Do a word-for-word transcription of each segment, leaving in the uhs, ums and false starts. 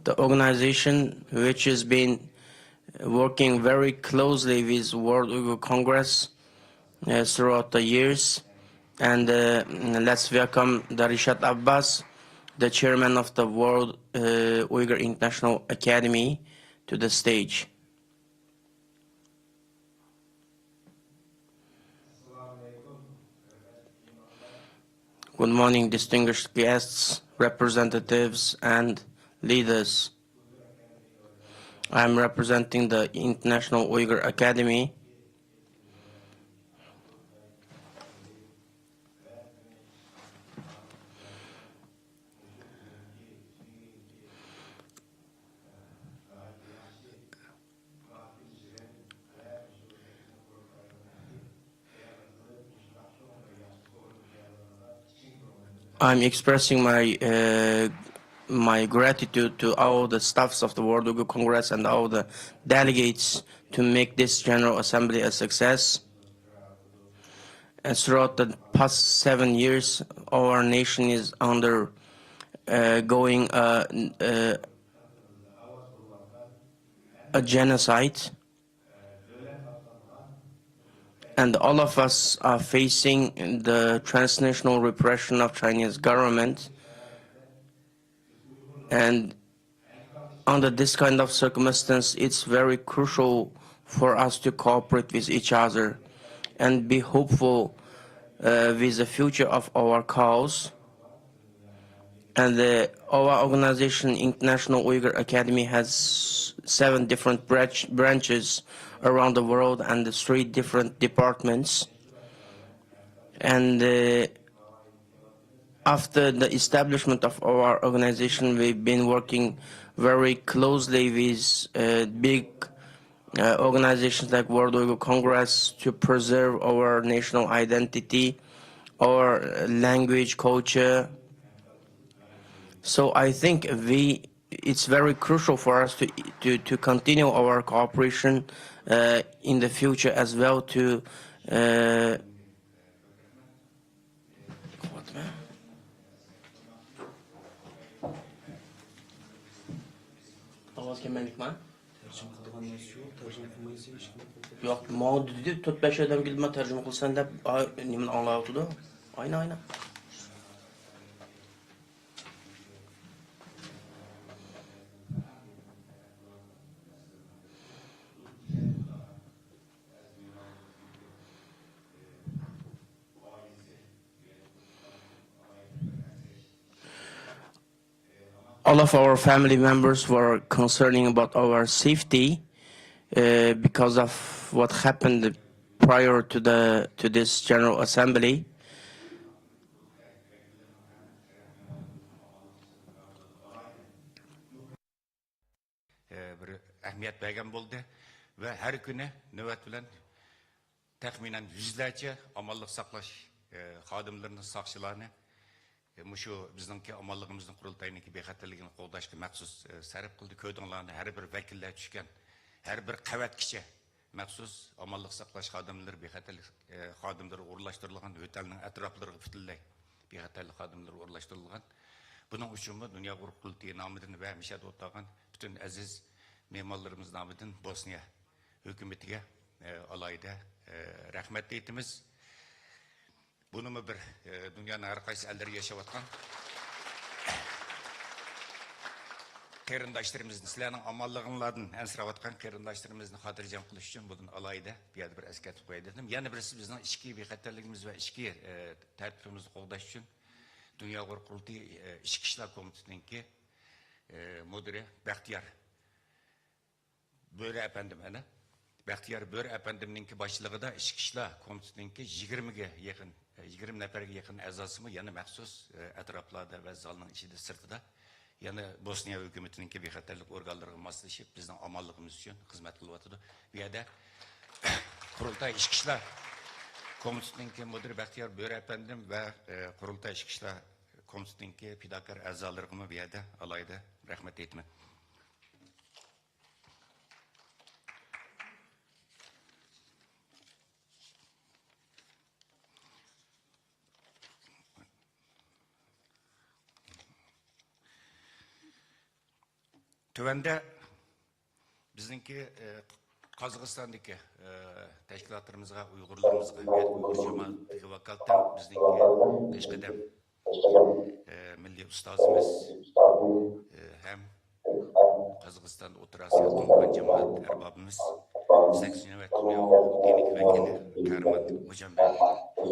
the organization which has been working very closely with World Uyghur Congress uh, throughout the years. And uh, let's welcome the Rishad Abbas, the chairman of the World uh, Uyghur International Academy, to the stage. Good morning, distinguished guests, representatives, and leaders. I'm representing the International Uyghur Academy. I'm expressing my uh, my gratitude to all the staffs of the World Uyghur Congress and all the delegates to make this General Assembly a success. And throughout the past seven years, our nation is under uh, going uh, uh, a genocide, and all of us are facing the transnational repression of Chinese government. And under this kind of circumstance, it's very crucial for us to cooperate with each other and be hopeful uh, with the future of our cause. And uh, our organization, International Uyghur Academy, has seven different branch, branches around the world and three different departments. And uh, after the establishment of our organization, we've been working very closely with uh, big uh, organizations like World Uyghur Congress to preserve our national identity, our uh, language, culture. So I think we it's very crucial for us to to, to continue our cooperation uh, in the future as well to uh, ئاۋاز كەلمەيدىكما؟ تەرجىمە قىلىدىغان نەرسە يوق، تەرجىمە قىلمايسەن، ھېچكىم قىلمايدۇ. يوق، ماڭا دېدى، تۆت بەش ئادەمگە دېدىم، تەرجىمە قىلسەن دەپ، ئا، نېمىنى ئاڭلاۋاتىدۇ؟ ئاينا، ئاينا. All of our family members were concerning about our safety uh, because of what happened prior to the to this General Assembly. بىر ئەھمىيەت بەرگەن بولدى ۋە ھەر كۈنى نۆۋەت بىلەن تەخمىنەن يۈزلەرچە ئامانلىق ساقلاش خادىملىرىنى، ساقچىلارنى مۇشۇ بىزنىڭكى ئامانلىقىمىزنى، قۇرۇلتاينىڭكى بىخەتەرلىكىنى قوغداشقا مەخسۇس سەرپ قىلدى. كۆردۈڭلارنى، ھەر بىر ۋەكىللەر چۈشكەن، ھەر بىر قەۋەتكىچە مەخسۇس ئامانلىق ساقلاش خادىملىرى، بىخەتەرلىك خادىملىرى ئورۇنلاشتۇرۇلغان، ھۆتەلنىڭ ئەتراپلىرىغا پۈتۈنلەي بىخەتەرلىك خادىملىرى ئورۇنلاشتۇرۇلغان. بۇنىڭ ئۈچۈنمۇ دۇنيا ئۇيغۇر قۇرۇلتىيى نامىدىن ۋە مۇشۇ يەردە ئولتۇرغان پۈتۈن ئەزىز مېھمانلىرىمىز نامىدىن بوسنىيە ھۆكۈمىتىگە ئالاھىدە رەھمەت ئېيتىمىز. بۇنىمۇ بىر، ئە، دۇنيانىڭ ھەر قايسى ئەللىرى ياشاۋاتقان قېرىنداشلىرىمىزنى، سىلەرنىڭ ئامانلىقىڭلاردىن ئەنسىرەۋاتقان قېرىنداشلىرىمىزنى خاتىرجەم قىلىش ئۈچۈن بۇدىن ئالاھىدە بۇ يەردە بىر ئەسكەرتىپ قوياي دېدىم. يەنە بىرسى، بىزنىڭ ئىچكى بىخەتەرلىكىمىز ۋە ئىچكى، ئە، تەرتىپىمىزنى قوغداش ئۈچۈن دۇنيا ئۇيغۇر قۇرۇلتىيى، ئە، ئىچكى ئىشلار كومىتېتىنىڭكى، ئە، مۇدىرى بەختىيار بۆرە ئەپەندىم، ئەنە، بەختىيار بۆرە ئەپەندىمنىڭكى باشچىلىقىدا ئىچكى ئىشلار كومىتېتىنىڭكى يىگىرمىگە يېقىن، يىگىرمە نەپەرگە يېقىن ئەزاسىمۇ يەنە مەخسۇس، ئە، ئەتراپلاردا ۋە زالنىڭ ئىچىدە، سىرتىدا يەنە بوسنىيە ھۆكۈمىتىنىڭكى بىخەتەرلىك ئورگانلىرىغا ماسلىشىپ، بىزنىڭ ئامانلىقىمىز ئۈچۈن خىزمەت قىلىۋاتىدۇ. بۇ يەردە قۇرۇلتاي ئىچكى ئىشلار كومىتېتىنىڭكى مۇدىرى بەختىيار بۆرە ئەپەندىم ۋە، ئە، قۇرۇلتاي ئىچكى ئىشلار كومىتېتىنىڭكى پىداكار ئەزالىرىغىمۇ بۇ يەردە ئالاھىدە رەھمەت ئېيتىمەن. تۆۋەندە بىزنىڭكى، ئە، قازاقىستاندىكى، ئە، تەشكىلاتلىرىمىزغا، ئۇيغۇرلىرىمىزغا ۋە ئۇيغۇر جامائىتىگە ۋاكالىتەن بىزنىڭكى پېشقەدەم، ئە، مىللىي ئۇستازىمىز، ئە، ھەم قازاقىستان ئوتتۇرا ئاسىيا تۇڭگان جامائەت ئەربابىمىز، سەككىزىنچى نۆۋەت دۇنيا ئۇيغۇر كۈنىنىڭ ۋەكىلى قەھرىمان غوجامبەگ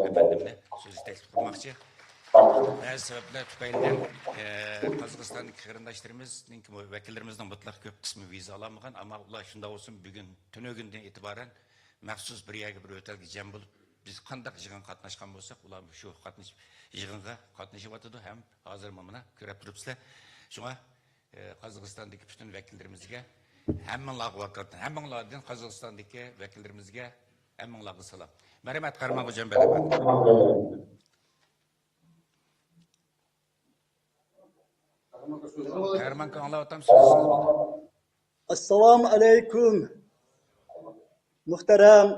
ئەپەندىمنى سۆزگە تەكلىپ قىلماقچى. بەزى سەۋەبلەر تۈپەيلىدىن، ئە، قازاقىستاندىكى قېرىنداشلىرىمىزنىڭكى، ۋەكىللىرىمىزنىڭ مۇتلەق كۆپ قىسمى ۋىزا ئالالمىغان، ئەمما ئۇلار شۇنداق بولسىمۇ بۈگۈن تۈنۈگۈندىن ئېتىبارەن مەخسۇس بىر يەرگە، بىر ئۆتەلگە جەم بولۇپ، بىز قانداق يىغىنغا قاتناشقان بولساق، ئۇلار شۇ قاتنىشىپ، يىغىنغا قاتنىشىۋاتىدۇ ھەم ھازىر مانا كۆرۈپ تۇرۇپسىلەر. شۇڭا، ئە، قازاقىستاندىكى پۈتۈن ۋەكىللىرىمىزگە، ھەممىڭلارغا ۋاكالىتەن، ھەممىڭلاردىن قازاقىستاندىكى ۋەكىللىرىمىزگە، ھەممىڭلارغا سالام. مەرھەمەت، قەھرىمان غوجامبەگ ئەپەندى. قەھرىمان ئاكا، ئاڭلاۋاتامسىز؟ سۆزىڭىز بولىدۇ. ئەسسالامۇ ئەلەيكۇم، مۇھتەرەم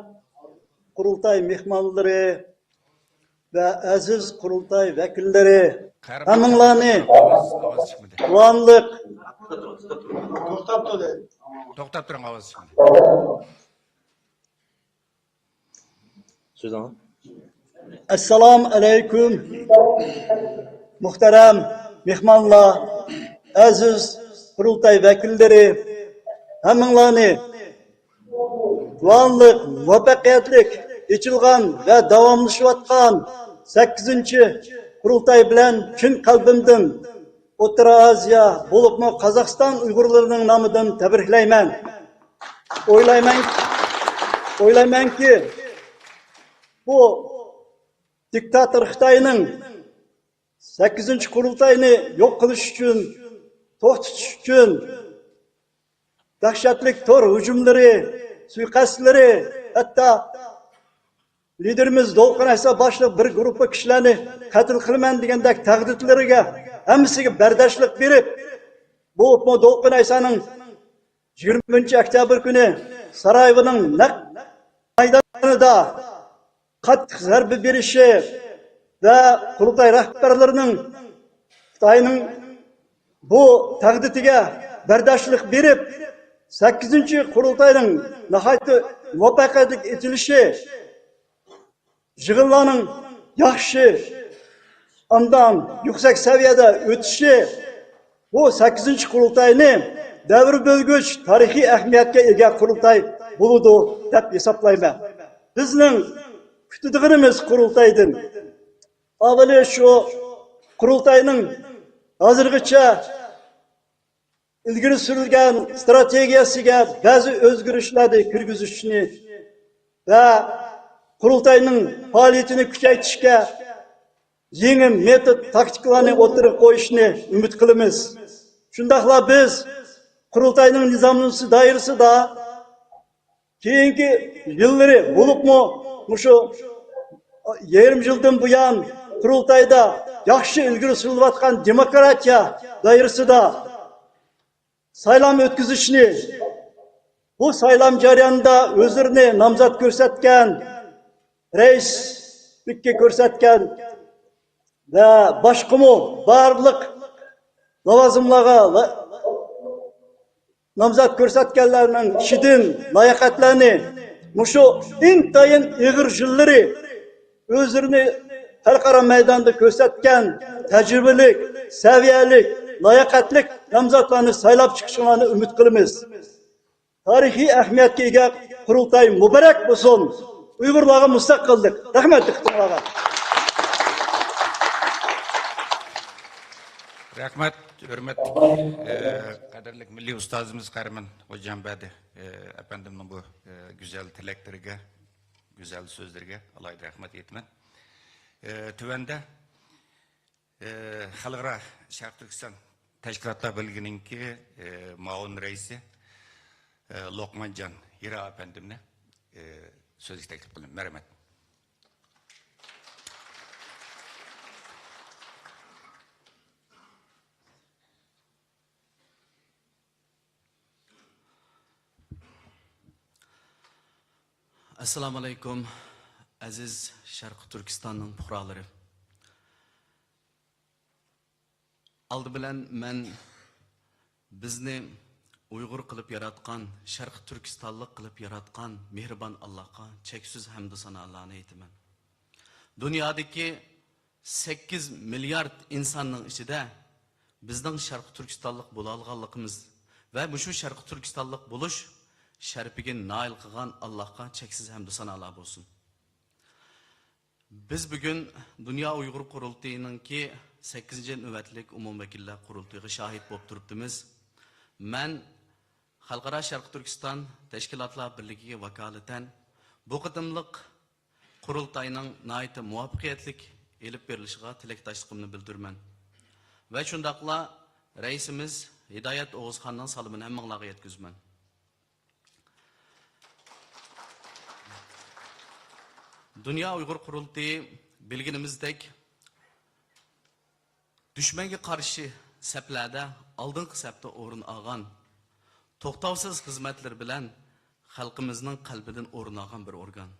قۇرۇلتاي مېھمانلىرى ۋە ئەزىز قۇرۇلتاي ۋەكىللىرى، قەھرىمان ھەممىڭلارنى ئاكا، ئاۋاز، ئاۋاز چىقمىدى. قۇۋانچلىق. توختاپ تۇرۇڭ، ئاۋاز چىقمىدى. سۆزۈڭ. ئەسسالامۇ ئەلەيكۇم، مۇھتەرەم مېھمانلار، ئەزىز قۇرۇلتاي ۋەكىللىرى، ھەممىڭلارنى قۇۋانچلىق، مۇۋەپپەقىيەتلىك ئېچىلغان ۋە داۋاملىشىۋاتقان سەككىزىنچى قۇرۇلتاي بىلەن چىن قەلبىمدىن ئوتتۇرا ئاسىيا، بولۇپمۇ قازاقىستان ئۇيغۇرلىرىنىڭ نامىدىن تەبرىكلەيمەن. ئويلايمەن، ئويلايمەنكى، بۇ دىكتاتور خىتاينىڭ سەككىزىنچى قۇرۇلتاينى يوق قىلىش ئۈچۈن، توختىتىش ئۈچۈن دەھشەتلىك تور ھۇجۇملىرى، سۇيىقەستلىرى، ھەتتا لىدېرىمىز دولقۇن ئەيسا باشلىق بىر گۇرۇپپا كىشىلەرنى قەتل قىلىمەن دېگەندەك تەھدىتلىرىگە، ھەممىسىگە بەرداشلىق بېرىپ، بولۇپمۇ دولقۇن ئەيسانىڭ يىگىرمىنچى ئۆكتەبىر كۈنى سارايېۋونىڭ نەق مەيدانىدا قاتتىق زەربە بېرىشى ۋە قۇرۇلتاي رەھبەرلىرىنىڭ خىتاينىڭ بۇ تەھدىتىگە بەرداشلىق بېرىپ، سەككىزىنچى قۇرۇلتاينىڭ ناھايىتى مۇۋەپپەقىيەتلىك ئېچىلىشى، يىغىنلارنىڭ ياخشى، ئاندىن يۈكسەك سەۋىيەدە ئۆتۈشى بۇ سەككىزىنچى قۇرۇلتاينى دەۋر بۆلگۈچ تارىخىي ئەھمىيەتكە ئىگە قۇرۇلتاي بولىدۇ دەپ ھېسابلايمەن. بىزنىڭ كۈتىدىغىنىمىز قۇرۇلتايدىن ئاۋۋالى شۇ قۇرۇلتاينىڭ ھازىرغىچە ئىلگىرى سۈرۈلگەن ئىستراتېگىيەسىگە بەزى ئۆزگىرىشلەرنى كىرگۈزۈشنى ۋە قۇرۇلتاينىڭ پائالىيىتىنى كۈچەيتىشكە يېڭى مېتود، تاكتىكىلارنى ئوتتۇرىغا قويۇشنى ئۈمىد قىلىمىز. شۇنداقلا بىز قۇرۇلتاينىڭ نىزامنامىسى دائىرىسىدا كېيىنكى يىللىرى بولۇپمۇ مۇشۇ يېرىم يىلدىن بۇيان قۇرۇلتايدا ياخشى ئىلگىرى سۈرۈلۈۋاتقان دېموكراتىيە دائىرىسىدا سايلام ئۆتكۈزۈشنى، بۇ سايلام جەريانىدا ئۆزلىرىنى نامزات كۆرسەتكەن، رەئىسلىككە كۆرسەتكەن ۋە باشقىمۇ بارلىق لاۋازىملارغا لا-، نامزات كۆرسەتكەنلەرنىڭ ئىچىدىن لاياقەتلەرنى مۇشۇ ئىنتايىن ئېغىر يىللىرى ئۆزلىرىنى خەلقئارا مەيداندا كۆرسەتكەن تەجرىبىلىك، سەۋىيەلىك، لاياقەتلىك نامزاتلارنى سايلاپ چىقىشىڭلارنى ئۈمىد قىلىمىز. تارىخىي ئەھمىيەتكە ئىگە قۇرۇلتاي مۇبارەك بولسۇن! ئۇيغۇرلارغا مۇستەقىللىق! رەھمەت دىققىتىڭلارغا! رەھمەت، ھۆرمەتلىك، ئە، قەدىرلىك مىللىي ئۇستازىمىز قەھرىمان غوجامبەگ، ئە، ئەپەندىمنىڭ بۇ، ئە، گۈزەل تىلەكلىرىگە، گۈزەل سۆزلىرىگە ئالاھىدە رەھمەت ئېيتىمەن. ئە، تۆۋەندە، ئە، خەلقئارا شەرقىي تۈركىستان تەشكىلاتلار بىرلىكىنىڭكى، ئە، مۇئاۋىن رەئىسى، ئە، لوقمانجان ھىرا ئەپەندىمنى، ئە، سۆزگە تەكلىپ قىلىمەن. مەرھەمەت. ئەسسالامۇ ئەلەيكۇم، ئەزىز شەرقىي تۈركىستاننىڭ پۇقرالىرى. ئالدى بىلەن مەن بىزنى ئۇيغۇر قىلىپ ياراتقان، شەرقىي تۈركىستانلىق قىلىپ ياراتقان مېھرىبان ئاللاھقا چەكسىز ھەمدۇ سانالارنى ئېيتىمەن. دۇنيادىكى سەككىز مىليارد ئىنساننىڭ ئىچىدە بىزنىڭ شەرقىي تۈركىستانلىق بولالىغانلىقىمىز ۋە مۇشۇ شەرقىي تۈركىستانلىق بولۇش شەرىپىگە نائىل قىلغان ئاللاھقا چەكسىز ھەمدۇ سانالار بولسۇن. بىز بۈگۈن دۇنيا ئۇيغۇر قۇرۇلتىيىنىڭكى سەككىزىنچى نۆۋەتلىك ئومۇمىي ۋەكىللەر قۇرۇلتىيىغا شاھىت بولۇپ تۇرۇپتىمىز. مەن خەلقئارا شەرقىي تۈركىستان تەشكىلاتلار بىرلىكىگە ۋاكالىتەن بۇ قېتىملىق قۇرۇلتاينىڭ ناھايىتى مۇۋەپپەقىيەتلىك ئېلىپ بېرىلىشىغا تىلەكداشلىقىمنى بىلدۈرىمەن. ۋە شۇنداقلا رەئىسىمىز ھىدايەت ئوغۇزخاننىڭ سالىمىنى ھەممىڭلارغا يەتكۈزىمەن. دۇنيا ئۇيغۇر قۇرۇلتىيى بىلگىنىمىزدەك، دۈشمەنگە قارشى سەپلەردە ئالدىنقى سەپتە ئورۇن ئالغان، توختاۋسىز خىزمەتلىرى بىلەن خەلقىمىزنىڭ قەلبىدىن ئورۇن ئالغان بىر ئورگان.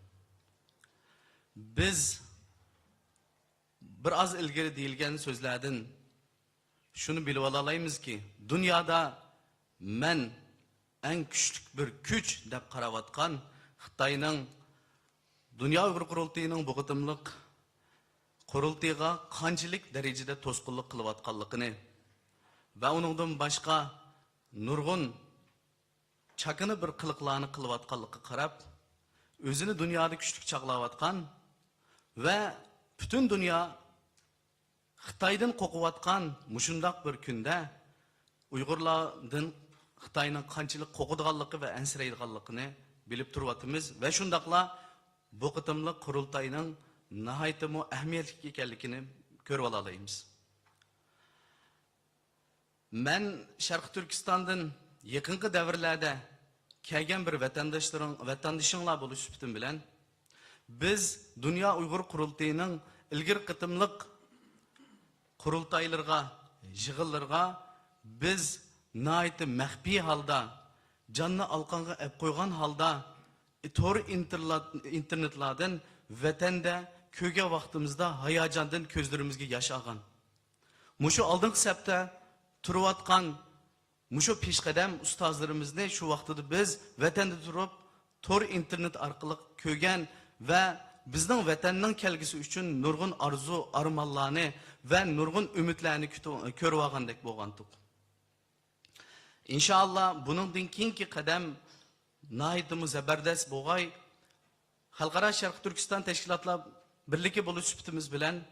بىز بىر ئاز ئىلگىرى دېيىلگەن سۆزلەردىن شۇنى بىلىۋالالايمىزكى، دۇنيادا مەن ئەڭ كۈچلۈك بىر كۈچ دەپ قاراۋاتقان خىتاينىڭ دۇنيا ئۇيغۇر قۇرۇلتىيىنىڭ بۇ قېتىملىق قۇرۇلتىيىغا قانچىلىك دەرىجىدە توسقۇنلۇق قىلىۋاتقانلىقىنى ۋە ئۇنىڭدىن باشقا نۇرغۇن چاكىنا بىر قىلىقلارنى قىلىۋاتقانلىقىغا قاراپ، ئۆزىنى دۇنيادا كۈچلۈك چاغلاۋاتقان ۋە پۈتۈن دۇنيا خىتايدىن قورقۇۋاتقان مۇشۇنداق بىر كۈندە ئۇيغۇرلاردىن خىتاينىڭ قانچىلىك قورقىدىغانلىقى ۋە ئەنسىرەيدىغانلىقىنى بىلىپ تۇرۇۋاتىمىز ۋە شۇنداقلا بۇ قېتىملىق قۇرۇلتاينىڭ ناھايىتىمۇ ئەھمىيەتلىك ئىكەنلىكىنى كۆرۈۋالالايمىز. مەن شەرقىي تۈركىستاندىن يېقىنقى دەۋرلەردە كەلگەن بىر ۋەتەنداشلىرىڭ، ۋەتەندىشىڭلار بولۇش سۈپىتىم بىلەن، بىز دۇنيا ئۇيغۇر قۇرۇلتىيىنىڭ ئىلگىرى قېتىملىق قۇرۇلتايلىرىغا، يىغىنلىرىغا بىز ناھايىتى مەخپىي ھالدا، جاننى ئالقانغا ئەپ قويغان ھالدا، تور ئىنتېرنېت-، ئىنتېرنېتلاردىن ۋەتەندە كۆرگەن ۋاقتىمىزدا ھاياجاندىن كۆزلىرىمىزگە ياش ئالغان. مۇشۇ ئالدىنقى سەپتە تۇرۇۋاتقان مۇشۇ پېشقەدەم ئۇستازلىرىمىزنى شۇ ۋاقتىدا بىز ۋەتەندە تۇرۇپ، تور ئىنتېرنېت ئارقىلىق كۆرگەن ۋە بىزنىڭ ۋەتەننىڭ كەلگۈسى ئۈچۈن نۇرغۇن ئارزۇ، ئارمانلارنى ۋە نۇرغۇن ئۈمىدلەرنى كۈتۈ-، كۆرۈۋالغاندەك بولغانتۇق. ئىنشائاللا، بۇنىڭدىن كېيىنكى قەدەم ناھايىتىمۇ زەبەردەس بولغاي. خەلقئارا شەرقىي تۈركىستان تەشكىلاتلار بىرلىكى بولۇش سۈپىتىمىز بىلەن،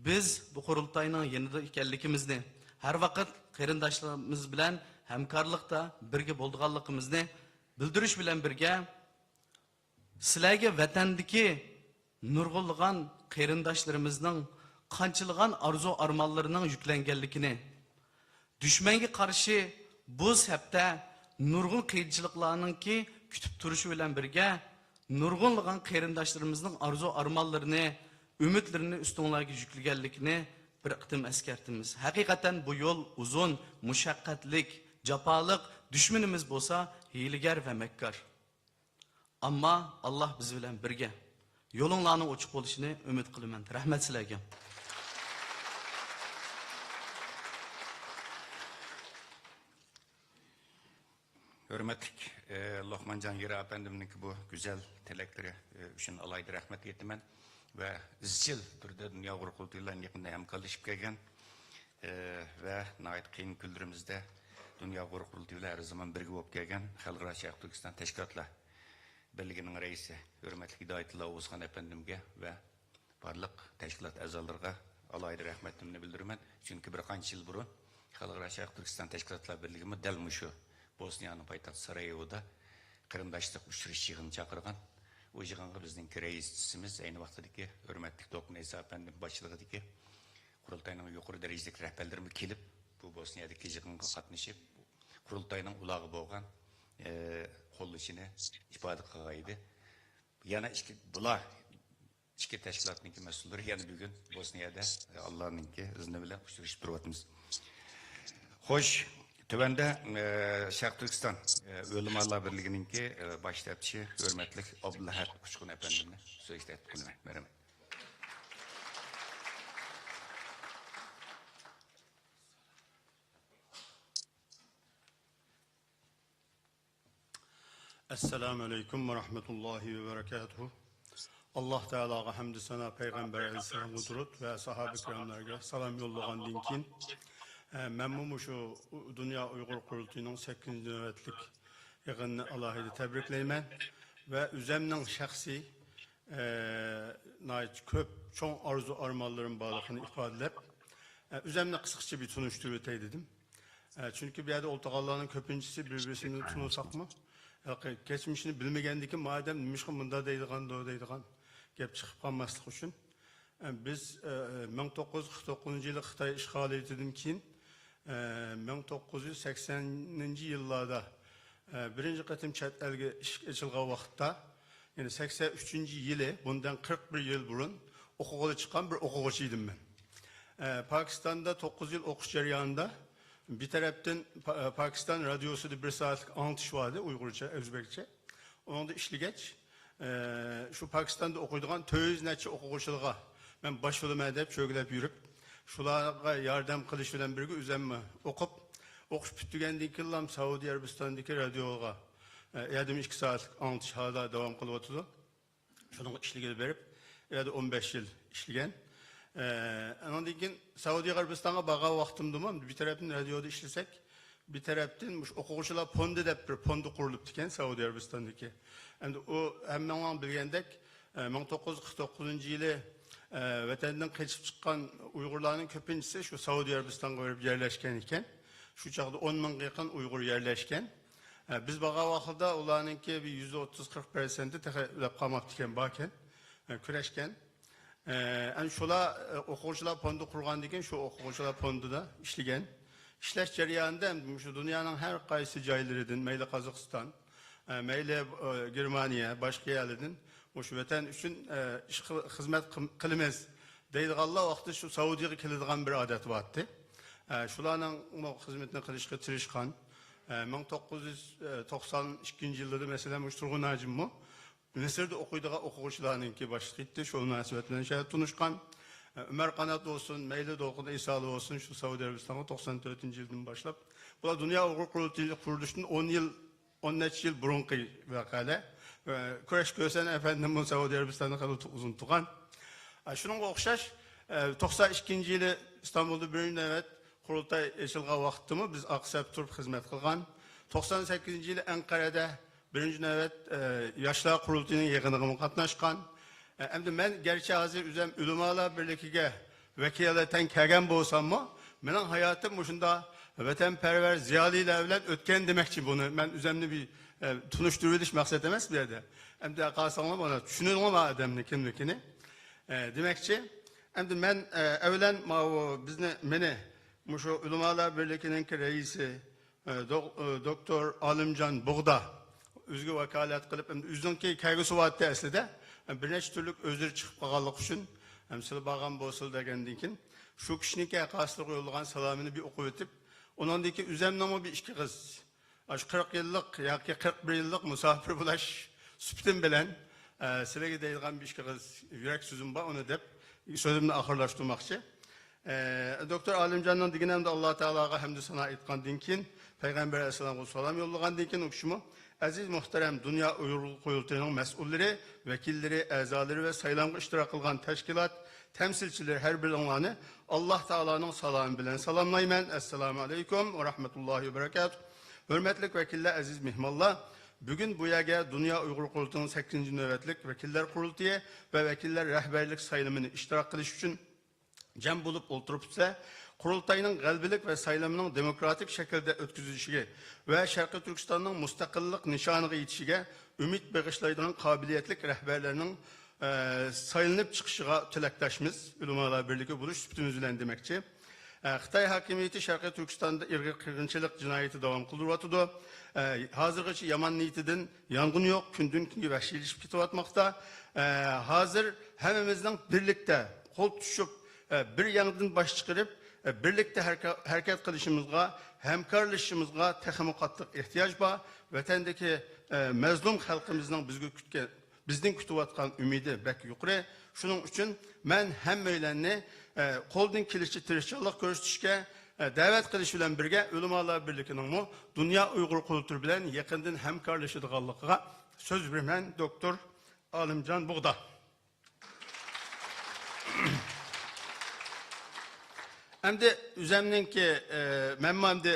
بىز بۇ قۇرۇلتاينىڭ يېنىدا ئىكەنلىكىمىزنى، ھەر ۋاقىت قېرىنداشلىرىمىز بىلەن ھەمكارلىقتا بىرگە بولىدىغانلىقىمىزنى بىلدۈرۈش بىلەن بىرگە، سىلەرگە ۋەتەندىكى نۇرغۇنلىغان قېرىنداشلىرىمىزنىڭ قانچىلىغان ئارزۇ-ئارمانلىرىنىڭ يۈكلەنگەنلىكىنى، دۈشمەنگە قارشى بۇ سەپتە نۇرغۇن قىيىنچىلىقلارنىڭكى كۈتۈپ تۇرۇشى بىلەن بىرگە، نۇرغۇنلىغان قېرىنداشلىرىمىزنىڭ ئارزۇ-ئارمانلىرىنى، ئۈمىدلىرىنى ئۈستۈڭلارغا يۈكلىگەنلىكىنى بىر قېتىم ئەسكەرتىمىز. ھەقىقەتەن بۇ يول ئۇزۇن، مۇشەققەتلىك، جاپالىق، دۈشمىنىمىز بولسا ھىيلىگەر ۋە مەككار. ئەمما ئاللاھ بىز بىلەن بىرگە. يولۇڭلارنىڭ ئوچۇق بولۇشىنى ئۈمىد قىلىمەن. رەھمەت سىلەرگە. ھۆرمەتلىك، ئە، لوقمان جاھانگىر ئەپەندىمنىڭكى بۇ گۈزەل تىلەكلىرى، ئە، ئۈچۈن ئالاھىدە رەھمەت ئېيتىمەن ۋە ئىزچىل تۈردە دۇنيا ئۇيغۇر قۇرۇلتىيى بىلەن يېقىندىن ھەمكارلىشىپ كەلگەن، ئە، ۋە ناھايىتى قىيىن كۈنلىرىمىزدە دۇنيا ئۇيغۇر قۇرۇلتىيى بىلەن ھەر زامان بىرگە بولۇپ كەلگەن خەلقئارا شەرقىي تۈركىستان تەشكىلاتلار بىرلىكىنىڭ رەئىسى، ھۆرمەتلىك ھىدايەتۇللا ئوغۇزخان ئەپەندىمگە ۋە بارلىق تەشكىلات ئەزالىرىغا ئالاھىدە رەھمىتىمنى بىلدۈرىمەن. چۈنكى بىر قانچە يىل بۇرۇن خەلقئارا شەرقىي تۈركىستان تەشكىلاتلار بىرلىكىمۇ دەل مۇشۇ بوسنىيەنىڭ پايتەختى سارايېۋودا قېرىنداشلىق ئۇچرىشىش يىغىنى چاقىرغان. ئۇ يىغىنغا بىزنىڭكى رەئىسىمىز، ئەينى ۋاقتىدىكى ھۆرمەتلىك دوكتور ئەيسا ئەپەندىم باشچىلىقىدىكى قۇرۇلتاينىڭ يۇقىرى دەرىجىلىك رەھبەرلىرىمۇ كېلىپ، بۇ بوسنىيەدىكى يىغىنغا قاتنىشىپ، قۇرۇلتاينىڭ ئۇلارغا بولغان، ئە، قوللىشىنى ئىپادە قىلغان ئىدى. يەنە ئىككى، بۇلار ئىككى تەشكىلاتنىڭكى مەسئۇللىرى يەنە بۈگۈن بوسنىيەدە، ئە، ئاللانىڭكى ئىزنى بىلەن ئۇچرىشىپ تۇرۇۋاتىمىز. خوش، تۆۋەندە، ئە، شەرقىي تۈركىستان، ئە، ئۆلىمالار بىرلىكىنىڭكى، ئە، باش تەپتىشى ھۆرمەتلىك ئابدۇلئەھەد ئۇچقۇن ئەپەندىمنى سۆزگە تەكلىپ قىلىمەن. بېرىمەن. ئەسسالامۇ ئەلەيكۇم ۋە رەھمەتۇللاھى ۋە بەرەكاتۇھۇ. ئاللاھ تائالاغا ھەمدۇ سانا، پەيغەمبەر ئەلەيھىسسالامغا دۇرۇت ۋە ساھابە كىراملارغا سالام يوللىغاندىن كېيىن، ئە، مەنمۇ مۇشۇ دۇنيا ئۇيغۇر قۇرۇلتىيىنىڭ سەككىزىنچى نۆۋەتلىك يىغىنىنى ئالاھىدە تەبرىكلەيمەن ۋە ئۆزەمنىڭ شەخسىي، ئە، ناھايىتى كۆپ چوڭ ئارزۇ ئارمانلىرىم بارلىقىنى ئىپادىلەپ، ئە، ئۆزەمنى قىسقىچە بىر تونۇشتۇرۇۋېتەي دېدىم. ئە، چۈنكى بۇ يەردە ئولتۇرغانلارنىڭ كۆپىنچىسى بىر-بىرسىنى تونۇساقمۇ، ھېلىقى كەچمىشىنى بىلمىگەندىكىن، مۇ ئادەم نېمىشقا مۇنداق دەيدىغاندۇ دەيدىغان گەپ چىقىپ قالماسلىق ئۈچۈن. ئە، بىز، ئە، مىڭ توققۇز يۈز قىرىق توققۇزىنچى يىلى خىتاي ئىشغالىيىتىدىن كېيىن، ئە، مىڭ توققۇز يۈز سەكسەنىنچى يىللاردا، ئە، بىرىنچى قېتىم چەت ئەلگە ئىشىك ئېچىلغان ۋاقىتتا، يەنى سەكسەن ئۈچىنچى يىلى، بۇندىن قىرىق بىر يىل بۇرۇن ئوقۇغىلى چىققان بىر ئوقۇغۇچى ئىدىم مەن. ئە، پاكىستاندا توققۇز يىل ئوقۇش جەريانىدا بىر تەرەپتىن پا-، پاكىستان رادىيوسىدا بىر سائەتلىك ئاڭلىتىش بار ئىدى، ئۇيغۇرچە، ئۆزبەكچە. ئۇنىڭدا ئىشلىگەچ، ئە، شۇ پاكىستاندا ئوقۇيدىغان تۆت يۈز نەچچە ئوقۇغۇچىلارغا مەن باش بولىمەن دەپ چۆگىلەپ يۈرۈپ، شۇلارغا ياردەم قىلىش بىلەن بىرگە ئۆزۈممۇ ئوقۇپ، ئوقۇش پۈتتۈرگەندىن كېيىنلا سەئۇدى ئەرەبىستاندىكى رادىيوغا، ئە، ئەدىم ئىككى سائەتلىك ئاڭلىتىش ھالدا داۋام قىلىۋاتىدۇ. شۇنىڭغا ئىشلىگىلى بېرىپ، ئۇ يەردە ئون بەش يىل ئىشلىگەن. ئە، ئاندىن كېيىن سەئۇدى ئەرەبىستانغا بارغان ۋاقتىمدىمۇ بىر تەرەپتىن رادىيودا ئىشلىسەك، بىر تەرەپتىن مۇشۇ ئوقۇغۇچىلار فوندى دەپ بىر فوندى قۇرۇلۇپتىكەن سەئۇدى ئەرەبىستاندىكى. ئەمدى ئۇ ھەممىڭلار بىلگەندەك، ئە، مىڭ توققۇز يۈز قىرىق توققۇزىنچى يىلى، ئە، ۋەتەندىن قېچىپ چىققان ئۇيغۇرلارنىڭ كۆپىنچىسى شۇ سەئۇدى ئەرەبىستانغا بېرىپ يەرلەشكەن ئىكەن. شۇ چاغدا ئون مىڭغا يېقىن ئۇيغۇر يەرلەشكەن. ئە، بىز بارغان ۋاقىتتا ئۇلارنىڭكى بىر يۈزدە ئوتتۇز قىرىق پىرسەنتى تېخى ئۆلۈپ قالماپتىكەن، باركەن، ئە، كۈرەشكەن. ئە، ئەنە شۇلار، ئە، ئوقۇغۇچىلار فوندى قۇرغاندىن كېيىن شۇ ئوقۇغۇچىلار فوندىدا ئىشلىگەن. ئىشلەش جەريانىدا مۇشۇ دۇنيانىڭ ھەر قايسى جايلىرىدىن، مەيلى قازاقىستان، ئە، مەيلى، ئە، گېرمانىيە، باشقا يەرلەردىن مۇشۇ ۋەتەن ئۈچۈن، ئە، ئىش قىل-، خىزمەت قىم-، قىلىمىز دەيدىغانلار ۋاقتىدا شۇ سەئۇدىغا كېلىدىغان بىر ئادەت بارتتى. ئە، شۇلارنىڭ خىزمىتىنى قىلىشقا تىرىشقان. ئە، مىڭ توققۇز يۈز توقسان ئىككىنچى يىللىرى، مەسىلەن، مۇشۇ تۇرغۇن ھاجىممۇ مىسىردا ئوقۇيدىغان ئوقۇغۇچىلارنىڭكى باشلىقى ئىدى. شۇ مۇناسىۋەت بىلەن شۇ يەردە تونۇشقان. ئە، ئۆمەر قانات بولسۇن، مەيلى دولقۇن ئىسالى بولسۇن، شۇ سەئۇدى ئەرەبىستانغا توقسان تۆتىنچى يىلدىن باشلاپ، بۇلار دۇنيا ئۇيغۇر قۇرۇلتىيى قۇرۇلۇشىدىن ئون يىل، ئون نەچچە يىل بۇرۇنقى ۋەقەلەر. ئە، كۈرەش كۆسەن ئەپەندىمۇ سەئۇدى ئەرەبىستاندا خېلى ئۇزۇن تۇرغان. ئە، شۇنىڭغا ئوخشاش، ئە، توقسان ئىككىنچى يىلى ئىستانبۇلدا بىرىنچى نۆۋەت قۇرۇلتاي ئېچىلغان ۋاقىتتىمۇ بىز ئارقا سەپتە تۇرۇپ خىزمەت قىلغان. توقسان سەككىزىنچى يىلى ئەنقەرەدە بىرىنچى نۆۋەت، ئە، ياشلار قۇرۇلتىيىنىڭ يىغىنىغىمۇ قاتناشقان. ئە، ئەمدى مەن گەرچە ھازىر ئۆزۈم ئۆلىمالار بىرلىكىگە ۋەكالىتەن كەلگەن بولساممۇ، مېنىڭ ھاياتىم مۇشۇنداق ۋەتەنپەرۋەر زىيالىيلار بىلەن ئۆتكەن دېمەكچى بۇنى. مەن ئۆزۈمنى بىر، ئە، تونۇشتۇرۇۋېلىش مەقسەت ئەمەس بۇ يەردە. ئەمدى قارىساڭلار مانا چۈشىنىدىغۇ بۇ ئادەمنىڭ كىملىكىنى. ئە، دېمەكچى، ئەمدى مەن، ئە، ئەۋلەن ماۋۇ بىزنى، مېنى مۇشۇ ئۆلىمالار بىرلىكىنىڭكى رەئىسى، ئە، دو-، ئە، دوكتور ئالىمجان بۇغدا ئۆزىگە ۋاكالەت قىلىپ، ئەمدى ئۆزىنىڭكى كەلگۈسى بارتتى ئەسلىدە. ئە، بىر نەچچە تۈرلۈك ئۆزرە چىقىپ قالغانلىقى ئۈچۈن، ئەمدى سىلەر بارغان بولسىلا دېگەندىن كېيىن، شۇ كىشىنىڭكى ھەققاسىلىغا يوللىغان سالامىنى بىر ئوقۇۋېتىپ، ئۇنىڭدىن كېيىن ئۆزەمنىڭمۇ بىر ئىككى قىز، ئاشۇ قىرىق يىللىق ياكى قىرىق بىر يىللىق مۇساپىر بولاش سۈپىتىم بىلەن، ئە، سىلەرگە دەيدىغان بىر ئىككى قىز يۈرەك سۆزۈم بار، ئۇنى دەپ سۆزۈمنى ئاخىرلاشتۇرماقچى. ئە، دوكتور ئالىمجاننىڭ دېگىنى ئەمدى ئاللا تائالاغا ھەمدۇ سانا ئېيتقاندىن كېيىن، پەيغەمبەر ئەلەيھىسسالامغا سالام يوللىغاندىن كېيىن، ئۇ كىشىمۇ، ئەزىز مۇھتەرەم دۇنيا ئۇيغۇر قۇرۇلتىيىنىڭ مەسئۇللىرى، ۋەكىللىرى، ئەزالىرى ۋە سايلامغا ئىشتىراك قىلغان تەشكىلات تەمسىلچىلىرى، ھەر بىرىڭلارنى ئاللا تائالانىڭ سالامى بىلەن سالاملايمەن. ئەسسالامۇ ئەلەيكۇم ۋە رەھمەتۇللاھى ۋە بەرەكاتۇھ. ھۆرمەتلىك ۋەكىللەر، ئەزىز مېھمانلار! بۈگۈن بۇ يەرگە دۇنيا ئۇيغۇر قۇرۇلتىيىنىڭ سەككىزىنچى نۆۋەتلىك ۋەكىللەر قۇرۇلتىيى ۋە ۋەكىللەر رەھبەرلىك سايلىمىنى ئىشتىراك قىلىش ئۈچۈن جەم بولۇپ ئولتۇرۇپسىلەر. قۇرۇلتاينىڭ غەلىبىلىك ۋە سايلىمىنىڭ دېموكراتىك شەكىلدە ئۆتكۈزۈلۈشىگە ۋە شەرقىي تۈركىستاننىڭ مۇستەقىللىق نىشانىغا يېتىشىگە ئۈمىد بېغىشلايدىغان قابىلىيەتلىك رەھبەرلەرنىڭ، ئە، سايلىنىپ چىقىشىغا تىلەكداشمىز، ئۆلىمالار بىرلىكى بولۇش سۈپىتىمىز بىلەن دېمەكچى. ئە، خىتاي ھاكىمىيىتى شەرقىي تۈركىستاندا ئىرقىي قىرغىنچىلىق جىنايىتى داۋام قىلدۇرۇۋاتىدۇ. ئە، ھازىرغىچە يامان نىيىتىدىن يانغىنى يوق، كۈندىن-كۈنگە ۋەھشىيلىشىپ كېتىۋاتماقتا. ئە، ھازىر ھەممىمىزنىڭ بىرلىكتە قول تۇتۇشۇپ، ئە، بىر يەڭدىن باش چىقىرىپ، ئە، بىرلىكتە ھەركە-، ھەرىكەت قىلىشىمىزغا، ھەمكارلىشىشىمىزغا تېخىمۇ قاتتىق ئېھتىياج بار. ۋەتەندىكى، ئە، مەزلۇم خەلقىمىزنىڭ بىزگە كۈتكەن، بىزدىن كۈتۈۋاتقان ئۈمىدى بەك يۇقىرى. شۇنىڭ ئۈچۈن مەن ھەممەيلەننى، ئە، قولدىن كېلىشىچە تىرىشچانلىق كۆرسىتىشكە، دەۋەت قىلىش بىلەن بىرگە، ئۆلىمالار بىرلىكىنىڭمۇ دۇنيا ئۇيغۇر قۇرۇلتىيى بىلەن يېقىندىن ھەمكارلىشىدىغانلىقىغا سۆز بېرىمەن، دوكتور ئالىمجان بۇغدا. ئەمدى ئۆزەمنىڭكى، ئە، مەنمۇ ئەمدى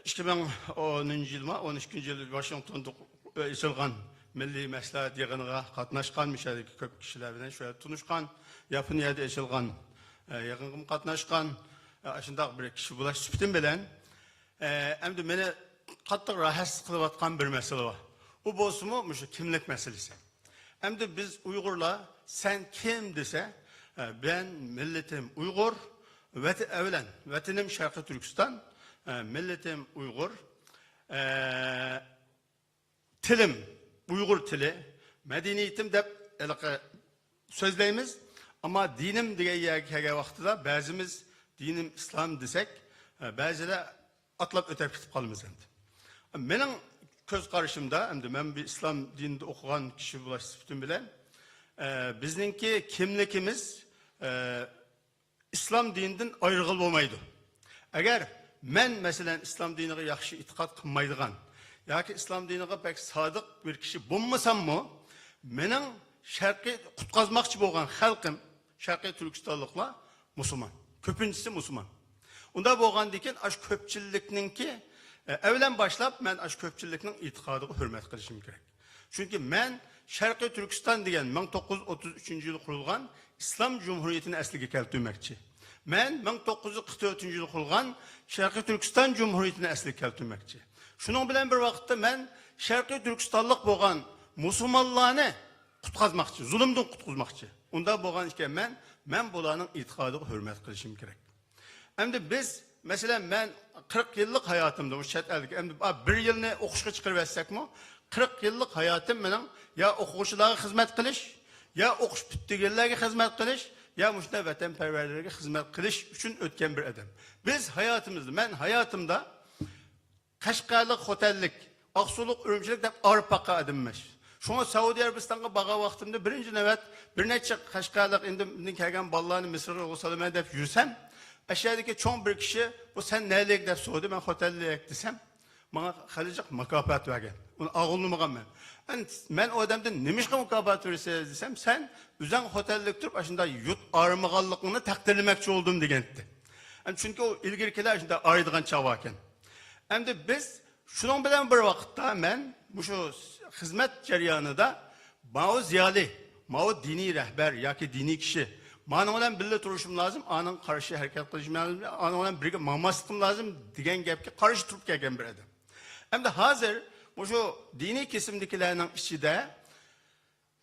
ئىككى مىڭ ئونىنچى يىلمۇ، ئون ئىككىنچى يىل ۋاشىنگتوندا ئېچىلغان مىللىي مەسلىھەت يىغىنىغا قاتناشقان، مۇشۇ يەردىكى كۆپ كىشىلەر بىلەن شۇ يەردە تونۇشقان، ياپونىيەدە ئېچىلغان، ئە، يىغىنغىمۇ قاتناشقان، ئە، ئاشۇنداق بىر كىشى بولۇش سۈپىتىم بىلەن، ئە، ئەمدى مېنى قاتتىق راھەتسىز قىلىۋاتقان بىر مەسىلە بار. ئۇ بولسىمۇ مۇشۇ كىملىك مەسىلىسى. ئەمدى بىز ئۇيغۇرلار، سەن كىم دېسە، ئە، مەن مىللىتىم ئۇيغۇر، ۋەتە-، ئەۋلەن، ۋەتىنىم شەرقىي تۈركىستان، ئە، مىللىتىم ئۇيغۇر، ئە، تىلىم ئۇيغۇر تىلى، مەدەنىيىتىم دەپ ھېلىقى سۆزلەيمىز. ئەمما دىنىم دېگەن يەرگە كەلگەن ۋاقتىدا بەزىمىز دىنىم ئىسلام دېسەك، ئە، بەزىلەر ئاتلاپ ئۆتۈپ كېتىپ قالىمىز ئەمدى. مېنىڭ كۆز قارىشىمدا، ئەمدى مەن بىر ئىسلام دىنىدا ئوقۇغان كىشى بولۇش سۈپىتىم بىلەن، ئە، بىزنىڭكى كىملىكىمىز، ئە، ئىسلام دىنىدىن ئايرىغىلى بولمايدۇ. ئەگەر مەن، مەسىلەن، ئىسلام دىنىغا ياخشى ئېتىقاد قىلمايدىغان ياكى ئىسلام دىنىغا بەك سادىق بىر كىشى بولمىساممۇ، مېنىڭ شەرقىي قۇتقازماقچى بولغان خەلقىم، شەرقىي تۈركىستانلىقلار مۇسۇلمان. كۆپىنچىسى مۇسۇلمان. ئۇنداق بولغاندىن كېيىن، ئاشۇ كۆپچىلىكنىڭكى، ئە، ئەۋلەن باشلاپ، مەن ئاشۇ كۆپچىلىكنىڭ ئېتىقادىغا ھۆرمەت قىلىشىم كېرەك. چۈنكى مەن شەرقىي تۈركىستان دېگەن مىڭ توققۇز يۈز ئوتتۇز ئۈچىنچى يىلى قۇرۇلغان ئىسلام جۇمھۇرىيىتىنى ئەسلىگە كەلتۈرمەكچى. مەن مىڭ توققۇز يۈز قىرىق تۆتىنچى يىلى قۇرۇلغان شەرقىي تۈركىستان جۇمھۇرىيىتىنى ئەسلىگە كەلتۈرمەكچى. شۇنىڭ بىلەن بىر ۋاقىتتا مەن شەرقىي تۈركىستانلىق بولغان مۇسۇلمانلارنى قۇتقازماقچى، زۇلۇمدىن قۇتقۇزماقچى. ئۇنداق بولغان ئىكەن، مەن، مەن بۇلارنىڭ ئېتىقادىغا ھۆرمەت قىلىشىم كېرەك. ئەمدى بىز، مەسىلەن، مەن قىرىق يىللىق ھاياتىمدا مۇشۇ چەت ئەلدىكى، ئەمدى بىر يىلنى ئوقۇشقا چىقىرىۋەتسەكمۇ، قىرىق يىللىق ھاياتىم مېنىڭ يا ئوقۇغۇچىلارغا خىزمەت قىلىش، يا ئوقۇش پۈتتۈرگەنلەرگە خىزمەت قىلىش، يا مۇشۇنداق ۋەتەنپەرۋەرلەرگە خىزمەت قىلىش ئۈچۈن ئۆتكەن بىر ئادەم. بىز ھاياتىمىزدا، مەن ھاياتىمدا قەشقەرلىك، خوتەنلىك، ئاقسۇلۇق، ئۈرۈمچىلىك دەپ ئايرىپ باققان ئادەم ئەمەس. شۇڭا سەئۇدى ئەرەبىستانغا بارغان ۋاقتىمدا بىرىنچى نۆۋەت بىر نەچچە قەشقەرلىق ئىندىن كەلگەن بالىلارنى مىسىرغا يول سالىمەن دەپ يۈرسەم، ئاشۇ يەردىكى چوڭ بىر كىشى، بۇ سەن نەلىك دەپ سورىدى، مەن خوتەنلىك دېسەم، ماڭا خېلى جىق مۇكاپات بەرگەن. ئۇنى ئاغرىنمىغانمەن. ئەن-، مەن ئۇ ئادەمدىن نېمىشقا مۇكاپات بېرىسىز دېسەم، سەن ئۆزۈڭ خوتەنلىك تۇرۇپ ئاشۇنداق يۇرت ئايرىمىغانلىقىڭنى تەقدىرلىمەكچى بولدۇم دېگەنتى. ئەن چۈنكى ئۇ ئىلگىرىكىلەر شۇنداق ئايرىيدىغان چاغ باركەن. ئەمدى بىز شۇنىڭ بىلەن بىر ۋاقىتتا مەن مۇشۇ خىزمەت جەريانىدا ماۋۇ زىيالىي، ماۋۇ دىنىي رەھبەر ياكى دىنىي كىشى، مانىڭ بىلەن بىللە تۇرۇشۇم لازىم، ئانىڭغا قارشى ھەرىكەت قىلىشىم لازىم، ئانىڭ بىلەن بىرگە ماڭماسلىقىم لازىم دېگەن گەپكە قارشى تۇرۇپ كەلگەن بىر ئادەم. ئەمدى ھازىر مۇشۇ دىنىي كېسىمدىكىلەرنىڭ ئىچىدە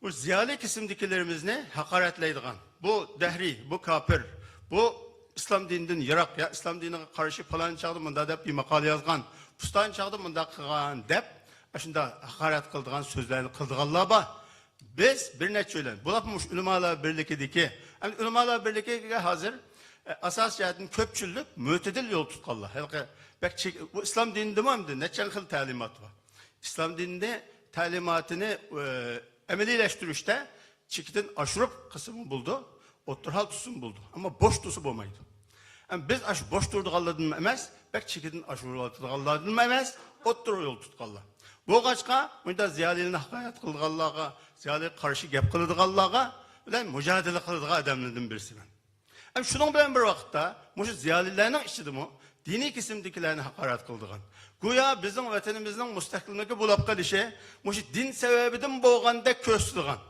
بۇ زىيالىي كېسىمدىكىلىرىمىزنى ھاقارەتلەيدىغان، بۇ دەھرىي، بۇ كاپىر، بۇ ئىسلام دىنىدىن يىراق، يا ئىسلام دىنىغا قارشى پالان چاغدا مۇنداق دەپ بىر ماقالە يازغان، پۇستان چاغدا مۇنداق قىلغان دەپ، ئاشۇنداق ھاقارەت قىلىدىغان سۆزلەرنى قىلىدىغانلار بار. بىز بىر نەچچە ئۆلەن، بۇلارمۇ مۇشۇ ئۆلىمالار بىرلىكىدىكى، ئەمدى ئۆلىمالار بىرلىكىگە ھازىر، ئە، ئاساسىي جەھەتتىن كۆپچىللىك مۆتىدىل يول تۇتقانلار. ھېلىقى بەك چېك-، بۇ ئىسلام دىنىدىمۇ ئەمدى نەچچە خىل تەلىمات بار. ئىسلام دىنىنى، تەلىماتىنى، ئە، ئەمەلىيلەشتۈرۈشتە چېكىدىن ئاشۇرۇپ قىلسىمۇ بولىدۇ، ئوتتۇرا ھال تۇتسىمۇ بولىدۇ. ئەمما بوش تۇرسا بولمايدۇ. ئەمما بىز ئاشۇ بوش تۇرىدىغانلاردىنمۇ ئەمەس، بەك چېكىدىن ئاشۇرۇۋاتىدىغانلاردىنمۇ ئەمەس، ئوتتۇرا يول تۇتقانلار. بولغاچقا، مۇنداق زىيالىيلارنى ھاقارەت قىلىدىغانلارغا، زىيالىيغا قارشى گەپ قىلىدىغانلارغا بىلەن مۇجادىلە قىلىدىغان ئادەملەردىن بىرسىمەن. ھەم شۇنىڭ بىلەن بىر ۋاقىتتا، مۇشۇ زىيالىيلارنىڭ ئىچىدىمۇ دىنىي كېسىمدىكىلەرنى ھاقارەت قىلىدىغان، گويا بىزنىڭ ۋەتىنىمىزنىڭ مۇستەھكەملىكى بولاپ قېلىشى مۇشۇ دىن سەۋەبىدىن بولغاندەك كۆرسىتىدىغان،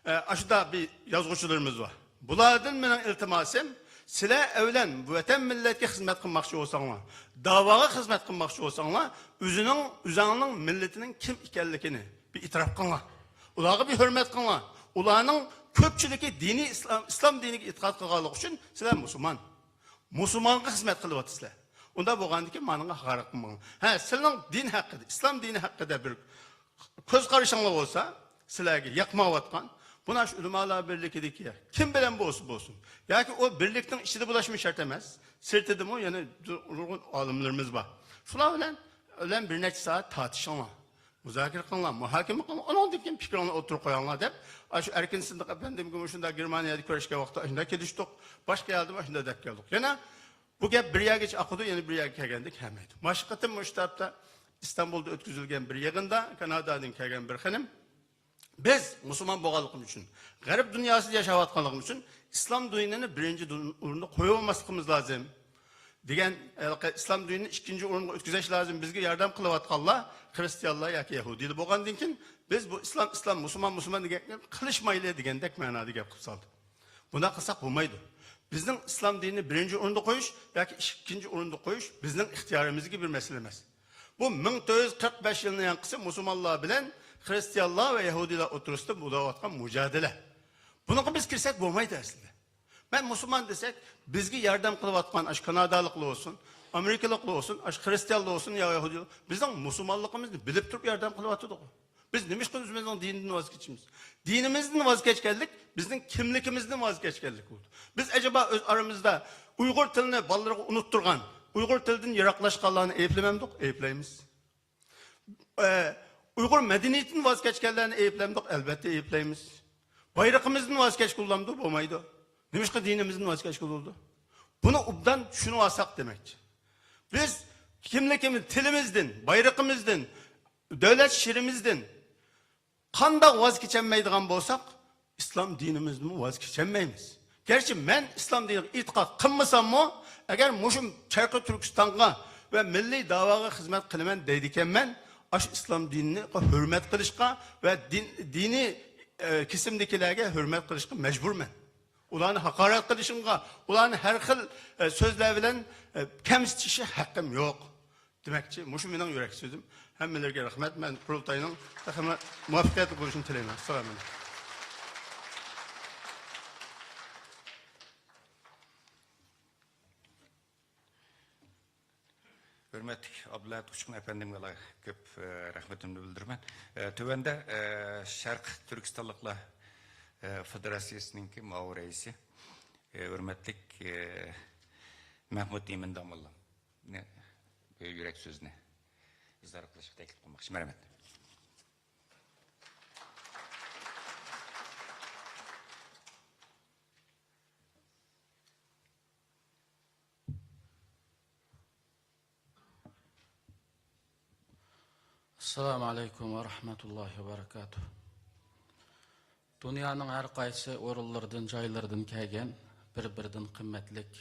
ئە، ئاشۇنداق بىر يازغۇچىلىرىمىز بار. بۇلاردىن مېنىڭ ئىلتىماسىم، سىلەر ئەۋلەن ۋەتەن مىللەتكە خىزمەت قىلماقچى بولساڭلار، داۋاغا خىزمەت قىلماقچى بولساڭلار، ئۆزىنىڭ، ئۆزەڭنىڭ مىللىتىنىڭ كىم ئىكەنلىكىنى بىر ئېتىراپ قىلىڭلار. ئۇلارغا بىر ھۆرمەت قىلىڭلار. ئۇلارنىڭ كۆپچىلىكى دىنىي ئىسلام، ئىسلام دىنىگە ئېتىقاد قىلغانلىقى ئۈچۈن سىلەر مۇسۇلمان. مۇسۇلمانغا خىزمەت قىلىۋاتىسىلەر. ئۇنداق بولغاندىكىن مانىڭغا ھاقارەت قىلماڭلار. ھە، سىلىنىڭ دىن ھەققىدە، ئىسلام دىنى ھەققىدە بىر كۆز قارىشىڭلار بولسا، سىلەرگە ياقمايۋاتقان، بۇنى شۇ ئۆلىمالار بىرلىكىدىكى كىم بىلەن بولسا بولسۇن، ياكى ئۇ بىرلىكنىڭ ئىچىدە بولۇشمۇ شەرت ئەمەس، سىرتىدىمۇ يەنە نۇرغۇن ئالىملىرىمىز بار. شۇلار بىلەن، بىلەن بىر نەچچە سائەت تارتىشىڭلار، مۇزاكىرە قىلىڭلار، مۇھاكىمە قىلىڭلار، ئۇنىڭدىن كېيىن پىكرىڭلارنى ئوتتۇرىغا قويۇڭلار دەپ، ئاشۇ ئەركىن سىدىق ئەپەندىمگە مۇشۇنداق گېرمانىيەدە كۆرۈشكەن ۋاقىتتا ئاشۇنداق كېلىشتۇق، باشقا يەردىمۇ ئاشۇنداق دەپ كەلدۇق. يەنە بۇ گەپ بىر يەرگىچە ئاقىدۇ، يەنە بىر يەرگە كەلگەندە كەلمەيدۇ. ماشۇ قېتىم مۇشۇ تەرەپتە ئىستانبۇلدا ئۆتكۈزۈلگەن بىر يىغىندا كانادادىن كەلگەن بىر خېنىم، بىز مۇسۇلمان بولغانلىقىمىز ئۈچۈن، غەرب دۇنياسىدا ياشاۋاتقانلىقىمىز ئۈچۈن ئىسلام دىنىنى بىرىنچى دۇن-، ئورۇندا قويۇۋالماسلىقىمىز لازىم دېگەن، ھېلىقى ئىسلام دىنىنى ئىككىنچى ئورۇنغا ئۆتكۈزۈش لازىم، بىزگە ياردەم قىلىۋاتقانلار خىرىستىيانلار ياكى يەھۇدىيلار بولغاندىن كېيىن، بىز بۇ ئىسلام، ئىسلام، مۇسۇلمان، مۇسۇلمان دېگەن گەپنى قىلىشمايلى دېگەندەك مەنادا گەپ قىلىپ سالدى. بۇنداق قىلساق بولمايدۇ. بىزنىڭ ئىسلام دىنىنى بىرىنچى ئورۇندا قويۇش ياكى ئىككىنچى ئورۇندا قويۇش بىزنىڭ ئىختىيارىمىزدىكى بىر مەسىلە ئەمەس. بۇ مىڭ تۆت يۈز قىرىق بەش يىلنىڭ يانقىسى مۇسۇلمانلار بىلەن خىرىستىيانلار ۋە يەھۇدىيلار ئوتتۇرىسىدا بولۇۋاتقان مۇجادىلە. بۇنىڭغا بىز كىرسەك بولمايدۇ ئەسلىدە. مەن مۇسۇلمان دېسەك، بىزگە ياردەم قىلىۋاتقان ئاشۇ كانادالىقلار بولسۇن، ئامېرىكىلىقلار بولسۇن، ئاشۇ خىرىستىيانلار بولسۇن يا يەھۇدىيلار، بىزنىڭ مۇسۇلمانلىقىمىزنى بىلىپ تۇرۇپ ياردەم قىلىۋاتىدۇ. بىز نېمىشقا ئۆزىمىزنىڭ دىنىدىن ۋاز كېچىمىز؟ دىنىمىزدىن ۋاز كەچكەنلىك بىزنىڭ كىملىكىمىزدىن ۋاز كەچكەنلىك بولىدۇ. بىز ئەجەبا ئۆز ئارىمىزدا ئۇيغۇر تىلىنى بالىلىرىغا ئۇنتتۇرغان، ئۇيغۇر تىلىدىن يىراقلاشقانلارنى ئەيىبلىمەمدۇق؟ ئەيىبلەيمىز. ئە، ئۇيغۇر مەدەنىيىتىدىن ۋاز كەچكەنلەرنى ئەيىبلەمدۇق؟ ئەلۋەتتە ئەيىبلەيمىز. بايرىقىمىزدىن ۋاز كەچكىلى بولامدۇ؟ بولمايدۇ. نېمىشقا دىنىمىزدىن ۋاز كەچكىلى بولىدۇ؟ بۇنى ئوبدان چۈشىنىۋالساق دېمەكچى. بىز كىملىكىمىز، تىلىمىزدىن، بايرىقىمىزدىن، دۆلەت شىرىمىزدىن قانداق ۋاز كېچەلمەيدىغان بولساق، ئىسلام دىنىمىزدىنمۇ ۋاز كېچەلمەيمىز. گەرچە مەن ئىسلام دىنىغا ئېتىقاد قىلمىساممۇ، ئەگەر مۇشۇ شەرقىي تۈركىستانغا ۋە مىللىي داۋاغا خىزمەت قىلىمەن دەيدىكەنمەن، ئاشۇ ئىسلام دىنىغا ھۆرمەت قىلىشقا ۋە دىن، دىنىي، ئە، كېسىمدىكىلەرگە ھۆرمەت قىلىشقا مەجبۇرمەن. ئۇلارنى ھاقارەت قىلىشىمغا، ئۇلارنى ھەر خىل، ئە، سۆزلەر بىلەن، ئە، كەمسىتىشكە ھەققىم يوق. دېمەكچى، مۇشۇ مېنىڭ يۈرەك سۆزۈم. ھەممىلەرگە رەھمەت. مەن قۇرۇلتاينىڭ تېخىمۇ مۇۋەپپەقىيەتلىك بولۇشىنى تىلەيمەن. ئەسسالامۇ ئەلەيكۇم. ھۆرمەتلىك ئابدۇلئەھەت ئۇچقۇن ئەپەندىمگە كۆپ، ئە، رەھمىتىمنى بىلدۈرىمەن. ئە، تۆۋەندە، ئە، شەرق تۈركىستانلىقلار، ئە، فېدېراتسىيىسىنىڭكى مۇئاۋىن رەئىسى، ئە، ھۆرمەتلىك، ئە، مەھمۇت ئىمىن داموللامنى بۇ يۈرەك سۆزىنى ئىزھار قىلىشقا تەكلىپ قىلماقچىمەن. رەھمەت. ئەسسالامۇ ئەلەيكۇم ۋە رەھمەتۇللاھى ۋە بەرىكاتۇھ. دۇنيانىڭ ھەر قايسى ئورۇنلىرىدىن، جايلىرىدىن كەلگەن بىر-بىرىدىن قىممەتلىك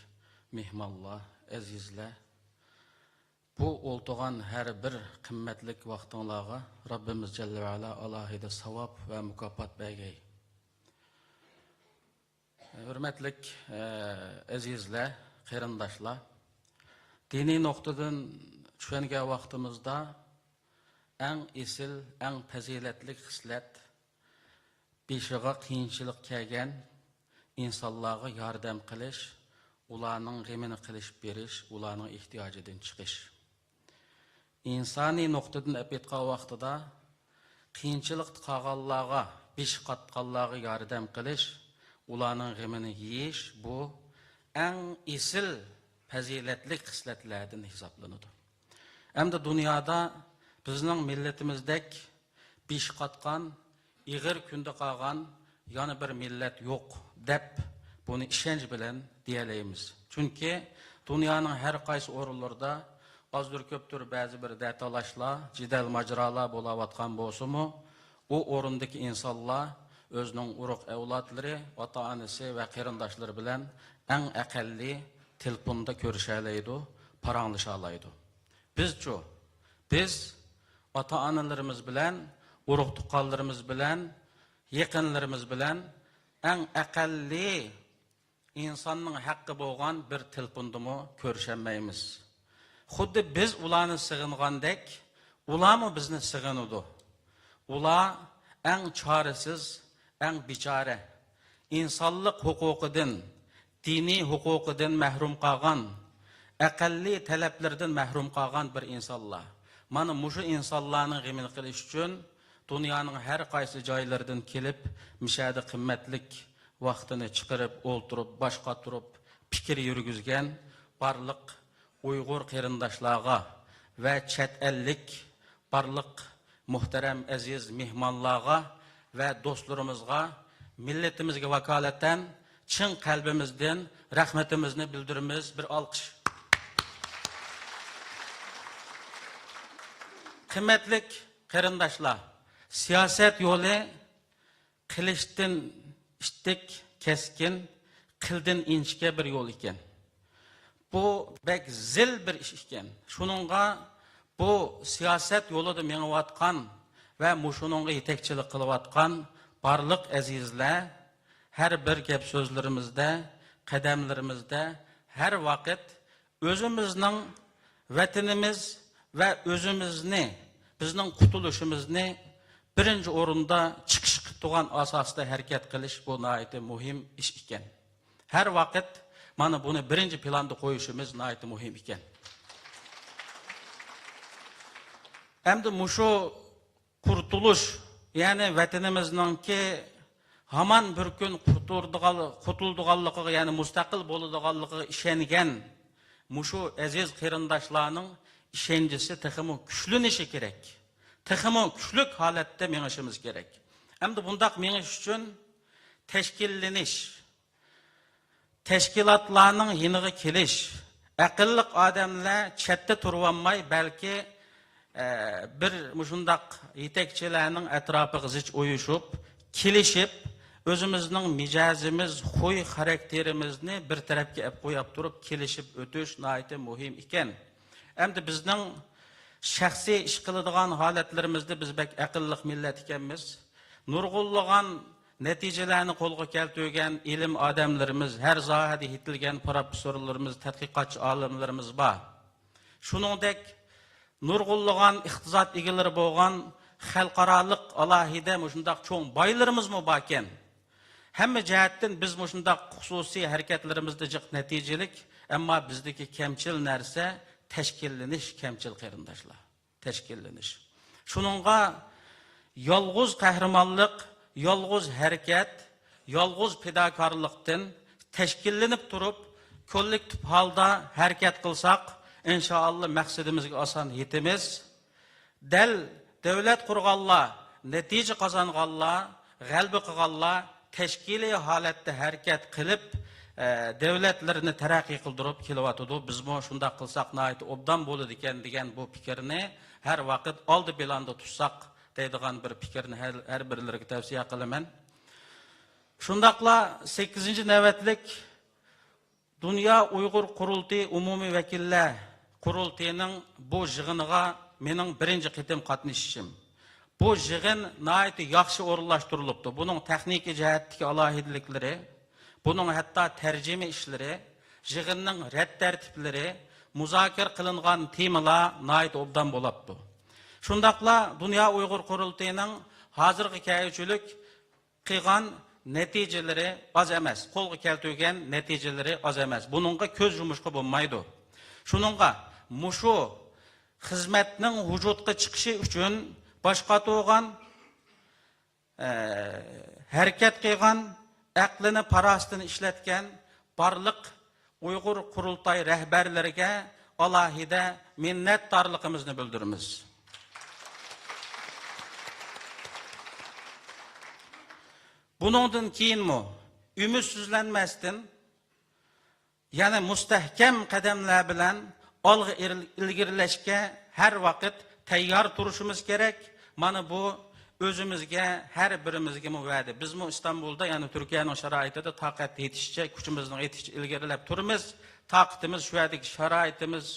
مېھمانلار، ئەزىزلەر، بۇ ئولتۇرغان ھەر بىر قىممەتلىك ۋاقتىڭلارغا رەببىمىز جەللە ۋە ئەلا ئالاھىدە ساۋاب ۋە مۇكاپات بەرگەي. ھۆرمەتلىك، ئە، ئەزىزلەر، قېرىنداشلار، دىنىي نۇقتىدىن چۈشەنگەن ۋاقتىمىزدا ئەڭ ئېسىل، ئەڭ پەزىلەتلىك خىسلەت، بېشىغا قىيىنچىلىق كەلگەن ئىنسانلارغا ياردەم قىلىش، ئۇلارنىڭ غېمىنى قىلىشىپ بېرىش، ئۇلارنىڭ ئېھتىياجىدىن چىقىش. ئىنسانىي نۇقتىدىن ئېلىپ ئېيتقان ۋاقتىدا، قىيىنچىلىقتا قالغانلارغا، بېشى قاتقانلارغا ياردەم قىلىش، ئۇلارنىڭ غېمىنى يېيىش، بۇ ئەڭ ئېسىل پەزىلەتلىك خىسلەتلەردىن ھېسابلىنىدۇ. ئەمدى دۇنيادا بىزنىڭ مىللىتىمىزدەك بېشى قاتقان، ئېغىر كۈندە قالغان يەنە بىر مىللەت يوق دەپ، بۇنى ئىشەنچ بىلەن دېيەلەيمىز. چۈنكى دۇنيانىڭ ھەر قايسى ئورۇنلىرىدا ئازدۇر كۆپتۇر بەزى بىر دەتالاشلار، جېدەل ماجىرالار بولاۋاتقان بولسىمۇ، ئۇ ئورۇندىكى ئىنسانلار ئۆزىنىڭ ئۇرۇق ئەۋلادلىرى، ئاتا-ئانىسى ۋە قېرىنداشلىرى بىلەن ئەڭ ئەقەللىي تېلېفوندا كۆرۈشەلەيدۇ، پاراڭلىشالايدۇ. بىزچۇ؟ بىز ئاتا-ئانىلىرىمىز بىلەن، ئۇرۇق-تۇغقانلىرىمىز بىلەن، يېقىنلىرىمىز بىلەن ئەڭ ئەقەللىي ئىنساننىڭ ھەققى بولغان بىر تېلېفوندىمۇ كۆرۈشەلمەيمىز. خۇددى بىز ئۇلارنى سېغىنغاندەك، ئۇلارمۇ بىزنى سېغىنىدۇ. ئۇلار ئەڭ چارىسىز، ئەڭ بىچارە، ئىنسانلىق ھوقۇقىدىن، دىنىي ھوقۇقىدىن مەھرۇم قالغان، ئەقەللىي تەلەپلىرىدىن مەھرۇم قالغان بىر ئىنسانلار. مانا مۇشۇ ئىنسانلارنىڭ غېمىنى قىلىش ئۈچۈن دۇنيانىڭ ھەر قايسى جايلىرىدىن كېلىپ، مىشەدە قىممەتلىك ۋاقتىنى چىقىرىپ، ئولتۇرۇپ، باش قاتۇرۇپ، پىكىر يۈرگۈزگەن بارلىق ئۇيغۇر قېرىنداشلارغا ۋە چەت ئەللىك بارلىق مۇھتەرەم ئەزىز مېھمانلارغا ۋە دوستلىرىمىزغا مىللىتىمىزگە ۋاكالىتەن چىن قەلبىمىزدىن رەھمىتىمىزنى بىلدۈرىمىز. بىر ئالقىش. قىممەتلىك قېرىنداشلار، سىياسەت يولى قىلىچتىن ئىتتىك كەسكىن، قىلدىن ئىنچىكە بىر يول ئىكەن. بۇ بەك زىل بىر ئىش ئىكەن. شۇنىڭغا بۇ سىياسەت يولىدا مېڭىۋاتقان ۋە مۇشۇنىڭغا يېتەكچىلىك قىلىۋاتقان بارلىق ئەزىزلەر، ھەر بىر گەپ سۆزلىرىمىزدە، قەدەملىرىمىزدە ھەر ۋاقىت ئۆزىمىزنىڭ ۋەتىنىمىز ۋە ئۆزىمىزنى، بىزنىڭ قۇتۇلۇشىمىزنى بىرىنچى ئورۇندا چىقىش قىلىدىغان ئاساستا ھەرىكەت قىلىش، بۇ ناھايىتى مۇھىم ئىش ئىكەن. ھەر ۋاقىت مانا بۇنى بىرىنچى پىلاندا قويۇشىمىز ناھايىتى مۇھىم ئىكەن. ئەمدى مۇشۇ قۇرتۇلۇش، يەنى ۋەتىنىمىزنىڭكى ھامان بىر كۈن قۇتۇلىدىغان-، قۇتۇلىدىغانلىقىغا، يەنى مۇستەقىل بولىدىغانلىقىغا ئىشەنگەن مۇشۇ ئەزىز قېرىنداشلارنىڭ ئىشەنچىسى تېخىمۇ كۈچلىنىشى كېرەك. تېخىمۇ كۈچلۈك ھالەتتە مېڭىشىمىز كېرەك. ئەمدى بۇنداق مېڭىش ئۈچۈن تەشكىللىنىش، تەشكىلاتلارنىڭ يېنىغا كېلىش، ئەقىللىق ئادەملەر چەتتە تۇرۇۋالماي، بەلكى، ئە، بىر مۇشۇنداق يېتەكچىلەرنىڭ ئەتراپىغا زىچ ئۇيۇشۇپ، كېلىشىپ، ئۆزىمىزنىڭ مىجەزىمىز، خۇي خاراكتېرىمىزنى بىر تەرەپكە ئەپ قويۇپ تۇرۇپ، كېلىشىپ ئۆتۈش ناھايىتى مۇھىم ئىكەن. ئەمدى بىزنىڭ شەخسىي ئىش قىلىدىغان ھالەتلىرىمىزدە بىز بەك ئەقىللىق مىللەت ئىكەنمىز. نۇرغۇنلىغان نەتىجىلەرنى قولغا كەلتۈرگەن ئىلىم ئادەملىرىمىز، ھەر ساھەدە يېتىلگەن پروفېسسورلىرىمىز، تەتقىقاتچى ئالىملىرىمىز بار. شۇنىڭدەك نۇرغۇنلىغان ئىقتىساد ئىگىلىرى بولغان خەلقئارالىق ئالاھىدە مۇشۇنداق چوڭ بايلىرىمىزمۇ باركەن. ھەممە جەھەتتىن بىز مۇشۇنداق خۇسۇسىي ھەرىكەتلىرىمىزدە جىق نەتىجىلىك، ئەمما بىزدىكى كەمچىل نەرسە تەشكىللىنىش كەمچىل، قېرىنداشلار. تەشكىللىنىش. شۇنىڭغا يالغۇز قەھرىمانلىق، يالغۇز ھەرىكەت، يالغۇز پىداكارلىقتىن تەشكىللىنىپ تۇرۇپ، كوللېكتىپ ھالدا ھەرىكەت قىلساق، ئىنشائاللا مەقسىتىمىزگە ئاسان يېتىمىز. دەل دۆلەت قۇرغانلار، نەتىجە قازانغانلار، غەلىبە قىلغانلار تەشكىلىي ھالەتتە ھەرىكەت قىلىپ، ئە، دۆلەتلىرىنى تەرەققىي قىلدۇرۇپ كېلىۋاتىدۇ. بىزمۇ شۇنداق قىلساق ناھايىتى ئوبدان بولىدىكەن دېگەن بۇ پىكىرنى ھەر ۋاقىت ئالدى پىلاندا تۇتساق دەيدىغان بىر پىكىرنى ھەر، ھەر بىرلىرىگە تەۋسىيە قىلىمەن. شۇنداقلا سەككىزىنچى نۆۋەتلىك دۇنيا ئۇيغۇر قۇرۇلتىيى ئومۇمىي ۋەكىللەر قۇرۇلتىيىنىڭ بۇ يىغىنىغا مېنىڭ بىرىنچى قېتىم قاتنىشىشىم. بۇ يىغىن ناھايىتى ياخشى ئورۇنلاشتۇرۇلۇپتۇ. بۇنىڭ تېخنىكىي جەھەتتىكى ئالاھىدىلىكلىرى، بۇنىڭ ھەتتا تەرجىمە ئىشلىرى، يىغىننىڭ رەت تەرتىپلىرى، مۇزاكىرە قىلىنغان تېمىلار ناھايىتى ئوبدان بولاپتۇ. شۇنداقلا دۇنيا ئۇيغۇر قۇرۇلتىيىنىڭ ھازىرغا كەلگۈچىلىك قىلغان نەتىجىلىرى ئاز ئەمەس، قولغا كەلتۈرگەن نەتىجىلىرى ئاز ئەمەس. بۇنىڭغا كۆز يۇمۇشقا بولمايدۇ. شۇنىڭغا مۇشۇ خىزمەتنىڭ ۋۇجۇدقا چىقىشى ئۈچۈن باش قاتۇرغان، ئە، ھەرىكەت قىلغان، ئەقلىنى، پاراسىتىنى ئىشلەتكەن بارلىق ئۇيغۇر قۇرۇلتاي رەھبەرلىرىگە ئالاھىدە مىننەتدارلىقىمىزنى بىلدۈرىمىز. بۇنىڭدىن كېيىنمۇ ئۈمىدسىزلەنمەستىن، يەنە مۇستەھكەم قەدەملەر بىلەن ئالغا ئىل-، ئىلگىرىلەشكە ھەر ۋاقىت تەييار تۇرۇشىمىز كېرەك. مانا بۇ ئۆزىمىزگە، ھەر بىرىمىزگىمۇ ۋەدە. بىزمۇ ئىستانبۇلدا، يەنى تۈركىيەنىڭ شارائىتىدا تاقەت يېتىشىچە، كۈچىمىزنىڭ يېتىشىچە ئىلگىرىلەپ تۇرىمىز. تاقىتىمىز، شۇ يەردىكى شارائىتىمىز،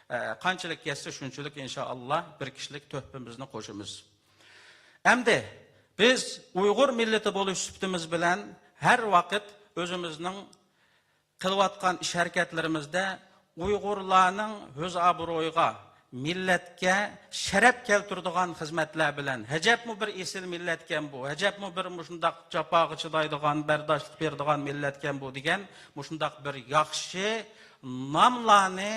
ئە، قانچىلىك يەتسە، شۇنچىلىك ئىنشائاللا بىر كىشىلىك تۆھپىمىزنى قوشىمىز. ئەمدى بىز ئۇيغۇر مىللىتى بولۇش سۈپىتىمىز بىلەن ھەر ۋاقىت ئۆزىمىزنىڭ قىلىۋاتقان ئىش-ھەرىكەتلىرىمىزدە ئۇيغۇرلارنىڭ ئۆز ئابرۇيىغا، مىللەتكە شەرەپ كەلتۈرىدىغان خىزمەتلەر بىلەن، ھەجەپمۇ بىر ئېسىل مىللەتكەن بۇ، ھەجەپمۇ بىر مۇشۇنداق جاپاغا چىدايدىغان، بەرداشلىق بېرىدىغان مىللەتكەن بۇ دېگەن مۇشۇنداق بىر ياخشى ناملارنى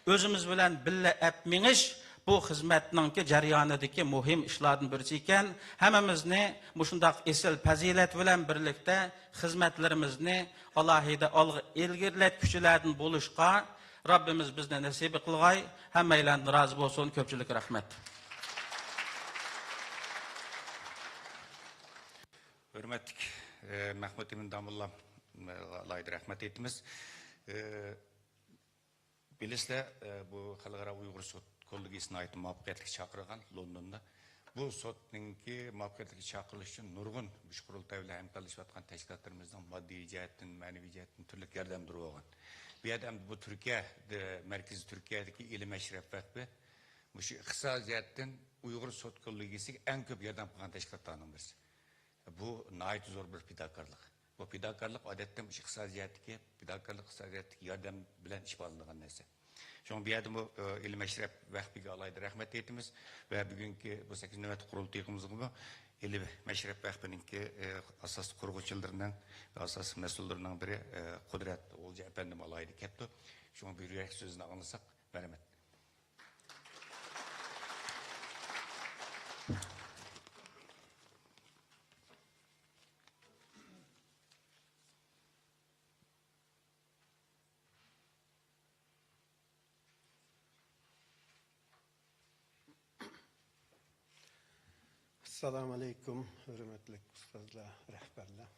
ئۆزىمىز بىلەن بىللە ئەپ مېڭىش بۇ خىزمەتنىڭكى جەريانىدىكى مۇھىم ئىشلاردىن بىرسى ئىكەن. ھەممىمىزنى مۇشۇنداق ئېسىل پەزىلەت بىلەن بىرلىكتە خىزمەتلىرىمىزنى ئالاھىدە ئالغا ئىلگىرىلەتكۈچىلەردىن بولۇشقا رەببىمىز بىزنى نەسىب قىلغاي. ھەممەيلەندىن رازى بولسۇن. كۆپچىلىك رەھمەت. ھۆرمەتلىك، ئە، مەھمۇت ئىمىن داموللا، ئە، ئالاھىدە رەھمەت ئېيتىمىز. ئە، بىلىسىلەر، ئە، بۇ خەلقئارا ئۇيغۇر سوت كوللېگىيىسى ناھايىتى مۇۋەپپەقىيەتلىك چاقىرغان لوندوندا. بۇ سوتنىڭكى مۇۋەپپەقىيەتلىك چاقىرىلىشى ئۈچۈن نۇرغۇن مۇشۇ قۇرۇلتاي بىلەن ھەمكارلىشىۋاتقان تەشكىلاتلىرىمىزنىڭ ماددىي جەھەتتىن، مەنىۋى جەھەتتىن تۈرلۈك ياردەملىرى بولغان. بۇ يەردە ئەمدى بۇ تۈركىيە، مەركىزىي تۈركىيەدىكى ئىلىم ئەشرەپ ۋەقپى مۇشۇ ئىقتىسادىي جەھەتتىن ئۇيغۇر سوت كوللېگىيىسىگە ئەڭ كۆپ ياردەم قىلغان تەشكىلاتلارنىڭ بىرسى. بۇ ناھايىتى زور بىر پىداكارلىق. بۇ پىداكارلىق، ئادەتتە، مۇشۇ ئىقتىسادىي جەھەتتىكى پىداكارلىق، ئىقتىسادىي جەھەتتىكى ياردەم بىلەن ئىپادىلىنىدىغان نەرسە. شۇڭا بۇ يەردىمۇ، ئە، ئىلىم ئەشرەپ ۋەقپىگە ئالاھىدە رەھمەت ئېيتىمىز ۋە بۈگۈنكى بۇ سەككىزىنچى نۆۋەتلىك قۇرۇلتىيىمىزغىمۇ ئىلىم ئەشرەپ ۋەقپىنىڭكى، ئە، ئاساسلىق قۇرغۇچىلىرىنىڭ ۋە ئاساسلىق مەسئۇللىرىنىڭ بىرى، ئە، قۇدرەت غۇلجا ئەپەندىمۇ ئالاھىدە كەپتۇ. شۇڭا بۇ يۈرەك سۆزىنى ئاڭلىساق، مەرھەمەت. ئەسسالامۇ ئەلەيكۇم، ھۆرمەتلىك ئۇستازلار، رەھبەرلەر.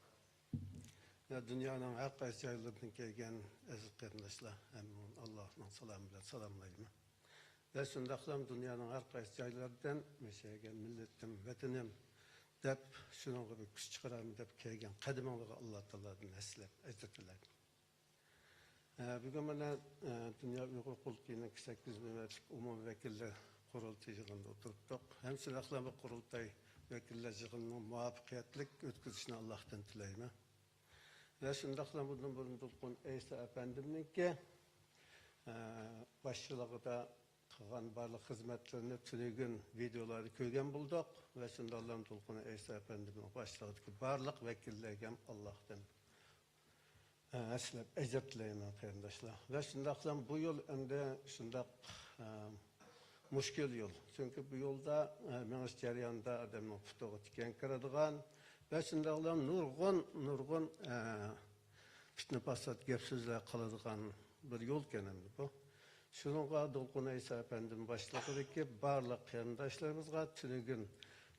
يا، دۇنيانىڭ ھەر قايسى جايلىرىدىن كەلگەن ئەزىز قېرىنداشلار، ھەممىڭلارنى ئاللاھنىڭ سالامى بىلەن سالاملايمەن. ۋە شۇنداقلا دۇنيانىڭ ھەر قايسى جايلىرىدىن مۇشۇ يەرگە مىللىتىم، ۋەتىنىم دەپ، شۇنىڭغا بىر كۈچ چىقىرارمەن دەپ كەلگەن قەدىمىڭلارغا ئاللا تائالادىن ھەسسىلەپ ئەجىر تىلەيمەن. ئە، بۈگۈن مانا، ئە، دۇنيا ئۇيغۇر قۇرۇلتىيىنىڭ سەككىزىنچى نۆۋەتلىك ئومۇمىي ۋەكىللەر قۇرۇلتىيى يىغىنىدا ئولتۇرۇپتۇق. ھەم شۇنداقلا بۇ قۇرۇلتاي ۋەكىللەر يىغىنىنىڭ مۇۋەپپەقىيەتلىك ئۆتكۈزۈشىنى ئاللاھتىن تىلەيمەن. ۋە شۇنداقلا بۇندىن بۇرۇن دولقۇن ئەيسا ئەپەندىمنىڭكى، ئە، باشچىلىقىدا قىلغان بارلىق خىزمەتلىرىنى تۈنۈگۈن ۋىدېئولاردا كۆرگەن بولدۇق. ۋە شۇنداقلا دولقۇن ئەيسا ئەپەندىمنىڭ باشچىلىقىدىكى بارلىق ۋەكىللەرگە ھەم ئاللاھتىن ھەسسىلەپ ئەجىر تىلەيمەن، قېرىنداشلار. ۋە شۇنداقلا بۇ يىل ئەمدى شۇنداق، ئە، مۈشكۈل يول. چۈنكى بۇ يولدا، ئە، مېڭىش جەريانىدا ئادەمنىڭ پۇتىغا تىكەن كىرىدىغان ۋە شۇنداقلا نۇرغۇن، نۇرغۇن، ئە، پىتنە پاسات گەپ سۆزلەر قىلىدىغان بىر يولكەن ئەمدى بۇ. شۇنىڭغا دولقۇن ئەيسا ئەپەندىم باشچىلىقىدىكى بارلىق قېرىنداشلىرىمىزغا تۈنۈگۈن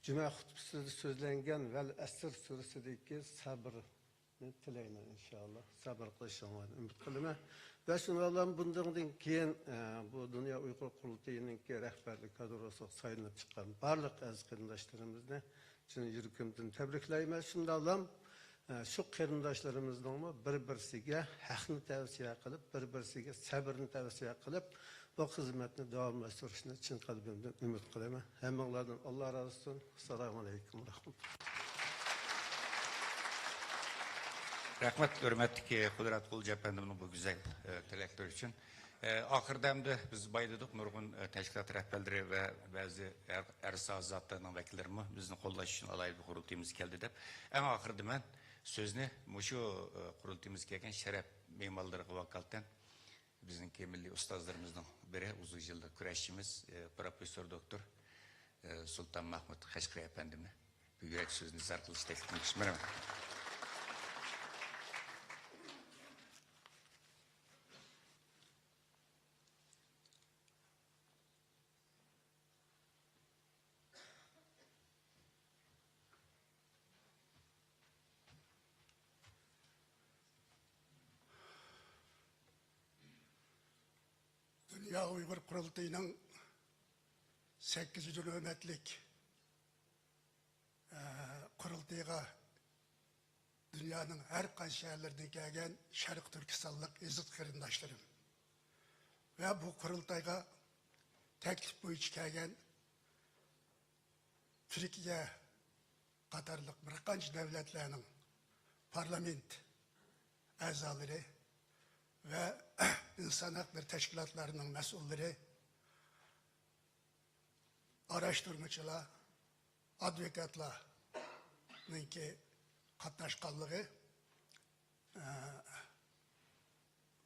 جۈمە خۇتبىسىدە سۆزلەنگەن ۋەل ئەسىر سۈرىسىدىكى سەبىر تىلەيمەن، ئىنشائاللا. سەبىر قىلىشىڭلارنى ئۈمىد قىلىمەن. ۋە شۇنىڭ بىلەن بۇندىن كېيىن، ئە، بۇ دۇنيا ئۇيغۇر قۇرۇلتىيىنىڭكى رەھبەرلىك كادروسىغا سايلىنىپ چىققان بارلىق ئەزىز قېرىنداشلىرىمىزنى چىن يۈرىكىمدىن تەبرىكلەيمەن. شۇنداقلا، ئە، شۇ قېرىنداشلىرىمىزنىڭمۇ بىر-بىرسىگە ھەقنى تەۋسىيە قىلىپ، بىر-بىرسىگە سەبرنى تەۋسىيە قىلىپ، بۇ خىزمەتنى داۋاملاشتۇرۇشىنى چىن قەلبىمدىن ئۈمىد قىلىمەن. ھەممىڭلاردىن ئاللا رازى بولسۇن. ئەسسالامۇ ئەلەيكۇم ۋە رەھمەتۇللا. رەھمەت، ھۆرمەتلىك قۇدرەت غۇلجا ئەپەندىمنىڭ بۇ گۈزەل، ئە، تىلەكلىرى ئۈچۈن. ئە، ئاخىرىدا ئەمدى بىز بايا دېدۇق، نۇرغۇن، ئە، تەشكىلات رەھبەرلىرى ۋە بەزى ئەر، ئەرسا زاتلارنىڭ ۋەكىللىرىمۇ بىزنى قوللاش ئۈچۈن ئالاھىدە بىر قۇرۇلتىيىمىزغا كەلدى دەپ. ئەڭ ئاخىرىدا مەن سۆزنى مۇشۇ، ئە، قۇرۇلتىيىمىزغا كەلگەن شەرەپ مېھمانلىرىغا ۋاكالىتەن بىزنىڭكى مىللىي ئۇستازلىرىمىزنىڭ بىرى، ئۇزۇن يىللىق كۈرەشچىمىز، ئە، پروفېسسور دوكتور، ئە، سۇلتان مەھمۇت قەشقىرى ئەپەندىمنى بۇ يۈرەك سۆزىنى ئىزھار قىلىشنى تەكلىپ قىلماقچىمەن. رەھمەت. دۇنيا ئۇيغۇر قۇرۇلتىيىنىڭ سەككىزىنچى نۆۋەتلىك، ئە، قۇرۇلتىيىغا دۇنيانىڭ ھەر قايسى شەھەرلىرىدىن كەلگەن شەرقىي تۈركىستانلىق ئەزىز قېرىنداشلىرىم ۋە بۇ قۇرۇلتايغا تەكلىپ بويىچە كەلگەن تۈركىيە قاتارلىق بىر قانچە دۆلەتلەرنىڭ پارلامېنت ئەزالىرى ۋە ئىنسان ھەقلىرى تەشكىلاتلىرىنىڭ مەسئۇللىرى، ئاراشتۇرمىچىلار، ئادۋوكاتلارنىڭكى قاتناشقانلىقى، ئە،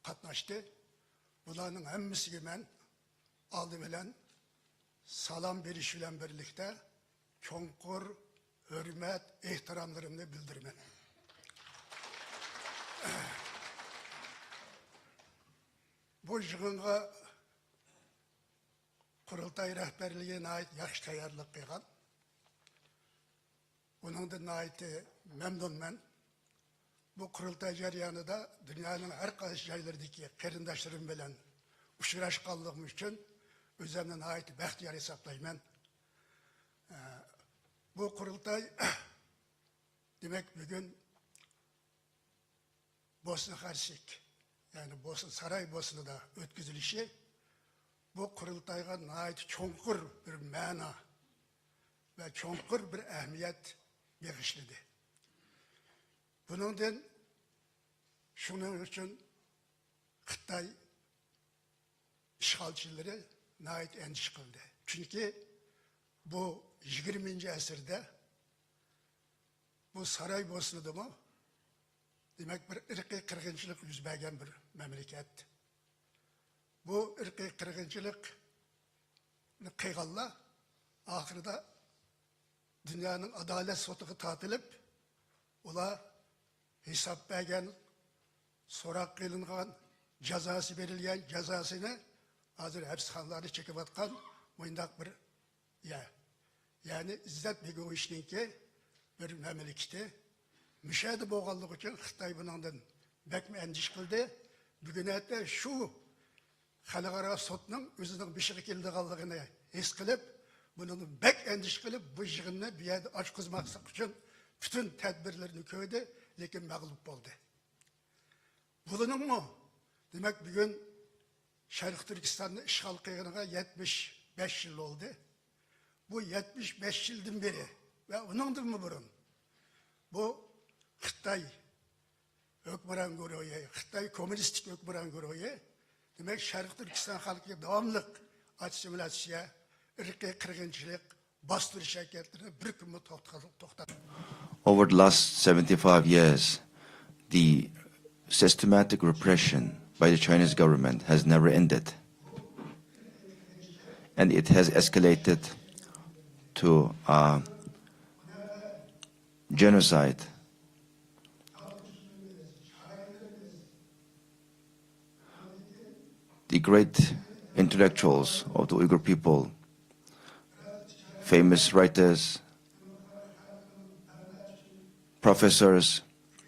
قاتناشتى. بۇلارنىڭ ھەممىسىگە مەن ئالدى بىلەن سالام بېرىش بىلەن بىرلىكتە چوڭقۇر ھۆرمەت، ئېھتىراملىرىمنى بىلدۈرىمەن. بۇ يىغىنغا قۇرۇلتاي رەھبەرلىكى ناھايىتى ياخشى تەييارلىق قىلغان. بۇنىڭدىن ناھايىتى مەمنۇنمەن. بۇ قۇرۇلتاي جەريانىدا دۇنيانىڭ ھەر قايسى جايلىرىدىكى قېرىنداشلىرىم بىلەن ئۇچراشقانلىقىم ئۈچۈن ئۆزۈمنى ناھايىتى بەختىيار ھېسابلايمەن. ئە، بۇ قۇرۇلتاي، دېمەك، بۈگۈن بوسنا خەرسىك، يەنى بوسنا، ساراي بوسنىدا ئۆتكۈزۈلۈشى بۇ قۇرۇلتايغا ناھايىتى چوڭقۇر بىر مەنا ۋە چوڭقۇر بىر ئەھمىيەت بېغىشلىدى. بۇنىڭدىن، شۇنىڭ ئۈچۈن خىتاي ئىشغالچىلىرى ناھايىتى ئەندىشە قىلدى. چۈنكى بۇ يىگىرمىنچى ئەسىردە بۇ ساراي بوسنىدىمۇ، دېمەك، بىر ئىرقىي قىرغىنچىلىق يۈز بەرگەن بىر مەملىكەت. بۇ ئىرقىي قىرغىنچىلىقنى قىلغانلار ئاخىرىدا دۇنيانىڭ ئادالەت سوتىغا تارتىلىپ، ئۇلار ھېساب بەرگەن، سوراق قىلىنغان، جازاسى بېرىلگەن، جازاسىنى ھازىر ھەپسخانىلاردا چېكىۋاتقان مۇنداق بىر يەر. يەنى ئىززەت بېگوۋىچنىڭكى بىر مەملىكىتى. مۇشۇ يەردە بولغانلىقى ئۈچۈن خىتاي بۇنىڭدىن بەكمۇ ئەندىشە قىلدى. بۈگۈن ئەتە شۇ خەلقئارا سوتنىڭ ئۆزىنىڭ بېشىغا كېلىدىغانلىقىنى ھېس قىلىپ، بۇنىڭدىن بەك ئەندىشە قىلىپ، بۇ يىغىننى بۇ يەردە ئاچقۇزماسلىق ئۈچۈن پۈتۈن تەدبىرلىرىنى كۆردى، لېكىن مەغلۇپ بولدى. بۇلىنىڭمۇ، دېمەك، بۈگۈن شەرقىي تۈركىستاننى ئىشغال قىلغىنىغا يەتمىش بەش يىل بولدى. بۇ يەتمىش بەش يىلدىن بېرى ۋە ئۇنىڭدىنمۇ بۇرۇن بۇ خىتاي ھۆكۈمران گۇرۇھى، خىتاي كوممۇنىستىك ھۆكۈمران گۇرۇھى، دېمەك، شەرقىي تۈركىستان خەلقىگە داۋاملىق ئاسسىمىلياتسىيە، ئىرقىي قىرغىنچىلىق، باستۇرۇش ھەرىكەتلىرىنى بىر كۈنمۇ توختىتالمىدى. Over the last seventy-five years, the systematic repression by the Chinese government has never ended. And it has escalated to a genocide. The great intellectuals of the Uyghur people, famous writers, professors,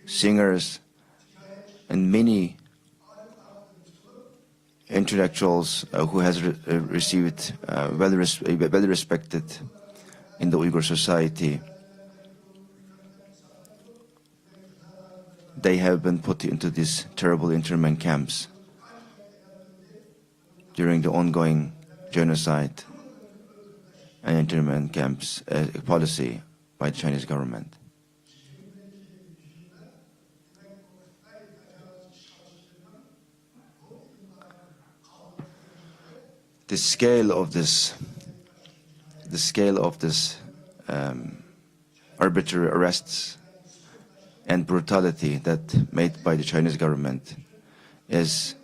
singers, and many intellectuals, uh, who has re- uh, received, uh, well res- uh, well respected in the Uyghur society. They have been put into these terrible internment camps during the ongoing genocide and internment camps, uh, policy by the Chinese government. The scale of this, the scale of this, um, arbitrary arrests and brutality that made by the Chinese government is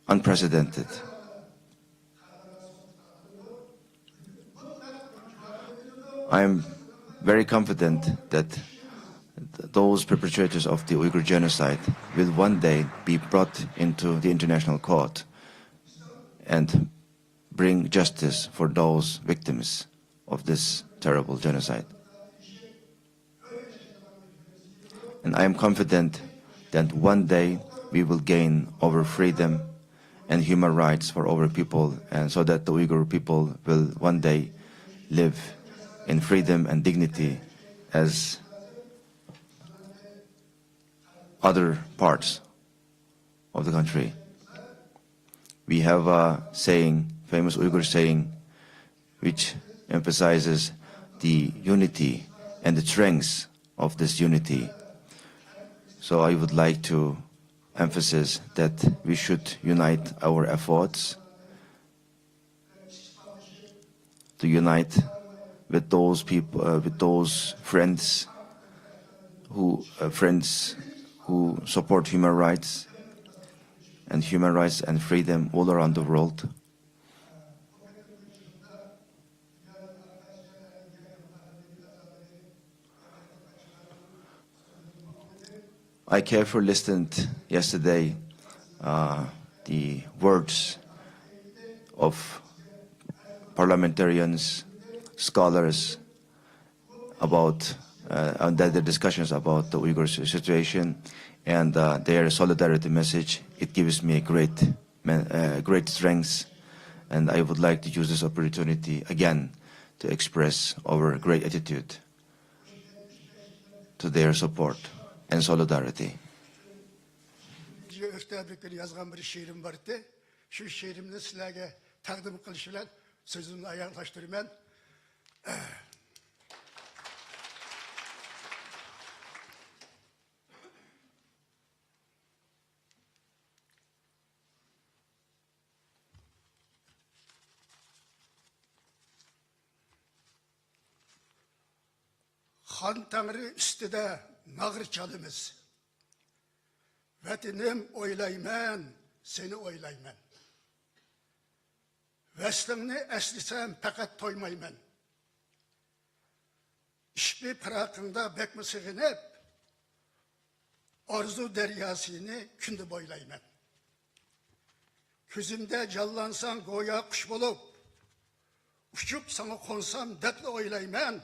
unprecedented. I am very confident that th- those perpetrators of the Uyghur genocide will one day be brought into the international court and bring justice for those victims of this terrible genocide. And I am confident that one day we will gain our freedom and human rights for our people, and so that the Uyghur people will one day live in freedom and dignity as other parts of the country. We have a saying, famous Uyghur saying, which emphasizes the unity and the strength of this unity. So I would like to emphasize that we should unite our efforts to unite with those people, uh, with those friends who, uh, friends who support human rights and human rights and freedom all around the world. I carefully listened yesterday, uh, the words of parliamentarians, scholars about, uh, and their discussions about the Uyghur si- situation and, uh, their solidarity message. It gives me a great, men- uh, great strength And I would like to use this opportunity again to express our great gratitude to their support and solidarity. ئۆكتەبىر كۈنى يازغان بىر شېئىرىم بار ئىدى. شۇ شېئىرىمنى سىلەرگە تەقدىم قىلىش بىلەن سۆزۈمنى ئاياغلاشتۇرىمەن. خان تەڭرى ئۈستىدە ناغرا چالىمىز. ۋەتىنىم ئويلايمەن، سېنى ئويلايمەن. ۋەسلىڭنى ئەسلىسەم پەقەت تويمايمەن. ئىشقى پىراقىڭدا بەكمۇ سېغىنىپ، ئارزۇ دەرياسىنى كۈندە بويلايمەن. كۆزۈمدە جانلانساڭ گويا قۇش بولۇپ، ئۇچۇپ ساڭا قونسام دەپلا ئويلايمەن.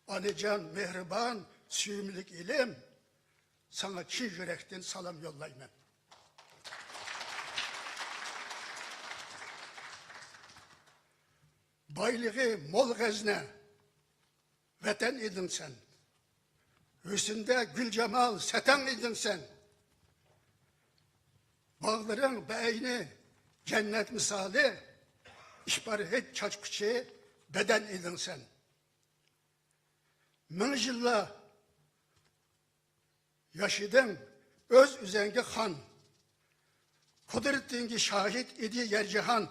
ئانىجان، مېھرىبان، سۆيۈملۈك ئېلىم، ساڭا چىن يۈرەكتىن سالام يوللايمەن. بايلىقى مول غەزنە، ۋەتەن ئىدىڭ سەن. ھۆسنىدە گۈلجامال، سەتەڭ ئىدىڭ سەن. باغلىرىڭ بەئەينى جەننەت مىسالى، ئىپارھېيت چاچقۇچى بەدەن ئىدىڭ سەن. مىڭ يىللار ياشىدىڭ ئۆز-ئۆزۈڭگە خان، قۇدرىتىڭگە شاھىت ئىدى يەر-جاھان.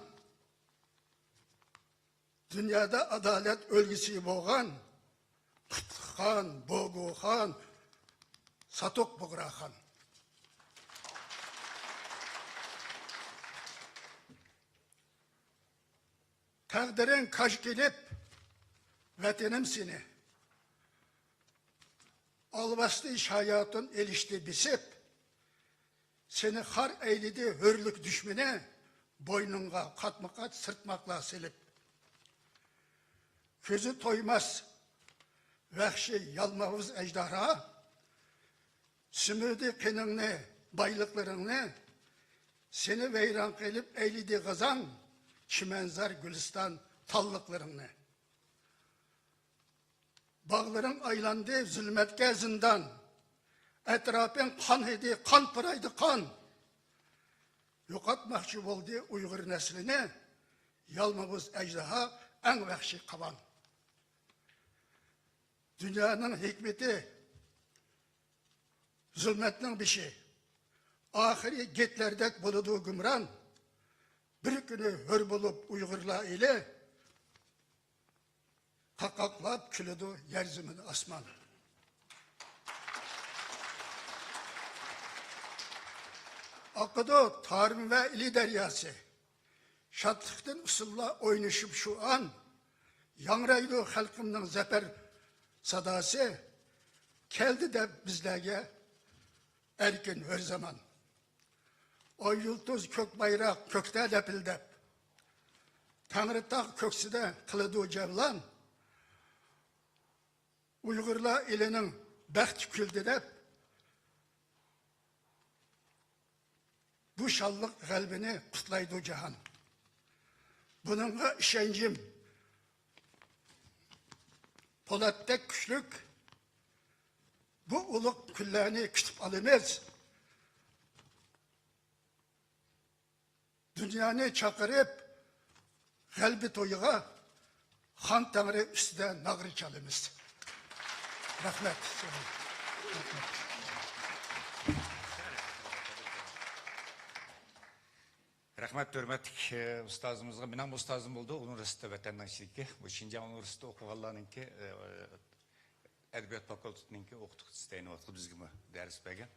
دۇنيادا ئادالەت ئۈلگىسى بولغان قۇتلۇقخان، بوگۇخان، ساتۇق بۇغراخان. تەقدىرىڭ كاج كېلىپ، ۋەتىنىم سېنى ئالۋاستى شاياتۇن ئېلىشتى بېسىپ. سېنى خار ئەيلىدى ھۆرلۈك دۈشمىنى، بوينۇڭغا قاتمۇ قات سىرتماقلار سېلىپ. كۆزى تويماس ۋەھشىي يالماۋۇز ئەجدىھا، سۈمۈردى قېنىڭنى، بايلىقلىرىڭنى، سېنى ۋەيران قىلىپ ئەيلىدى غازاڭ، چىمەنزار گۈلىستان تاللىقلىرىڭنى. باغلىرىڭ ئايلاندى زۇلمەتكە زىندان، ئەتراپىڭ قان ئىدى، قان پۇرايدى قان. يوقاتماقچى بولدى ئۇيغۇر نەسلىنى يالماۋۇز ئەجدىھا، ئەڭ ۋەھشىي قاۋان. دۇنيانىڭ ھېكمىتى زۇلمەتنىڭ بېشى، ئاخىرى گىتلەردەك بولىدۇ گۇمران. بىر كۈنى ھۆر بولۇپ ئۇيغۇرلار ئېلى، قاقاقلاپ كۈلىدۇ يەر زېمىن ئاسمان. ئاقىدۇ تارىم ۋە ئىلى دەرياسى، شادلىقتىن ئۇسسۇللار ئوينىشىپ شۇ ئان، ياڭرايدۇ خەلقىمنىڭ زەپەر ساداسى، كەلدى دەپ بىزلەرگە ئەركىن ھۆر زامان. ئاي يۇلتۇز كۆك بايراق كۆكتە لەپىلدەپ، تەڭرىتاغ كۆكسىدە قىلىدۇ جەۋلان. ئۇيغۇرلار ئېلىنىڭ بەختى كۈلدى دەپ، بۇ شانلىق غەلىبىنى قۇتلايدۇ جاھان. بۇنىڭغا ئىشەنچىم پولاتتەك كۈچلۈك. بۇ ئۇلۇغ كۈنلەرنى كۈتۈپ ئالىمىز. دۇنيانى چاقىرىپ، غەلىبە تويىغا خان تەڭرى ئۈستىدە ناغرا چالىمىز. رەھمەت. رەھمەت ھۆرمەتلىك، ئە، ئۇستازىمىزغا. مېنىڭ ئۇستازىم بولدى ئۇنىۋېرسىتېتتا، ۋەتەننىڭ ئىچىدىكى. بۇ شىنجاڭ ئۇنىۋېرسىتېتى ئوقۇغانلارنىڭكى، ئە، ئەدەبىيات فاكۇلتېتىنىڭكى ئوقۇتقۇچىسى تەيىنلەۋاتقان، بىزگىمۇ دەرس بەرگەن.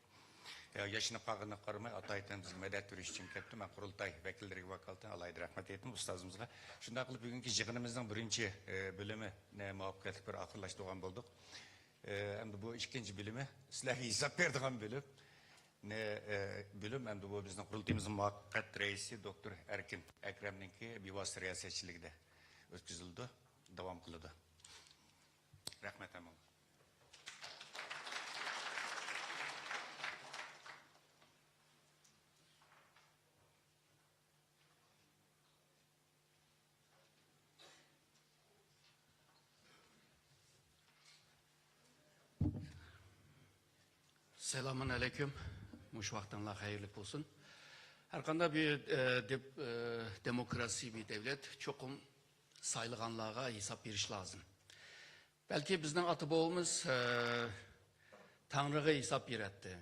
يا-، ياشىنىپ قالغىنىغا قارىماي، ئاتايىتەن بىزگە مەدەت بېرىش ئۈچۈن كەپتۇ. مەن قۇرۇلتاي ۋەكىللىرىگە ۋاكالىتەن ئالاھىدە رەھمەت ئېيتىمەن ئۇستازىمىزغا. شۇنداق قىلىپ، بۈگۈنكى يىغىنىمىزنىڭ بىرىنچى، ئە، بۆلۈمىنى مۇۋەپپەقىيەتلىك بىر ئاخىرلاشتۇرغان بولدۇق. ئە، ئەمدى بۇ ئىككىنچى بۆلۈمى سىلەرگە ھېساب بېرىدىغان بۆلۈم. نى، ئە، بۆلۈم ئەمدى بۇ بىزنىڭ قۇرۇلتىيىمىزنىڭ مۇۋەققەت رەئىسى دوكتور ئەركىن ئەكرەمنىڭكى بىۋاسىتە رىياسەتچىلىكىدە ئۆتكۈزۈلىدۇ، داۋام قىلىدۇ. رەھمەت ھەممىڭلارغا. سالامۇن ئەلەيكۇم. مۇشۇ ۋاقتىڭلار خەيرلىك بولسۇن. ھەر قانداق بىر، ئە، دېپ-، ئە، دېموكراسىيە بىر دەۋلەت چوقۇم سايلىغانلارغا ھېساب بېرىش لازىم. بەلكى بىزنىڭ ئاتا-بوۋىمىز، ئە، تەڭرىگە ھېساب بېرەتتى.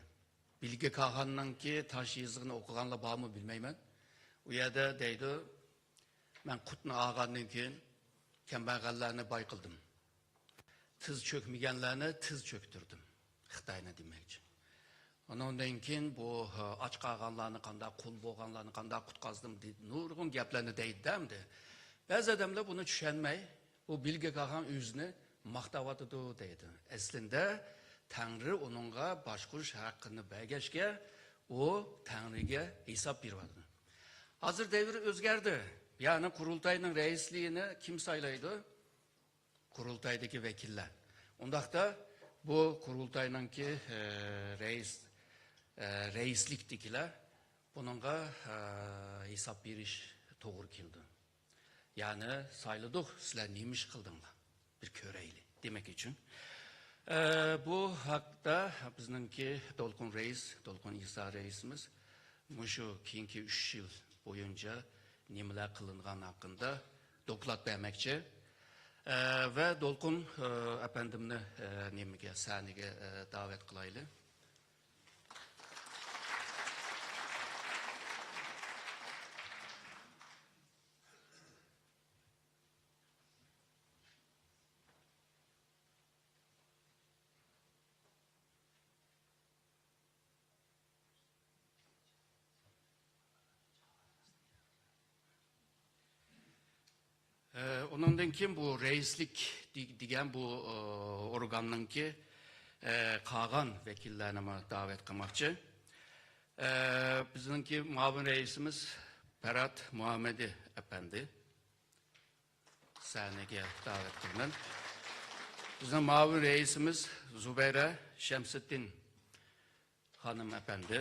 بىلگە كاخاننىڭكى تاش يېزىقىنى ئوقۇغانلار بارمۇ بىلمەيمەن. ئۇ يەردە دەيدۇ، مەن قۇتنى ئالغاندىن كېيىن كەمبەغەللەرنى باي قىلدىم. تىز چۆكمىگەنلەرنى تىز چۆكتۈردۈم. خىتاينى دېمەكچى. ئۇنىڭدىن كېيىن بۇ، ھە، ئاچ قالغانلارنى قانداق، قۇل بولغانلارنى قانداق قۇتقازدىم دەپ نۇرغۇن گەپلەرنى دەيدۇ ئەمدى. بەزى ئادەملەر بۇنى چۈشەنمەي، بۇ بىلگە كاخان ئۆزىنى ماختاۋاتىدۇ دەيدۇ. ئەسلىندە تەڭرى ئۇنىڭغا باشقۇرۇش ھەققىنى بەرگەچكە، ئۇ تەڭرىگە ھېساب بېرىۋاتىدۇ. ھازىر دەۋر ئۆزگەردى. يەنى قۇرۇلتاينىڭ رەئىسلىكىنى كىم سايلايدۇ؟ قۇرۇلتايدىكى ۋەكىللەر. ئۇنداقتا بۇ قۇرۇلتاينىڭكى، ئە، رەئىس، ئە، رەئىسلىكتىكىلەر بۇنىڭغا، ئە، ھېساب بېرىش توغرا كېلىدۇ. يەنى سايلىدۇق، سىلەر نېمە ئىش قىلدىڭلار؟ بىر كۆرەيلى دېمەك ئۈچۈن. ئە، بۇ ھەقتە بىزنىڭكى دولقۇن رەئىس، دولقۇن ئىسا رەئىسىمىز مۇشۇ كېيىنكى ئۈچ يىل بويىچە نېمىلەر قىلىنغان ھەققىدە دوكلات بەرمەكچى. ئە، ۋە دولقۇن، ئە، ئەپەندىمنى، ئە، نېمىگە، سەھنىگە، ئە، دەۋەت قىلايلى. ئە، ئۇنىڭدىن كېيىن بۇ رەئىسلىك دې-، دېگەن بۇ، ئورگاننىڭكى، ئە، قالغان ۋەكىللەرنىمۇ دەۋەت قىلماقچى. ئە، بىزنىڭكى مۇئاۋىن رەئىسىمىز پەرھات مۇھەممەدى ئەپەندى. سەھنىگە دەۋەت قىلىمەن. بىزنىڭ مۇئاۋىن رەئىسىمىز زۇبەيرە شەمسىدىن خانىم ئەپەندى.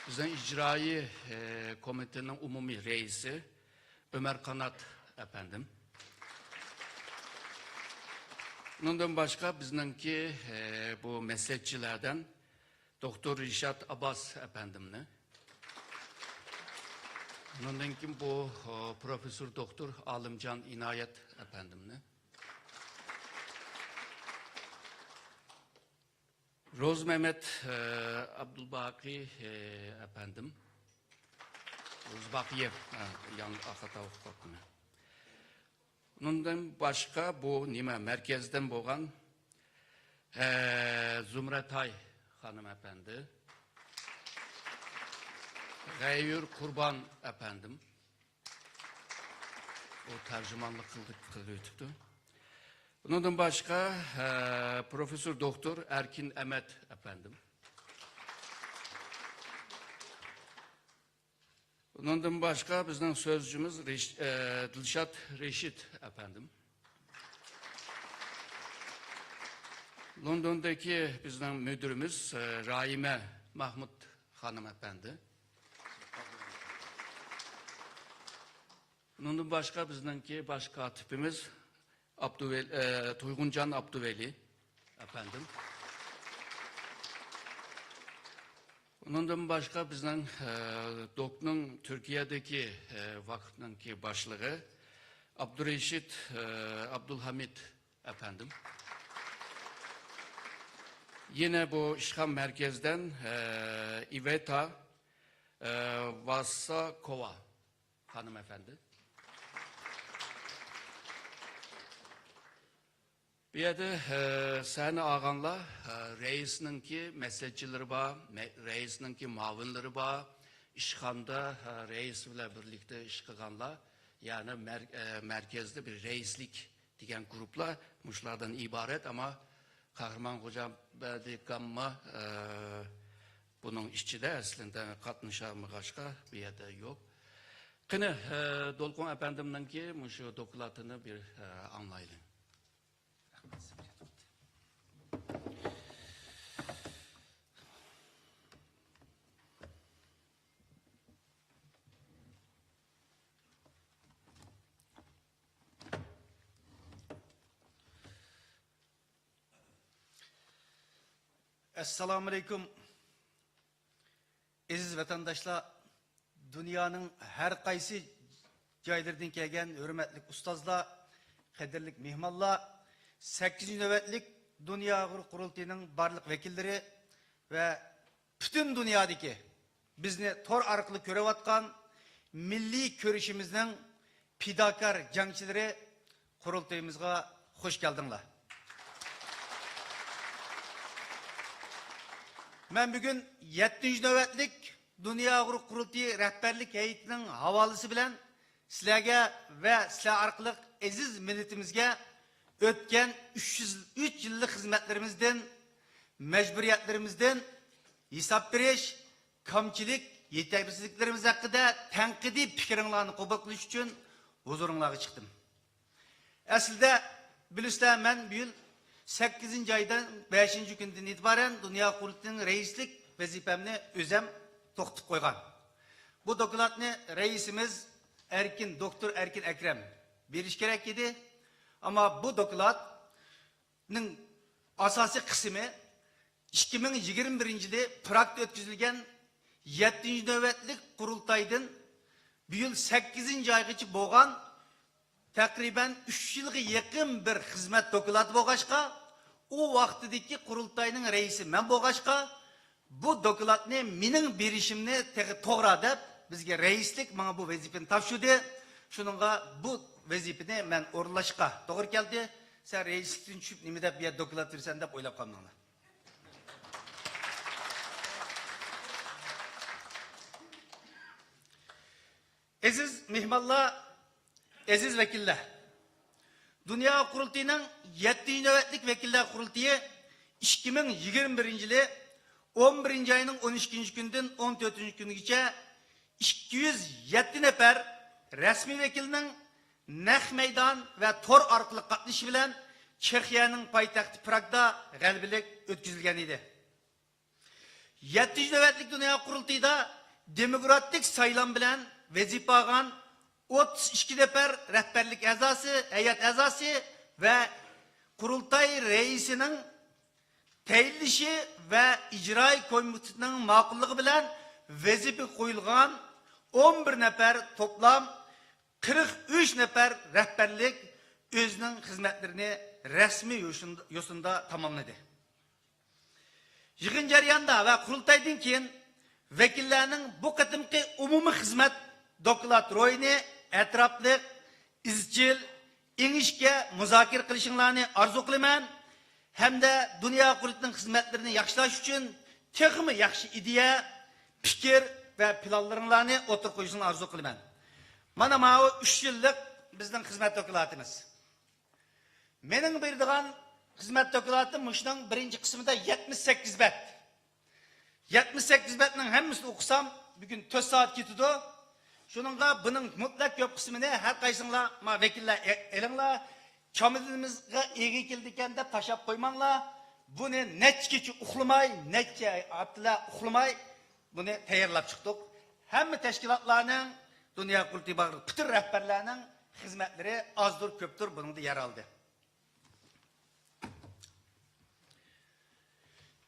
بىزنىڭ ئىجرائىي، ئە، كومىتېتنىڭ ئومۇمىي رەئىسى ئۆمەر قانات ئەپەندىم. ئۇنىڭدىن باشقا بىزنىڭكى، ئە، بۇ مەسلىھەتچىلەردىن دوكتور رىشات ئابباس ئەپەندىمنى. ئۇنىڭدىن كېيىن بۇ، ئە، پروفېسسور دوكتور ئالىمجان ئىنايەت ئەپەندىمنى. روزمەمەت، ئە، ئابدۇلباقى، ئە، ئەپەندىم. روزباقىيېۋ، ئە، ياڭ-، خاتا ئوقۇپ قاپتىمەن. ئۇنىڭدىن باشقا بۇ نېمە، مەركەزدىن بولغان، ئە، زۇمرەتاي خانىم ئەپەندى. غەيۇر قۇربان ئەپەندىم. ئۇ تەرجىمانلىق قىلدى، قىلىۋېتىپتۇ. ئۇنىڭدىن باشقا، ئە، پروفېسسور دوكتور ئەركىن ئەمەت ئەپەندىم. ئۇنىڭدىن باشقا بىزنىڭ سۆزچىمىز رىش-، ئە، دىلشات رېشىت ئەپەندىم. لوندوندىكى بىزنىڭ مۇدىرىمىز، ئە، راھىمە مەھمۇت خانىم ئەپەندى. ئۇنىڭدىن باشقا بىزنىڭكى باش كاتىپىمىز ئابدۇۋەل-، ئە، تۇيغۇنجان ئابدۇۋەلى ئەپەندىم. ئۇنىڭدىن باشقا بىزنىڭ، ئە، دوكنىڭ تۈركىيەدىكى، ئە، ۋاقىپنىڭكى باشلىقى ئابدۇرېشىت، ئە، ئابدۇلھامىد ئەپەندىم. يەنە بۇ ئىشخان مەركەزدىن، ئە، ئىۋېتا، ئە، ۋاساكوۋا خانىم ئەپەندى. بۇ يەردە، ئە، سەھنە ئالغانلار، ئە، رەئىسنىڭكى مەسلىھەتچىلىرى بار، مە-، رەئىسنىڭكى مۇئاۋىنلىرى بار، ئىشخانىدا، ئە، رەئىس بىلەن بىرلىكتە ئىش قىلغانلار، يەنى مەر-، ئە، مەركەزدە بىر رەئىسلىك دېگەن گۇرۇپپىلار مۇشۇلاردىن ئىبارەت، ئەمما قەھرىمان خوجا بەدىكاممۇ، ئە، بۇنىڭ ئىچىدە ئەسلىندە قاتنىشالمىغاچقا، بۇ يەردە يوق. قېنى، ئە، دولقۇن ئەپەندىمنىڭكى مۇشۇ دوكلاتىنى بىر، ئە، ئاڭلايلى. ئەسسالامۇئەلەيكۇم. ئەزىز ۋەتەنداشلار، دۇنيانىڭ ھەر قايسى جايلىرىدىن كەلگەن ھۆرمەتلىك ئۇستازلار، قەدىرلىك مېھمانلار، سەككىزىنچى نۆۋەتلىك دۇنيا ئۇيغۇر قۇرۇلتىيىنىڭ بارلىق ۋەكىللىرى ۋە پۈتۈن دۇنيادىكى بىزنى تور ئارقىلىق كۆرۈۋاتقان مىللىي كۈرىشىمىزنىڭ پىداكار جەڭچىلىرى، قۇرۇلتىيىمىزغا خۇش كەلدىڭلار. مەن بۈگۈن يەتتىنچى نۆۋەتلىك دۇنيا ئۇيغۇر قۇرۇلتىيى رەھبەرلىك ھەيئىتىنىڭ ھاۋالىسى بىلەن سىلەرگە ۋە سىلەر ئارقىلىق ئەزىز مىللىتىمىزگە ئۆتكەن ئۈچ يۈز، ئۈچ يىللىق خىزمەتلىرىمىزدىن، مەجبۇرىيەتلىرىمىزدىن ھېساب بېرىش، كەمچىلىك، يېتەرسىزلىكلىرىمىز ھەققىدە تەنقىدىي پىكرىڭلارنى قوبۇل قىلىش ئۈچۈن ھۇزۇرۇڭلارغا چىقتىم. ئەسلىدە، بىلىسىلەر، مەن بۇ يىل سەككىزىنچى ئايدا بەشىنچى كۈندىن ئېتىبارەن دۇنيا قۇرۇلتىيىنىڭ رەئىسلىك ۋەزىپەمنى ئۆزەم توختىتىپ قويغان. بۇ دوكلاتنى رەئىسىمىز ئەركىن، دوكتور ئەركىن ئەكرەم بېرىشى كېرەك ئىدى. ئەمما بۇ دوكلاتنىڭ ئاساسىي قىسمى ئىككى مىڭ يىگىرمە بىرىنچى يىلى پراگدا ئۆتكۈزۈلگەن يەتتىنچى نۆۋەتلىك قۇرۇلتايدىن بۇ يىل سەككىزىنچى ئايغىچە بولغان تەقرىبەن ئۈچ يىلغا يېقىن بىر خىزمەت دوكلاتى بولغاچقا، ئۇ ۋاقتىدىكى قۇرۇلتاينىڭ رەئىسى مەن بولغاچقا، بۇ دوكلاتنى مېنىڭ بېرىشىمنى تېخى توغرا دەپ، بىزگە رەئىسلىك ماڭا بۇ ۋەزىپىنى تاپشۇردى. شۇنىڭغا بۇ ۋەزىپىنى مەن ئورۇنلاشقا توغرا كەلدى. سەن رەئىسلىكتىن چۈشۈپ نېمە دەپ بۇ يەردە دوكلات بېرىسەن دەپ ئويلاپ قالماڭلار. ئەزىز مېھمانلار، ئەزىز ۋەكىللەر! دۇنيا قۇرۇلتىيىنىڭ يەتتىنچى نۆۋەتلىك ۋەكىللەر قۇرۇلتىيى ئىككى مىڭ يىگىرمە بىرىنچى يىلى ئون بىرىنچى ئاينىڭ ئون ئىككىنچى كۈنىدىن ئون تۆتىنچى كۈنىگىچە ئىككى يۈز يەتتە نەپەر رەسمىي ۋەكىلنىڭ نەق مەيدان ۋە تور ئارقىلىق قاتنىشىشى بىلەن چېخىيەنىڭ پايتەختى پراگدا غەلىبىلىك ئۆتكۈزۈلگەن ئىدى. يەتتىنچى نۆۋەتلىك دۇنيا قۇرۇلتىيىدا دېموكراتىك سايلام بىلەن ۋەزىپە ئالغان ئوتتۇز ئىككى نەپەر رەھبەرلىك ئەزاسى، ھەيئەت ئەزاسى ۋە قۇرۇلتاي رەئىسىنىڭ تەيىنلىشى ۋە ئىجرائىي كومىتېتنىڭ ماقۇللۇقى بىلەن ۋەزىپىگە قويۇلغان ئون بىر نەپەر، توپلام قىرىق ئۈچ نەپەر رەھبەرلىك ئۆزىنىڭ خىزمەتلىرىنى رەسمىي يوشۇن-، يوسۇندا تاماملىدى. يىغىن جەريانىدا ۋە قۇرۇلتايدىن كېيىن ۋەكىللەرنىڭ بۇ قېتىمقى ئومۇمىي خىزمەت دوكلات روھىنى ئەتراپلىق، ئىزچىل، ئىنگىشكە مۇزاكىرە قىلىشىڭلارنى ئارزۇ قىلىمەن ھەمدە دۇنيا قۇرۇلتىيىنىڭ خىزمەتلىرىنى ياخشىلاش ئۈچۈن تېخىمۇ ياخشى ئىدىيە، پىكىر ۋە پىلانلىرىڭلارنى ئوتتۇرىغا قويۇشۇڭلارنى ئارزۇ قىلىمەن. مانا ماۋۇ ئۈچ يىللىق بىزنىڭ خىزمەت دوكلاتىمىز. مېنىڭ بېرىدىغان خىزمەت دوكلاتىم مۇشۇنىڭ بىرىنچى قىسمىدا يەتمىش سەككىز بەت. يەتمىش سەككىز بەتنىڭ ھەممىسىنى ئوقۇسام، بۈگۈن تۆت سائەت كېتىدۇ. شۇنىڭغا بۇنىڭ مۇتلەق كۆپ قىسمىنى ھەر قايسىڭلار، ما ۋەكىللەر ئە-، ئېلىڭلار. چامىدىنىمىزغا ئېغىر كېلىدىكەن دەپ تاشلاپ قويماڭلار. بۇنى نەچچە كېچە ئۇخلىماي، نەچچە ھەپتىلەر ئۇخلىماي، بۇنى تەييارلاپ چىقتۇق. ھەممە تەشكىلاتلارنىڭ، دۇنيا قۇرۇلتىيى بارلىق پۈتۈن رەھبەرلەرنىڭ خىزمەتلىرى ئازدۇر كۆپتۇر بۇنىڭدا يەر ئالدى.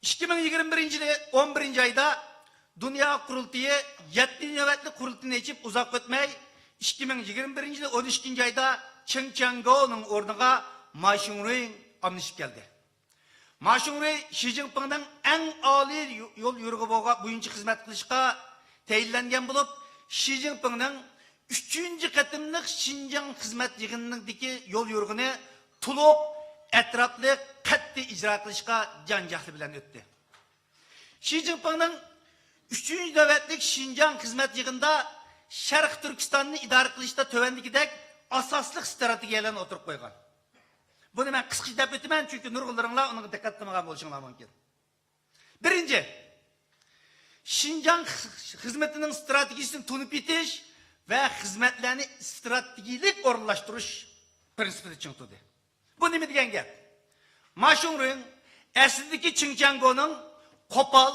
ئىككى مىڭ يىگىرمە بىرىنچى يىلى ئون بىرىنچى ئايدا دۇنيا قۇرۇلتىيى يەتتىنچى نۆۋەتلىك قۇرۇلتىيىنى ئېچىپ ئۇزاق ئۆتمەي، ئىككى مىڭ يىگىرمە بىرىنچى يىلى ئون ئىككىنچى ئايدا چېڭ چياڭگونىڭ ئورنىغا ما شۇڭرۇي ئالمىشىپ كەلدى. ما شۇڭرۇي شى جىنپىڭنىڭ ئەڭ ئالىي يو-، يول يورۇقى بوغا-، بويىچە خىزمەت قىلىشقا تەيىنلەنگەن بولۇپ، شى جىنپىڭنىڭ ئۈچىنچى قېتىملىق شىنجاڭ خىزمەت يىغىنىدىكى يول يورۇقىنى تولۇق، ئەتراپلىق، قەتئىي ئىجرا قىلىشقا جان-جەھلى بىلەن ئۆتتى. شى جىنپىڭنىڭ ئۈچىنچى نۆۋەتلىك شىنجاڭ خىزمەت يىغىنىدا شەرقىي تۈركىستاننى ئىدارە قىلىشتا تۆۋەندىكىدەك ئاساسلىق ئىستراتېگىيەلەرنى ئوتتۇرىغا قويغان. بۇنى مەن قىسقىچە دەپ ئۆتىمەن، چۈنكى نۇرغۇنلىرىڭلار ئۇنىڭغا دىققەت قىلمىغان بولۇشۇڭلار مۇمكىن. بىرىنچى، شىنجاڭ خىزمىتىنىڭ ئىستراتېگىيىسىنى تونۇپ يېتىش ۋە خىزمەتلەرنى ئىستراتېگىيىلىك ئورۇنلاشتۇرۇش پىرىنسىپىنى چىڭ تۇردى. بۇ نېمە دېگەن گەپ؟ ما شۇڭرۇڭ ئەسلىدىكى چېڭ چياڭگونىڭ قوپال،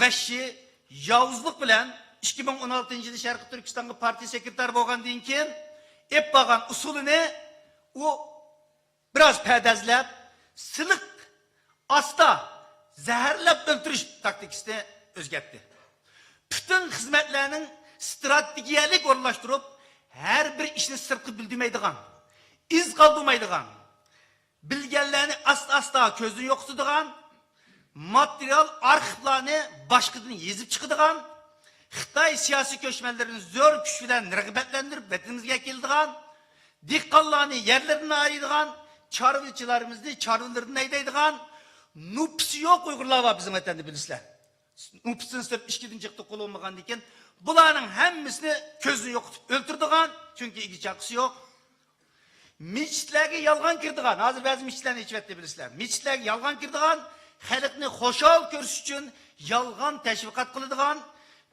ۋەھشىي، ياۋۇزلۇق بىلەن ئىككى مىڭ ئون ئالتىنچى يىلى شەرقىي تۈركىستانغا پارتىيە سېكرېتارى بولغاندىن كېيىن ئېلىپ بارغان ئۇسۇلىنى ئۇ بىراز پەردازلاپ، سىلىق، ئاستا، زەھەرلەپ ئۆلتۈرۈش تاكتىكىسىنى ئۆزگەرتتى. پۈتۈن خىزمەتلەرنىڭ ستراتېگىيەلىك ئورۇنلاشتۇرۇپ، ھەر بىر ئىشنى سىرتقا بىلدۈرمەيدىغان، ئىز قالدۇرمايدىغان، بىلگەنلەرنى ئاستا-ئاستا كۆزدىن يوقىتىدىغان، ماتېرىيال ئارخىپلارنى باشقىدىن يېزىپ چىقىدىغان، خىتاي سىياسىي كۆچمەنلىرىنى زور كۈچ بىلەن رىغبەتلەندۈرۈپ ۋەتىنىمىزگە ئەكېلىدىغان، دېھقانلارنى يەرلىرىدىن ئايرىيدىغان، چارۋىچىلىرىمىزنى چارۋىلىرىدىن ھەيدەيدىغان، نوپۇسى يوق ئۇيغۇرلار بار بىزنىڭ ۋەتەندە، بىلىسىلەر. نوپۇستىن سىرت ئىچكىدىن جىق توقۇلۇنمىغاندىكىن، بۇلارنىڭ ھەممىسىنى كۆزدىن يوقىتىپ ئۆلتۈرىدىغان، چۈنكى ئىگە چاقىسى يوق. مىچىتلەرگە يالغان كىرىدىغان، ھازىر بەزى مىچىتلەرنى ئېچىۋەتتى، بىلىسىلەر. مىچىتلەرگە يالغان كىرىدىغان، خەلقنى خۇشال كۆرۈش ئۈچۈن يالغان تەشۋىقات قىلىدىغان،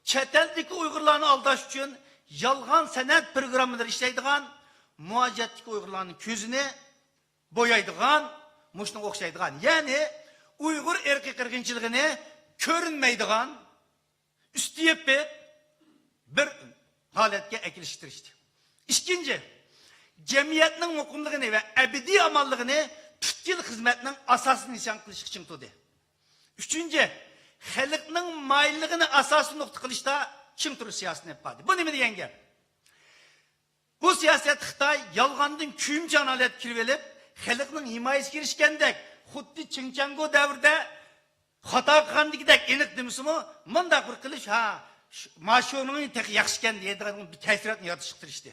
چەت ئەلدىكى ئۇيغۇرلارنى ئالداش ئۈچۈن يالغان سەنئەت پروگراممىلىرى ئىشلەيدىغان، مۇھاجىرەتتىكى ئۇيغۇرلارنىڭ كۆزىنى بويايدىغان، مۇشۇنىڭغا ئوخشايدىغان، يەنى ئۇيغۇر ئىرقىي قىرغىنچىلىقىنى كۆرۈنمەيدىغان، ئۈستى يېپىق بىر ھالەتكە ئەكېلىشكە تىرىشتى. ئىككىنچى، جەمئىيەتنىڭ مۇقىملىقىنى ۋە ئەبەدىي ئامانلىقىنى پۈتكۈل خىزمەتنىڭ ئاساسىي نىشان قىلىشقا چىڭ تۇردى. ئۈچىنچى، خەلقنىڭ مايىللىقىنى ئاساسىي نۇقتا قىلىشتا چىڭ تۇرۇش سىياسىتىنى ئېلىپ باردى. بۇ نېمە دېگەن گەپ؟ بۇ سىياسەت خىتاي يالغاندىن كۆيۈمچان ھالەتكە كىرىۋېلىپ، خەلقنىڭ ھىمايىسىگە ئېرىشكەندەك، خۇددى چىڭچياڭگو دەۋرىدە خاتا قىلغاندىكىدەك ئېنىق دېمىسىمۇ، مۇنداق بىر قىلىش، ھا، شۇ، ماشۇنىڭ تېخى ياخشىكەن دەيدىغان بىر تەسىراتنى يارىتىشقا تىرىشتى.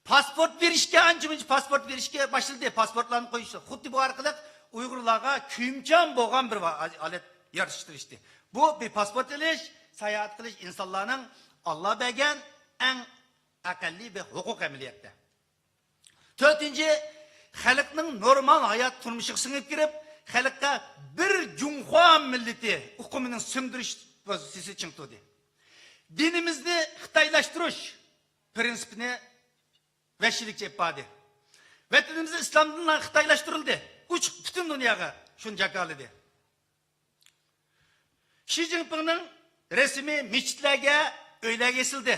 پاسپورت بېرىشكە، ئانچە-مۇنچە پاسپورت بېرىشكە باشلىدى. پاسپورتلارنى قويۇشتى. خۇددى بۇ ئارقىلىق ئۇيغۇرلارغا كۆيۈمچان بولغان بىر ھالەت يارىتىشقا تىرىشتى. بۇ بىر پاسپورت ئېلىش، ساياھەت قىلىش ئىنسانلارنىڭ ئاللا بەرگەن ئەڭ ئەقەللىي بىر ھوقۇق ئەمەلىيەتتە. تۆتىنچى، خەلقنىڭ نورمال ھايات تۇرمۇشىغا سىڭىپ كىرىپ، خەلققە بىر جۇڭخۇا مىللىتى ئۇقۇمىنى سىڭدۈرۈش پوزىتسىيىسى چىڭ تۇردى. دىنىمىزنى خىتايلاشتۇرۇش پىرىنسىپىنى ۋەھشىيلىكچە ئېلىپ باردى. ۋەتىنىمىزدە ئىسلام دىنى خىتايلاشتۇرۇلدى. ئۇچۇق پۈتۈن دۇنياغا شۇنى جاكارلىدى. شى جىنپىڭنىڭ رەسىمى مىچىتلەرگە، ئۆيلەرگە ئېسىلدى.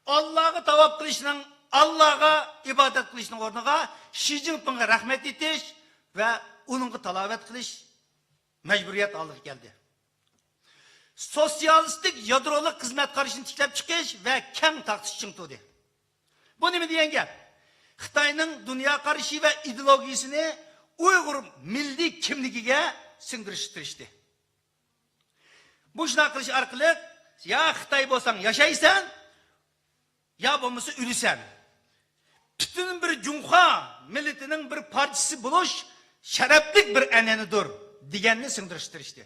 ئاللاغا تاۋاپ قىلىشنىڭ، ئاللاغا ئىبادەت قىلىشنىڭ ئورنىغا شى جىنپىڭغا رەھمەت ئېيتىش ۋە ئۇنىڭغا تالاۋەت قىلىش مەجبۇرىيەت ھالىغا كەلدى. سوتسىيالىستىك يادرولۇق خىزمەت قارىشىنى تىكلەپ چىقىش ۋە كەڭ تارقىتىش چىڭ تۇردى. بۇ نېمە دېگەن گەپ؟ خىتاينىڭ دۇنيا قارىشى ۋە ئىدېئولوگىيىسىنى ئۇيغۇر مىللىي كىملىكىگە سىڭدۈرۈشكە تىرىشتى. بۇ شۇنداق قىلىش ئارقىلىق، يا خىتاي بولساڭ ياشايسەن، يا بولمىسا ئۆلىسەن. پۈتۈن بىر جۇڭخۇا مىللىتىنىڭ بىر پارچىسى بولۇش شەرەپلىك بىر ئەنئەنىدۇر، دېگەننى سىڭدۈرۈشكە تىرىشتى.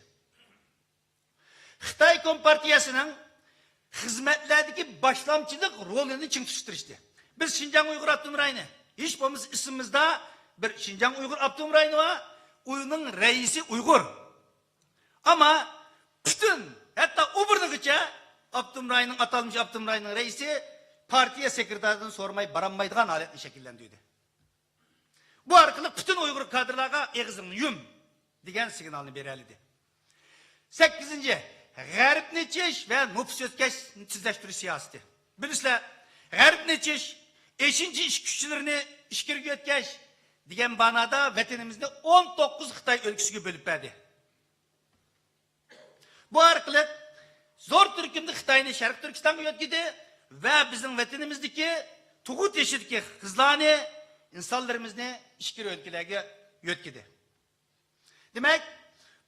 خىتاي كومپارتىيەسىنىڭ خىزمەتلەردىكى باشلامچىلىق رولىنى چىڭ تۇتۇشقا تىرىشتى. بىز شىنجاڭ ئۇيغۇر ئاپتونوم رايونى، ھېچ بولمىسا ئىسمىمىزدا بىر شىنجاڭ ئۇيغۇر ئاپتونوم رايونى بار، ئۇنىڭ رەئىسى ئۇيغۇر. ئەمما پۈتۈن، ھەتتا ئوبورنىغىچە ئاپتونوم رايوننىڭ، ئاتالمىش ئاپتونوم رايوننىڭ رەئىسى پارتىيە سېكرېتارىدىن سورىماي بارالمايدىغان ھالەتنى شەكىللەندۈردى. بۇ ئارقىلىق پۈتۈن ئۇيغۇر كادىرلارغا «ئېغىزىڭنى يۇم» دېگەن سىگنالنى بېرەلىدى. سەككىزىنچى، غەربنى ئېچىش ۋە نوپۇس يۆتكەشنى تېزلەشتۈرۈش سىياسىتى. بىلىسىلەر، غەربنى ئېچىش، ئېشىنچا ئىش كۈچلىرىنى ئىچكىرىگە يۆتكەش دېگەن مانادا ۋەتىنىمىزنى ئون توققۇز خىتاي ئۆلكىسىگە بۆلۈپ بەردى. بۇ ئارقىلىق زور تۈركۈمدە خىتاينى شەرقىي تۈركىستانغا يۆتكىدى ۋە بىزنىڭ ۋەتىنىمىزدىكى تۇغۇت يېشىدىكى قىزلارنى، ئىنسانلىرىمىزنى ئىچكىرى ئۆلكىلەرگە يۆتكىدى. دېمەك،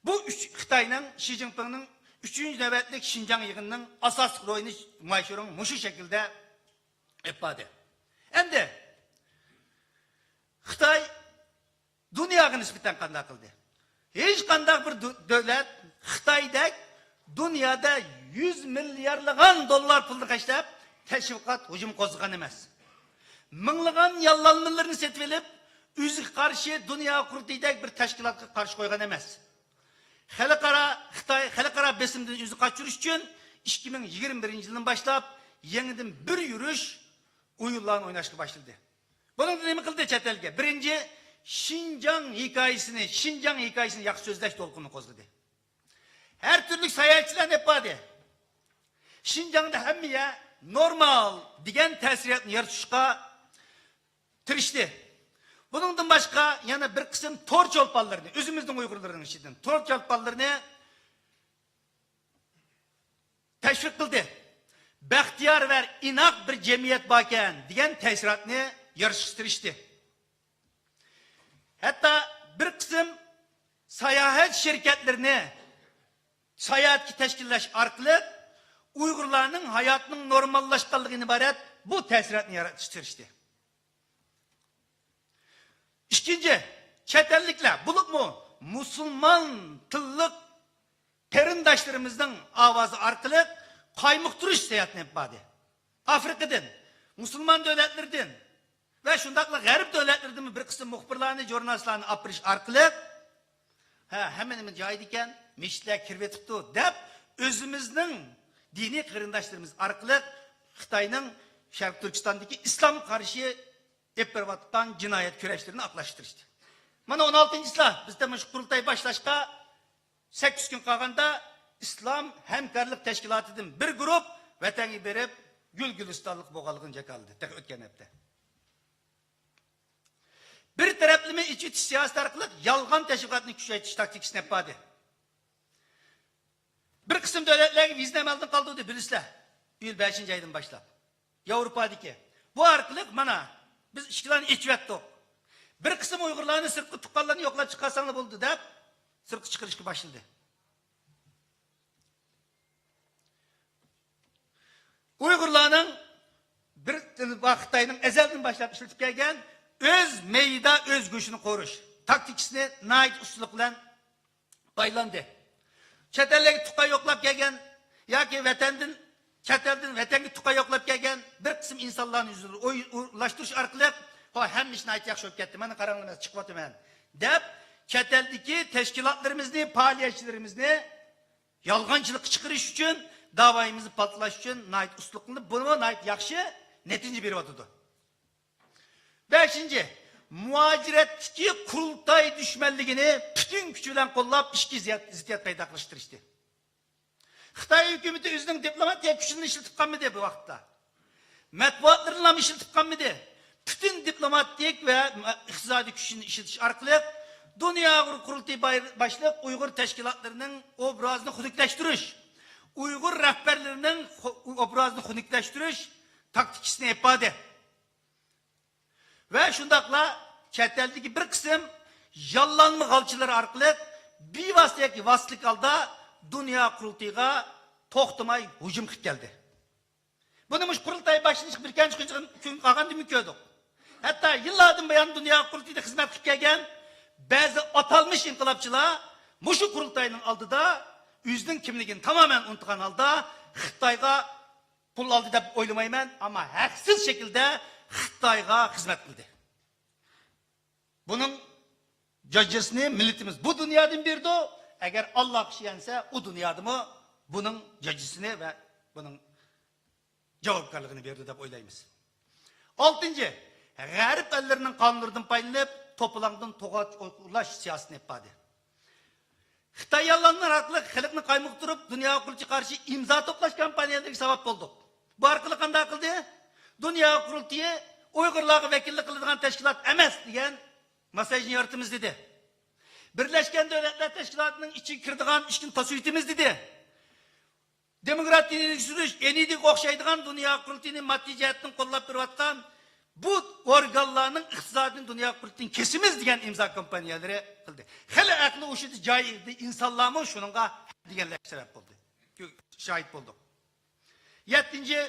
بۇ ئۈچ خىتاينىڭ، شى جىنپىڭنىڭ ئۈچىنچى نۆۋەتلىك شىنجاڭ يىغىنىنىڭ ئاساسلىق رولىنى ما شۇرۇڭ مۇشۇ شەكىلدە ئېلىپ باردى. ئەمدى خىتاي دۇنياغا نىسبەتەن قانداق قىلدى؟ ھېچقانداق بىر دۆ-، دۆلەت خىتايدەك دۇنيادا يۈز مىليارلىغان دوللار پۇلنى خەجلەپ تەشۋىقات ھۇجۇم قوزغىغان ئەمەس. مىڭلىغان ياللانمىلىرىنى سېتىۋېلىپ، ئۆزىگە قارشى دۇنيا قۇرۇلتىيىدەك بىر تەشكىلاتقا قارشى قويغان ئەمەس. خەلقئارا خىتاي، خەلقئارا بېسىمدىن ئۆزىنى قاچۇرۇش ئۈچۈن ئىككى مىڭ يىگىرمە بىرىنچى يىلدىن باشلاپ يېڭىدىن بىر يۈرۈش ئويۇنلارنى ئويناشقا باشلىدى. بۇنىڭدا نېمە قىلدى چەت ئەلگە؟ بىرىنچى، شىنجاڭ ھېكايىسىنى، شىنجاڭ ھېكايىسىنى ياخشى سۆزلەش دولقۇنىنى قوزغىدى. ھەر تۈرلۈك ساياھەتچىلەرنى ئېلىپ باردى. شىنجاڭدا ھەممە يەر نورمال دېگەن تەسىراتنى يارىتىشقا تىرىشتى. بۇنىڭدىن باشقا يەنە بىر قىسىم تور چولپانلىرىنى، ئۆزىمىزنىڭ ئۇيغۇرلىرىنىڭ ئىچىدىن تور چولپانلىرىنى تەشۋىق قىلدى. بەختىيار ۋە ئىناق بىر جەمئىيەت باركەن دېگەن تەسىراتنى يارىتىشقا تىرىشتى. ھەتتا بىر قىسىم ساياھەت شىركەتلىرىنى ساياھەتكە تەشكىللەش ئارقىلىق ئۇيغۇرلارنىڭ ھاياتىنىڭ نورماللاشقانلىقىدىن ئىبارەت بۇ تەسىراتنى يارىتىشقا تىرىشتى. ئىككىنچى، چەت ئەللىكلەر، بولۇپمۇ مۇسۇلمان تىللىق قېرىنداشلىرىمىزنىڭ ئاۋازى ئارقىلىق قايمۇقتۇرۇش ساياھىتىنى ئېلىپ باردى. ئافرىقىدىن، مۇسۇلمان دۆلەتلىرىدىن ۋە شۇنداقلا غەرب دۆلەتلىرىدىنمۇ بىر قىسىم مۇخبىرلارنى، ژۇرنالىستلارنى ئاپىرىش ئارقىلىق، ھە، ھەممە نېمە جايىدا ئىكەن، مەسچىتلەر كىرىۋېتىپتۇ دەپ، ئۆزىمىزنىڭ دىنىي قېرىنداشلىرىمىز ئارقىلىق خىتاينىڭ شەرقىي تۈركىستاندىكى ئىسلامغا قارشى ئېلىپ بېرىۋاتقان جىنايەت كۈرەشلىرىنى ئاقلاشتۇرۇشتى. مانا ئون ئالتىنچى چىسلا بىز مۇشۇ قۇرۇلتاي باشلاشقا سەككىز كۈن قالغاندا ئىسلام ھەمكارلىق تەشكىلاتىدىن بىر گۇرۇپ ۋەتەنگە بېرىپ گۈل گۈلىستانلىق بولغانلىقىنى جاكارلىدى تېخى ئۆتكەن ھەپتە. بىر تەرەپلىمە ئېچىۋېتىش سىياسىتى ئارقىلىق يالغان تەشۋىقاتنى كۈچەيتىش تاكتىكىسىنى ئېلىپ باردى. بىر قىسىم دۆلەتلەرگە ۋىزىنى ئەمەلدىن قالدۇردى، بىلىسىلەر. ئىيۇل بەشىنچى ئايدىن باشلاپ. ياۋروپادىكى. بۇ ئارقىلىق مانا بىز ئىشىكلەرنى ئېچىۋەتتۇق. بىر قىسىم ئۇيغۇرلارنى سىرتقا تۇغقانلارنى يوقلاپ چىقارساڭلار بولىدۇ دەپ سىرتقا چىقىرىشقا باشلىدى. ئۇيغۇرلارنىڭ بىر خىتاينىڭ ئەزەلدىن باشلاپ ئىشلىتىپ كەلگەن ئۆز مېيىدا ئۆز گۆشىنى قورۇش تاكتىكىسىنى ناھايىتى ئۇستىلىق بىلەن پايدىلاندى. چەت ئەللەرگە تۇغقان يوقلاپ كەلگەن ياكى ۋەتەندىن، چەت ئەلدىن ۋەتەنگە تۇغقان يوقلاپ كەلگەن بىر قىسىم ئىنسانلارنى يۈزىنى ئوي-، ئورۇنلاشتۇرۇش ئارقىلىق، ھو، ھەممە ئىش ناھايىتى ياخشى بولۇپ كەتتى، مانا قاراڭلار، مەن چىقىۋاتىمەن دەپ، چەت ئەلدىكى تەشكىلاتلىرىمىزنى، پائالىيەتچىلىرىمىزنى يالغانچىلىققا چىقىرىش ئۈچۈن، داۋايىمىزنى پالتىلاش ئۈچۈن ناھايىتى ئۇستىلىق قىلىنىپ، بۇنىمۇ ناھايىتى ياخشى نەتىجە بېرىۋاتىدۇ. بەشىنچى، مۇھاجىرەتتىكى قۇرۇلتاي دۈشمەنلىكىنى پۈتۈن كۈچى بىلەن قوللاپ، ئىچكى زىياد-، زىددىيەت پەيدا قىلىشقا تىرىشتى. خىتاي ھۆكۈمىتى ئۆزىنىڭ دىپلوماتىيە كۈچىنى ئىشلىتىپ قالمىدى بۇ ۋاقىتتا. مەتبۇئاتلىرىنىلا ئىشلىتىپ قالمىدى. پۈتۈن دىپلوماتىك ۋە ئىقتىسادىي كۈچىنى ئىشلىتىش ئارقىلىق دۇنيا ئۇيغۇر قۇرۇلتىيى باي-، باشلىق ئۇيغۇر تەشكىلاتلىرىنىڭ ئوبرازىنى خۇنۈكلەشتۈرۈش، ئۇيغۇر رەھبەرلىرىنىڭ خۇ-، ئوبرازىنى خۇنۈكلەشتۈرۈش تاكتىكىسىنى ئېلىپ باردى. ۋە شۇنداقلا چەت ئەلدىكى بىر قىسىم ياللانما غالچىلار ئارقىلىق بىۋاسىتە ياكى ۋاسىتىلىك ھالدا دۇنيا قۇرۇلتىيىغا توختىماي ھۇجۇم قىلىپ كەلدى. بۇنى مۇشۇ قۇرۇلتاي باشلىنىشقا بىر نەچچە كۈن، كۈن قالغاندىن بېرى كۆردۇق. ھەتتا يىللاردىن بۇيان دۇنيا قۇرۇلتىيىدا خىزمەت قىلىپ كەلگەن بەزى ئاتالمىش ئىنقىلابچىلار مۇشۇ قۇرۇلتاينىڭ ئالدىدا ئۆزىنىڭ كىملىكىنى تامامەن ئۇنتۇغان ھالدا خىتايغا پۇل ئالدى دەپ ئويلىمايمەن، ئەمما ھەقسىز شەكىلدە خىتايغا خىزمەت قىلدى. بۇنىڭ جاجىسىنى مىللىتىمىز بۇ دۇنيادىن بېرىدۇ. ئەگەر ئاللاغا ئىشەنسە، ئۇ دۇنيادىمۇ بۇنىڭ جاجىسىنى ۋە بۇنىڭ جاۋابكارلىقىنى بېرىدۇ دەپ ئويلايمىز. ئالتىنچى، غەرب ئەللىرىنىڭ قانۇنلىرىدىن پايدىلىنىپ، توپىلاڭدىن توغاچ ئوغرىلاش سىياسىتىنى ئېلىپ باردى. خىتاي ياللانما ئارقىلىق خەلقنى قايمۇقتۇرۇپ، دۇنيا قۇرۇلتىيىغا قارشى ئىمزا توپلاش كامپانىيەلىرىگە سەۋەب بولدۇق. بۇ ئارقىلىق قانداق قىلدى؟ دۇنيا قۇرۇلتىيى ئۇيغۇرلارغا ۋەكىللىك قىلىدىغان تەشكىلات ئەمەس دېگەن مېسساژنى يارىتىمىز دېدى. بىرلەشكەن دۆلەتلەر تەشكىلاتىنىڭ ئىچىگە كىرىدىغان ئىشنى توسۇۋېتىمىز دېدى. دېموكراتىيىنى ئىلگىرى سۈرۈش، ئېنىدىغا ئوخشايدىغان دۇنيا قۇرۇلتىيىنى ماددىي جەھەتتىن قوللاپ بېرىۋاتقان بۇ ئورگانلارنىڭ ئىقتىسادىنى دۇنيا قۇرۇلتىيىدىن كېسىمىز دېگەن ئىمزا كامپانىيەلىرى قىلدى. خېلى ئەقلى ھوشىدا جاي ئىدى ئىنسانلارمۇ شۇنىڭغا دېگەنلەرگە سەۋەب بولدى. شاھىت بولدۇق. يەتتىنچى،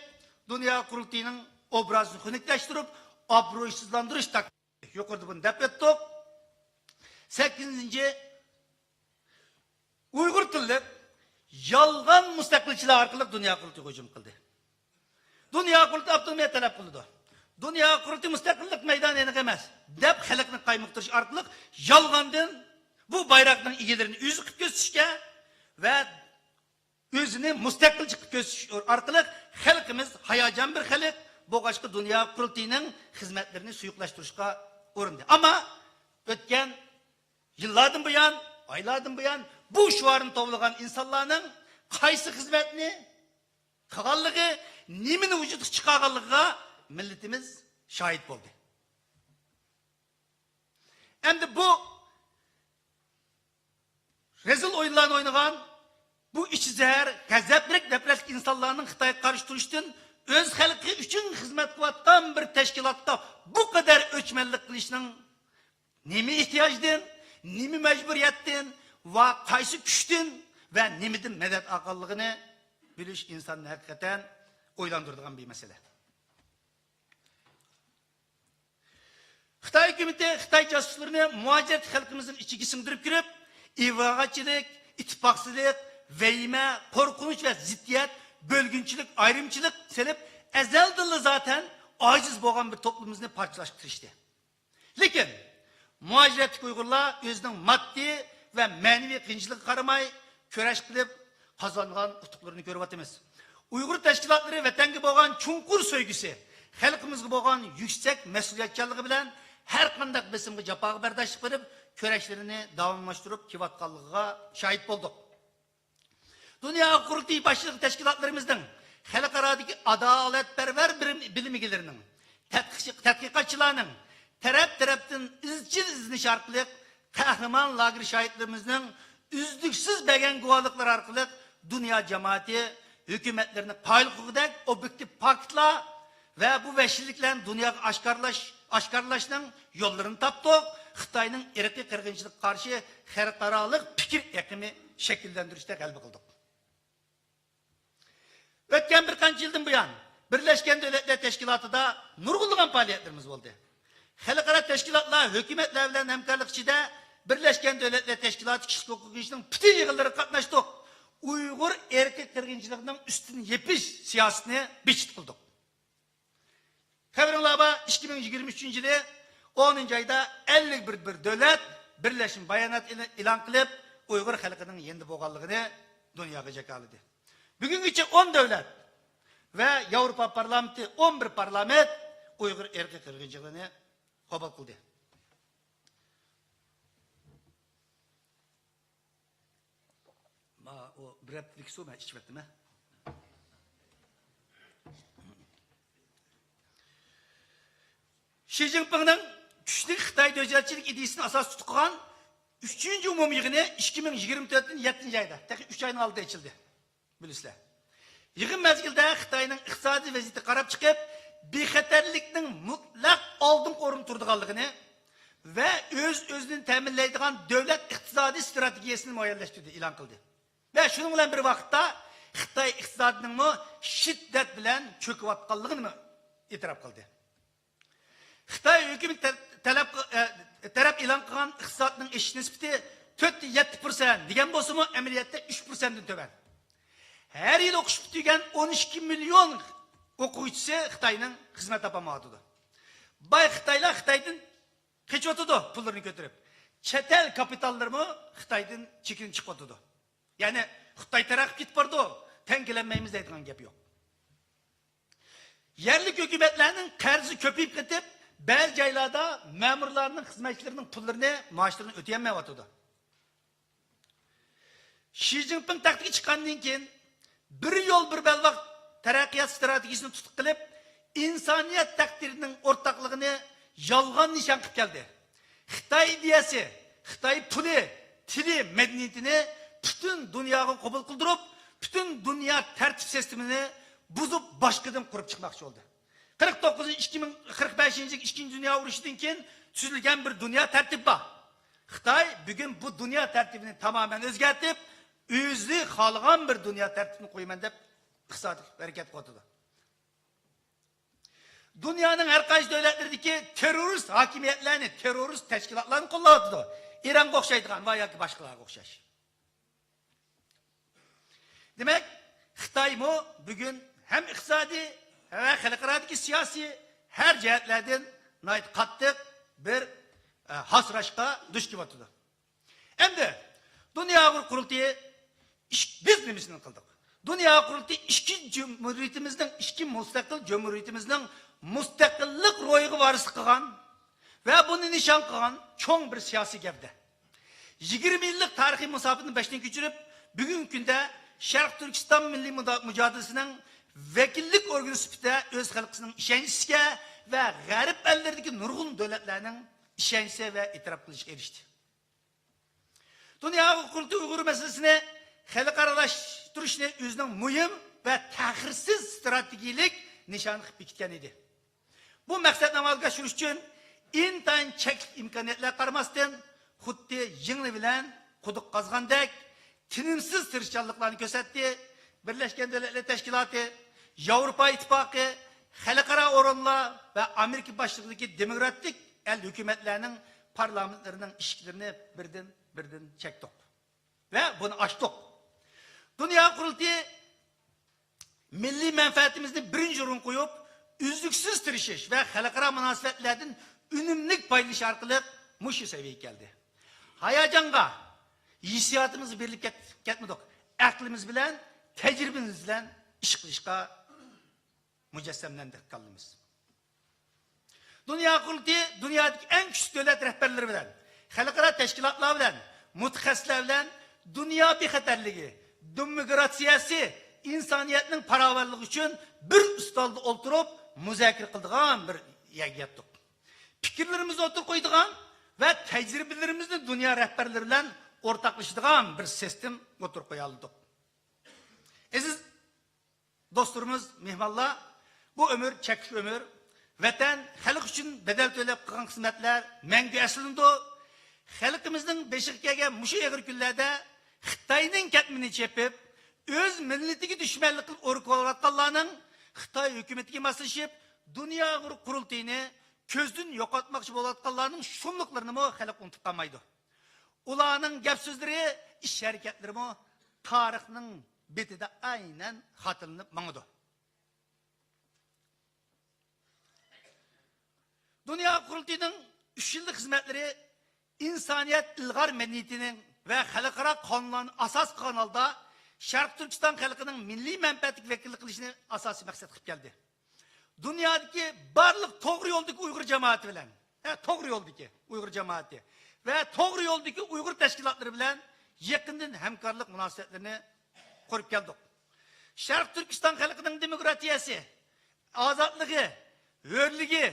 دۇنيا قۇرۇلتىيىنىڭ ئوبرازىنى خۇنۈكلەشتۈرۈپ، ئابرويسىزلاندۇرۇش تاكتىكىسى. يۇقىرىدا بۇنى دەپ ئۆتتۇق. سەككىزىنچى، ئۇيغۇر تىللىق يالغان مۇستەقىلچىلەر ئارقىلىق دۇنيا قۇرۇلتىيىغا ھۇجۇم قىلدى. دۇنيا قۇرۇلتىيى ئاپتونومىيە تەلەپ قىلىدۇ. دۇنيا قۇرۇلتىيى مۇستەقىللىق مەيدانى ئېنىق ئەمەس دەپ خەلقنى قايمۇقتۇرۇش ئارقىلىق يالغاندىن بۇ بايراقنىڭ ئىگىلىرىنى ئۆزى قىلىپ كۆرسىتىشكە ۋە ئۆزىنى مۇستەقىلچى قىلىپ كۆرسىتىش ئارقىلىق خەلقىمىز ھاياجان بىر خەلق بولغاچقا دۇنيا قۇرۇلتىيىنىڭ خىزمەتلىرىنى سۇيۇقلاشتۇرۇشقا ئۇرۇندى. ئەمما ئۆتكەن يىللاردىن بۇيان، ئايلاردىن بۇيان بۇ شوئارنى توۋلىغان ئىنسانلارنىڭ قايسى خىزمەتنى قىلغانلىقى، نېمىنى ۋۇجۇدقا چىقارغانلىقىغا مىللىتىمىز شاھىت بولدى. ئەمدى بۇ رەزىل ئويۇنلارنى ئوينىغان، بۇ ئىچى زەھەر، غەزەپلىك، نەپرەتلىك ئىنسانلارنىڭ خىتايغا قارشى تۇرۇشتىن، ئۆز خەلقى ئۈچۈن خىزمەت قىلىۋاتقان بىر تەشكىلاتقا بۇ قەدەر ئۆچمەنلىك قىلىشنىڭ نېمە ئېھتىياجدىن، نېمە مەجبۇرىيەتتىن ۋە قايسى كۈچتىن ۋە نېمىدىن مەدەت ئالغانلىقىنى بىلىش ئىنساننى ھەقىقەتەن ئويلاندۇرىدىغان بىر مەسىلە. خىتاي ھۆكۈمىتى خىتاي جاسۇسلىرىنى مۇھاجىرەت خەلقىمىزنىڭ ئىچىگە سىڭدۈرۈپ كىرىپ، ئىگىدارچىلىك، ئىتتىپاقسىزلىق، ۋەھىمە، قورقۇنچ ۋە زىددىيەت، بۆلگۈنچىلىك، ئايرىمچىلىق سېلىپ، ئەزەلدىنلا زاتەن ئاجىز بولغان بىر توپلۇمىمىزنى پارچىلاشقا تىرىشتى. لېكىن مۇھاجىرەتتىكى ئۇيغۇرلار ئۆزىنىڭ ماددىي ۋە مەنىۋى قىيىنچىلىقىغا قارىماي، كۈرەش قىلىپ قازانغان ئۇتۇقلىرىنى كۆرۈۋاتىمىز. ئۇيغۇر تەشكىلاتلىرى ۋەتەنگە بولغان چوڭقۇر سۆيگۈسى، خەلقىمىزغا بولغان يۈكسەك مەسئۇلىيەتچانلىقى بىلەن ھەر قانداق بېسىمغا، جاپاغا بەرداشلىق بېرىپ، كۈرەشلىرىنى داۋاملاشتۇرۇپ كېلىۋاتقانلىقىغا شاھىت بولدۇق. دۇنيا قۇرۇلتىيى باشچىلىقى تەشكىلاتلىرىمىزنىڭ خەلقئارادىكى ئادالەتپەرۋەر بىلىم-، بىلىم ئىگىلىرىنىڭ، تەتقىق-، تەتقىقاتچىلارنىڭ تەرەپ-تەرەپتىن ئىزچىل ئىزدىنىش ئارقىلىق، قەھرىمان لاگېر شاھىتلىرىمىزنىڭ ئۈزلۈكسىز بەرگەن گۇۋاھلىقلىرى ئارقىلىق دۇنيا جامائىتى ھۆكۈمەتلىرىنى قايىل قىلغۇدەك ئوبيېكتىپ پاكىتلار ۋە بۇ ۋەھشىيلىكلەرنى دۇنياغا ئاشكارىلاش، ئاشكارىلاشنىڭ يوللىرىنى تاپتۇق. خىتاينىڭ ئىرقىي قىرغىنچىلىققا قارشى خەلقئارالىق پىكىر ئېقىمى شەكىللەندۈرۈشتە غەلىبە قىلدۇق. ئۆتكەن بىر قانچە يىلدىن بۇيان، بىرلەشكەن دۆلەتلەر تەشكىلاتىدا نۇرغۇنلىغان پائالىيەتلىرىمىز بولدى. خەلقئارا تەشكىلاتلار، ھۆكۈمەتلەر بىلەن ھەمكارلىق ئىچىدە بىرلەشكەن دۆلەتلەر تەشكىلاتى كىشىلىك ھوقۇق كېڭىشىنىڭ پۈتۈن يىغىنلىرىغا قاتناشتۇق. ئۇيغۇر ئىرقىي قىرغىنچىلىقىنىڭ ئۈستىنى يېپىش سىياسىتىنى بېكىت قىلدۇق. خەۋىرىڭلار بار، ئىككى مىڭ يىگىرمە ئۈچىنچى يىلى ئونىنچى ئايدا ئەللىك بىر، بىر دۆلەت بىرلەشمە بايانات ئېلان قىلىپ، ئۇيغۇر خەلقىنىڭ يېنىدا بولغانلىقىنى دۇنياغا جاكارلىدى. بۈگۈنگىچە ئون دۆلەت ۋە ياۋروپا پارلامېنتى، ئون بىر پارلامېنت ئۇيغۇر ئىرقىي قىرغىنچىلىقىنى قوبۇل قىلدى. ما، ئۇ بىر ھەپتىلىك سۇ مەن ئىچىۋەتتىم، ھە؟ شى جىنپىڭنىڭ كۈچلۈك خىتاي دۆلەتچىلىك ئىدىيىسىنى ئاساس تۇتقان ئۈچىنچى ئومۇمىي يىغىنى ئىككى مىڭ يىگىرمە تۆتىنىڭ يەتتىنچى ئايىدا، تېخى ئۈچ ئاينىڭ ئالدىدا ئېچىلدى. بىلىسىلەر. يىغىن مەزگىلىدە خىتاينىڭ ئىقتىسادىي ۋەزىيىتىگە قاراپ چىقىپ، بىخەتەرلىكنىڭ مۇتلەق ئالدىنقى ئورۇندا تۇرىدىغانلىقىنى ۋە ئۆز-ئۆزىنى تەمىنلەيدىغان دۆلەت ئىقتىسادىي ئىستراتېگىيەسىنى مۇئەييەنلەشتۈردى، ئېلان قىلدى. ۋە شۇنىڭ بىلەن بىر ۋاقىتتا خىتاي ئىقتىسادىنىڭمۇ شىددەت بىلەن چۆكۈۋاتقانلىقىنىمۇ ئېتىراپ قىلدى. خىتاي ھۆكۈمىتى تە-، تەلەپ قىل-، ئە، تەرەپ ئېلان قىلغان ئىقتىسادنىڭ ئېشىش نىسبىتى تۆت يەتتە پىرسەنت دېگەن بولسىمۇ، ئەمەلىيەتتە ئۈچ پىرسەنتتىن تۆۋەن. ھەر يىلى ئوقۇش پۈتتۈرگەن ئون ئىككى مىليون ئوقۇغۇچىسى خىتاينىڭ خىزمەت تاپالمايۋاتىدۇ. باي خىتايلار خىتايدىن قېچىۋاتىدۇ، پۇللىرىنى كۆتۈرۈپ. چەت ئەل كاپىتاللىرىمۇ خىتايدىن چېكىنىپ چىقىۋاتىدۇ. يەنى خىتاي تەرەققىي قىلىپ كېتىپ بارىدۇ، تەڭ كېلەلمەيمىز دەيدىغان گەپ يوق. يەرلىك ھۆكۈمەتلەرنىڭ قەرزى كۆپىيىپ كېتىپ، بەزى جايلاردا مەمۇرلارنىڭ، خىزمەتچىلىرىنىڭ پۇللىرىنى، مائاشلىرىنى ئۆتىيەلمەيۋاتىدۇ. شى جىنپىڭ تەختكە چىققاندىن كېيىن، بىر يول، بىر بەلباغ تەرەققىيات ئىستراتېگىيىسىنى تۇتۇق قىلىپ، ئىنسانىيەت تەقدىرىنىڭ ئورتاقلىقىنى يالغان نىشان قىلىپ كەلدى. خىتاي ئىدىيەسى، خىتاي پۇلى، تىلى، مەدەنىيىتىنى پۈتۈن دۇنياغا قوبۇل قىلدۇرۇپ، پۈتۈن دۇنيا تەرتىپ سىستېمىنى بۇزۇپ، باشقىدىن قۇرۇپ چىقماقچى بولدى. قىرىق توققۇزىنچى، ئىككى مىڭ، قىرىق بەشىنچى يىل ئىككىنچى دۇنيا ئۇرۇشىدىن كېيىن تۈزۈلگەن بىر دۇنيا تەرتىپى بار. خىتاي بۈگۈن بۇ دۇنيا تەرتىپىنى تامامەن ئۆزگەرتىپ، ئۆزى خالىغان بىر دۇنيا تەرتىپىنى قويىمەن دەپ ئىقتىسادىي ھەرىكەت قىلىۋاتىدۇ. دۇنيانىڭ ھەر قايسى دۆلەتلىرىدىكى تېررورىست ھاكىمىيەتلەرنى، تېررورىست تەشكىلاتلارنى قوللاۋاتىدۇ. ئىرانغا ئوخشايدىغان ۋە ياكى باشقىلارغا ئوخشاش. دېمەك، خىتايمۇ بۈگۈن ھەم ئىقتىسادىي ۋە خەلقئارادىكى سىياسىي ھەر جەھەتلەردىن ناھايىتى قاتتىق بىر، ئە، ھاسىراشقا دۇچ كېلىۋاتىدۇ. ئەمدى دۇنيا ئۇيغۇر قۇرۇلتىيى ئىش-، بىز نېمىسىنى قىلدۇق؟ دۇنيا قۇرۇلتىيى ئىككى جۇمھۇرىيىتىمىزنىڭ، ئىككى مۇستەقىل جۇمھۇرىيىتىمىزنىڭ مۇستەقىللىق روھىغا ۋارىسلىق قىلغان ۋە بۇنى نىشان قىلغان چوڭ بىر سىياسىي گەۋدە. يىگىرمە يىللىق تارىخىي مۇساپىنى باشتىن كەچۈرۈپ، بۈگۈنكى كۈندە شەرقىي تۈركىستان مىللىي مۇدا-، مۇجادىلىسىنىڭ ۋەكىللىك ئورگىنى سۈپىتىدە ئۆز خەلقىنىڭ ئىشەنچىسىگە ۋە غەرب ئەللىرىدىكى نۇرغۇن دۆلەتلەرنىڭ ئىشەنچسى ۋە ئېتىراپ قىلىشقا ئېرىشتى. دۇنيا قۇرۇلتىيى ئۇيغۇر مەسىلىسىنى خەلقئارالاشتۇرۇشنى ئۆزىنىڭ مۇھىم ۋە تەخىرسىز ئىستراتېگىيەلىك نىشانى قىلىپ بېكىتكەن ئىدى. بۇ مەقسەتنى ئامالغا ئاشۇرۇش ئۈچۈن ئىنتايىن چەكلىك ئىمكانىيەتلەرگە قارىماستىن، خۇددى يىڭنە بىلەن قۇدۇق قازغاندەك، تىنىمسىز تىرىشچانلىقلارنى كۆرسەتتى. بىرلەشكەن دۆلەتلەر تەشكىلاتى، ياۋروپا ئىتتىپاقى، خەلقئارا ئورۇنلار ۋە ئامېرىكا باشچىلىقىدىكى دېموكراتىك ئەل ھۆكۈمەتلەرنىڭ پارلامېنتلىرىنىڭ ئىشىكلىرىنى بىردىن، بىردىن چەكتۇق ۋە بۇنى ئاچتۇق. دۇنيا قۇرۇلتىيى مىللىي مەنپەئەتىمىزنى بىرىنچى ئورۇنغا قويۇپ، ئۈزلۈكسىز تىرىشىش ۋە خەلقئارا مۇناسىۋەتلەردىن ئۈنۈملۈك پايدىلىنىش ئارقىلىق مۇشۇ سەۋىيەگە كەلدى. ھاياجانغا، ھېسسىياتىمىز بېرىلىپ كەت-، كەتمىدۇق. ئەقلىمىز بىلەن، تەجرىبىمىز بىلەن ئىش قىلىشقا مۇجەسسەملەندى كاللىمىز. دۇنيا قۇرۇلتىيى دۇنيادىكى ئەڭ كۈچلۈك دۆلەت رەھبەرلىرى بىلەن، خەلقئارا تەشكىلاتلار بىلەن، مۇتەخەسسىسلەر بىلەن دۇنيا بىخەتەرلىكى، دېموكراتىيەسى، ئىنسانىيەتنىڭ پاراۋانلىقى ئۈچۈن بىر ئۈستەلدە ئولتۇرۇپ مۇزاكىرە قىلىدىغان بىر يەرگە يەتتۇق. پىكىرلىرىمىزنى ئوتتۇرىغا قويىدىغان ۋە تەجرىبىلىرىمىزنى دۇنيا رەھبەرلىرى بىلەن ئورتاقلىشىدىغان بىر سىستېما ئوتتۇرىغا قويالىدۇق. ئەزىز دوستلىرىمىز، مېھمانلار، بۇ ئۆمۈر چەكلىك ئۆمۈر. ۋەتەن، خەلق ئۈچۈن بەدەل تۆلەپ قىلغان خىزمەتلەر مەڭگۈ ئەسلىنىدۇ. خەلقىمىزنىڭ بېشىغا كەلگەن مۇشۇ ئېغىر كۈنلەردە خىتاينىڭ كەتمىنىنى چېپىپ، ئۆز مىللىتىگە دۈشمەنلىك قىلىپ ئورۇق ئورۇۋاتقانلارنىڭ خىتاي ھۆكۈمىتىگە ماسلىشىپ، دۇنيا قۇرۇلتىيىنى كۆزدىن يوقاتماقچى بولۇۋاتقانلارنىڭ شۇملۇقلىرىنىمۇ خەلق ئۇنتۇپ قالمايدۇ. ئۇلارنىڭ گەپ سۆزلىرى، ئىش ھەرىكەتلىرىمۇ تارىخنىڭ بېتىدە ئەينەن خاتىرىلىنىپ ماڭىدۇ. دۇنيا قۇرۇلتىيىنىڭ ئۈچ يىللىق خىزمەتلىرى ئىنسانىيەت ئىلغار مەدەنىيىتىنىڭ ۋە خەلقئارا قانۇنلارنى ئاساس قىلغان ھالدا شەرقىي تۈركىستان خەلقىنىڭ مىللىي مەنپەئەتىگە ۋەكىللىك قىلىشنى ئاساسىي مەقسەت قىلىپ كەلدى. دۇنيادىكى بارلىق توغرا يولدىكى ئۇيغۇر جامائىتى بىلەن، ھە، توغرا يولدىكى ئۇيغۇر جامائىتى ۋە توغرا يولدىكى ئۇيغۇر تەشكىلاتلىرى بىلەن يېقىندىن ھەمكارلىق مۇناسىۋەتلىرىنى قۇرۇپ كەلدۇق. شەرقىي تۈركىستان خەلقىنىڭ دېموكراتىيەسى، ئازادلىقى، ھۆرلۈكى،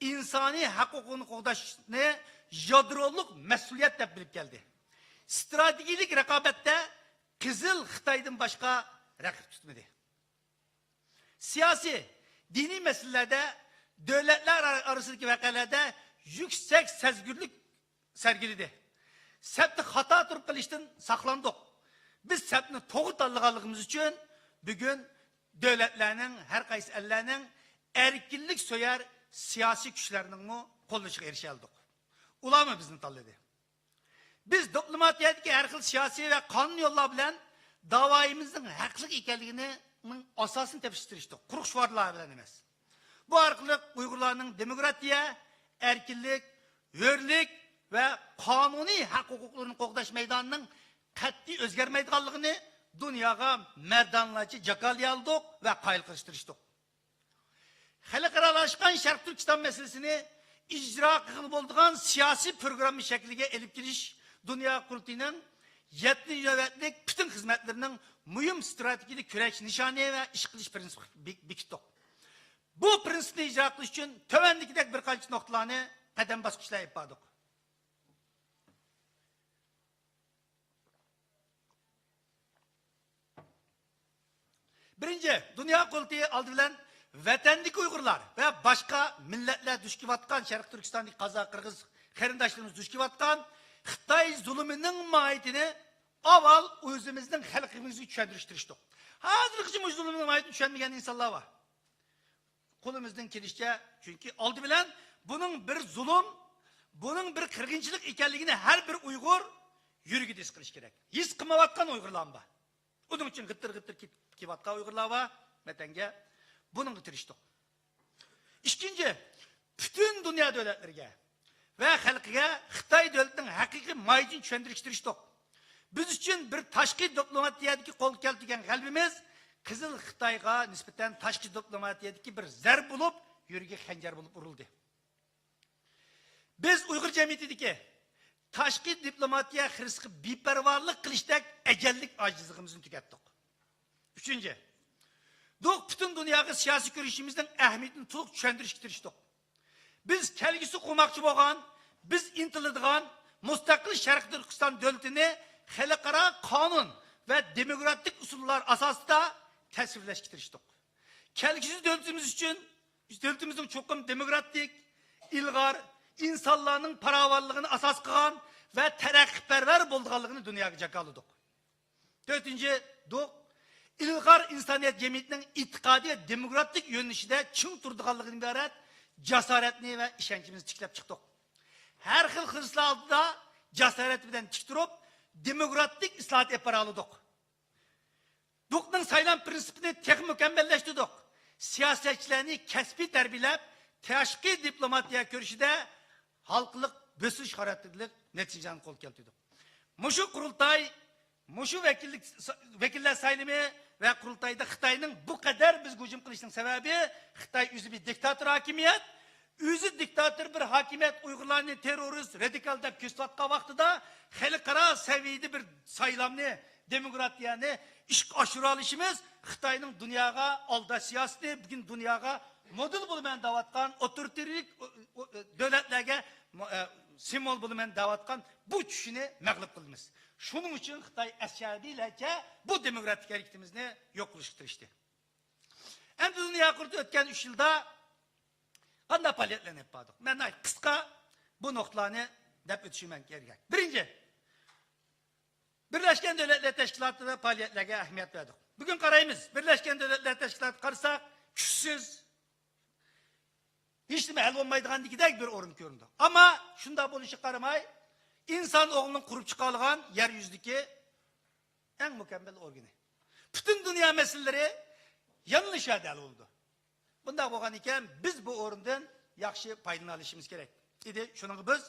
ئىنسانىي ھەق ھوقۇقىنى قوغداشنى يادرولۇق مەسئۇلىيەت دەپ بىلىپ كەلدى. ئىستراتېگىيەلىك رىقابەتتە قىزىل خىتايدىن باشقا رەقىب تۇتمىدى. سىياسىي، دىنىي مەسىلىلەردە، دۆلەتلەر ئارا-، ئارىسىدىكى ۋەقەلەردە يۈكسەك سەزگۈرلۈك سەرگىلىدى. سەپتە خاتا تۇرۇپ قېلىشتىن ساقلاندۇق. بىز سەپنى توغرا تاللىغانلىقىمىز ئۈچۈن بۈگۈن دۆلەتلەرنىڭ، ھەر قايسى ئەللەرنىڭ ئەركىنلىك سۆيەر سىياسىي كۈچلەرنىڭمۇ قوللىشىغا ئېرىشەلىدۇق. ئۇلارمۇ بىزنى تاللىدى. بىز دىپلوماتىيەدىكى ھەر خىل سىياسىي ۋە قانۇن يوللار بىلەن داۋايىمىزنىڭ ھەقلىق ئىكەنلىكىنىڭ ئاساسىنى تېپىشقا تىرىشتۇق. قۇرۇق شوئارلار بىلەن ئەمەس. بۇ ئارقىلىق ئۇيغۇرلارنىڭ دېموكراتىيە، ئەركىنلىك، ھۆرلۈك ۋە قانۇنىي ھەق ھوقۇقلىرىنى قوغداش مەيدانىنىڭ قەتئىي ئۆزگەرمەيدىغانلىقىنى دۇنياغا مەردانىلەرچە جاكارلىيالىدۇق ۋە قايىل قىلىشقا تىرىشتۇق. خەلقئارالاشقان شەرقىي تۈركىستان مەسىلىسىنى ئىجرا قىلغىلى بولىدىغان سىياسىي پروگرامما شەكلىگە ئېلىپ كېلىش دۇنيا قۇرۇلتىيىنىڭ يەتتىنچى نۆۋەتلىك پۈتۈن خىزمەتلىرىنىڭ مۇھىم ئىستراتېگىيەلىك كۈرەش نىشانى ۋە ئىش قىلىش پىرىنسىپى بېك-، بېكىتتۇق. بۇ پىرىنسىپنى ئىجرا قىلىش ئۈچۈن تۆۋەندىكىدەك بىر قانچە نۇقتىلارنى قەدەم باسقۇچلار ئېلىپ باردۇق. بىرىنچى، دۇنيا قۇرۇلتىيى ئالدى بىلەن ۋەتەندىكى ئۇيغۇرلار ۋە باشقا مىللەتلەر دۇچ كېلىۋاتقان شەرقىي تۈركىستاندىكى قازاق، قىرغىز قېرىنداشلىرىمىز دۇچ كېلىۋاتقان خىتاي زۇلۇمىنىڭ ماھىيىتىنى ئاۋۋال ئۆزىمىزنىڭ خەلقىمىزگە چۈشەندۈرۈشكە تىرىشتۇق. ھازىرغىچە مۇشۇ زۇلۇمنىڭ ماھىيىتىنى چۈشەنمىگەن ئىنسانلار بار. قولىمىزدىن كېلىشىچە، چۈنكى ئالدى بىلەن بۇنىڭ بىر زۇلۇم، بۇنىڭ بىر قىرغىنچىلىق ئىكەنلىكىنى ھەر بىر ئۇيغۇر يۈرىكىدە ھېس قىلىشى كېرەك. ھېس قىلمايۋاتقان ئۇيغۇرلارمۇ بار. ئۇنىڭ ئۈچۈن غىتتىر-غىتتىر كېتىپ كېلىۋاتقان ئۇيغۇرلار بار ۋەتەنگە. بۇنىڭغا تىرىشتۇق. ئىككىنچى، پۈتۈن دۇنيا دۆلەتلىرىگە ۋە خەلقىگە خىتاي دۆلىتىنىڭ ھەقىقىي ماھىيىتىنى چۈشەندۈرۈشكە تىرىشتۇق. بىز ئۈچۈن بىر تاشقى دىپلوماتىيەدىكى قولغا كەلتۈرگەن غەلىبىمىز قىزىل خىتايغا نىسبەتەن تاشقى دىپلوماتىيەدىكى بىر زەربە بولۇپ، يۈرىكىگە خەنجەر بولۇپ ئۇرۇلدى. بىز ئۇيغۇر جەمئىيىتىدىكى تاشقى دىپلوماتىيە خىرىسىغا بىپەرۋالىق قىلىشتەك ئەجەللىك ئاجىزلىقىمىزنى تۈگەتتۇق. ئۈچىنچى، دوق پۈتۈن دۇنياغا سىياسىي كۈرىشىمىزنىڭ ئەھمىيىتىنى تولۇق چۈشەندۈرۈشكە تىرىشتۇق. بىز كەلگۈسى قۇرماقچى بولغان بىز ئىنتىلىدىغان مۇستەقىل شەرقىي تۈركىستان دۆلىتىنى خەلقئارا قانۇن ۋە دېموكراتىك ئۇسۇللار ئاساسىدا تەسۋىرلەشكە تىرىشتۇق. كەلگۈسى دۆلىتىمىز ئۈچۈن، دۆلىتىمىزنىڭ چوقۇم دېموكراتىك، ئىلغار، ئىنسانلارنىڭ پاراۋانلىقىنى ئاساس قىلغان ۋە تەرەققىيپەرۋەر بولىدىغانلىقىنى دۇنياغا جاكارلىدۇق. تۆتىنچى، دوق، ئىلغار ئىنسانىيەت جەمئىيىتىنىڭ ئېتىقادىي ۋە دېموكراتىك يۆنىلىشىدە چىڭ تۇرىدىغانلىقىدىن ئىبارەت جاسارەتنى ۋە ئىشەنچىمىزنى تىكلەپ چىقتۇق. ھەر خىل خىرىسلار ئالدىدا جاسارەت بىلەن تىك تۇرۇپ، دېموكراتىك ئىسلاھات ئېلىپ بارالىدۇق. دوقنىڭ سايلام پىرىنسىپىنى تېخىمۇ مۇكەممەللەشتۈردۇق. سىياسەتچىلەرنى كەسپىي تەربىيەلەپ، تاشقى دىپلوماتىيە كۈرىشىدە ھالقىلىق بۆسۈش خاراكتېرلىك نەتىجىلەرنى قولغا كەلتۈردۇق. مۇشۇ قۇرۇلتاي، مۇشۇ ۋەكىللىك، ۋەكىللەر سايلىمى ۋە قۇرۇلتايدا خىتاينىڭ بۇ قەدەر بىزگە ھۇجۇم قىلىشىنىڭ سەۋەبى، خىتاي ئۆزى بىر دىكتاتور ھاكىمىيەت، ئۆزى دىكتاتور بىر ھاكىمىيەت ئۇيغۇرلارنى تېررورىست، رادىكال دەپ كۆرسىتىۋاتقان ۋاقتىدا، خەلقئارا سەۋىيەدە بىر سايلامنى، دېموكراتىيەنى ئىشقا ئاشۇرالىشىمىز خىتاينىڭ دۇنياغا ئالداش سىياسىتى، بۈگۈن دۇنياغا مودېل بولىمەن دەۋاتقان ئوتورىتېرلىك، ئو، ئو، دۆلەتلەرگە مو-، ئە، سىمۋول بولىمەن دەۋاتقان بۇ چۈشىنى مەغلۇپ قىلىمىز. شۇنىڭ ئۈچۈن خىتاي ئەسەبىيلەرچە بۇ دېموكراتىك ھەرىكىتىمىزنى يوق قىلىشقا تىرىشتى. ئەمدى دۇنيا قۇرۇلتىيى ئۆتكەن ئۈچ يىلدا قانداق پائالىيەتلەرنى ئېلىپ باردۇق؟ مەن ناھايىتى قىسقا بۇ نۇقتىلارنى دەپ ئۆتۈشۈم كېرەك. بىرىنچى، بىرلەشكەن دۆلەتلەر تەشكىلاتىدا پائالىيەتلەرگە ئەھمىيەت بەردۇق. بۈگۈن قارايمىز، بىرلەشكەن دۆلەتلەر تەشكىلاتىغا قارىساق، كۈچسىز، ھېچنېمە ھەل بولمايدىغاندىكىدەك بىر ئورۇن كۆرۈنىدۇ. ئەمما شۇنداق بولۇشىغا قارىماي، ئىنسان ئوغلىنىڭ قۇرۇپ چىقالىغان يەر يۈزىدىكى ئەڭ مۇكەممەل ئورگىنى. پۈتۈن دۇنيا مەسىلىلىرى يەنىلا شۇ يەردە ھەل بولىدۇ. بۇنداق بولغان ئىكەن، بىز بۇ ئورۇندىن ياخشى پايدىلىنالىشىمىز كېرەك ئىدى. شۇنىڭغا بىز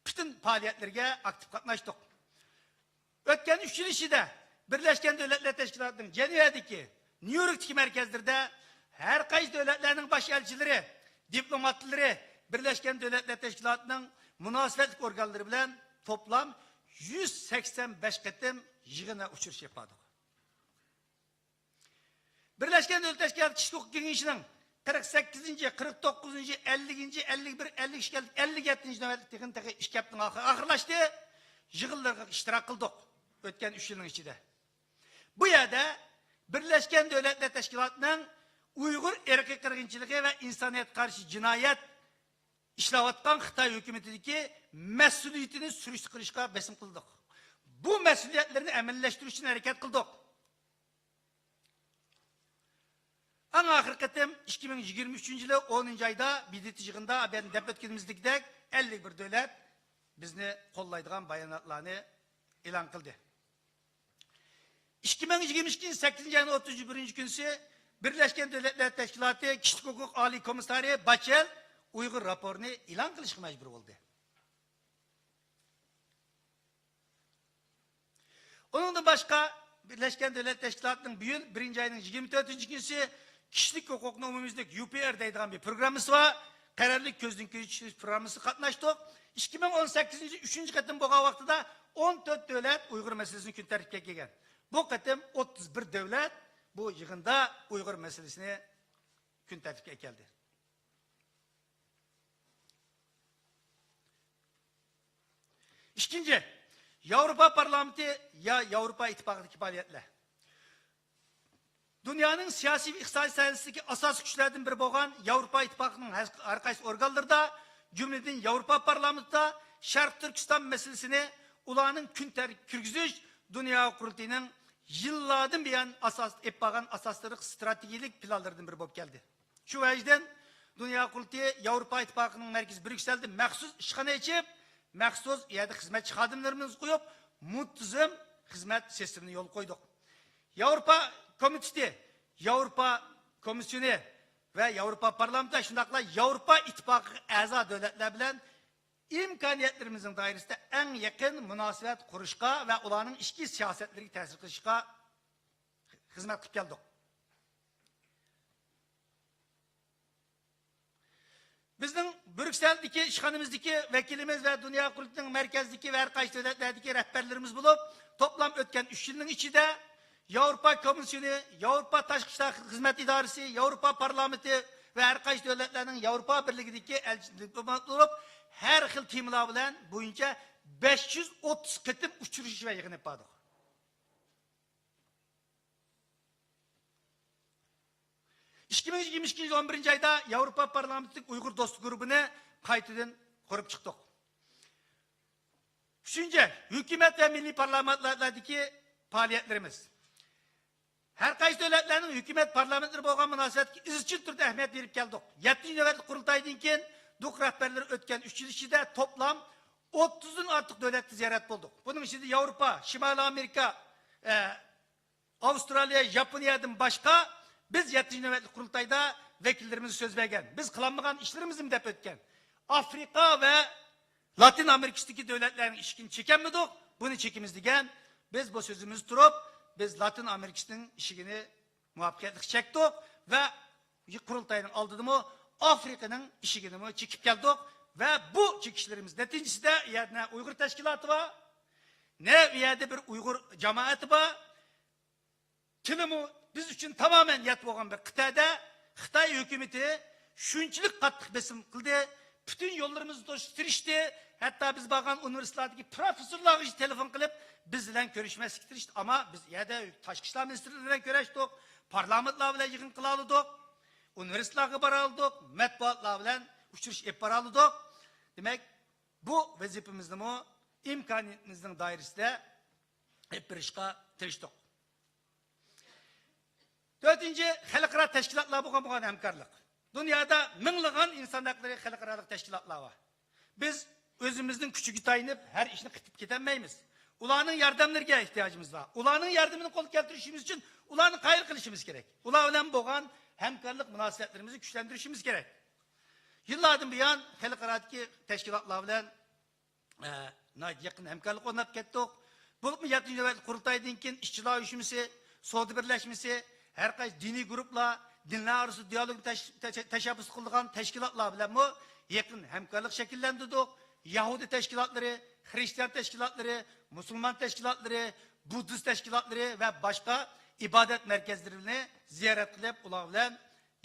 پۈتۈن پائالىيەتلىرىگە ئاكتىپ قاتناشتۇق. ئۆتكەن ئۈچ يىل ئىچىدە بىرلەشكەن دۆلەتلەر تەشكىلاتىنىڭ جەنۋەدىكى، نيۇ يوركتىكى مەركەزلىرىدە ھەر قايسى دۆلەتلەرنىڭ باش ئەلچىلىرى، دىپلوماتلىرى، بىرلەشكەن دۆلەتلەر تەشكىلاتىنىڭ مۇناسىۋەتلىك ئورگانلىرى بىلەن توپلام يۈز سەكسەن بەش قېتىم يىغىن ۋە ئۇچرىشىش ئېلىپ باردۇق. بىرلەشكەن دۆلەتلەر تەشكىلاتى كىشىلىك ھوقۇق كېڭىشىنىڭ قىرىق سەككىزىنچى، قىرىق توققۇزىنچى، ئەللىكىنچى، ئەللىك بىر، ئەللىك ئىككى، ئەللىك يەتتىنچى نۆۋەتلىك يىغىنى تېخى ئىككى ھەپتىنىڭ ئاخىرى ئاخىرلاشتى. يىغىنلىرىغا ئىشتىراك قىلدۇق ئۆتكەن ئۈچ يىلنىڭ ئىچىدە. بۇ يەردە بىرلەشكەن دۆلەتلەر تەشكىلاتىنىڭ ئۇيغۇر ئىرقىي قىرغىنچىلىقى ۋە ئىنسانىيەتكە قارشى جىنايەت ئىشلەۋاتقان خىتاي ھۆكۈمىتىدىكى مەسئۇلىيىتىنى سۈرۈشتە قىلىشقا بېسىم قىلدۇق. بۇ مەسئۇلىيەتلىرىنى ئەمەلىيلەشتۈرۈش ئۈچۈن ھەرىكەت قىلدۇق. ئەڭ ئاخىرقى قېتىم ئىككى مىڭ يىگىرمە ئۈچىنچى يىلى ئونىنچى ئايدا ب د ت يىغىنىدا، ئابەن دەپ ئۆتكىنىمىزدىكىدەك، ئەللىك بىر دۆلەت بىزنى قوللايدىغان باياناتلارنى ئېلان قىلدى. ئىككى مىڭ يىگىرمە ئىككىنچى سەككىزىنچى ئاينىڭ ئوتتۇز بىرىنچى كۈنىسى بىرلەشكەن دۆلەتلەر تەشكىلاتى كىشىلىك ھوقۇق ئالىي كومىسسارى باچېل ئۇيغۇر راپورىنى ئېلان قىلىشقا مەجبۇر بولدى. ئۇنىڭدىن باشقا، بىرلەشكەن دۆلەتلەر تەشكىلاتىنىڭ بۇ يىل بىرىنچى ئاينىڭ يىگىرمە تۆتىنچى كۈنىسى كىشىلىك ھوقۇقنى ئومۇميۈزلۈك يۇ پى ئېر دەيدىغان بىر پروگراممىسى بار. قەرەللىك كۆزدىن كېچىرىش پروگراممىسىغا قاتناشتۇق. ئىككى مىڭ ئون سەككىزىنچى ئۈچىنچى قېتىم بولغان ۋاقتىدا ئون تۆت دۆلەت ئۇيغۇر مەسىلىسىنى كۈن تەرتىپكە كەلگەن. بۇ قېتىم ئوتتۇز بىر دۆلەت بۇ يىغىندا ئۇيغۇر مەسىلىسىنى كۈن تەرتىپكە ئەكەلدى. ئىككىنچى، ياۋروپا پارلامېنتى يا ياۋروپا ئىتتىپاقىدىكى پائالىيەتلەر. دۇنيانىڭ سىياسىي ۋە ئىقتىسادىي سەھنىسىدىكى ئاساسىي كۈچلەردىن بىرى بولغان ياۋروپا ئىتتىپاقىنىڭ ھەر، ھەر قايسى ئورگانلىرىدا، جۈملىدىن ياۋروپا پارلامېنتىدا شەرقىي تۈركىستان مەسىلىسىنى ئۇلارنىڭ كۈن تەرتىپىگە كىرگۈزۈش دۇنيا قۇرۇلتىيىنىڭ يىللاردىن بۇيان ئاساس، ئېلىپ بارغان ئاساسلىرى، ئىستراتېگىيەلىك پىلانلىرىدىن بىرى بولۇپ كەلدى. شۇ ۋەجىدىن دۇنيا قۇرۇلتىيى ياۋروپا ئىتتىپاقىنىڭ مەركىزى بريۇكسېلدە مەخسۇس ئىشخانا ئېچىپ، مەخسۇس يەردە خىزمەتچى خادىملىرىمىزنى قويۇپ، مۇنتىزىم خىزمەت سىستېمىنى يولغا قويدۇق. ياۋروپا كومىتېتى، ياۋروپا كومىسسىيونى ۋە ياۋروپا پارلامېنتى، شۇنداقلا ياۋروپا ئىتتىپاقىغا ئەزا دۆلەتلەر بىلەن ئىمكانىيەتلىرىمىزنىڭ دائىرىسىدە ئەڭ يېقىن مۇناسىۋەت قۇرۇشقا ۋە ئۇلارنىڭ ئىچكى سىياسەتلىرىگە تەسىر قىلىشقا خىزمەت قىلىپ كەلدۇق. بىزنىڭ بريۇكسېلدىكى ئىشخانىمىزدىكى ۋەكىلىمىز ۋە دۇنيا قۇرۇلتىيىنىڭ مەركەزدىكى ۋە ھەر قايسى دۆلەتلەردىكى رەھبەرلىرىمىز بولۇپ، توپلام ئۆتكەن ئۈچ يىلنىڭ ئىچىدە ياۋروپا كومىسسىيونى، ياۋروپا تاشقى ئىشلار خىزمەت ئىدارىسى، ياۋروپا پارلامېنتى، ۋە ھەر قايسى دۆلەتلەرنىڭ ياۋروپا بىرلىكىدىكى ئەلچىسى دىپلومات بولۇپ، ھەر خىل تېمىلار بىلەن بويىچە بەش يۈز ئوتتۇز قېتىم ئۇچرىشىش ۋە يىغىن ئېلىپ باردۇق. ئىككى مىڭ يىگىرمە ئىككىنچى يىل ئون بىرىنچى ئايدا ياۋروپا پارلامېنتلىق ئۇيغۇر دوستلۇق گۇرۇپپىنى قايتىدىن قۇرۇپ چىقتۇق. ئۈچىنچى، ھۆكۈمەت ۋە مىللىي پارلامېنتلاردىكى پائالىيەتلىرىمىز. ھەر قايسى دۆلەتلەرنىڭ ھۆكۈمەت پارلامېنتلىرى بولغان مۇناسىۋەتتىكى ئىزچىل تۈردە ئەھمىيەت بېرىپ كەلدۇق. يەتتىنچى نۆۋەتلىك قۇرۇلتايدىن كېيىن دۇق رەھبەرلىرى ئۆتكەن ئۈچ يىل ئىچىدە توپلام ئوتتۇزدىن ئارتۇق دۆلەتتە زىيارەت بولدۇق. بۇنىڭ ئىچىدە ياۋروپا، شىمالىي ئامېرىكا، ئە، ئاۋسترالىيە، ياپونىيەدىن باشقا بىز يەتتىنچى نۆۋەتلىك قۇرۇلتايدا ۋەكىللىرىمىز سۆز بەرگەن. بىز قىلالمىغان ئىشلىرىمىزنى دەپ ئۆتكەن. ئافرىقا ۋە لاتىن ئامېرىكىسىدىكى دۆلەتلەرنىڭ ئىشىكىنى چېكەلمىدۇق، بۇنى چېكىمىز دېگەن. بىز بۇ سۆزىمىزدە تۇرۇپ، بىز لاتىن ئامېرىكىسىنىڭ ئىشىكىنى مۇۋەپپەقىيەتلىك چەكتۇق ۋە قۇرۇلتاينىڭ ئالدىدىمۇ ئافرىقىنىڭ ئىشىكىنىمۇ چېكىپ كەلدۇق ۋە بۇ چېكىشلىرىمىز نەتىجىسىدە ئۇ يەردە نە ئۇيغۇر تەشكىلاتى بار، نە ئۇ يەردە بىر ئۇيغۇر جامائىتى بار، تىلىمۇ بىز ئۈچۈن تامامەن يات بولغان بىر قىتئەدە خىتاي ھۆكۈمىتى شۇنچىلىك قاتتىق بېسىم قىلدى، پۈتۈن يوللىرىمىزنى توسۇشقا تىرىشتى. ھەتتا بىز بارغان ئۇنىۋېرسىتېتلاردىكى پروفېسسورلارغىچە تېلېفون قىلىپ، بىز بىلەن كۆرۈشمەسلىككە تىرىشتى. ئەمما بىز يەردە تاشقى ئىشلار مىنىستىرلىرى بىلەن كۆرۈشتۇق، پارلامېنتلار بىلەن يىغىن قىلالىدۇق، ئۇنىۋېرسىتېتلارغا بارالىدۇق، مەتبۇئاتلار بىلەن ئۇچرىشىش ئېلىپ بارالىدۇق. دېمەك، بۇ ۋەزىپىمىزنىمۇ ئىمكانىيىتىمىزنىڭ دائىرىسىدە ئېلىپ بېرىشقا تىرىشتۇق. تۆتىنچى، خەلقئارا تەشكىلاتلار بولغان بولغان ھەمكارلىق. دۇنيادا مىڭلىغان ئىنسان ھەقلىرى خەلقئارالىق تەشكىلاتلار بار. بىز ئۆزىمىزنىڭ كۈچىگە تايىنىپ ھەر ئىشنى قىلىپ كېتەلمەيمىز. ئۇلارنىڭ ياردەملىرىگە ئېھتىياجىمىز بار. ئۇلارنىڭ ياردىمىنى قولغا كەلتۈرۈشىمىز ئۈچۈن ئۇلارنى قايىل قىلىشىمىز كېرەك. ئۇلار بىلەن بولغان ھەمكارلىق مۇناسىۋەتلىرىمىزنى كۈچلەندۈرۈشىمىز كېرەك. يىللاردىن بۇيان خەلقئارادىكى تەشكىلاتلار بىلەن ئە، ناھايىتى يېقىن ھەمكارلىق ئورناپ كەتتۇق. بولۇپمۇ يەتتىنچى نۆۋەتلىك قۇرۇلتايدىن كېيىن ئىشچىلار ئۇيۇشمىسى، سودا بىرلەشمىسى، ھەر قايسى دىنىي گۇرۇپلار، دىنلار ئارىسىدا دىئالوگنى تەش-، تەش-، تەشەببۇس قىلىدىغان تەشكىلاتلار بىلەنمۇ يېقىن ھەمكارلىق شەكىللەندۈردۇق. يەھۇدىي تەشكىلاتلىرى، خرىستىيان تەشكىلاتلىرى، مۇسۇلمان تەشكىلاتلىرى، بۇددىست تەشكىلاتلىرى ۋە باشقا ئىبادەت مەركەزلىرىنى زىيارەت قىلىپ، ئۇلار بىلەن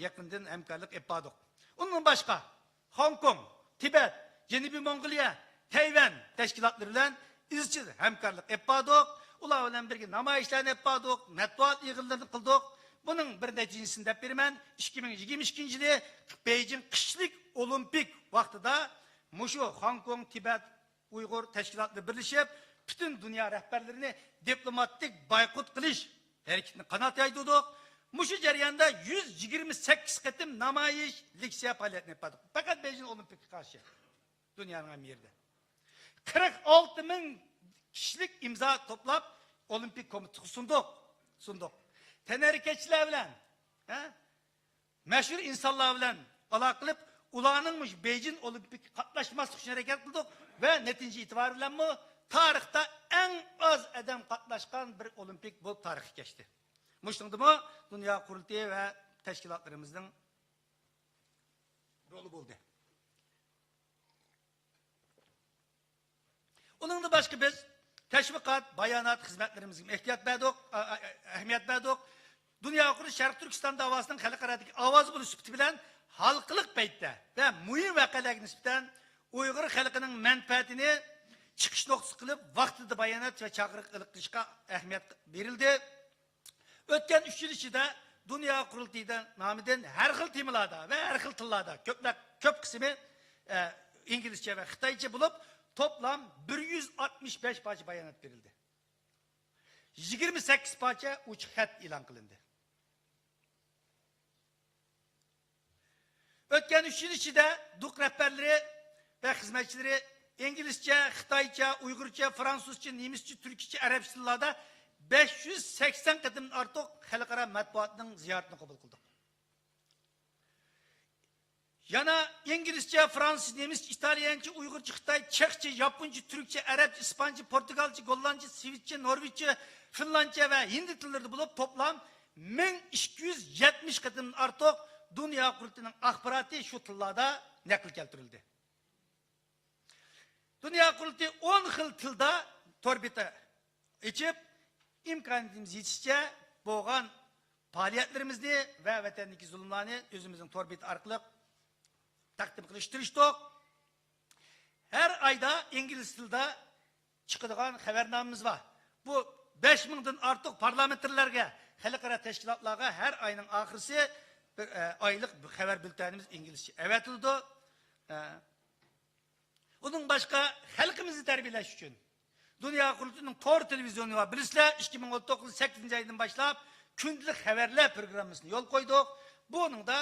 يېقىندىن ھەمكارلىق ئېلىپ باردۇق. ئۇندىن باشقا، خوڭكوڭ، تىبەت، جەنۇبىي موڭغۇلىيە، تەيۋەن تەشكىلاتلىرى بىلەن ئىزچىل ھەمكارلىق ئېلىپ باردۇق. ئۇلار بىلەن بىرگە نامايىشلارنى ئېلىپ باردۇق، مەتبۇئات يىغىنلىرىنى قىلدۇق. بۇنىڭ بىر نەتىجىسىنى دەپ بېرىمەن. ئىككى مىڭ يىگىرمە ئىككىنچى يىلى بېيجىڭ قىشلىق ئولىمپىك ۋاقتىدا مۇشۇ خوڭكوڭ، تىبەت، ئۇيغۇر تەشكىلاتلىرى بىرلىشىپ، پۈتۈن دۇنيا رەھبەرلىرىنى دىپلوماتىك بايقۇت قىلىش ھەرىكىتىنى قانات يايدۇردۇق. مۇشۇ جەرياندا يۈز يىگىرمە سەككىز قېتىم نامايىش، لېكسىيە پائالىيىتىنى ئېلىپ باردۇق. پەقەت بېيجىڭ ئولىمپىكىغا قارشى دۇنيانىڭ ھەممە يېرىدە قىرىق ئالتە مىڭ كىشىلىك ئىمزا توپلاپ، ئولىمپىك كومىتېتقا سۇندۇق. سۇندۇق. تەنھەرىكەتچىلەر بىلەن، ھە؟ مەشھۇر ئىنسانلار بىلەن ئالاقە قىلىپ، ئۇلارنىڭ مۇشۇ بېيجىڭ ئولىمپىكىغا قاتناشماسلىق ئۈچۈن ھەرىكەت قىلدۇق ۋە نەتىجە ئېتىبارى بىلەنمۇ تارىختا ئەڭ ئاز ئادەم قاتناشقان بىر ئولىمپىك بولۇپ تارىخقا كەچتى. مۇشۇنىڭدىمۇ دۇنيا قۇرۇلتىيى ۋە تەشكىلاتلىرىمىزنىڭ رولى بولدى. ئۇنىڭدىن باشقا بىز تەشۋىقات، بايانات خىزمەتلىرىمىزگە ئېھتىيات بەردۇق، ئا-، ئا-، ئەھمىيەت بەردۇق. دۇنيا قۇرۇلتىيى شەرقىي تۈركىستان داۋاسىنىڭ خەلقئارادىكى ئاۋازى بولۇش سۈپىتى بىلەن ھالقىلىق پەيتتە ۋە مۇھىم ۋەقەلەرگە نىسبەتەن ئۇيغۇر خەلقىنىڭ مەنپەئەتىنى چىقىش نۇقتىسى قىلىپ، ۋاقتىدا بايانات ۋە چاقىرىق ئېلان قىلىشقا ئەھمىيەت بېرىلدى. ئۆتكەن ئۈچ يىل ئىچىدە دۇنيا قۇرۇلتىيى نامىدىن ھەر خىل تېمىلاردا ۋە ھەر خىل تىللاردا، كۆپلەپ، كۆپ قىسمى، ئە، ئىنگلىزچە ۋە خىتايچە بولۇپ، توپلام بىر يۈز ئاتمىش بەش پارچە بايانات بېرىلدى. يىگىرمە سەككىز پارچە ئوچۇق خەت ئېلان قىلىندى. ئۆتكەن ئۈچ يىل ئىچىدە دۇق رەھبەرلىرى ۋە خىزمەتچىلىرى ئىنگلىزچە، خىتايچە، ئۇيغۇرچە، فرانسۇزچە، نېمىسچە، تۈركىيچە، ئەرەبچە تىللاردا بەش يۈز سەكسەن قېتىمدىن ئارتۇق خەلقئارا مەتبۇئاتنىڭ زىيارىتىنى قوبۇل قىلدۇق. يەنە ئىنگلىزچە، فرانسۇز، نېمىسچە، ئىتالىيانچە، ئۇيغۇرچە، خىتاي، چېخچە، ياپونچە، تۈركچە، ئەرەبچە، ئىسپانچە، پورتۇگالچە، گوللاندچە، سىۋىچچە، نورۋېگچە، فىنلاندچە ۋە ھىندى تىللىرىدا بولۇپ، توپلام مىڭ ئىككى يۈز يەتمىش قېتىمدىن ئارتۇق دۇنيا قۇرۇلتىيىنىڭ ئاخباراتى شۇ تىللاردا نەقىل كەلتۈرۈلدى. دۇنيا قۇرۇلتىيى ئون خىل تىلدا تور بېتى ئېچىپ، ئىمكانىيىتىمىز يېتىشىچە بولغان پائالىيەتلىرىمىزنى ۋە ۋەتەندىكى زۇلۇملارنى ئۆزىمىزنىڭ تور بېتى ئارقىلىق تەقدىم قىلىشقا تىرىشتۇق. ھەر ئايدا ئىنگلىز تىلىدا چىقىدىغان خەۋەرنامىمىز بار. بۇ بەش مىڭدىن ئارتۇق پارلامېنتارلارغا، خەلقئارا تەشكىلاتلارغا ھەر ئاينىڭ ئاخىرىسى بىر، ئە، ئايلىق خەۋەر بۈلتەنىمىز ئىنگلىزچە ئەۋەتىلىدۇ. ئە، ئۇنىڭ باشقا خەلقىمىزنى تەربىيەلەش ئۈچۈن دۇنيا قۇرۇلتىيىنىڭ تور تېلېۋىزىيونى بار. بىلىسىلەر، ئىككى مىڭ ئون توققۇزىنچى يىلدىن باشلاپ كۈندىلىك خەۋەرلەر پروگراممىسىنى يولغا قويدۇق. بۇنىڭدا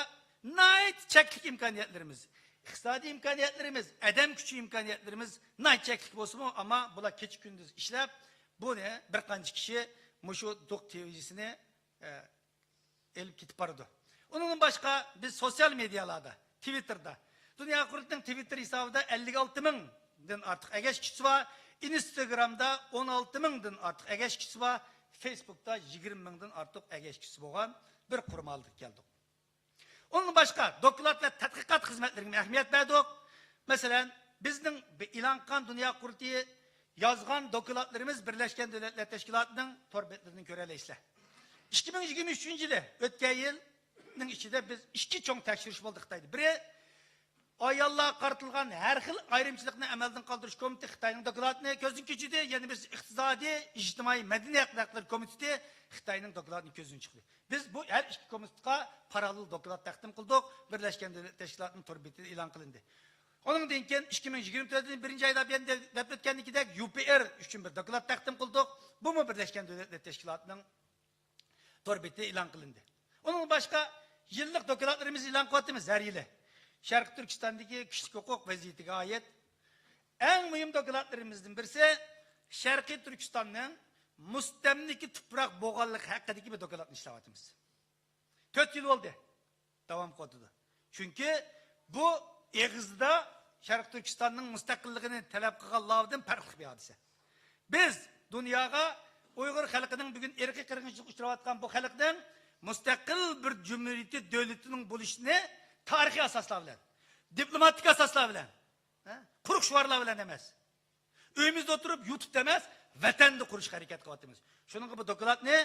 ناھايىتى چەكلىك ئىمكانىيەتلىرىمىز، ئىقتىسادىي ئىمكانىيەتلىرىمىز، ئادەم كۈچى ئىمكانىيەتلىرىمىز ناھايىتى چەكلىك بولسىمۇ، ئەمما بۇلار كېچە كۈندۈز ئىشلەپ، بۇنى بىر قانچە كىشى مۇشۇ دوق تېلېۋىزىيىسىنى، ئە، ئېلىپ كېتىپ بارىدۇ. ئۇنىڭدىن باشقا بىز سوتسىيال مېدىيالاردا، تىۋىتتېردا دۇنيا قۇرۇلتىيىنىڭ تىۋىتتېر ھېسابىدا ئەللىك ئالتە مىڭدىن ئارتۇق ئەگەشكۈچىسى بار، ئىنستاگرامدا ئون ئالتە مىڭدىن ئارتۇق ئەگەشكۈچىسى بار، فېيسبۇكتا يىگىرمە مىڭدىن ئارتۇق ئەگەشكۈچىسى بولغان بىر قۇرۇمالغا كەلدۇق. ئۇنىڭدىن باشقا دوكلات ۋە تەتقىقات خىزمەتلىرىگىمۇ ئەھمىيەت بەردۇق. مەسىلەن، بىزنىڭ ئېلان قىلغان دۇنيا قۇرۇلتىيى يازغان دوكلاتلىرىمىز بىرلەشكەن دۆلەتلەر تەشكىلاتىنىڭ تور بەتلىرىدىن كۆرەلەيسىلەر. ئىككى مىڭ يىگىرمە ئۈچىنچى يىلى ئۆتكەن يىلنىڭ ئىچىدە بىز ئىككى چوڭ تەكشۈرۈش بولدى خىتايدا. بىرى، ئاياللارغا قارىتىلغان ھەر خىل ئايرىمچىلىقنى ئەمەلدىن قالدۇرۇش كومىتېتى خىتاينىڭ دوكلاتىنى كۆزدىن كېچۈردى. يەنە بىرسى، ئىقتىسادىي، ئىجتىمائىي، مەدەنىي ھەقلەر كومىتېتى خىتاينىڭ دوكلاتىنى كۆزدىن چۈشۈردى. بىز بۇ ھەر ئىككى كومىتېتقا پاراللېل دوكلات تەقدىم قىلدۇق. بىرلەشكەن دۆلەتلەر تەشكىلاتىنىڭ تور بېتىدە ئېلان قىلىندى. ئۇنىڭدىن كېيىن ئىككى مىڭ يىگىرمە تۆتىنچى يىلى بىرىنچى ئايدا بۇيان دەپ ئۆتكەندىكىدەك يۇ پى ئېر ئۈچۈن بىر دوكلات تەقدىم قىلدۇق. بۇمۇ بىرلەشكەن دۆلەتلەر تەشكىلاتىنىڭ تور بېتى ئېلان قىلىندى. ئۇنىڭدىن باشقا يىللىق دوكلاتلىرىمىزنى ئېلان قىلىۋاتىمىز ھەر يىلى. شەرقىي تۈركىستاندىكى كىشىلىك ھوقۇق ۋەزىيىتىگە ئائىت ئەڭ مۇھىم دوكلاتلىرىمىزدىن بىرسى شەرقىي تۈركىستاننىڭ مۇستەملىكە تۇپراق بولغانلىقى ھەققىدىكى بىر دوكلاتنى ئىشلەۋاتىمىز. تۆت يىل بولدى. داۋام قىلىۋاتىدۇ. چۈنكى بۇ ئېغىزدا شەرقىي تۈركىستاننىڭ مۇستەقىللىقىنى تەلەپ قىلغانلاردىن پەرقلىق بىر ھادىسە. بىز دۇنياغا ئۇيغۇر خەلقىنىڭ بۈگۈن ئىرقىي قىرغىنچىلىققا ئۇچراۋاتقان بۇ خەلقنىڭ مۇستەقىل بىر جۇمھۇرىيىتى دۆلىتىنىڭ بولۇشىنى تارىخىي ئاساسلار بىلەن، دىپلوماتىك ئاساسلار بىلەن، ھە، قۇرۇق شوئارلار بىلەن ئەمەس، ئۆيىمىزدە ئولتۇرۇپ يۇتۇبتا ئەمەس، ۋەتەندە قۇرۇشقا ھەرىكەت قىلىۋاتىمىز. شۇنىڭغا بۇ دوكلاتنى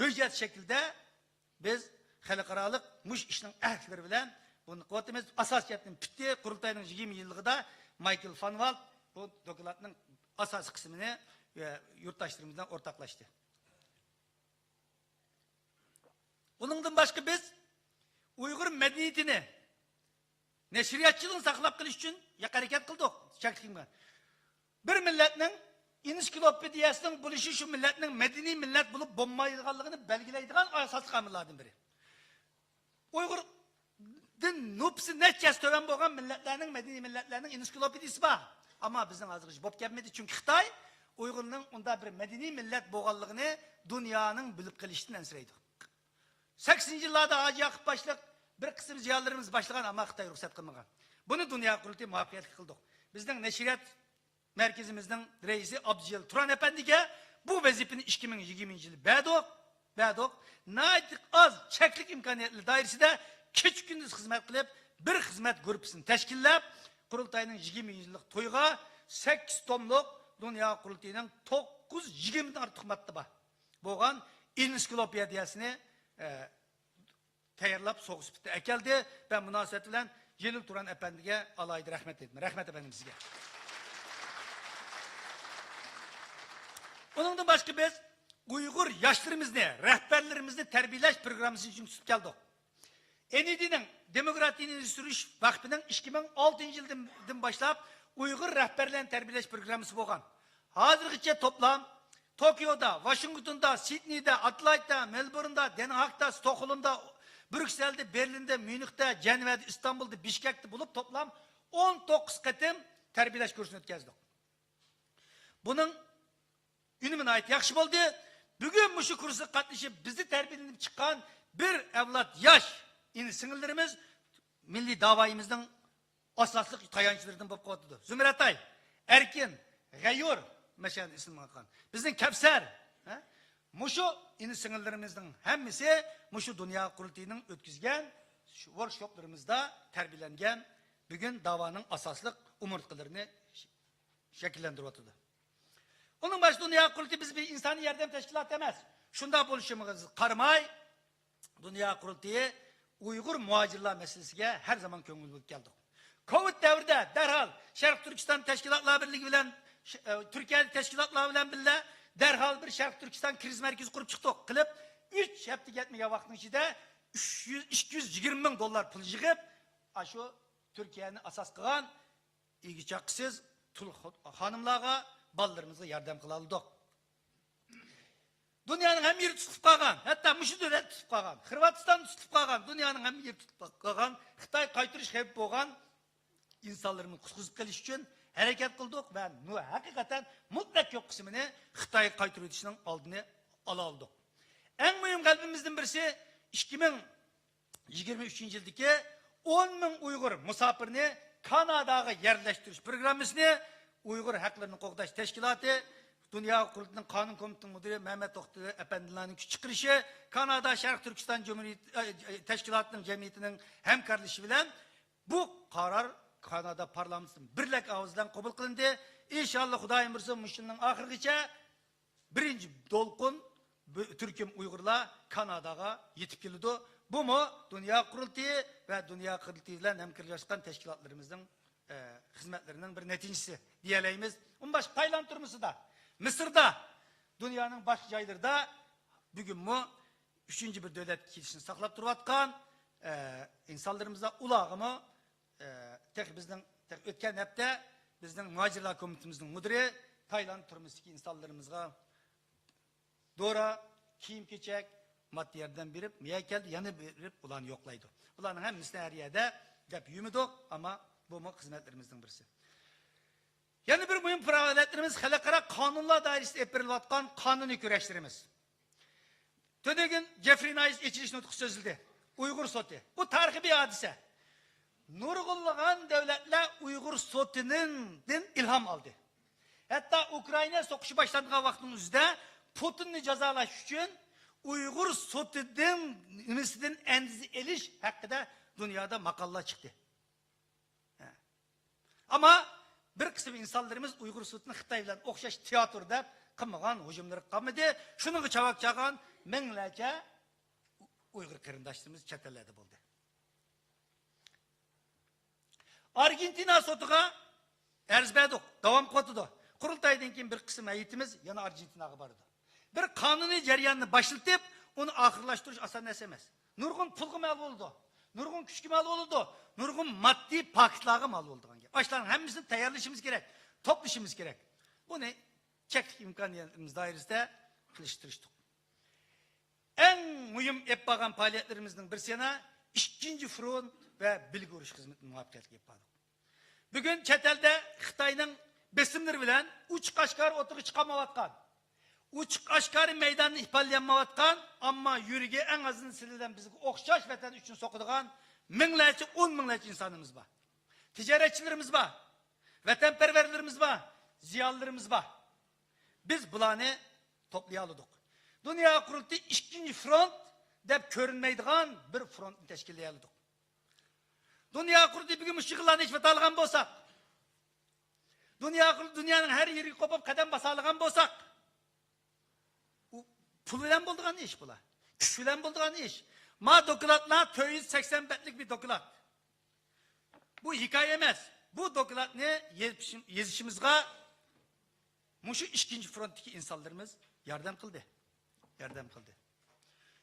ھۆججەت شەكلىدە بىز خەلقئارالىق مۇشۇ ئىشنىڭ ئەھلىلىرى بىلەن بۇنى قىلىۋاتىمىز. ئاساسىيەتنى پۈتتى. قۇرۇلتاينىڭ يىگىرمە يىللىقىدا مايكل فانۋالت بۇ دوكلاتنىڭ ئاساسىي قىسمىنى، ئە، يۇرتداشلىرىمىز بىلەن ئورتاقلاشتى. ئۇنىڭدىن باشقا بىز ئۇيغۇر مەدەنىيىتىنى، نەشرىياتچىلىقنى ساقلاپ قېلىش ئۈچۈن ھەرىكەت قىلدۇق. شەكلىمە. بىر مىللەتنىڭ ئېنسىكلوپېدىيەسىنىڭ بولۇشى شۇ مىللەتنىڭ مەدەنىي مىللەت بولۇپ بولمايدىغانلىقىنى بەلگىلەيدىغان ئاساسلىق ئامىللاردىن بىرى. ئۇيغۇردىن نوپۇسى نەچچە ھەسسە تۆۋەن بولغان مىللەتلەرنىڭ، مەدەنىي مىللەتلەرنىڭ ئېنسىكلوپېدىيىسى بار. ئەمما بىزنىڭ ھازىرغىچە بولۇپ كەلمىدى. چۈنكى خىتاي ئۇيغۇرنىڭ ئۇنداق بىر مەدەنىي مىللەت بولغانلىقىنى دۇنيانىڭ بىلىپ قېلىشىدىن ئەنسىرەيدۇ. سەكسىنىنچى يىللاردا ھاجى ياقۇپ باشلىق بىر قىسىم زىيالىيلىرىمىز باشلىغان، ئەمما خىتاي رۇخسەت قىلمىغان. بۇنى دۇنيا قۇرۇلتىيى مۇۋەپپەقىيەتلىك قىلدۇق. بىزنىڭ نەشرىيات مەركىزىمىزنىڭ رەئىسى ئابدۇجېلىل تۇران ئەپەندىگە بۇ ۋەزىپىنى ئىككى مىڭ يىگىرمىنچى يىلى بەردۇق، بەردۇق. ناھايىتى ئاز، چەكلىك ئىمكانىيەتلەر دائىرىسىدە كېچە-كۈندۈز خىزمەت قىلىپ، بىر خىزمەت گۇرۇپپىسىنى تەشكىللەپ، قۇرۇلتاينىڭ يىگىرمە يىللىق تويىغا سەككىز توملۇق دۇنيا قۇرۇلتىيىنىڭ توققۇز يۈز يىگىرمىدىن ئارتۇق ماددا بار بولغان ئېنسىكلوپېدىيەسىنى، ئە، تەييارلاپ سوغۇ سۈپىتىدە ئەكەلدى. مەن مۇناسىۋەت بىلەن جېلىل تۇران ئەپەندىگە ئالاھىدە رەھمەت ئېيتىمەن. رەھمەت ئەپەندىم سىزگە. ئۇنىڭدىن باشقا بىز ئۇيغۇر ياشلىرىمىزنى، رەھبەرلىرىمىزنى تەربىيەلەش پروگراممىسىنى يۈزىگە تۇتۇپ كەلدۇق. ئېن ئى دى نىڭ دېموكراتىيىنى ئىلگىرى سۈرۈش ۋەقپىنىڭ ئىككى مىڭ ئالتىنچى يىلدىن باشلاپ ئۇيغۇر رەھبەرلەرنى تەربىيەلەش پروگراممىسى بولغان. ھازىرغىچە توپلام توكيودا، ۋاشىنگتوندا، سىدنېيدا، ئادېلايدتا، مېلبورندا، دېنھاكتا، ستوكھولمدا، بريۇكسېلدا، بېرلىندا، ميۇنختا، جەنۋەدە، ئىستانبۇلدا، بىشكەكتە بولۇپ توپلام ئون توققۇز قېتىم تەربىيەلەش كۇرسىنى ئۆتكۈزدۇق. بۇنىڭ ئۈنۈمى ناھايىتى ياخشى بولدى. بۈگۈن مۇشۇ كۇرسقا قاتنىشىپ، بىزدە تەربىيەلىنىپ چىققان بىر ئەۋلاد ياش ئىنى-سىڭىللىرىمىز مىللىي داۋايىمىزنىڭ ئاساسلىق تايانچلىرىدىن بولۇپ قېلىۋاتىدۇ. زۇمرەتاي، ئەركىن، غەيۇر، مەسىلەن، ئېسىمگە ئالغان. بىزنىڭ كەۋسەر، ھە؟ مۇشۇ ئىنى-سىڭىللىرىمىزنىڭ ھەممىسى مۇشۇ دۇنيا قۇرۇلتىيىنىڭ ئۆتكۈزگەن شۇ ۋوركشوپلىرىمىزدا تەربىيەلەنگەن، بۈگۈن داۋانىڭ ئاساسلىق ئومۇرتقىلىرىنى شەكىللەندۈرۈۋاتىدۇ. ئۇنىڭ باشقا دۇنيا قۇرۇلتىيى بىز بىر ئىنسانىي ياردەم تەشكىلاتى ئەمەس. شۇنداق بولۇشىمىزغا قارىماي، دۇنيا قۇرۇلتىيى ئۇيغۇر مۇھاجىرلار مەسىلىسىگە ھەر زامان كۆڭۈل بۆلۈپ كەلدۇق. كوۋىد دەۋرىدە دەرھال شەرقىي تۈركىستان تەشكىلاتلار بىرلىكى بىلەن، ش-، ئە، تۈركىيەدىكى تەشكىلاتلار بىلەن بىللە دەرھال بىر شەرقىي تۈركىستان كرىزىس مەركىزى قۇرۇپ چىقتۇق. قىلىپ، ئۈچ ھەپتىگە يەتمىگەن ۋاقىتنىڭ ئىچىدە ئۈچ يۈز، ئىككى يۈز يىگىرمە مىڭ دوللار پۇل يىغىپ، ئاشۇ تۈركىيەنى ئاساس قىلغان ئىگە چاققىسىز تۇل خو-، خانىملارغا، بالىلىرىمىزغا ياردەم قىلالىدۇق. دۇنيانىڭ ھەممە يېرى تۇتۇپ قالغان، ھەتتا مۇشۇ دۆلەت تۇتۇپ قالغان، خىرۋاتىستان تۇتۇپ قالغان، دۇنيانىڭ ھەممە يېرى تۇتۇپ قالغان، خىتاي قايتۇرۇش خەۋپى بولغان ئىنسانلىرىمىزنى قۇتقۇزۇپ قېلىش ئۈچۈن ھەرىكەت قىلدۇق ۋە نۇ-، ھەقىقەتەن مۇتلەق كۆپ قىسمىنى خىتايغا قايتۇرۇۋېتىشنىڭ ئالدىنى ئالالىدۇق. ئەڭ مۇھىم غەلىبىمىزدىن بىرسى، ئىككى مىڭ يىگىرمە ئۈچىنچى يىلدىكى ئون مىڭ ئۇيغۇر مۇساپىرنى كاناداغا يەرلەشتۈرۈش پروگراممىسىنى ئۇيغۇر ھەقلىرىنى قوغداش تەشكىلاتى، دۇنيا قۇرۇلتىيىنىڭ قانۇن كومىتېتىنىڭ مۇدىرى مەمەت توختى ئەپەندىلەرنىڭ كۈچ چىقىرىشى، كانادا شەرقىي تۈركىستان جۇمھۇرىيىتى، ئە، ئە، تەشكىلاتىنىڭ جەمئىيىتىنىڭ ھەمكارلىشىشى بىلەن بۇ قارار كانادا پارلامېنتىدا بىرلەك ئاۋاز بىلەن قوبۇل قىلىندى. ئىنشاللا، خۇدايىم بۇيرۇسا، مۇشۇ يىلنىڭ ئاخىرىغىچە بىرىنچى دولقۇن بۇ تۈركۈم ئۇيغۇرلار كاناداغا يېتىپ كېلىدۇ. بۇمۇ دۇنيا قۇرۇلتىيى ۋە دۇنيا قۇرۇلتىيى بىلەن ھەمكارلاشقان تەشكىلاتلىرىمىزنىڭ، ئە، خىزمەتلىرىنىڭ بىر نەتىجىسى دېيەلەيمىز. ئۇندىن باشقا تايلاند تۈرمىسىدا، مىسىردا، دۇنيانىڭ باشقا جايلىرىدا بۈگۈنمۇ ئۈچىنچى بىر دۆلەتكە كېتىشنى ساقلاپ تۇرۇۋاتقان، ئە، ئىنسانلىرىمىز بار. ئۇلارغىمۇ، ئە، تېخى بىزنىڭ، تېخى ئۆتكەن ھەپتە بىزنىڭ مۇھاجىرلار كومىتېتىمىزنىڭ مۇدىرى تايلاند تۈرمىسىدىكى ئىنسانلىرىمىزغا دورا، كىيىم-كېچەك، ماددىي ياردەم بېرىپ، مۇ يەرگە كەلدى، يەنە بېرىپ ئۇلارنى يوقلايدۇ. بۇلارنىڭ ھەممىسىنى ھەر يەردە دەپ يۈرمىدۇق، ئەمما بۇمۇ خىزمەتلىرىمىزنىڭ بىرسى. يەنە بىر مۇھىم پائالىيەتلىرىمىز خەلقئارا قانۇنلار دائىرىسىدە ئېلىپ بېرىلىۋاتقان قانۇنىي كۈرەشلىرىمىز. تۈنۈگۈن جېفرى نايس ئېچىلىش نۇتقى سۆزلىدى. ئۇيغۇر سوتى. بۇ تارىخىي بىر ھادىسە. نۇرغۇنلىغان دۆلەتلەر ئۇيغۇر سوتىنىڭ، دىن ئىلھام ئالدى. ھەتتا ئۇكرائىنا سوقۇشى باشلانغان ۋاقىتنىڭ ئۆزىدە پۇتىننى جازالاش ئۈچۈن ئۇيغۇر سوتىدىن، نېمىسىدىن ئەندىزە ئېلىش ھەققىدە دۇنيادا ماقالىلار چىقتى. ھە. ئەمما بىر قىسىم ئىنسانلىرىمىز ئۇيغۇر سوتىنى خىتاي بىلەن ئوخشاش تىياتىر دەپ قىلمىغان، ھۇجۇملىرى قالمىدى. شۇنىڭغا چاۋاك چالغان مىڭلارچە ئۇيغۇر قېرىنداشلىرىمىز چەت ئەللەردە بولدى. ئارگېنتىنا سوتىغا ئەرز بەردۇق، داۋام قىلىۋاتىدۇ. قۇرۇلتايدىن كېيىن بىر قىسىم ھەيئىتىمىز يەنە ئارگېنتىناغا بارىدۇ. بىر قانۇنىي جەرياننى باشلىتىپ، ئۇنى ئاخىرلاشتۇرۇش ئاسان نەرسە ئەمەس. نۇرغۇن پۇلغا مال بولىدۇ، نۇرغۇن كۈچكە مال بولىدۇ، نۇرغۇن ماددىي پاكىتلارغا مال بولىدىغان گەپ. ئاشۇلارنىڭ ھەممىسىنى تەييارلىشىمىز كېرەك، توپلىشىمىز كېرەك. بۇنى چەكلىك ئىمكانىيەتلىرىمىز دائىرىسىدە قىلىشقا تىرىشتۇق. ئەڭ مۇھىم ئېلىپ بارغان پائالىيەتلىرىمىزنىڭ بىرسى يەنە ئىككىنچى فرونت ۋە بىلگە ئۇرۇش خىزمىتىنى مۇۋەپپەقىيەتلىك ئېلىپ باردۇق. بۈگۈن چەت ئەلدە خىتاينىڭ بېسىملىرى بىلەن ئوچۇق ئاشكارا ئوتتۇرىغا چىقالمايۋاتقان، ئوچۇق ئاشكارا مەيداننى ئىپادىلىيەلمەيۋاتقان، ئەمما يۈرىكى ئەڭ ئازىنى سىلەر بىلەن بىزگە ئوخشاش ۋەتەن ئۈچۈن سوقىدىغان مىڭلارچە، ئون مىڭلارچە ئىنسانىمىز بار. تىجارەتچىلىرىمىز بار. ۋەتەنپەرۋەرلىرىمىز بار، زىيالىيلىرىمىز بار. بىز بۇلارنى توپلىيالىدۇق. دۇنيا قۇرۇلتىيى ئىككىنچى فرونت دەپ كۆرۈنمەيدىغان بىر فرونتنى تەشكىللىيەلىدۇق. دۇنيا قۇرۇلتىيى بۈگۈن مۇشۇ يىغىنلارنى ئېچىۋاتالىغان بولساق، دۇنيا قۇرۇلتىيى دۇنيانىڭ ھەر يېرىگە قوپۇپ قەدەم باسالىغان بولساق، ئۇ پۇل بىلەن بولىدىغان ئىش بۇلار. كۈچ بىلەن بولىدىغان ئىش. ما دوكلاتلار تۆت يۈز سەكسەن بەتلىك بىر دوكلات. بۇ ھېكايە ئەمەس. بۇ دوكلاتنى يېزىشىم-، يېزىشىمىزغا مۇشۇ ئىككىنچى فرونتتىكى ئىنسانلىرىمىز ياردەم قىلدى. ياردەم قىلدى.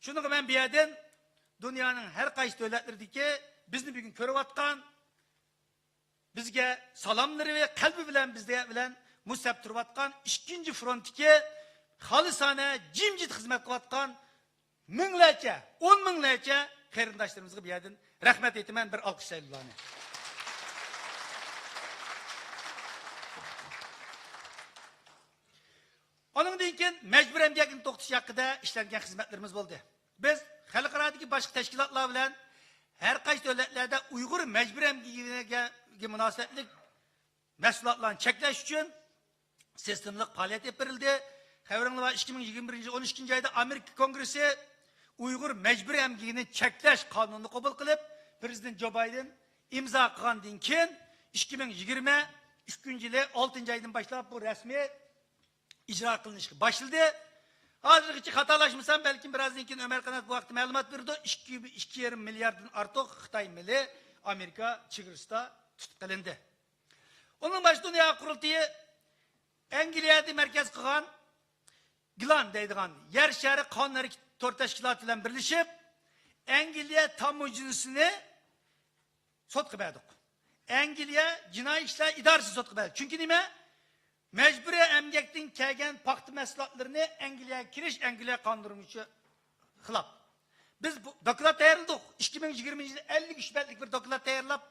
شۇنىڭغا مەن بۇ يەردىن دۇنيانىڭ ھەر قايسى دۆلەتلىرىدىكى بىزنى بۈگۈن كۆرۈۋاتقان، بىزگە سالاملىرى ۋە قەلبى بىلەن بىزگە بىلەن مۇسەپ تۇرۇۋاتقان ئىككىنچى فرونتتىكى خالىسانە، جىمجىت خىزمەت قىلىۋاتقان مىڭلارچە، ئون مىڭلارچە قېرىنداشلىرىمىزغا بۇ يەردىن رەھمەت ئېيتىمەن، بىر ئالقىشلايلى ئۇلارنى. ئۇنىڭدىن كېيىن مەجبۇرىي ئەمگەكنى توختىتىش ھەققىدە ئىشلەنگەن خىزمەتلىرىمىز بولدى. بىز خەلقئارادىكى باشقا تەشكىلاتلار بىلەن ھەر قايسى دۆلەتلەردە ئۇيغۇر مەجبۇرىي ئەمگىكىگە مۇناسىۋەتلىك مەھسۇلاتلارنى چەكلەش ئۈچۈن سىستېمىلىق پائالىيەت ئېلىپ بېرىلدى. خەۋىرىڭلار بار، ئىككى مىڭ يىگىرمە بىرىنچى يىل ئون ئىككىنچى ئايدا ئامېرىكا كونگرېسسى ئۇيغۇر مەجبۇرىي ئەمگىكىنى چەكلەش قانۇنىنى قوبۇل قىلىپ، پىرېزىدېنت جو بايدېن ئىمزا قىلغاندىن كېيىن، ئىككى مىڭ يىگىرمە ئۈچىنچى يىلى ئالتىنچى ئايدىن باشلاپ بۇ رەسمىي ئىجرا قىلىنىشقا باشلىدى. ھازىرغىچە خاتالاشمىسام، بەلكىم بىرازدىن كېيىن ئۆمەر قانات بۇ ھەقتە مەلۇمات بېرىدۇ. ئىككى، ئىككى يېرىم مىلياردتىن ئارتۇق خىتاي مېلى ئامېرىكا چېگرىسىدا تۇتۇپ قېلىندى. ئۇنىڭدىن باشقا دۇنيا قۇرۇلتىيى ئەنگلىيەدە مەركەز قىلغان گلان دەيدىغان يەر شارى قانۇن ھەرىكىتى تور تەشكىلاتى بىلەن بىرلىشىپ، ئەنگلىيە تاموژنىسىنى سوتقا بەردۇق. ئەنگلىيە جىنايى ئىشلار ئىدارىسى سوتقا بەردى. چۈنكى نېمە؟ مەجبۇرىي ئەمگەكتىن كەلگەن پاختا مەھسۇلاتلىرىنى ئەنگلىيەگە كىرىش ئەنگلىيە قانۇنى بويىچە خىلاپ. بىز بۇ دوكلات تەييارلىدۇق. ئىككى مىڭ يىگىرمىنچى يىلى ئەللىك ئۈچ بەتلىك بىر دوكلات تەييارلاپ،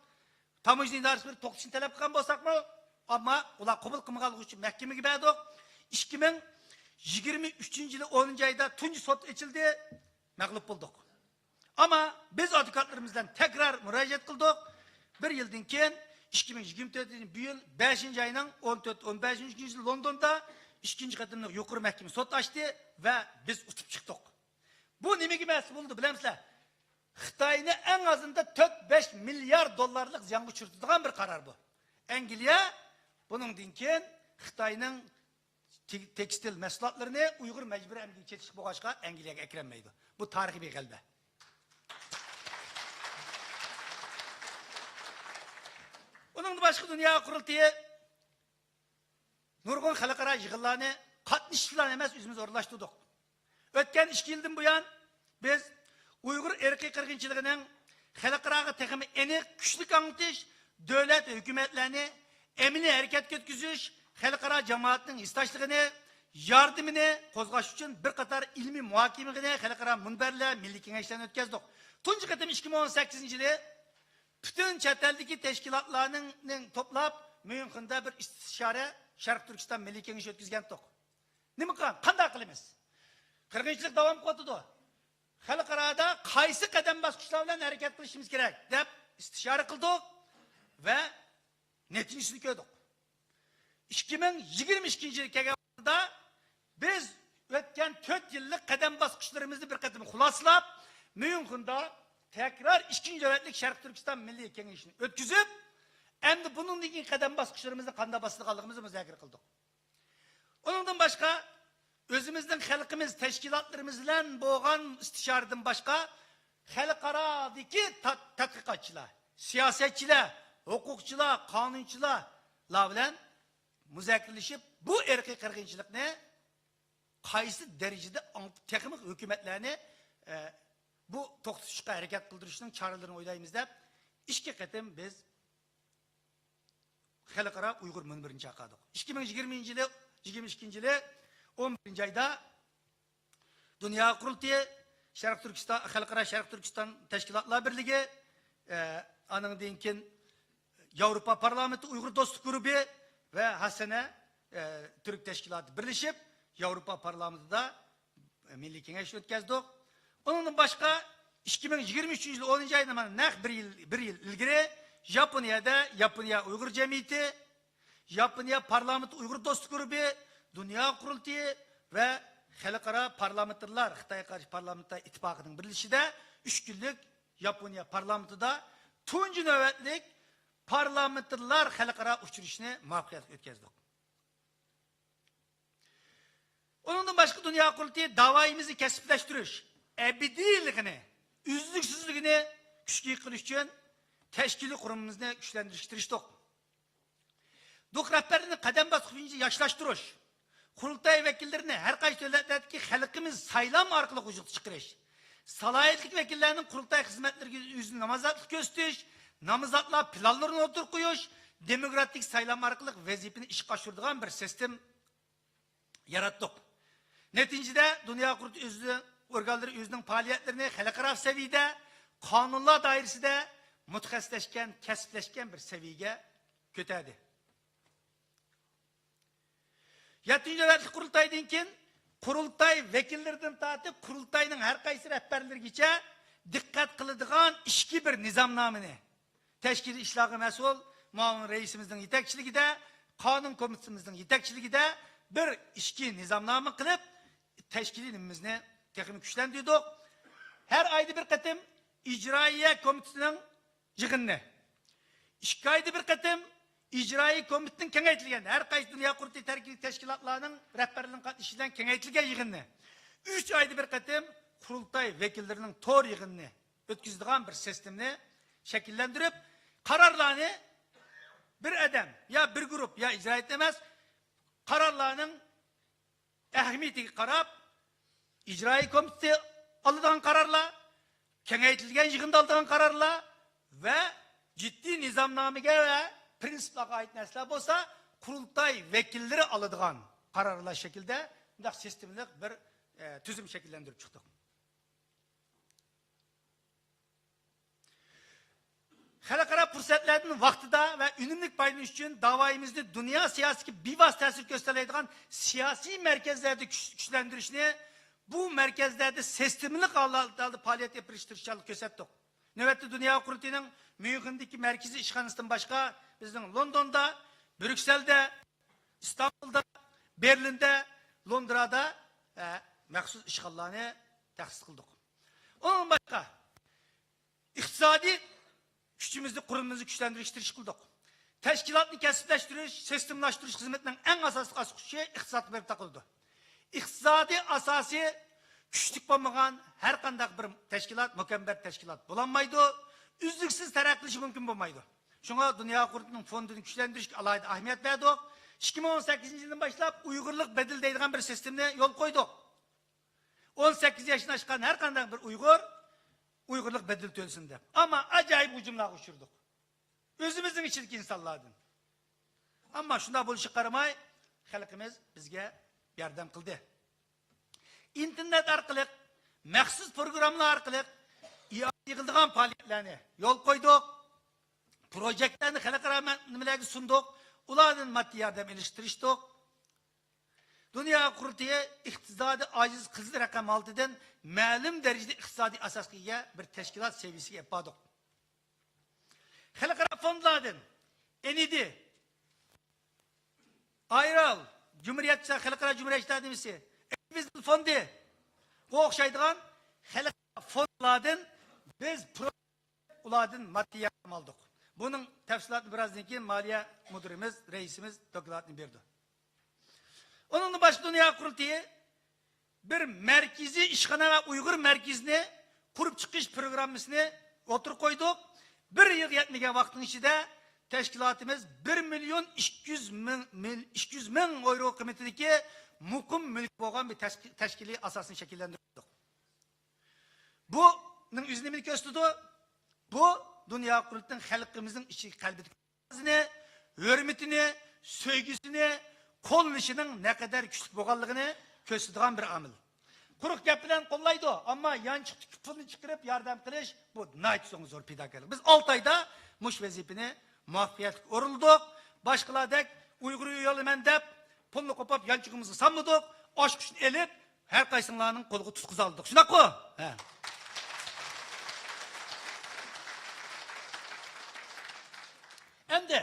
تاموژنا ئىدارىسى بىر توختىتىشنى تەلەپ قىلغان بولساقمۇ، ئەمما ئۇلار قوبۇل قىلمىغانلىقى ئۈچۈن مەھكىمىگە بەردۇق. ئىككى مىڭ يىگىرمە ئۈچىنچى يىلى ئونىنچى ئايدا تۇنجى سوت ئېچىلدى، مەغلۇپ بولدۇق. ئەمما بىز ئادۋوكاتلىرىمىز بىلەن تەكرار مۇراجىئەت قىلدۇق. بىر يىلدىن كېيىن، ئىككى مىڭ يىگىرمە تۆتىنچى يىل بۇ يىل بەشىنچى ئاينىڭ ئون تۆت، ئون بەشىنچى كۈنى لوندوندا ئىككىنچى قېتىملىق يۇقىرى مەھكىمە سوت ئاچتى ۋە بىز ئۇتۇپ چىقتۇق. بۇ نېمىگە مەنسۇپ بولىدۇ بىلەمسىلەر؟ خىتاينى ئەڭ ئازىندا تۆت بەش مىليارد دوللارلىق زىيانغا ئۇچرىتىدىغان بىر قارار بۇ. ئەنگلىيە بۇنىڭدىن كېيىن خىتاينىڭ تېك-، تېكستىل مەھسۇلاتلىرىنى ئۇيغۇر مەجبۇرىي ئەمگىكىگە چېتىشلىق بولغاچقا ئەنگلىيەگە ئەكىرەلمەيدۇ. بۇ تارىخىي بىر غەلىبە. ئۇنىڭدىن باشقا دۇنيا قۇرۇلتىيى نۇرغۇن خەلقئارا يىغىنلارنى قاتنىشىشلار ئەمەس، ئۆزىمىز ئورۇنلاشتۇردۇق. ئۆتكەن ئىككى يىلدىن بۇيان، بىز ئۇيغۇر ئىرقىي قىرغىنچىلىقىنىڭ خەلقئاراغا تېخىمۇ ئېنىق، كۈچلۈك ئاڭلىتىش، دۆلەت ۋە ھۆكۈمەتلەرنى ئەمەلىي ھەرىكەتكە ئۆتكۈزۈش، خەلقئارا جامائەتنىڭ ھېسداشلىقىنى، ياردىمىنى قوزغاش ئۈچۈن بىر قاتار ئىلمىي مۇھاكىمىگە خەلقئارا مۇنبەرلەر، مىللىي كېڭەشلەرنى ئۆتكەزدۇق. تۇنجى قېتىم ئىككى مىڭ ئون سەككىزىنچى يىلى پۈتۈن چەت ئەلدىكى تەشكىلاتلارنىڭ، نىڭ توپلاپ، ميۇنخېندا بىر ئىستىشارە شەرقىي تۈركىستان مىللىي كېڭىشى ئۆتكۈزگەنتۇق. نېمە قىلغان؟ قانداق قىلىمىز؟ قىرغىنچىلىق داۋام قىلىۋاتىدۇ. خەلقئارادا قايسى قەدەم باسقۇچلار بىلەن ھەرىكەت قىلىشىمىز كېرەك دەپ ئىستىشارە قىلدۇق ۋە نەتىجىسىنى كۆردۇق. ئىككى مىڭ يىگىرمە ئىككىنچى يىل كەلگەن ۋاقتىدا بىز ئۆتكەن تۆت يىللىق قەدەم باسقۇچلىرىمىزنى بىر قېتىم خۇلاسىلاپ، ميۇنخېندا تەكرار ئىككىنچى نۆۋەتلىك شەرقىي تۈركىستان مىللىي كېڭىشىنى ئۆتكۈزۈپ، ئەمدى بۇنىڭدىن كېيىن قەدەم باسقۇچلىرىمىزنى قانداق باسىدىغانلىقىمىزنى مۇزاكىرە قىلدۇق. ئۇنىڭدىن باشقا، ئۆزىمىزنىڭ خەلقىمىز تەشكىلاتلىرىمىز بىلەن بولغان ئىستىشارىدىن باشقا، خەلقئارادىكى تا-، تەتقىقاتچىلار، سىياسەتچىلەر، ھوقۇقچىلار، قانۇنچىلار بىلەن مۇزاكىرىلىشىپ، بۇ ئىرقىي قىرغىنچىلىقنى قايسى دەرىجىدە ئاڭ-، تېخىمۇ ھۆكۈمەتلەرنى، ئە، بۇ توختىتىشقا ھەرىكەت قىلدۇرۇشنىڭ چارىلىرىنى ئويلايمىز دەپ، ئىككى قېتىم بىز خەلقئارا ئۇيغۇر مۇنبىرىنى چاقىردۇق. ئىككى مىڭ يىگىرمىنچى يىلى، يىگىرمە ئىككىنچى يىلى ئون بىرىنچى ئايدا دۇنيا قۇرۇلتىيى، شەرقىي تۈركىستان، خەلقئارا شەرقىي تۈركىستان تەشكىلاتلار بىرلىكى، ئە، ئانىڭدىن كېيىن ياۋروپا پارلامېنتى ئۇيغۇر دوستلۇق گۇرۇپى ۋە ھاسەنە، ئە، تۈرك تەشكىلاتى بىرلىشىپ، ياۋروپا پارلامېنتىدا مىللىي كېڭەش ئۆتكەزدۇق. ئۇنىڭدىن باشقا، ئىككى مىڭ يىگىرمە ئۈچىنچى يىل ئونىنچى ئايدا، مانا، نەق بىر يىل، بىر يىل ئىلگىرى ياپونىيەدە ياپونىيە ئۇيغۇر جەمئىيىتى، ياپونىيە پارلامېنتى ئۇيغۇر دوستلۇق گۇرۇپى، دۇنيا قۇرۇلتىيى ۋە خەلقئارا پارلامېنتارلار، خىتايغا قارشى پارلامېنتار ئىتتىپاقىنىڭ بىرلىشىشىدە ئۈچ كۈنلۈك ياپونىيە پارلامېنتىدا تۇنجى نۆۋەتلىك پارلامېنتارلار خەلقئارا ئۇچرىشىشىنى مۇۋەپپەقىيەتلىك ئۆتكەزدۇق. ئۇنىڭدىن باشقا، دۇنيا قۇرۇلتىيى داۋايىمىزنى كەسىپلەشتۈرۈش، ئەبەدىيلىكىنى، ئۈزلۈكسىزلىكىنى كۈچكە ئىگە قىلىش ئۈچۈن تەشكىلىي قۇرۇلمىمىزنى كۈچلەندۈرۈشكە تىرىشتۇق. دوق رەھبەرلىرىنى قەدەم باسقۇچ بويىچە ياشلاشتۇرۇش، قۇرۇلتاي ۋەكىللىرىنى ھەر قايسى دۆلەتلەردىكى خەلقىمىز سايلام ئارقىلىق ۋۇجۇدقا چىقىرىش، سالاھىيەتلىك ۋەكىللەرنىڭ قۇرۇلتاي خىزمەتلىرىگە ئۆزىنى نامزاتلىق كۆرسىتىش، نامزاتلار پىلانلىرىنى ئوتتۇرىغا قويۇش، دېموكراتىك سايلام ئارقىلىق ۋەزىپىنى ئىشقا ئاشۇرىدىغان بىر سىستېما ياراتتۇق. نەتىجىدە، دۇنيا قۇرۇلتىيى ئۆزى، ئورگانلىرى ئۆزىنىڭ پائالىيەتلىرىنى خەلقئارا سەۋىيەدە قانۇنلار دائىرىسىدە مۇتەخەسسىسلەشكەن، كەسىپلەشكەن بىر سەۋىيەگە كۆتەردى. يەتتىنچى نۆۋەتلىك قۇرۇلتايدىن كېيىن قۇرۇلتاي ۋەكىللىرىدىن تارتىپ قۇرۇلتاينىڭ ھەر قايسى رەھبەرلىرىگىچە دىققەت قىلىدىغان ئىچكى بىر نىزامنامىنى، تەشكىلىي ئىشلارغا مەسئۇل مۇئاۋىن رەئىسىمىزنىڭ يېتەكچىلىكىدە، قانۇن كومىتېتىمىزنىڭ يېتەكچىلىكىدە بىر ئىچكى نىزامنامە قىلىپ، تەشكىلىي نېمىمىزنى تېخىمۇ كۈچلەندۈردۇق. ھەر ئايدا بىر قېتىم ئىجرائىيە كومىتېتىنىڭ يىغىنىنى، ئىككى ئايدا بىر قېتىم ئىجرائىي كومىتېتنىڭ كېڭەيتىلگەن، ھەر قايسى دۇنيا قۇرۇلتىيى تەركىبىدىكى تەشكىلاتلارنىڭ رەھبەرلىرىنىڭ قاتنىشىشى بىلەن كېڭەيتىلگەن يىغىنىنى، ئۈچ ئايدا بىر قېتىم قۇرۇلتاي ۋەكىللىرىنىڭ تور يىغىنىنى ئۆتكۈزىدىغان بىر سىستېمىنى شەكىللەندۈرۈپ، قارارلارنى بىر ئادەم يا بىر گۇرۇپ يا ئىجرا ھەيئەت ئەمەس، قارارلارنىڭ ئەھمىيىتىگە قاراپ، ئىجرائىي كومىتېتى ئالىدىغان قارارلار، كېڭەيتىلگەن يىغىندا ئالىدىغان قارارلار ۋە جىددىي نىزامنامىگە ۋە پىرىنسىپلارغا ئائىت نەرسىلەر بولسا، قۇرۇلتاي ۋەكىللىرى ئالىدىغان قارارلار شەكلىدە مۇنداق سىستېمىلىق بىر، ئە، تۈزۈم شەكىللەندۈرۈپ چىقتۇق. خەلقئارا پۇرسەتلەردىن ۋاقتىدا ۋە ئۈنۈملۈك پايدىلىنىش ئۈچۈن داۋايىمىزنى دۇنيا سىياسىتىگە بىۋاسىتە تەسىر كۆرسىتەلەيدىغان سىياسىي مەركەزلەردە كۈچ-، كۈچلەندۈرۈشنى، بۇ مەركەزلەردە سىستېمىلىق ھالدا پائالىيەت ئېلىپ بېرىشقا تىرىشچانلىق كۆرسەتتۇق. نۆۋەتتە دۇنيا قۇرۇلتىيىنىڭ ميۇنخېندىكى مەركىزىي ئىشخانىسىدىن باشقا، بىزنىڭ لوندوندا، بريۇكسېلدە، ئىستانبۇلدا، بېرلىندا، لوندرادا، ئە، مەخسۇس ئىشخانىلارنى تەسىس قىلدۇق. ئۇنىڭدىن باشقا، ئىقتىسادىي كۈچىمىزنى، قۇرۇلمىمىزنى كۈچلەندۈرۈشكە تىرىشىش قىلدۇق. تەشكىلاتنى كەسىپلەشتۈرۈش، سىستېمىلاشتۇرۇش خىزمىتىنىڭ ئەڭ ئاساسلىق ئاچقۇچى ئىقتىسادقا بېرىپ تاقىلىدۇ. ئىقتىسادىي ئاساسى كۈچلۈك بولمىغان ھەر قانداق بىر تەشكىلات مۇكەممەل تەشكىلات بولالمايدۇ. ئۈزلۈكسىز تەرەققىي قىلىشى مۇمكىن بولمايدۇ. شۇڭا دۇنيا قۇرۇلتىيىنىڭ فوندىنى كۈچلەندۈرۈشكە ئالاھىدە ئەھمىيەت بەردۇق. ئىككى مىڭ ئون سەككىزىنچى يىلدىن باشلاپ ئۇيغۇرلۇق بەدىلى دەيدىغان بىر سىستېمىنى يولغا قويدۇق. ئون سەككىز ياشتىن ئاشقان ھەر قانداق بىر ئۇيغۇر ئۇيغۇرلۇق بەدىلى تۆلىسۇن دەپ. ئەمما ئاجايىپ ھۇجۇملارغا ئۇچرىدۇق. ئۆزىمىزنىڭ ئىچىدىكى ئىنسانلاردىن. ئەمما شۇنداق بولۇشىغا قارىماي، خەلقىمىز بىزگە ياردەم قىلدى. ئىنتېرنېت ئارقىلىق، مەخسۇس پروگراممىلار ئارقىلىق ئىئانە يىغىلىدىغان پائالىيەتلەرنى يولغا قويدۇق. پروژېكتلارنى خەلقئارا مە-، نېمىلەرگە سۇندۇق. ئۇلاردىن ماددىي ياردەم ئېلىشقا تىرىشتۇق. دۇنيا قۇرۇلتىيى ئىقتىسادىي ئاجىز قىزىل رەقەم ھالىتىدىن مەلۇم دەرىجىدە ئىقتىسادىي ئاساسقا ئىگە بىر تەشكىلات سەۋىيەسىگە ئېلىپ باردۇق. خەلقئارا فوندلاردىن، ئېن ئى دى، ئايرال، جۇمھۇرىيەت، خەلقئارا جۇمھۇرىيەت ئىشلار نېمىسى، ئىنۋېستمېنت فوندىغا ئوخشايدىغان خەلقئارا فوندلاردىن بىز پرو-، ئۇلاردىن ماددىي ياردەم ئالدۇق. بۇنىڭ تەپسىلاتىنى بىرازدىن كېيىن مالىيە مۇدىرىمىز، رەئىسىمىز دوكلاتنى بېرىدۇ. ئۇنىڭدىن باشقا دۇنيا قۇرۇلتىيى بىر مەركىزىي ئىشخانا ۋە ئۇيغۇر مەركىزىنى قۇرۇپ چىقىش پروگراممىسىنى ئوتتۇرىغا قويدۇق. بىر يىلغا يەتمىگەن ۋاقىتنىڭ ئىچىدە تەشكىلاتىمىز بىر مىليون ئىككى يۈز مىڭ، مىل-، ئىككى يۈز مىڭ ئايرو قىممىتىدىكى مۇقىم مۈلكى بولغان بىر تەشكىل-، تەشكىلىي ئاساسنى شەكىللەندۈردۇق. بۇنىڭ ئۆزى نېمىنى كۆرسىتىدۇ؟ بۇ دۇنيا قۇرۇلتىيىنىڭ خەلقىمىزنىڭ ئىچىدىكى قەلبىدىكى ھۆرمىتىنى، سۆيگۈسىنى، قوللىشىنىڭ نەقەدەر كۈچلۈك بولغانلىقىنى كۆرسىتىدىغان بىر ئامىل. قۇرۇق گەپ بىلەن قوللايدۇ، ئەمما يانچۇقتىكى پۇلنى چىقىرىپ ياردەم قىلىش، بۇ ناھايىتى چوڭ زور پىداكارلىق. بىز ئالتە ئايدا مۇشۇ ۋەزىپىنى مۇۋەپپەقىيەتلىك ئورۇندىدۇق. باشقىلاردەك ئۇيغۇر ئۆيى ئالىمەن دەپ پۇلنى قوپاپ يانچۇقىمىزغا سالمىدۇق. ئاچقۇچنى ئېلىپ، ھەر قايسىڭلارنىڭ قولىغا تۇتقۇزالدۇق. شۇنداققۇ؟ ھە. ئەمدى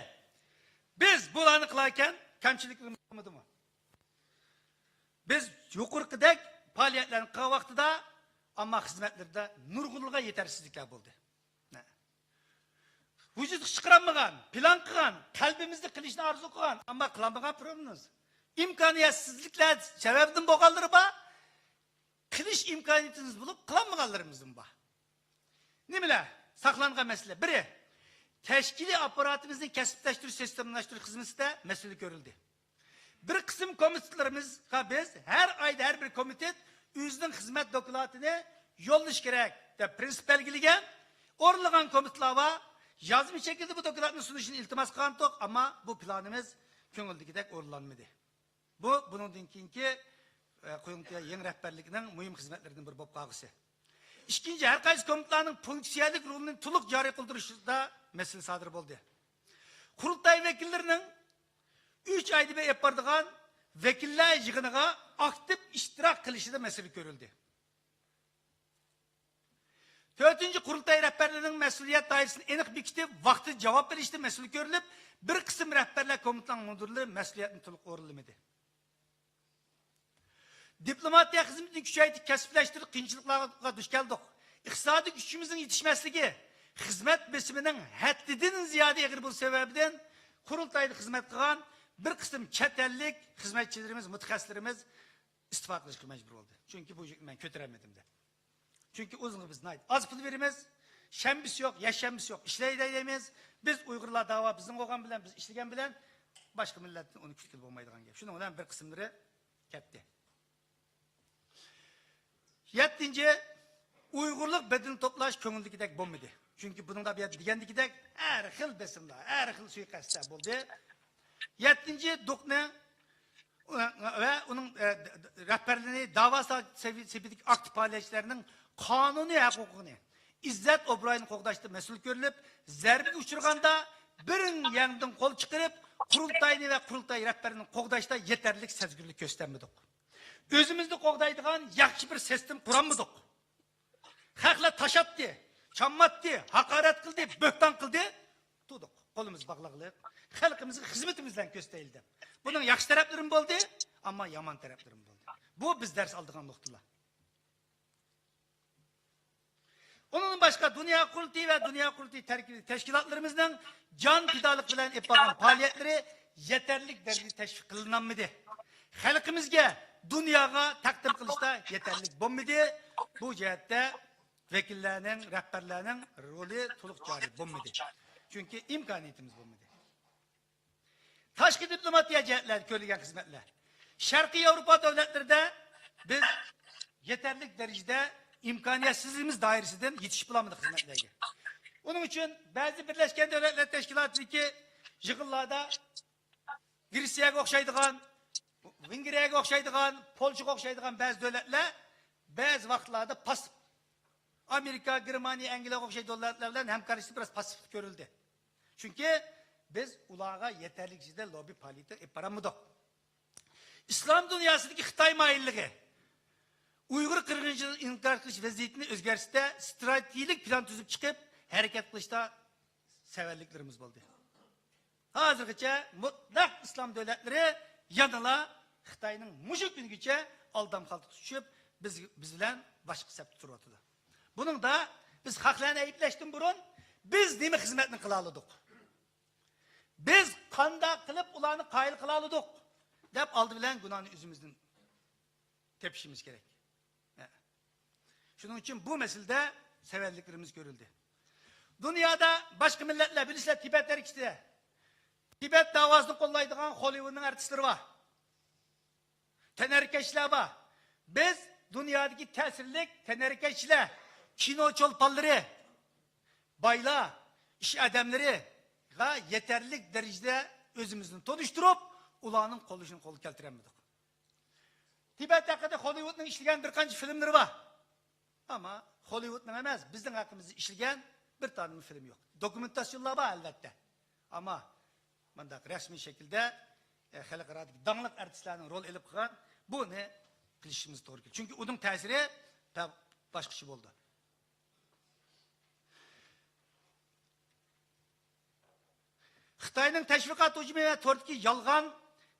بىز بۇلارنى قىلاركەن، كەمچىلىكلىرىمىز بولمىدىمۇ؟ بىز يۇقىرىقىدەك پائالىيەتلەرنى قىلغان ۋاقتىدا، ئەمما خىزمەتلىرىدە نۇرغۇنلىغان يېتەرسىزلىكلەر بولدى. ۋۇجۇدقا چىقىرالمىغان، پىلان قىلغان، قەلبىمىزدە قىلىشنى ئارزۇ قىلغان، ئەمما قىلالمىغان پروگراممىمىز. ئىمكانىيەتسىزلىكلەر سەۋەبىدىن بولغانلىرى بار، قىلىش ئىمكانىيىتىمىز بولۇپ، قىلالمىغانلىرىمىزمۇ بار. نېمىلەر؟ ساقلانغان مەسىلە. بىرى، تەشكىلىي ئاپپاراتىمىزنى كەسىپلەشتۈرۈش، سىستېمىلاشتۇرۇش خىزمىتىدە مەسىلە كۆرۈلدى. بىر قىسىم كومىتېتلىرىمىزغا بىز ھەر ئايدا ھەر بىر كومىتېت ئۆزىنىڭ خىزمەت دوكلاتىنى يوللىشى كېرەك دەپ پىرىنسىپ بەلگىلىگەن. ئورۇنلىغان كومىتېتلار بار. يازما شەكىلدە بۇ دوكلاتنى سۇنۇشىنى ئىلتىماس قىلغانتۇق، ئەمما بۇ پىلانىمىز كۆڭۈلدىكىدەك ئورۇنلانمىدى. بۇ، بۇنىڭدىن كېيىنكى، ئە، قۇرۇلتاي يېڭى رەھبەرلىكىنىڭ مۇھىم خىزمەتلىرىدىن بىرى بولۇپ قالغۇسى. ئىككىنچى، ھەر قايسى كومىتېتلارنىڭ فۇنكسىيەلىك رولىنى تولۇق جارى قىلدۇرۇشتا مەسىلە سادىر بولدى. قۇرۇلتاي ۋەكىللىرىنىڭ ئۈچ ئايدا بىر ئېلىپ بارىدىغان ۋەكىللەر يىغىنىغا ئاكتىپ ئىشتىراك قىلىشىدا مەسىلە كۆرۈلدى. تۆتىنچى، قۇرۇلتاي رەھبەرلىرىنىڭ مەسئۇلىيەت دائىرىسىنى ئېنىق بېكىتىپ، ۋاقتىدا جاۋاب بېرىشتە مەسىلە كۆرۈلۈپ، بىر قىسىم رەھبەرلەر كومىتېتنىڭ مۇدىرلىرى مەسئۇلىيەتنى تولۇق ئورۇنلىمىدى. دىپلوماتىيە خىزمىتىنى كۈچەيتىپ، كەسىپلەشتۈرۈپ، قىيىنچىلىقلارغا دۇچ كەلدۇق. ئىقتىسادىي كۈچىمىزنىڭ يېتىشمەسلىكى، خىزمەت بېسىمىنىڭ ھەددىدىن زىيادە ئېغىر بولۇش سەۋەبىدىن، قۇرۇلتايدا خىزمەت قىلغان بىر قىسىم چەت ئەللىك خىزمەتچىلىرىمىز، مۇتەخەسسىسلىرىمىز ئىستېپا قىلىشقا مەجبۇر بولدى. چۈنكى بۇ يۈكنى مەن كۆتۈرەلمىدىم دەپ. چۈنكى ئۇنىڭغا بىز ناھايىتى ئاز پۇل بېرىمىز. شەنبىسى يوق، يەكشەنبىسى يوق، ئىشلەيلى دەيمىز. بىز ئۇيغۇرلار داۋا بىزنىڭ بولغان بىلەن، بىز ئىشلىگەن بىلەن باشقا مىللەتتىن ئۇنى كۈتكىلى بولمايدىغان گەپ. شۇنىڭ بىلەن بىر قىسىملىرى كەتتى. يەتتىنچى، ئۇيغۇرلۇق بەدىنى توپلاش كۆڭۈلدىكىدەك بولمىدى. چۈنكى بۇنىڭدا بۇ يەردە دېگەندىكىدەك ھەر خىل بېسىملار، ھەر خىل سۇيىقەستلەر بولدى. يەتتىنچى، دۇقنى ۋە ئۇنىڭ، ئە، رەھبەرلىرىنى داۋا سەۋىيەسىدىكى ئاكتىپ پائالىيەتچىلەرنىڭ قانۇنىي ھەقۇقىنى، ئىززەت ئوبرويىنى قوغداشتا مەسئۇل كۆرۈلۈپ، زەربىگە ئۇچرىغاندا بىرىڭ يەڭدىن قول چىقىرىپ، قۇرۇلتاينى ۋە قۇرۇلتاي رەھبەرلىرىنى قوغداشتا يېتەرلىك سەزگۈرلۈك كۆرسەتمىدۇق. ئۆزىمىزنى قوغدايدىغان ياخشى بىر سىستېما قۇرالمىدۇق. خەقلەر تاشاتتى، چامماتتى، ھاقارەت قىلدى، بۆھتان قىلدى. تۇردۇق، قولىمىزنى باغلاغلىق، خەلقىمىزگە خىزمىتىمىز بىلەن كۆرسىتەيلى دەپ. بۇنىڭ ياخشى تەرەپلىرىمۇ بولدى، ئەمما يامان تەرەپلىرىمۇ بولدى. بۇ بىز دەرس ئالىدىغان نۇقتىلار. ئۇنىڭدىن باشقا، دۇنيا قۇرۇلتىيى ۋە دۇنيا قۇرۇلتىيى تەركىبىدىكى تەشكىلاتلىرىمىزنىڭ جان پىدالىق بىلەن ئېلىپ بارغان پائالىيەتلىرى يېتەرلىك دەرىجىدە تەشۋىق قىلىنالمىدى. خەلقىمىزگە، دۇنياغا تەقدىم قىلىشتا يېتەرلىك بولمىدى. بۇ جەھەتتە ۋەكىللەرنىڭ، رەھبەرلەرنىڭ رولى تولۇق جارى بولمىدى. چۈنكى ئىمكانىيىتىمىز بولمىدى. تاشقى دىپلوماتىيە جەھەتلەردە كۆرۈلگەن خىزمەتلەر. شەرقىي ياۋروپا دۆلەتلىرىدە بىز يېتەرلىك دەرىجىدە ئىمكانىيەتسىزلىكىمىز دائىرىسىدىن يېتىشىپ بولالمىدۇق خىزمەتلەرگە. ئۇنىڭ ئۈچۈن بەزى بىرلەشكەن دۆلەتلەر تەشكىلاتىدىكى يىغىنلاردا گرېتسىيەگە ئوخشايدىغان، ۋېنگرىيەگە ئوخشايدىغان، پولشىغا ئوخشايدىغان بەزى دۆلەتلەر بەزى ۋاقىتلاردا پاسسىپ، ئامېرىكا، گېرمانىيە، ئەنگلىيەگە ئوخشايدىغان دۆلەتلەر بىلەن ھەمكارلىشىشتا بىراز پاسسىپلىق كۆرۈلدى. چۈنكى بىز ئۇلارغا يېتەرلىك دەرىجىدە لوببى پائالىيىتى ئېلىپ بارالمىدۇق. ئىسلام دۇنياسىدىكى خىتاي مايىللىقى ئۇيغۇر قىرغىنچىلىقىنى ئىنكار قىلىش ۋەزىيىتىنى ئۆزگەرتىشتە ستراتېگىيەلىك پىلان تۈزۈپ چىقىپ ھەرىكەت قىلىشتا سەۋەنلىكلىرىمىز بولدى. ھازىرغىچە مۇتلەق ئىسلام دۆلەتلىرى يەنىلا خىتاينىڭ مۇشۇ كۈنگىچە ئالدام خالتىسىغا چۈشۈپ، بىز، بىز بىلەن باشقا سەپتە تۇرۇۋاتىدۇ. بۇنىڭدا بىز خەقلەرنى ئەيىبلەشتىن بۇرۇن، بىز نېمە خىزمەتنى قىلالىدۇق؟ بىز قانداق قىلىپ ئۇلارنى قايىل قىلالىدۇق؟ دەپ ئالدى بىلەن گۇناھنى ئۆزىمىزدىن تېپىشىمىز كېرەك. ھە. شۇنىڭ ئۈچۈن بۇ مەسىلىدە سەۋەنلىكلىرىمىز كۆرۈلدى. دۇنيادا باشقا مىللەتلەر، بىلىسىلەر، تىبەت ھەرىكىتىدە، تىبەت داۋاسىنى قوللايدىغان خوللىۋۇدنىڭ ئارتىسلىرى بار. تەنھەرىكەتچىلەر بار. بىز دۇنيادىكى تەسىرلىك تەنھەرىكەتچىلەر، كىنو چولپانلىرى، بايلار، ئىش ئادەملىرىگە يېتەرلىك دەرىجىدە ئۆزىمىزنى تونۇشتۇرۇپ، ئۇلارنىڭ قوللىشىنى قولغا كەلتۈرەلمىدۇق. تىبەت ھەققىدە خوللىۋۇدنىڭ ئىشلىگەن بىر قانچە فىلىملىرى بار. ئەمما خوللىۋۇدنىڭ ئەمەس، بىزنىڭ ھەققىمىزدە ئىشلىگەن بىر تانىمۇ فىلىم يوق. دوكۇمېنتاتسىيونلار بار، ئەلۋەتتە. ئەمما مۇنداق رەسمىي شەكىلدە، ئە، خەلقئارادىكى داڭلىق ئارتىسلارنىڭ رول ئېلىپ قىلغان، بۇنى قىلىشىمىز توغرا كېلىدۇ. چۈنكى ئۇنىڭ تەسىرى بە-، باشقىچە بولىدۇ. خىتاينىڭ تەشۋىقات ھۇجۇمى ۋە توردىكى يالغان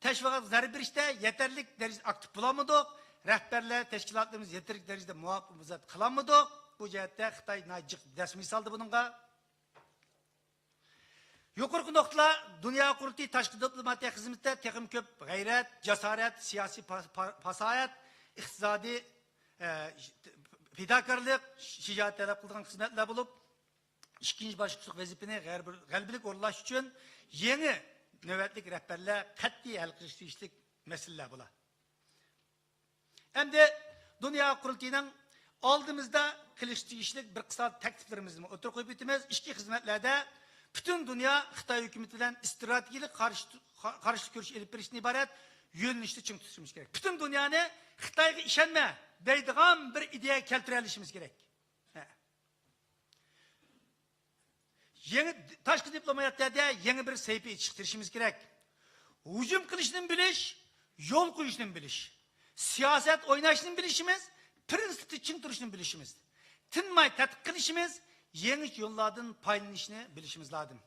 تەشۋىقاتقا زەربە بېرىشتە يېتەرلىك دەرىجىدە ئاكتىپ بولالمىدۇق. رەھبەرلەر، تەشكىلاتلىرىمىز يېتەرلىك دەرىجىدە مۇۋاپىق مۇزات قىلالمىدۇق. بۇ جەھەتتە خىتاي ناھايىتى جىق دەسمىي سالدى بۇنىڭغا. يۇقىرىقى نۇقتىلار دۇنيا قۇرۇلتىيى تاشقى دىپلوماتىيە خىزمىتىدە تېخىمۇ كۆپ غەيرەت، جاسارەت، سىياسىي پا-، پا-، پاساھەت، ئىقتىسادىي، ئە، پىداكارلىق، شىجائەت تەلەپ قىلىدىغان خىزمەتلەر بولۇپ، ئىككىنچى باسقۇچلۇق ۋەزىپىنى غەربىر-، غەلىبىلىك ئورۇنلاش ئۈچۈن يېڭى نۆۋەتلىك رەھبەرلەر قەتئىي ھەل قىلىشقا تېگىشلىك مەسىلىلەر بۇلار. ئەمدى دۇنيا قۇرۇلتىيىنىڭ ئالدىمىزدا قىلىشقا تېگىشلىك بىر قىسا تەكلىپلىرىمىزنى ئوتتۇرىغا قويۇپ ئۆتىمىز. ئىچكى خىزمەتلەردە پۈتۈن دۇنيا خىتاي ھۆكۈمىتى بىلەن ئىستراتېگىيەلىك قارشى، قارشى كۈرەش ئېلىپ بېرىشتىن ئىبارەت يۆنىلىشنى چىڭ تۇتۇشىمىز كېرەك. پۈتۈن دۇنيانى خىتايغا ئىشەنمە دەيدىغان بىر ئىدىيەگە كەلتۈرەلىشىمىز كېرەك. ھە. يېڭى، تاشقى دىپلوماتىيەدە يېڭى بىر سەھىپە ئېچىشقا تىرىشىشىمىز كېرەك. ھۇجۇم قىلىشنىمۇ بىلىش، يول قويۇشنىمۇ بىلىش. سىياسەت ئويناشنىمۇ بىلىشىمىز، پىرىنسىپتا چىڭ تۇرۇشنىمۇ بىلىشىمىز. تىنماي تەتقىق قىلىشىمىز، يېڭى يوللاردىن پايدىلىنىشنى بىلىشىمىز لازىم.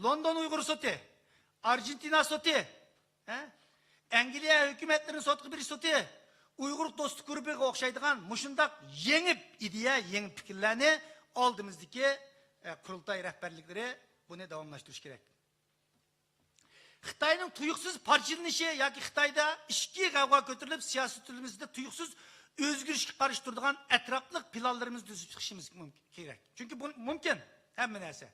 لوندون ئۇيغۇر سوتى، ئارژېنتىنا سوتى، ھە؟ ئەنگلىيە ھۆكۈمەتلىرىنى سوتقا بېرىش سوتى، ئۇيغۇر دوستلۇق گۇرۇپپىغا ئوخشايدىغان مۇشۇنداق يېڭى ئىدىيە، يېڭى پىكىرلەرنى ئالدىمىزدىكى، ئە، قۇرۇلتاي رەھبەرلىكلىرى بۇنى داۋاملاشتۇرۇشى كېرەك. خىتاينىڭ تۇيۇقسىز پارچىلىنىشى ياكى خىتايدا ئىچكى غەۋغا كۆتۈرۈلۈپ، سىياسىي تۈزۈلمىسىدە تۇيۇقسىز ئۆزگىرىشكە قارشى تۇرىدىغان ئەتراپلىق پىلانلىرىمىزنى تۈزۈپ چىقىشىمىز مۇمكىن، كېرەك. چۈنكى بۇ مۇمكىن ھەممە نەرسە.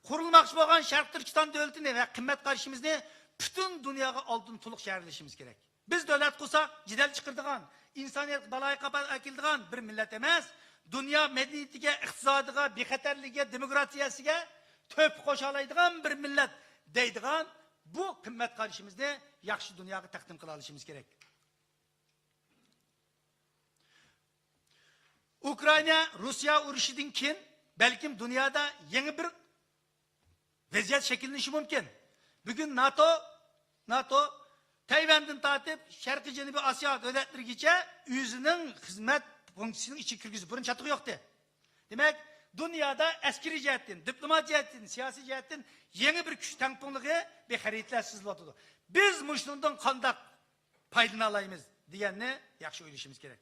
قۇرۇلماقچى بولغان شەرقىي تۈركىستان دۆلىتىنى ۋە قىممەت قارىشىمىزنى پۈتۈن دۇنياغا ئالدىن تولۇق شەھەرلىشىمىز كېرەك. بىز دۆلەت قۇرساق، جېدەل چىقىرىدىغان، ئىنسانىيەتكە بالايىقاپەت ئەكېلىدىغان بىر مىللەت ئەمەس، دۇنيا مەدەنىيىتىگە، ئىقتىسادىغا، بىخەتەرلىكىگە، دېموكراتىيەسىگە تۆھپە قوشالايدىغان بىر مىللەت دەيدىغان بۇ قىممەت قارىشىمىزنى ياخشى دۇنياغا تەقدىم قىلالىشىمىز كېرەك. ئۇكرائىنا، روسىيە ئۇرۇشىدىن كېيىن بەلكىم دۇنيادا يېڭى بىر ۋەزىيەت شەكىللىنىشى مۇمكىن. بۈگۈن ناتو، ناتو تەيۋەندىن تارتىپ شەرقىي جەنۇبىي ئاسىيا دۆلەتلىرىگىچە ئۆزىنىڭ خىزمەت فۇنكسىيىسىنىڭ ئىچىگە كىرگۈزۈپ بۇرۇن چاتىقى يوقتى. دېمەك، دۇنيادا ئەسكىرىي جەھەتتىن، دىپلومات جەھەتتىن، سىياسىي جەھەتتىن يېڭى بىر كۈچ تەڭپۇڭلۇقى، بىر خەرىتىلەر سىزىلىۋاتىدۇ. بىز مۇشۇنىڭدىن قانداق پايدىلىنالايمىز دېگەننى ياخشى ئويلىشىمىز كېرەك.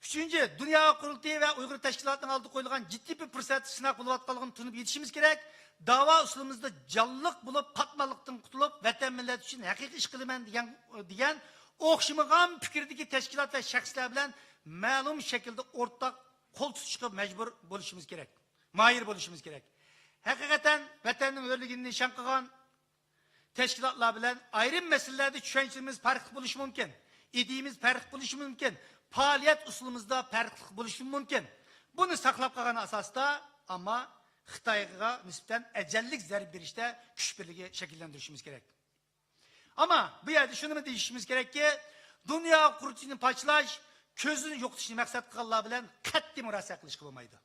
ئۈچىنچى، دۇنيا قۇرۇلتىيى ۋە ئۇيغۇر تەشكىلاتىنىڭ ئالدىغا قويۇلغان جىددىي بىر پۇرسەت سىناق بولۇۋاتقانلىقىنى تونۇپ يېتىشىمىز كېرەك. داۋا ئۇسۇلىمىزدا جانلىق بولۇپ، قاتماللىقتىن قۇتۇلۇپ، ۋەتەن مىللەت ئۈچۈن ھەقىقىي ئىش قىلىمەن دېگەن، دېگەن ئوخشىمىغان پىكىردىكى تەشكىلات ۋە شەخسلەر بىلەن مەلۇم شەكىلدە ئورتاق قول تۇتۇشقا مەجبۇر بولۇشىمىز كېرەك. ماھىر بولۇشىمىز كېرەك. ھەقىقەتەن ۋەتەننىڭ ھۆرلۈكىنى نىشان قىلغان تەشكىلاتلار بىلەن ئايرىم مەسىلىلەردە چۈشەنچىمىز پەرقلىق بولۇشى مۇمكىن، ئىدىيىمىز پەرقلىق بولۇشى مۇمكىن، پائالىيەت ئۇسۇلىمىزدا پەرقلىق بولۇشى مۇمكىن. بۇنى ساقلاپ قالغان ئاساستا، ئەمما خىتايغا نىسبەتەن ئەجەللىك زەربە بېرىشتە كۈچ بىرلىكى شەكىللەندۈرۈشىمىز كېرەك. ئەمما بۇ يەردە شۇنىمۇ دېيىشىمىز كېرەككى، دۇنيا قۇرۇلتىيىنى پارچىلاش، كۆزنى يوقىتىشنى مەقسەت قىلغانلار بىلەن قەتئىي مۇراسىئەت قىلىشقا بولمايدۇ.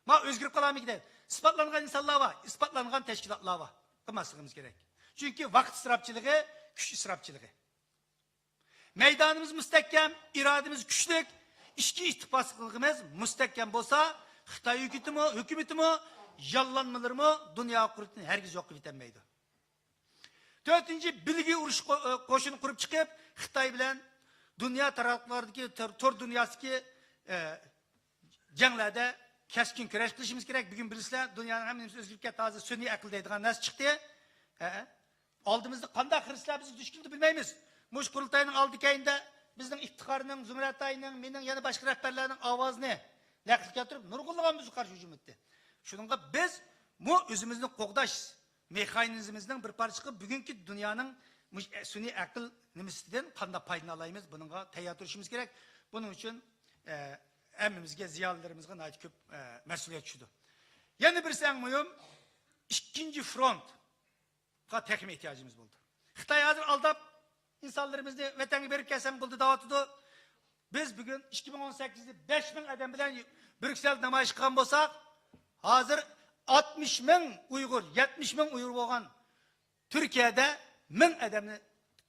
ما ئۆزگىرىپ قالارمىكىن دەپ، ئىسپاتلانغان ئىنسانلار بار، ئىسپاتلانغان تەشكىلاتلار بار. قىلماسلىقىمىز كېرەك. چۈنكى ۋاقىت ئىسراپچىلىقى، كۈچ ئىسراپچىلىقى. مەيدانىمىز مۇستەھكەم، ئىرادىمىز كۈچلۈك، ئىچكى ئىتتىپاقلىقىمىز مۇستەھكەم بولسا، خىتاي ھۆكۈمىتىمۇ، ھۆكۈمىتىمۇ، ياللانمىلىرىمۇ دۇنيا قۇرۇلتىيىنى ھەرگىز يوققا ئىتەلمەيدۇ. تۆتىنچى، بىلگە ئۇرۇش قو-، قوشۇن قۇرۇپ چىقىپ، خىتاي بىلەن دۇنيا تاراتقۇلاردىكى، تور، تور دۇنياسىدىكى، ئە، جەڭلەردە كەسكىن كۈرەش قىلىشىمىز كېرەك. بۈگۈن بىلىسىلەر، دۇنيانىڭ ھەممە نېمىسى ئۆزگىرىپ كەتتى. ھازىر سۈنئىي ئەقىل دەيدىغان نەرسە چىقتى. ھە؟ ئالدىمىزدا قانداق خىرىسلار بىزگە دۇچ كېلىدۇ بىلمەيمىز. مۇشۇ قۇرۇلتاينىڭ ئالدى كەينىدە بىزنىڭ ئىپتىخارنىڭ، زۇمرەتاينىڭ، مېنىڭ، يەنە باشقا رەھبەرلەرنىڭ ئاۋازىنى نەقىل كەلتۈرۈپ، نۇرغۇنلىغان بىزگە قارشى ھۇجۇم ئېتتى. شۇنىڭغا بىز بۇ ئۆزىمىزنى قوغداش مېخانىزمىمىزنىڭ بىر پارچىسى قىلىپ، بۈگۈنكى دۇنيانىڭ مۇش-، سۈنئىي ئەقىل نېمىسىدىن قانداق پايدىلىنالايمىز، بۇنىڭغا تەييار تۇرۇشىمىز كېرەك. بۇنىڭ ئۈچۈن، ئە، ھەممىمىزگە، زىيالىيلىرىمىزغا ناھايىتى كۆپ، ئە، مەسئۇلىيەت چۈشىدۇ. يەنە بىرسى ئەڭ مۇھىم، ئىككىنچى فرونتقا تېخىمۇ ئېھتىياجىمىز بولىدۇ. خىتاي ھازىر ئالداپ، ئىنسانلىرىمىزنى ۋەتەنگە بېرىپ كەلسەڭ بولدى دەۋاتىدۇ. بىز بۈگۈن ئىككى مىڭ ئون سەككىزدە بەش مىڭ ئادەم بىلەن بريۇكسېلدە نامايىش قىلغان بولساق، ھازىر ئاتمىش مىڭ ئۇيغۇر، يەتمىش مىڭ ئۇيغۇر بولغان تۈركىيەدە مىڭ ئادەمنى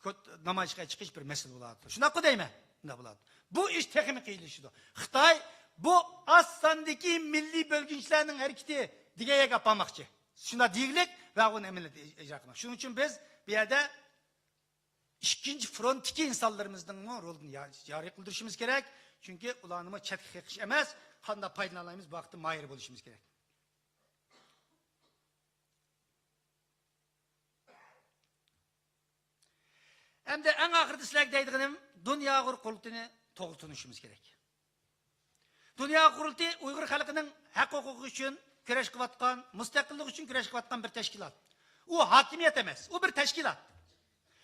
كۆت-، نامايىشقا چىقىش بىر مەسىلە بولاتتى. شۇنداققۇ دەيمەن؟ شۇنداق بولاتتى. بۇ ئىش تېخىمۇ قىيىنلىشىدۇ. خىتاي بۇ ئاز ساندىكى مىللىي بۆلگۈنچىلەرنىڭ ھەرىكىتى دېگەن يەرگە ئاپارماقچى. شۇنداق دېگۈلۈك ۋە ئۇنى ئەمەلىيەتتە ئىجرا قىلماق. شۇنىڭ ئۈچۈن بىز بۇ يەردە ئىككىنچى فرونتتىكى ئىنسانلىرىمىزنىڭمۇ رولىنى يا-، جارى قىلدۇرۇشىمىز كېرەك. چۈنكى ئۇلارنىمۇ چەتكە قېقىش ئەمەس، قانداق پايدىلىنالايمىز، بۇ ھەقتە ماھىر بولۇشىمىز كېرەك. ئەمدى ئەڭ ئاخىرىدا سىلەرگە دەيدىغىنىم، دۇنيا ئۇيغۇر قۇرۇلتىيىنى توغرا تونۇشىمىز كېرەك. دۇنيا قۇرۇلتىيى ئۇيغۇر خەلقىنىڭ ھەق ھوقۇقى ئۈچۈن كۈرەش قىلىۋاتقان، مۇستەقىللىق ئۈچۈن كۈرەش قىلىۋاتقان بىر تەشكىلات. ئۇ ھاكىمىيەت ئەمەس، ئۇ بىر تەشكىلات.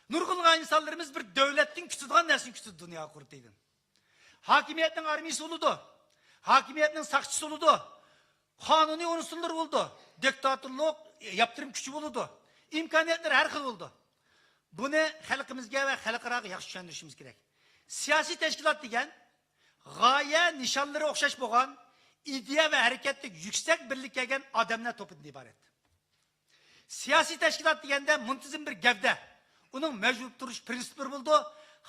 نۇرغۇنلىغان ئىنسانلىرىمىز بىر دۆلەتتىن كۈتىدىغان نەرسىنى كۈتىدۇ دۇنيا قۇرۇلتىيىدىن. ھاكىمىيەتنىڭ ئارمىيىسى بولىدۇ، ھاكىمىيەتنىڭ ساقچىسى بولىدۇ، قانۇنىي ئورۇنسۇنلىرى بولىدۇ، دىكتاتورلۇق، ياپتۇرۇم كۈچى بولىدۇ، ئىمكانىيەتلىرى ھەر خىل بولىدۇ. بۇنى خەلقىمىزگە ۋە خەلقئاراغا ياخشى چۈشەندۈرۈشىمىز كېرەك. سىياسىي تەشكىلات دېگەن غايە، نىشانلىرى ئوخشاش بولغان، ئىدىيە ۋە ھەرىكەتتە يۈكسەك بىرلىككە كەلگەن ئادەملەر توپىدىن ئىبارەت. سىياسىي تەشكىلات دېگەندە مۇنتىزىم بىر گەۋدە، ئۇنىڭ مەۋجۇت تۇرۇش پىرىنسىپلىرى بولىدۇ.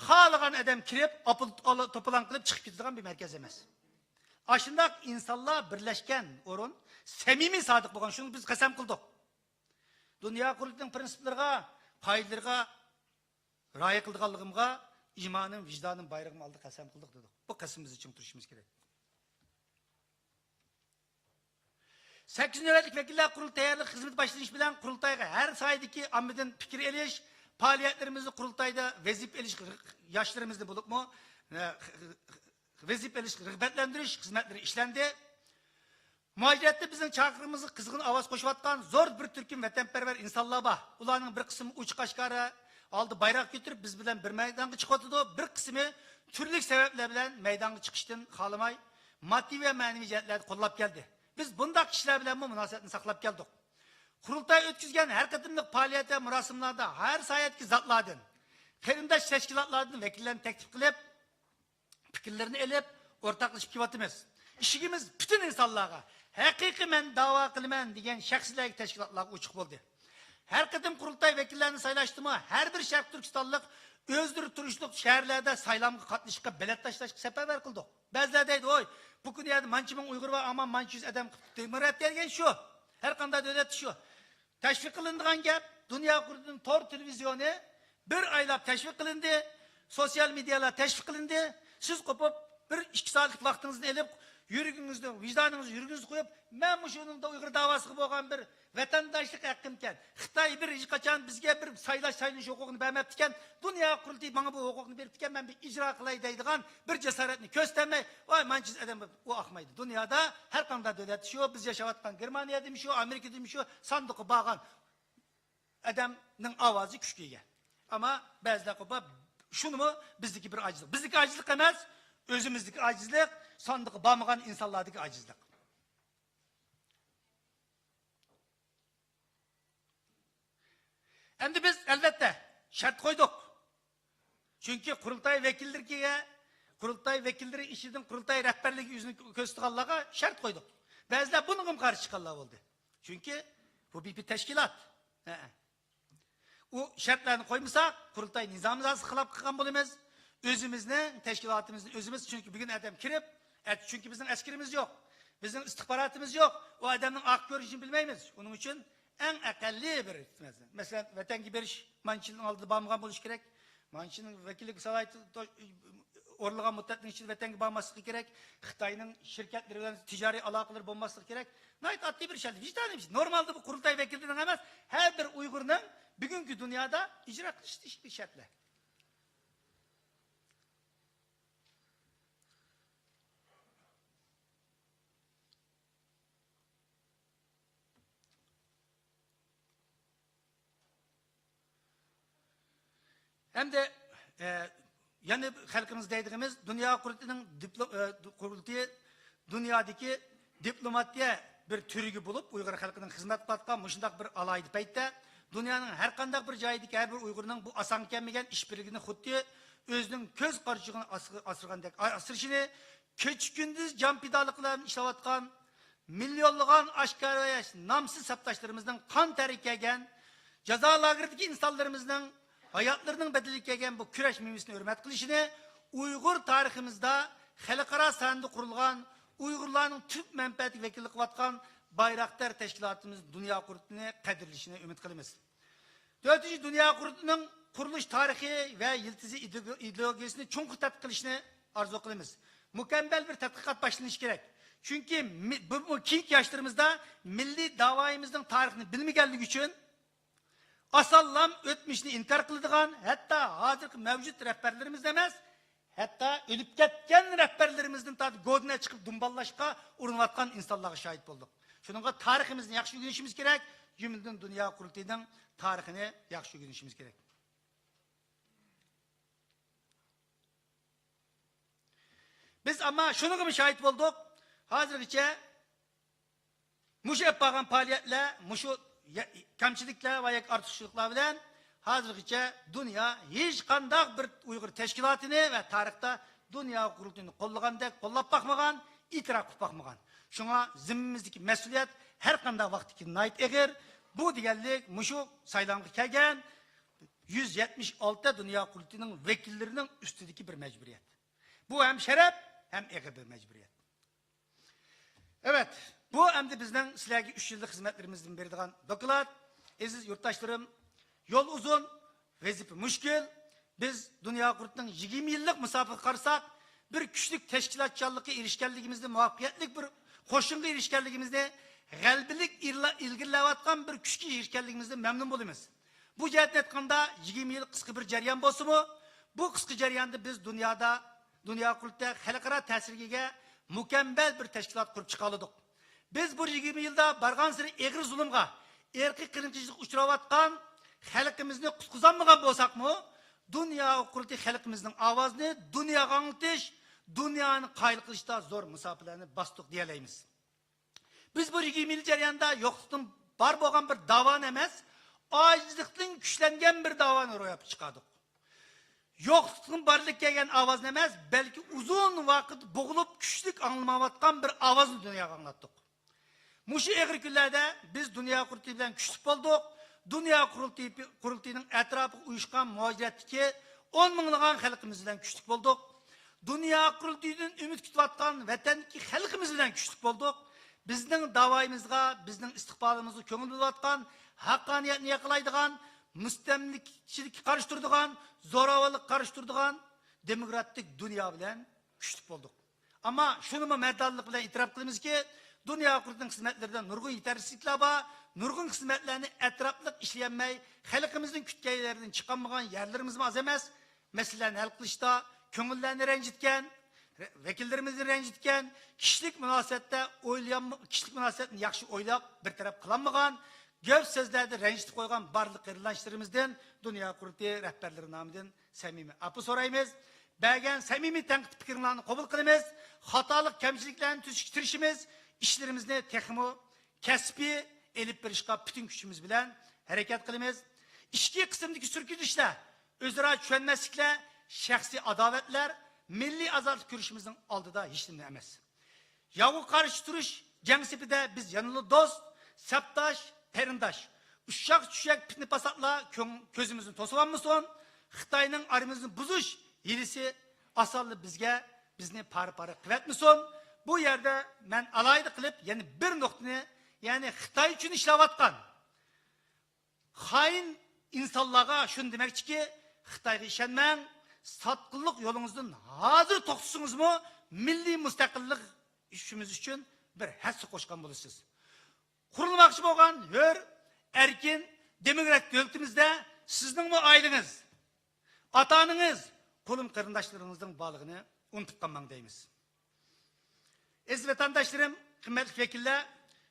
خالىغان ئادەم كىرىپ، ئاپىل-، ئالا-، توپىلاڭ قىلىپ چىقىپ كېتىدىغان بىر مەركەز ئەمەس. ئاشۇنداق ئىنسانلار بىرلەشكەن ئورۇن، سەمىمىي سادىق بولغان، شۇنى بىز قەسەم قىلدۇق. دۇنيا قۇرۇلتىيىنىڭ پىرىنسىپلىرىغا، قائىدىلىرىغا رىئايە قىلىدىغانلىقىمغا ئىمانىم، ۋىجدانىم، بايرىغىم ئالدىدا قەسەم قىلدۇق دېدۇق. بۇ قەسىمىمىزدە چىڭ تۇرۇشىمىز كېرەك. سەككىزىنچى نۆۋەتلىك ۋەكىللەر قۇرۇلتىيى تەييارلىق خىزمىتى باشلىنىش بىلەن قۇرۇلتايغا ھەر ساھەدىكى ئاممىدىن پىكىر ئېلىش، پائالىيەتلىرىمىزنى قۇرۇلتايدا ۋەزىپە ئېلىش ياشلىرىمىزنى بولۇپمۇ، ئە، ۋەزىپە ئېلىشقا رىغبەتلەندۈرۈش خىزمەتلىرى ئىشلەندى. مۇھاجىرەتتە بىزنىڭ چاقىرىقىمىزغا قىزغىن ئاۋاز قوشۇۋاتقان زور بىر تۈركۈم ۋەتەنپەرۋەر ئىنسانلار بار. ئۇلارنىڭ بىر قىسمى ئوچۇق ئاشكارا ھالدا بايراق كۆتۈرۈپ، بىز بىلەن بىر مەيدانغا چىقىۋاتىدۇ. بىر قىسمى تۈرلۈك سەۋەبلەر بىلەن مەيدانغا چىقىشتىن خالىماي، ماددىي ۋە مەنىۋى جەھەتلەردە قوللاپ كەلدى. بىز بۇنداق كىشىلەر بىلەنمۇ مۇناسىۋەتنى ساقلاپ كەلدۇق. قۇرۇلتاي ئۆتكۈزگەن ھەر قېتىملىق پائالىيەت ۋە مۇراسىملاردا ھەر ساھەدىكى زاتلاردىن، قېرىنداش تەشكىلاتلاردىن ۋەكىللەرنى تەكلىپ قىلىپ، پىكىرلىرىنى ئېلىپ، ئورتاقلىشىپ كېلىۋاتىمىز. ئىشىكىمىز پۈتۈن ئىنسانلارغا، ھەقىقىي مەن داۋا قىلىمەن دېگەن شەخسلەرگە، تەشكىلاتلارغا ئوچۇق بولدى. ھەر قېتىم قۇرۇلتاي ۋەكىللەرنى سايلاشتىمۇ، ھەر بىر شەرقىي تۈركىستانلىق ئۆزلىرى تۇرۇشلۇق شەھەرلەردە سايلامغا قاتنىشىشقا بېلەت تاشلاشقا سەپەرۋەر قىلدۇق. بەزىلەر دەيدۇ، ۋوي، بۇ كۈنى يەردە مانچە مىڭ ئۇيغۇر بار، ئەمما مانچە يۈز ئادەم قىپتۇ دېموكراتىيە دېگەن شۇ. ھەر قانداق دۆلەتتە شۇ. تەشۋىق قىلىنىدىغان گەپ، دۇنيا قۇرۇلتىيىنىڭ تور تېلېۋىزىيونى بىر ئايلاپ تەشۋىق قىلىندى، سوتسىيال مېدىيالار تەشۋىق قىلىندى. سىز قوپۇپ، بىر ئىككى سائەتلىك ۋاقتىڭىزنى ئېلىپ، يۈرىكىڭىزنى، ۋىجدانىڭىزنى، يۈرىكىڭىزنى قويۇپ، مەن مۇشۇنىڭدا ئۇيغۇر داۋاسىغا بولغان بىر ۋەتەنداشلىق ھەققىمكەن، خىتاي بىر ھېچقاچان بىزگە بىر سايلاش، سايلىنىش ھوقۇقىنى بەرمەپتىكەن، دۇنيا قۇرۇلتىيى ماڭا بۇ ھوقۇقنى بېرىپتىكەن، مەن بىر ئىجرا قىلاي دەيدىغان بىر جاسارەتنى كۆرسىتەلمەي، ۋاي، مانچە يۈز ئادەم، ئۇ ئاقمايدۇ. دۇنيادا ھەر قانداق دۆلەتتە شۇ، بىز ياشاۋاتقان گېرمانىيەدىمۇ شۇ، ئامېرىكىدىمۇ شۇ، ساندۇققا بارغان ئادەمنىڭ ئاۋازى كۈچكە ئىگە. ئەمما بەزىلەر قوپۇپ، شۇنىمۇ بىزدىكى بىر ئاجىزلىق. بىزدىكى ئاجىزلىق ئەمەس، ئۆزىمىزدىكى ئاجىزلىق، ساندۇققا بارمىغان ئىنسانلاردىكى ئاجىزلىق. ئەمدى بىز، ئەلۋەتتە، شەرت قويدۇق. چۈنكى قۇرۇلتاي ۋەكىللىرىگە، قۇرۇلتاي ۋەكىللىرى ئىچىدىن قۇرۇلتاي رەھبەرلىكى يۈزىنى كۆرسىتىدىغانلارغا شەرت قويدۇق. بەزىلەر بۇنىڭغىمۇ قارشى چىققانلار بولدى. چۈنكى بۇ بىر، بىر تەشكىلات. ھە. ئۇ شەرتلەرنى قويمىساق، قۇرۇلتاي نىزامىمىزغا خىلاپ قىلغان بولىمىز. ئۆزىمىزنىڭ تەشكىلاتىمىزنى ئۆزىمىز، چۈنكى بۈگۈن ئادەم كىرىپ، ئەتە، چۈنكى بىزنىڭ ئەسكىرىمىز يوق، بىزنىڭ ئىستىخباراتىمىز يوق، ئۇ ئادەمنىڭ ئارقا كۆرۈنۈشىنى بىلمەيمىز. ئۇنىڭ ئۈچۈن ئەڭ ئەقەللىي بىر، مەسىلەن، ۋەتەنگە بېرىش، مانچىنىڭ ئالدىدا بارمىغان بولۇشى كېرەك. مانچىنىڭ ۋەكىللىك سالاھىيىتى ئورۇنلىغان مۇددەتنىڭ ئىچىدە ۋەتەنگە بارماسلىقى كېرەك. خىتاينىڭ شىركەتلىرى بىلەن تىجارىي ئالاقىلىرى بولماسلىقى كېرەك. ناھايىتى ئاددىي بىر شەرت، ۋىجدانىي بىر شەرت. نورمالدا بۇ قۇرۇلتاي ۋەكىللىرىنىڭ ئەمەس، ھەر بىر ئۇيغۇرنىڭ بۈگۈنكى دۇنيادا ئىجرا قىلىشى تېگىشلىك شەرتلەر. ھەمدە، ئە، يەنە خەلقىمىز دەيدىغىنىمىز، دۇنيا قۇرۇلتىيىنىڭ دىپلو-، ئە، قۇرۇلتىيى دۇنيادىكى دىپلوماتىيە بىر تۈرىگە بولۇپ، ئۇيغۇر خەلقىنىڭ خىزمەت قىلىۋاتقان مۇشۇنداق بىر ئالاھىدە پەيتتە، دۇنيانىڭ ھەر قانداق بىر جايىدىكى ھەر بىر ئۇيغۇرنىڭ بۇ ئاسانغا كەلمىگەن ئىشبىرلىكىنى خۇددى ئۆزىنىڭ كۆز قارىچۇقىنى ئاسرا-، ئاسرىغاندەك ئاسرىشىنى، كېچە-كۈندۈز جان پىدالىقلار بىلەن ئىشلەۋاتقان مىليونلىغان ئاشكارا ۋە نامسىز سەپداشلىرىمىزنىڭ قان تەرى كەلگەن، جازا لاگېرىدىكى ئىنسانلىرىمىزنىڭ ھاياتلىرىنىڭ بەدىلىگە كەلگەن بۇ كۈرەش مېۋىسىنى ھۆرمەت قىلىشىنى، ئۇيغۇر تارىخىمىزدا خەلقئارا سەھنىدە قۇرۇلغان، ئۇيغۇرلارنىڭ تۈپ مەنپەئەتىگە ۋەكىللىك قىلىۋاتقان بايراقدار تەشكىلاتىمىز دۇنيا قۇرۇلتىيىنى قەدىرلىشىنى ئۈمىد قىلىمىز. تۆتىنچى، دۇنيا قۇرۇلتىيىنىڭ قۇرۇلۇش تارىخى ۋە يىلتىزى، ئىدېئولوگىيىسىنى چوڭقۇر تەتقىق قىلىشنى ئارزۇ قىلىمىز. مۇكەممەل بىر تەتقىقات باشلىنىشى كېرەك. چۈنكى مى-، بۇ، بۇ كېيىنكى ياشلىرىمىزدا مىللىي داۋايىمىزنىڭ تارىخىنى بىلمىگەنلىكى ئۈچۈن، ئاسانلام ئۆتمۈشنى ئىنكار قىلىدىغان، ھەتتا ھازىرقى مەۋجۇت رەھبەرلىرىمىزنى ئەمەس، ھەتتا ئۆلۈپ كەتكەن رەھبەرلىرىمىزدىن تارتىپ گۆدىنى چىقىپ دۇمباللاشقا ئۇرۇنۇۋاتقان ئىنسانلارغا شاھىت بولدۇق. شۇنىڭغا تارىخىمىزنى ياخشى ئۆگىنىشىمىز كېرەك، جۈملىدىن دۇنيا قۇرۇلتىيىنىڭ تارىخىنى ياخشى ئۆگىنىشىمىز كېرەك. بىز ئەمما شۇنىڭغىمۇ شاھىت بولدۇق. ھازىرغىچە مۇشۇ ئېلىپ بارغان پائالىيەتلەر، مۇشۇ يا-، كەمچىلىكلەر ۋە ياكى ئارتۇقچىلىقلار بىلەن ھازىرغىچە دۇنيا ھېچقانداق بىر ئۇيغۇر تەشكىلاتىنى ۋە تارىختا دۇنيا قۇرۇلتىيىنى قوللىغاندەك قوللاپ باقمىغان، ئېتىراپ قىلىپ باقمىغان. شۇڭا زىممىمىزدىكى مەسئۇلىيەت ھەر قانداق ۋاقىتتىكى ناھايىتى ئېغىر. بۇ دېگەنلىك مۇشۇ سايلامغا كەلگەن يۈز يەتمىش ئالتە دۇنيا قۇرۇلتىيىنىڭ ۋەكىللىرىنىڭ ئۈستىدىكى بىر مەجبۇرىيەت. بۇ ھەم شەرەپ، ھەم ئېغىر بىر مەجبۇرىيەت. ئەۋەت، بۇ ئەمدى بىزنىڭ سىلەرگە ئۈچ يىللىق خىزمەتلىرىمىزدىن بېرىدىغان دوكلات. ئەزىز يۇرتداشلىرىم، يول ئۇزۇن، ۋەزىپە مۈشكۈل. بىز دۇنيا قۇرۇلتىيىنىڭ يىگىرمە يىللىق مۇساپىگە قارىساق، بىر كۈچلۈك تەشكىلاتچانلىققا ئېرىشكەنلىكىمىزنى، مۇۋەپپەقىيەتلىك بىر قوشۇنغا ئېرىشكەنلىكىمىزنى غەلىبىلىك ئىللا-، ئىلگىرىلەۋاتقان بىر كۈچكە ئېرىشكەنلىكىمىزدىن مەمنۇن بولىمىز. بۇ جەھەتتىن ئېيتقاندا، يىگىرمە يىل قىسقا بىر جەريان بولسىمۇ، بۇ قىسقا جەرياندا بىز دۇنيادا، دۇنيا قۇرۇلتىيىدا خەلقئارا تەسىرگە ئىگە مۇكەممەل بىر تەشكىلات قۇرۇپ چىقالىدۇق. بىز بۇ يىگىرمە يىلدا بارغانسېرى ئېغىر زۇلۇمغا، ئىرقىي قىرغىنچىلىققا ئۇچراۋاتقان خەلقىمىزنى قۇتقۇزالمىغان بولساقمۇ، دۇنيا قۇرۇلتىيى خەلقىمىزنىڭ ئاۋازىنى دۇنياغا ئاڭلىتىش، دۇنيانى قايىل قىلىشتا زور مۇساپىلەرنى باستۇق دېيەلەيمىز. بىز بۇ يىگىرمە يىل جەريانىدا يوقلۇقتىن بار بولغان بىر داۋانى ئەمەس، ئاجىزلىقتىن كۈچلەنگەن بىر داۋانى روياپقا چىقاردۇق. يوقلۇقتىن بارلىققا كەلگەن ئاۋازنى ئەمەس، بەلكى ئۇزۇن ۋاقىت بوغۇلۇپ كۈچلۈك ئاڭلىمايۋاتقان بىر ئاۋازنى دۇنياغا ئاڭلاتتۇق. مۇشۇ ئېغىر كۈنلەردە بىز دۇنيا قۇرۇلتىيى بىلەن كۈچلۈك بولدۇق. دۇنيا قۇرۇلتىيى، قۇرۇلتىيىنىڭ ئەتراپىغا ئۇيۇشقان مۇھاجىرەتتىكى ئون مىڭلىغان خەلقىمىز بىلەن كۈچلۈك بولدۇق. دۇنيا قۇرۇلتىيىدىن ئۈمىد كۈتۈۋاتقان ۋەتەندىكى خەلقىمىز بىلەن كۈچلۈك بولدۇق. بىزنىڭ داۋايىمىزغا، بىزنىڭ ئىستىقبالىمىزغا كۆڭۈل بۆلۈۋاتقان، ھەققانىيەتنى ياقلايدىغان، مۇستەملىكىچىلىككە قارشى تۇرىدىغان، زوراۋانلىققا قارشى تۇرىدىغان دېموكراتىك دۇنيا بىلەن كۈچلۈك بولدۇق. ئەمما شۇنىمۇ مەردانلىق بىلەن ئېتىراپ قىلىمىزكى، دۇنيا قۇرۇلتىيىنىڭ خىزمەتلىرىدە نۇرغۇن يېتەرسىزلىكلەر بار، نۇرغۇن خىزمەتلەرنى ئەتراپلىق ئىشلىيەلمەي، خەلقىمىزنىڭ كۈتكەن يېرىدىن چىقالمىغان يەرلىرىمىزمۇ ئاز ئەمەس. مەسىلىلەرنى ھەل قىلىشتا كۆڭۈللەرنى رەنجىتكەن، ۋەكىللىرىمىزنى رەنجىتكەن، كىشىلىك مۇناسىۋەتتە ئويلىيالم-، كىشىلىك مۇناسىۋەتنى ياخشى ئويلاپ، بىر تەرەپ قىلالمىغان، گەپ سۆزلەردە رەنجىتىپ قويغان بارلىق قېرىنداشلىرىمىزدىن دۇنيا قۇرۇلتىيى رەھبەرلىرى نامىدىن سەمىمىي ئەپۇ سورايمىز. بەرگەن سەمىمىي تەنقىد پىكىرلەرنى قوبۇل قىلىمىز. خاتالىق، كەمچىلىكلەرنى تۈزۈشكە تىرىشىمىز. ئىشلىرىمىزنى تېخىمۇ كەسپىي ئېلىپ بېرىشقا پۈتۈن كۈچىمىز بىلەن ھەرىكەت قىلىمىز. ئىچكى قىسىمدىكى سۈركىلىشلەر، ئۆزئارا چۈشەنمەسلىكلەر، شەخسىي ئاداۋەتلەر مىللىي ئازادلىق كۈرىشىمىزنىڭ ئالدىدا ھېچنېمە ئەمەس. ياۋغا قارشى تۇرۇش جەڭ سېپىدە بىز يەنىلا دوست، سەپداش، قېرىنداش. ئۇششاق-چۈششەك پىتنە-پاساتلار كۆڭ-، كۆزىمىزنى توسۇۋالمىسۇن. خىتاينىڭ ئارىمىزنى بۇزۇش ھىيلىسى ئاسانلا بىزگە، بىزنى پارە-پارە قىلىۋەتمىسۇن. بۇ يەردە مەن ئالاھىدە قىلىپ يەنە بىر نۇقتىنى، يەنى خىتاي ئۈچۈن ئىشلەۋاتقان خائىن ئىنسانلارغا شۇنى دېمەكچىكى، خىتايغا ئىشەنمەڭ، ساتقىنلىق يولىڭىزدىن ھازىر توختىسىڭىزمۇ، مىللىي مۇستەقىللىق ئىشىمىز ئۈچۈن بىر ھەسسە قوشقان بولىسىز. قۇرۇلماقچى بولغان ھۆر، ئەركىن، دېموكراتىك دۆلىتىمىزدە سىزنىڭمۇ ئائىلىڭىز، ئاتا-ئانىڭىز، قولۇم قېرىنداشلىرىڭىزنىڭ بارلىقىنى ئۇنتۇپ قالماڭ دەيمىز. ئەزىز ۋەتەنداشلىرىم، قىممەتلىك ۋەكىللەر،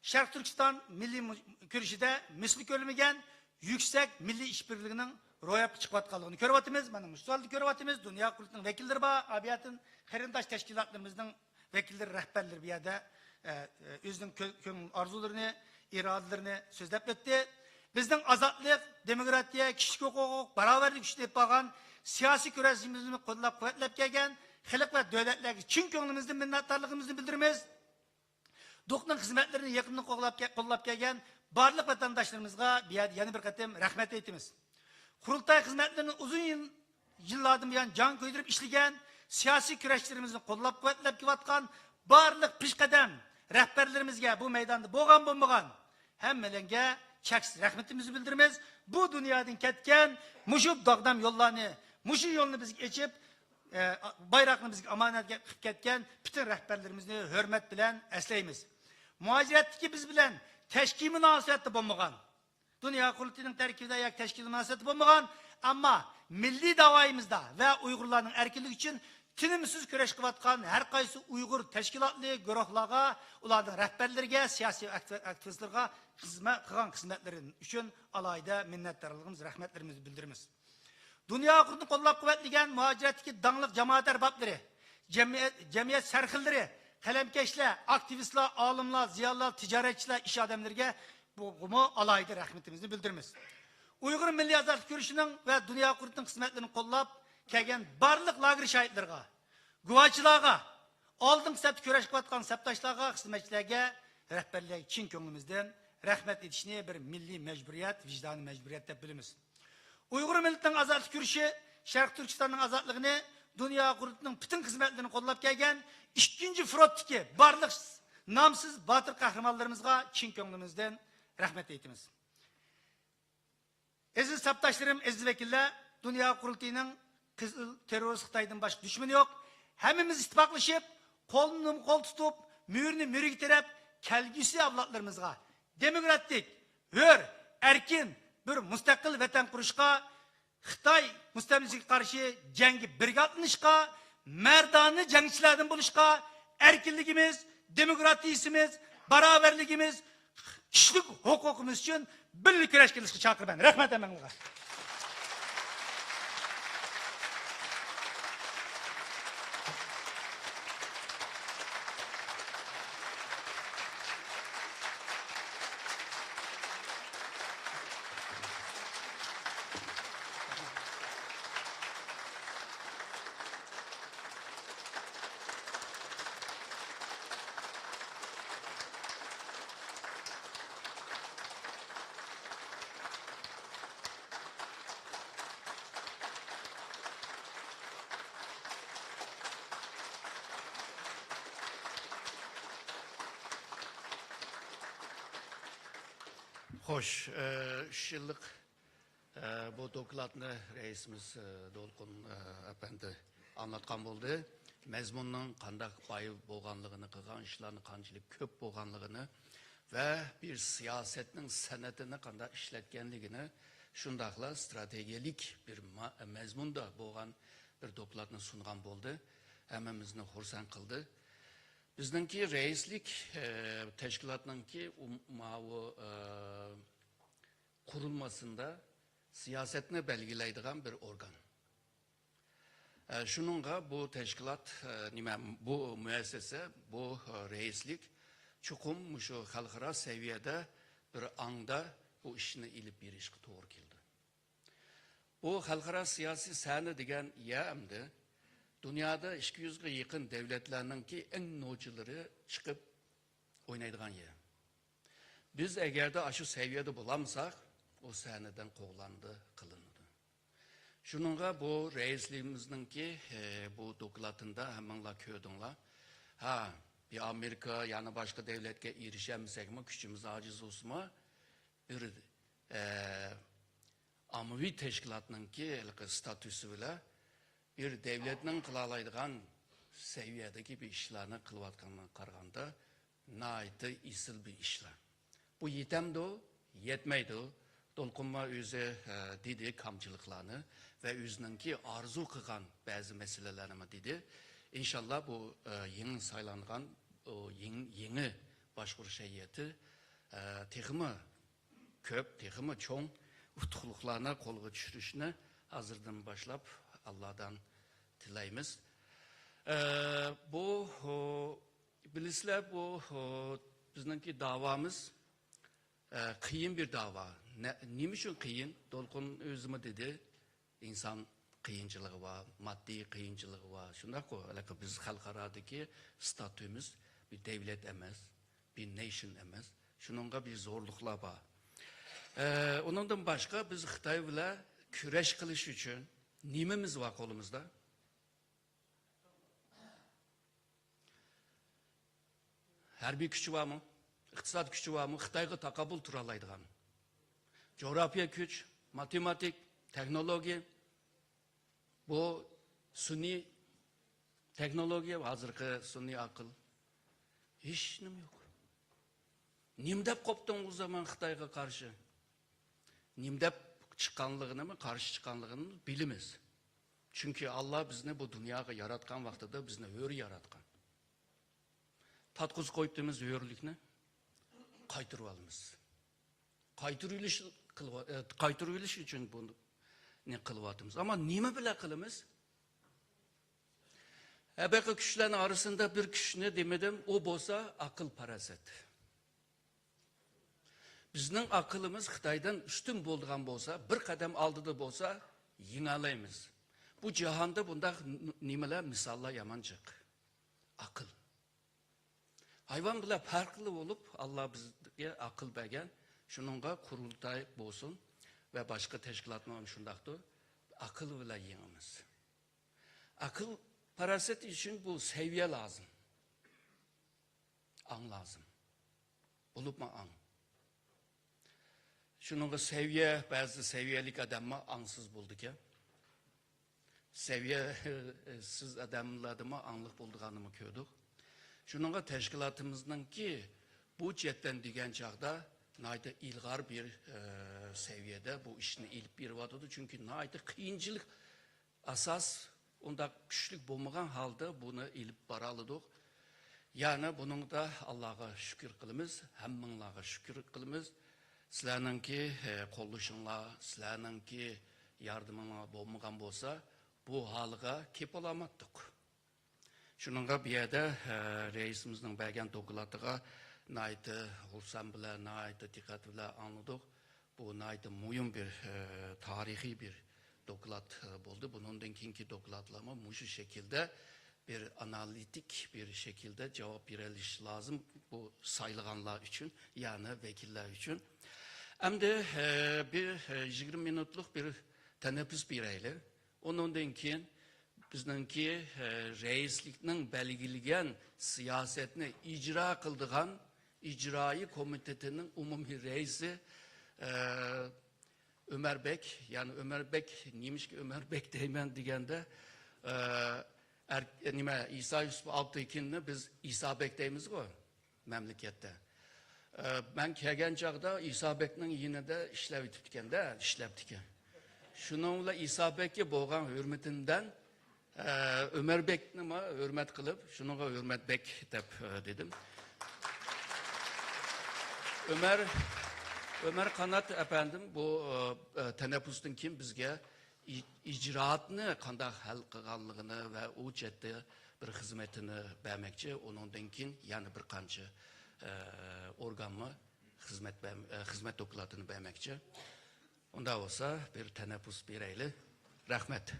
شەرقىي تۈركىستان مىللىي مۇ-، كۈرىشىدە مىسلى كۆرۈلمىگەن يۈكسەك مىللىي ئىشبىرلىكىنىڭ روياپقا چىقىۋاتقانلىقىنى كۆرۈۋاتىمىز. مانا مۇشۇ زالدا كۆرۈۋاتىمىز. دۇنيا قۇرۇلتىيىنىڭ ۋەكىللىرى بار. ئابىيەتىن قېرىنداش تەشكىلاتلىرىمىزنىڭ ۋەكىللىرى، رەھبەرلىرى بۇ يەردە، ئە، ئە، ئۆزىنىڭ كۆ-، كۆڭۈل ئارزۇلىرىنى، ئىرادىلىرىنى سۆزلەپ ئۆتتى. بىزنىڭ ئازادلىق، دېموكراتىيە، كىشىلىك ھوقۇق، باراۋەرلىك ئۈچۈن ئېلىپ بارغان سىياسىي كۈرەشلىرىمىزنى قوللاپ-قۇۋۋەتلەپ كەلگەن خەلق ۋە دۆلەتلەرگە چىن كۆڭلىمىزدىن مىننەتدارلىقىمىزنى بىلدۈرىمىز. دوقنىڭ خىزمەتلىرىنى يېقىندىن قوللاپ كە-، قوللاپ كەلگەن بارلىق ۋەتەنداشلىرىمىزغا بۇ يەردە يەنە بىر قېتىم رەھمەت ئېيتىمىز. قۇرۇلتاي خىزمەتلىرىنى ئۇزۇن يىل-، يىللاردىن بۇيان جان كۆيدۈرۈپ ئىشلىگەن، سىياسىي كۈرەشلىرىمىزنى قوللاپ-قۇۋۋەتلەپ كېلىۋاتقان بارلىق پېشقەدەم رەھبەرلىرىمىزگە، بۇ مەيداندا بولغان-بولمىغان ھەممىلەرگە چەكسىز رەھمىتىمىزنى بىلدۈرىمىز. بۇ دۇنيادىن كەتكەن مۇشۇ داغدام يوللارنى، مۇشۇ يولنى بىزگە ئېچىپ، ئە، بايراقنى بىزگە ئامانەت قىلىپ كەتكەن پۈتۈن رەھبەرلىرىمىزنى ھۆرمەت بىلەن ئەسلەيمىز. مۇھاجىرەتتىكى بىز بىلەن تەشكىلىي مۇناسىۋەتتە بولمىغان، دۇنيا قۇرۇلتىيىنىڭ تەركىبىدە ياكى تەشكىلىي مۇناسىۋەتتە بولمىغان، ئەمما مىللىي داۋايىمىزدا ۋە ئۇيغۇرلارنىڭ ئەركىنلىكى ئۈچۈن تىنىمسىز كۈرەش قىلىۋاتقان ھەر قايسى ئۇيغۇر تەشكىلاتلىرى، گۇرۇھلارغا، ئۇلارنىڭ رەھبەرلىرىگە، سىياسىي ئاكتىۋ-، ئاكتىۋىستلارغا خىزمەت قىلغان خىزمەتلىرى ئۈچۈن ئالاھىدە مىننەتدارلىقىمىز، رەھمەتلىرىمىزنى بىلدۈرىمىز. دۇنيا قۇرۇلتىيىنى قوللاپ-قۇۋۋەتلىگەن مۇھاجىرەتتىكى داڭلىق جامائەت ئەربابلىرى، جەمئىيەت، جەمئىيەت سەرخىللىرى، قەلەمكەشلەر، ئاكتىۋىستلار، ئالىملار، زىيالىيلار، تىجارەتچىلەر، ئىش ئادەملىرىگە بۇ-، بۇمۇ ئالاھىدە رەھمىتىمىزنى بىلدۈرىمىز. ئۇيغۇر مىللىي ئازادلىق كۈرىشىنىڭ ۋە دۇنيا قۇرۇلتىيىنىڭ خىزمەتلىرىنى قوللاپ كەلگەن بارلىق لاگېر شاھىتلىرىغا، گۇۋاچىلارغا، ئالدىنقى سەپتە كۈرەش قىلىۋاتقان سەپداشلارغا، خىزمەتچىلەرگە، رەھبەرلەرگە چىن كۆڭلىمىزدىن رەھمەت ئېيتىشنى بىر مىللىي مەجبۇرىيەت، ۋىجدانىي مەجبۇرىيەت دەپ بىلىمىز. ئۇيغۇر مىللىتىنىڭ ئازادلىق كۈرىشى شەرقىي تۈركىستاننىڭ ئازادلىقىنى دۇنيا قۇرۇلتىيىنىڭ پۈتۈن خىزمەتلىرىنى قوللاپ كەلگەن ئىككىنچى فرونتتىكى بارلىق نامسىز باتۇر قەھرىمانلىرىمىزغا چىن كۆڭلىمىزدىن رەھمەت ئېيتىمىز. ئەزىز سەپداشلىرىم، ئەزىز ۋەكىللەر، دۇنيا قۇرۇلتىيىنىڭ قىزىل تېررورىست خىتايدىن باشقا دۈشمىنى يوق. ھەممىمىز ئىتتىپاقلىشىپ، قولنى قول تۇتۇپ، مۈرىنى مۈرىگە تىرەپ، كەلگۈسى ئەۋلادلىرىمىزغا دېموكراتىك، ھۆر، ئەركىن بىر مۇستەقىل ۋەتەن قۇرۇشقا، خىتاي مۇستەملىكىسىگە قارشى جەڭگە بىرگە ئاتلىنىشقا، مەردانە جەڭچىلەردىن بولۇشقا، ئەركىنلىكىمىز، دېموكراتىيىسىمىز، باراۋەرلىكىمىز، كىشىلىك ھوقۇقىمىز ئۈچۈن بىللە كۈرەشكە قىلىشقا چاقىرىمەن. رەھمەت ھەممىڭلارغا. خوش، ئە، ئۈچ يىللىق، ئە، بۇ دوكلاتنى رەئىسىمىز، ئە، دولقۇن، ئە، ئەپەندى ئاڭلاتقان بولدى. مەزمۇننىڭ قانداق باي بولغانلىقىنى، قىلغان ئىشلارنى قانچىلىك كۆپ بولغانلىقىنى ۋە بىر سىياسەتنىڭ سەنئىتىنى قانداق ئىشلەتكەنلىكىنى، شۇنداقلا ئىستراتېگىيەلىك بىر ما-، مەزمۇندا بولغان بىر دوكلاتنى سۇنغان بولدى. ھەممىمىزنى خۇرسەن قىلدى. بىزنىڭكى رەئىسلىك، ئە، تەشكىلاتنىڭكى ئۇ-، ماۋۇ، ئە، قۇرۇلمىسىندا سىياسەتنى بەلگىلەيدىغان بىر ئورگان. ئە، شۇنىڭغا بۇ تەشكىلات، ئە، نېمە، بۇ مۇئەسسەسە، بۇ، ئە، رەئىسلىك چوقۇم مۇشۇ خەلقئارا سەۋىيەدە بىر ئاڭدا بۇ ئىشنى ئېلىپ بېرىشقا توغرا كېلىدۇ. بۇ خەلقئارا سىياسىي سەھنە دېگەن يەر ئەمدى دۇنيادا ئىككى يۈزگە يېقىن دۆلەتلەرنىڭكى ئەڭ نوچىلىرى چىقىپ ئوينايدىغان يەر. بىز ئەگەردە ئاشۇ سەۋىيەدە بولالمىساق، ئۇ سەھنىدىن قوغلاندى، قىلىنىدۇ. شۇنىڭغا بۇ رەئىسلىرىمىزنىڭكى، ئە، بۇ دوكلاتىندا ھەممىڭلار كۆردۈڭلار. ھا، بىر ئامېرىكا يەنە باشقا دۆلەتكە ئېرىشەلمىسەكمۇ، كۈچىمىز ئاجىز بولسىمۇ، بىر، ئە، ئاممىۋى تەشكىلاتنىڭكى ھېلىقى ستاتۇسى بىلەن بىر دۆلەتنىڭ قىلالايدىغان سەۋىيەدىكى بىر ئىشلارنى قىلىۋاتقانلىقىغا قارىغاندا، ناھايىتى ئېسىل بىر ئىشلار. بۇ يېتەمدۇ؟ يەتمەيدۇ. دولقۇنمۇ ئۆزى، ئە، دېدى كامچىلىقلارنى ۋە ئۆزىنىڭكى ئارزۇ قىلغان بەزى مەسىلىلەرنىمۇ دېدى. ئىنشاللا بۇ، ئە، يېڭى سايلانغان، ئۇ يېڭ-، يېڭى باشقۇرۇش ھەيئىتى، ئە، تېخىمۇ كۆپ، تېخىمۇ چوڭ ئۇتۇقلۇقلارنى قولغا چۈشۈرۈشنى ھازىردىن باشلاپ ئاللادىن تىلەيمىز. ئە، بۇ، ئۇ، بىلىسىلەر، بۇ، ئۇ، بىزنىڭكى داۋامىز، ئە، قىيىن بىر داۋا. نە-، نېمە ئۈچۈن قىيىن؟ دولقۇن ئۆزىمۇ دېدى، ئىنسان قىيىنچىلىقى بار، ماددىي قىيىنچىلىقى بار. شۇنداققۇ، ھېلىقى بىز خەلقئارادىكى ستاتۇمىز بىر دۆلەت ئەمەس، بىر نېيشن ئەمەس. شۇنىڭغا بىر زورلۇقلار بار. ئە، ئۇنىڭدىن باشقا بىز خىتاي بىلەن كۈرەش قىلىش ئۈچۈن نېمىمىز بار قولىمىزدا؟ ھەربىي كۈچى بارمۇ؟ ئىقتىساد كۈچى بارمۇ؟ خىتايغا تاقابىل تۇرالايدىغان. جۇغراپىيە كۈچ، ماتېماتىك، تېخنولوگىيە، بۇ سۈنئىي تېخنولوگىيە، ھازىرقى سۈنئىي ئەقىل. ھېچنېمە يوق. نېمە دەپ قوپتۇڭ ئۇ زامان خىتايغا قارشى؟ نېمە دەپ چىققانلىقىنىمۇ، قارشى چىققانلىقىنىمۇ بىلىمىز. چۈنكى ئاللا بىزنى بۇ دۇنياغا ياراتقان ۋاقتىدا بىزنى ھۆر ياراتقان. تارتقۇزۇپ قويۇپتىمىز ھۆرلۈكنى. قايتۇرۇۋالىمىز. قايتۇرۇۋېلىش قىلىۋا-، ئە، قايتۇرۇۋېلىش ئۈچۈن بۇنى قىلىۋاتىمىز. ئەمما نېمە بىلەن قىلىمىز؟ ھەبەقى كۈچلەرنىڭ ئارىسىدا بىر كۈچنى دېمىدىم، ئۇ بولسا ئەقىل-پاراسەت. بىزنىڭ ئەقلىمىز خىتايدىن ئۈستۈن بولىدىغان بولسا، بىر قەدەم ئالدىدا بولسا، يېڭەلەيمىز. بۇ جاھاندا بۇنداق ن-، نېمىلەر، مىساللار يامان جىق. ئەقىل. ھايۋان بىلەن پەرقلىق بولۇپ، ئاللا بىزگە ئەقىل بەرگەن. شۇنىڭغا قۇرۇلتاي بولسۇن ۋە باشقا تەشكىلاتمۇ شۇنداقتۇر. ئەقىل بىلەن يېڭىمىز. ئەقىل پاراسەت ئۈچۈن بۇ سەۋىيە لازىم. ئاڭ لازىم. بولۇپمۇ ئاڭ. شۇنىڭغا سەۋىيە، بەزى سەۋىيەلىك ئادەممۇ ئاڭسىز بولىدىكەن. سەۋىيەسىز ئادەملەردىمۇ ئاڭلىق بولىدىغاننىمۇ كۆردۇق. شۇنىڭغا تەشكىلاتىمىزنىڭكى بۇ جەھەتتىن دېگەن چاغدا ناھايىتى ئىلغار بىر، ئە، سەۋىيەدە بۇ ئىشنى ئېلىپ بېرىۋاتىدۇ. چۈنكى ناھايىتى قىيىنچىلىق، ئاساس ئۇنداق كۈچلۈك بولمىغان ھالدا بۇنى ئېلىپ بارالىدۇق. يەنى بۇنىڭدا ئاللاغا شۈكۈر قىلىمىز، ھەممىڭلارغا شۈكۈر قىلىمىز. سىلەرنىڭكى، ئە، قوللىشىڭلار، سىلەرنىڭكى ياردىمىڭلار بولمىغان بولسا، بۇ ھالغا كېلىپ بولالماتتۇق. شۇنىڭغا بۇ يەردە، ئە، رەئىسىمىزنىڭ بەرگەن دوكلاتىغا ناھايىتى خۇرسەن بىلەن، ناھايىتى دىققەت بىلەن ئاڭلىدۇق. بۇ ناھايىتى مۇھىم بىر، ئە، تارىخىي بىر دوكلات، ئە، بولدى. بۇنىڭدىن كېيىنكى دوكلاتلارمۇ مۇشۇ شەكىلدە بىر ئانالىتىك بىر شەكىلدە جاۋاب بېرىلىشى لازىم. بۇ سايلىغانلار ئۈچۈن، يەنى ۋەكىللەر ئۈچۈن. ئەمدى، ئە، بىر، ئە، يىگىرمە مىنۇتلۇق بىر تەنەپپۇس بېرەيلى. ئۇنىڭدىن كېيىن بىزنىڭكى، ئە، رەئىسلىكنىڭ بەلگىلىگەن سىياسەتنى ئىجرا قىلىدىغان ئىجرائىي كومىتېتىنىڭ ئومۇمىي رەئىسى، ئە، ئۆمەر بەك، يەنى ئۆمەر بەك، نېمىشقا ئۆمەر بەك دەيمەن دېگەندە، ئە، ئەر-، نېمە، ئىسا يۈسۈپ ئالپتىكىننى بىز ئىسا بەك دەيمىزغۇ مەملىكەتتە. ئە، مەن كەلگەن چاغدا ئىسا بەكنىڭ يېنىدا ئىشلەۋېتىپتىكەن-دە، ئىشلەپتىكەن. شۇنىڭ بىلەن ئىسا بەككە بولغان ھۆرمىتىمدىن، ئە، ئۆمەر بەكنىمۇ ھۆرمەت قىلىپ، شۇنىڭغا ھۆرمەت بەك دەپ، ئە، دېدىم. ئۆمەر، ئۆمەر قانات ئەپەندىم بۇ، ئە، ئە، تەنەپپۇستىن كېيىن بىزگە ئى-، ئىجرائاتنى قانداق ھەل قىلغانلىقىنى ۋە ئۇ جەھەتتە بىر خىزمىتىنى بەرمەكچى، ئۇنىڭدىن كېيىن يەنە بىر قانچە، ئە، ئورگانمۇ خىزمەت بەر-، ئە، خىزمەت دوكلاتىنى بەرمەكچى. ئۇنداق بولسا، بىر تەنەپپۇس بېرەيلى. رەھمەت.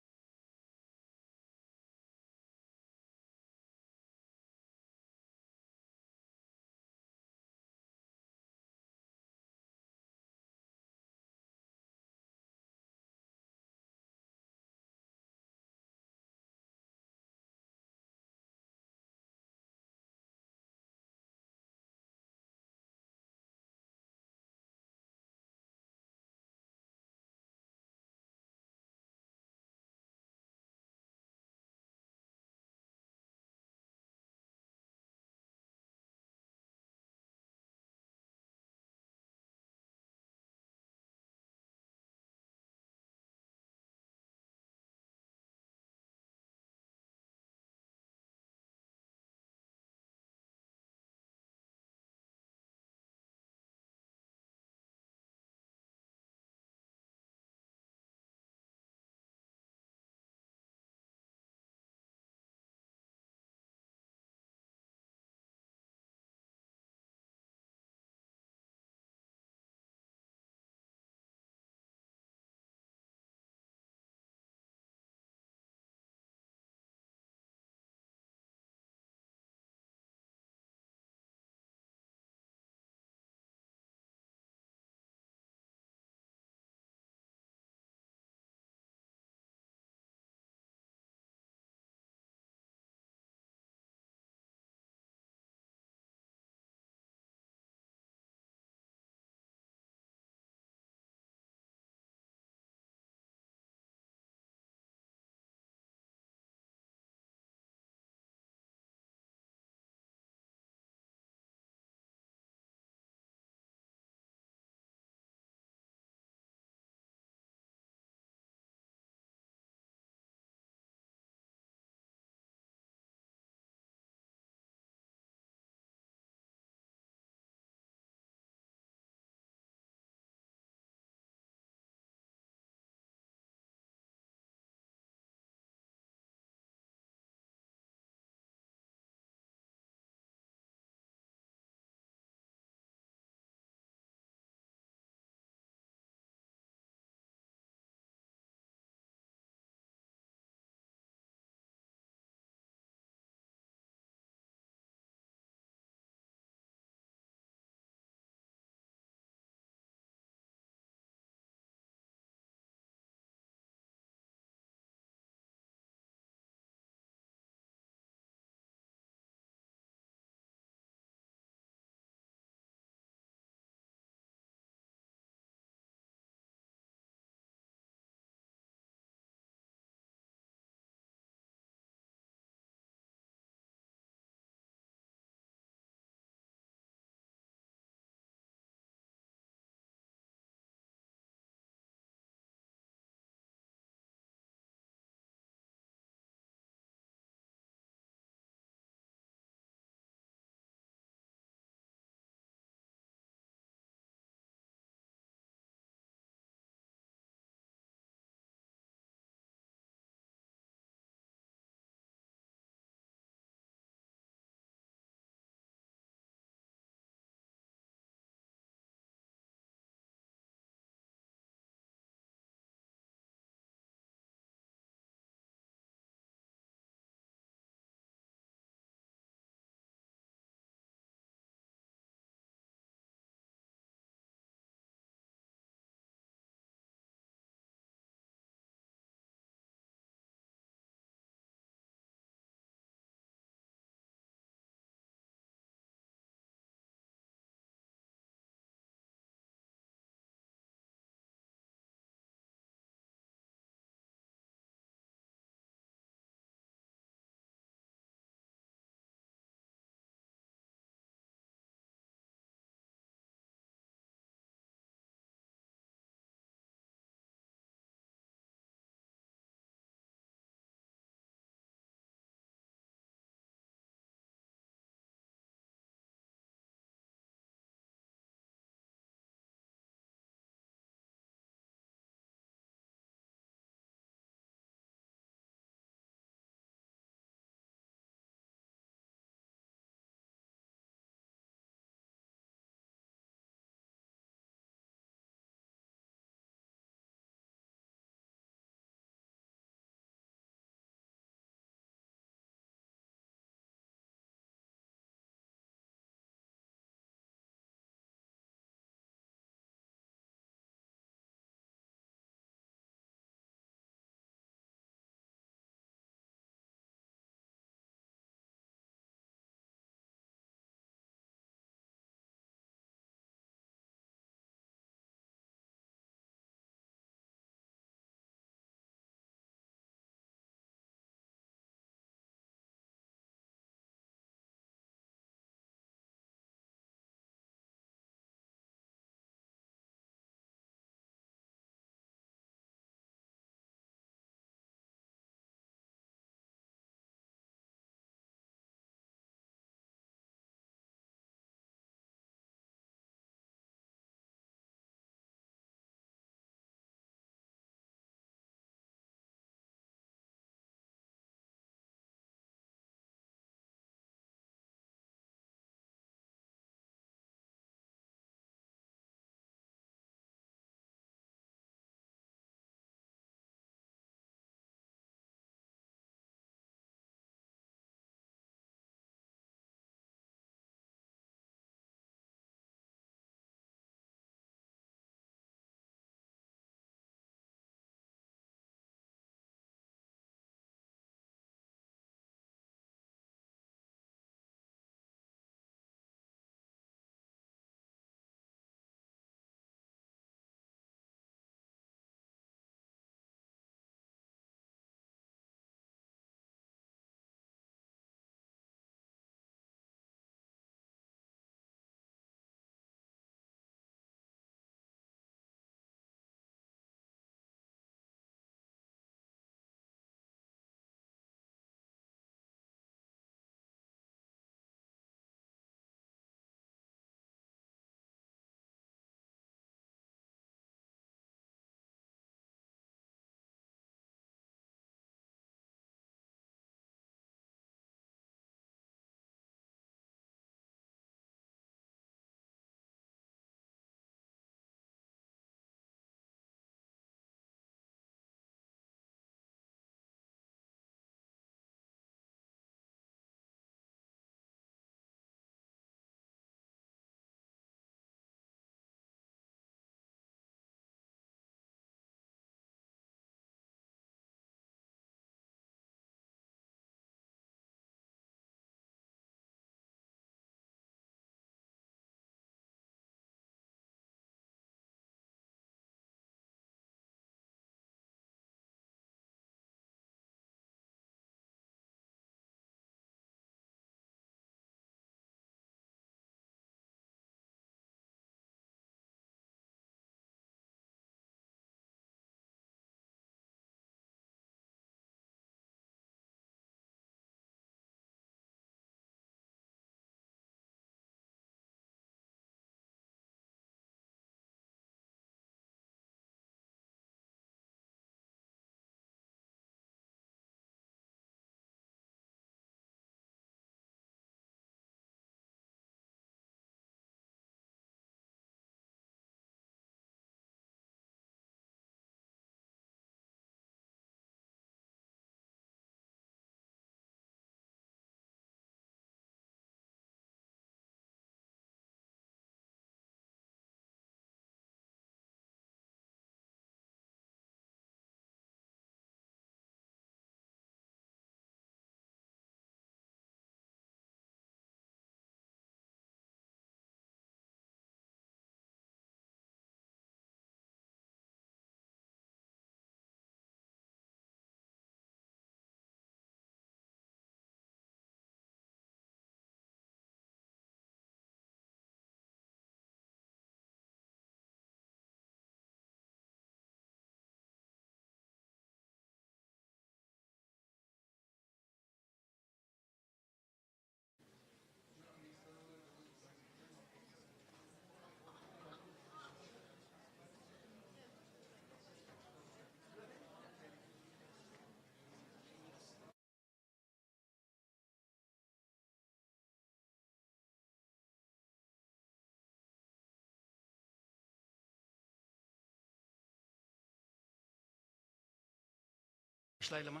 باشلايلىمۇ؟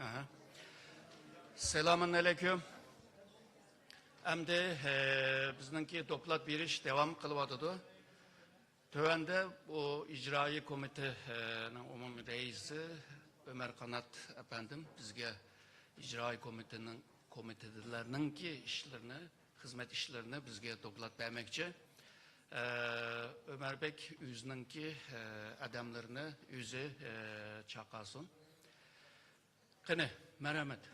ئەھە. سالامۇن ئەلەيكۇم. ئەمدى، ئە، بىزنىڭكى دوكلات بېرىش داۋام قىلىۋاتىدۇ. تۆۋەندە بۇ ئىجرائىي كومىتېتنىڭ ئومۇمىي رەئىسى ئۆمەر قانات ئەپەندىم بىزگە ئىجرائىي كومىتېتنىڭ، كومىتېتلەرنىڭكى ئىشلىرىنى، خىزمەت ئىشلىرىنى بىزگە دوكلات بەرمەكچى. ئە، ئۆمەر بەگ ئۆزىنىڭكى، ئە، ئادەملىرىنى ئۆزى، ئە، چاقىرسۇن. قېنى، مەرھەمەت.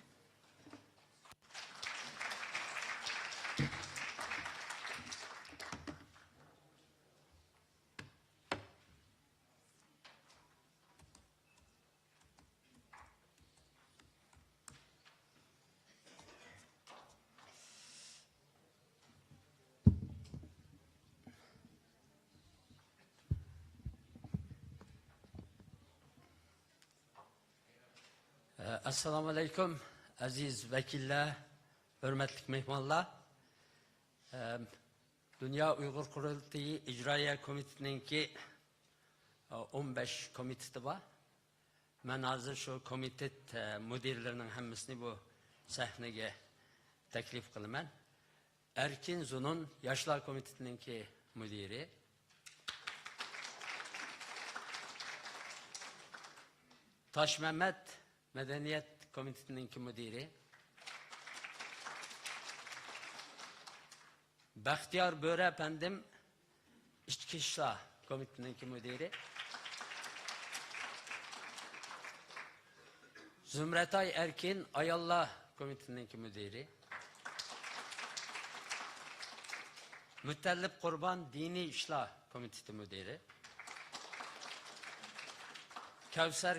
ئەسسالامۇ ئەلەيكۇم، ئەزىز ۋەكىللەر، ھۆرمەتلىك مېھمانلار. دۇنيا ئۇيغۇر قۇرۇلتىيى ئىجرائىيە كومىتېتىنىڭكى ئون بەش كومىتېتى بار. مەن ھازىر شۇ كومىتېت مۇدىرلىرىنىڭ ھەممىسىنى بۇ سەھنىگە تەكلىپ قىلىمەن. ئەركىن زۇنۇن ياشلار كومىتېتىنىڭكى مۇدىرى. تاشمەمەت مەدەنىيەت كومىتېتىنىڭكى مۇدىرى. بەختىيار بۆرە ئەپەندىم ئىچكى ئىشلار كومىتېتىنىڭكى مۇدىرى. زۇمرەتئاي ئەركىن ئاياللار كومىتېتىنىڭكى مۇدىرى. مۇتەللىپ قۇربان دىنىي ئىشلار كومىتېتى مۇدىرى. كەۋسەر،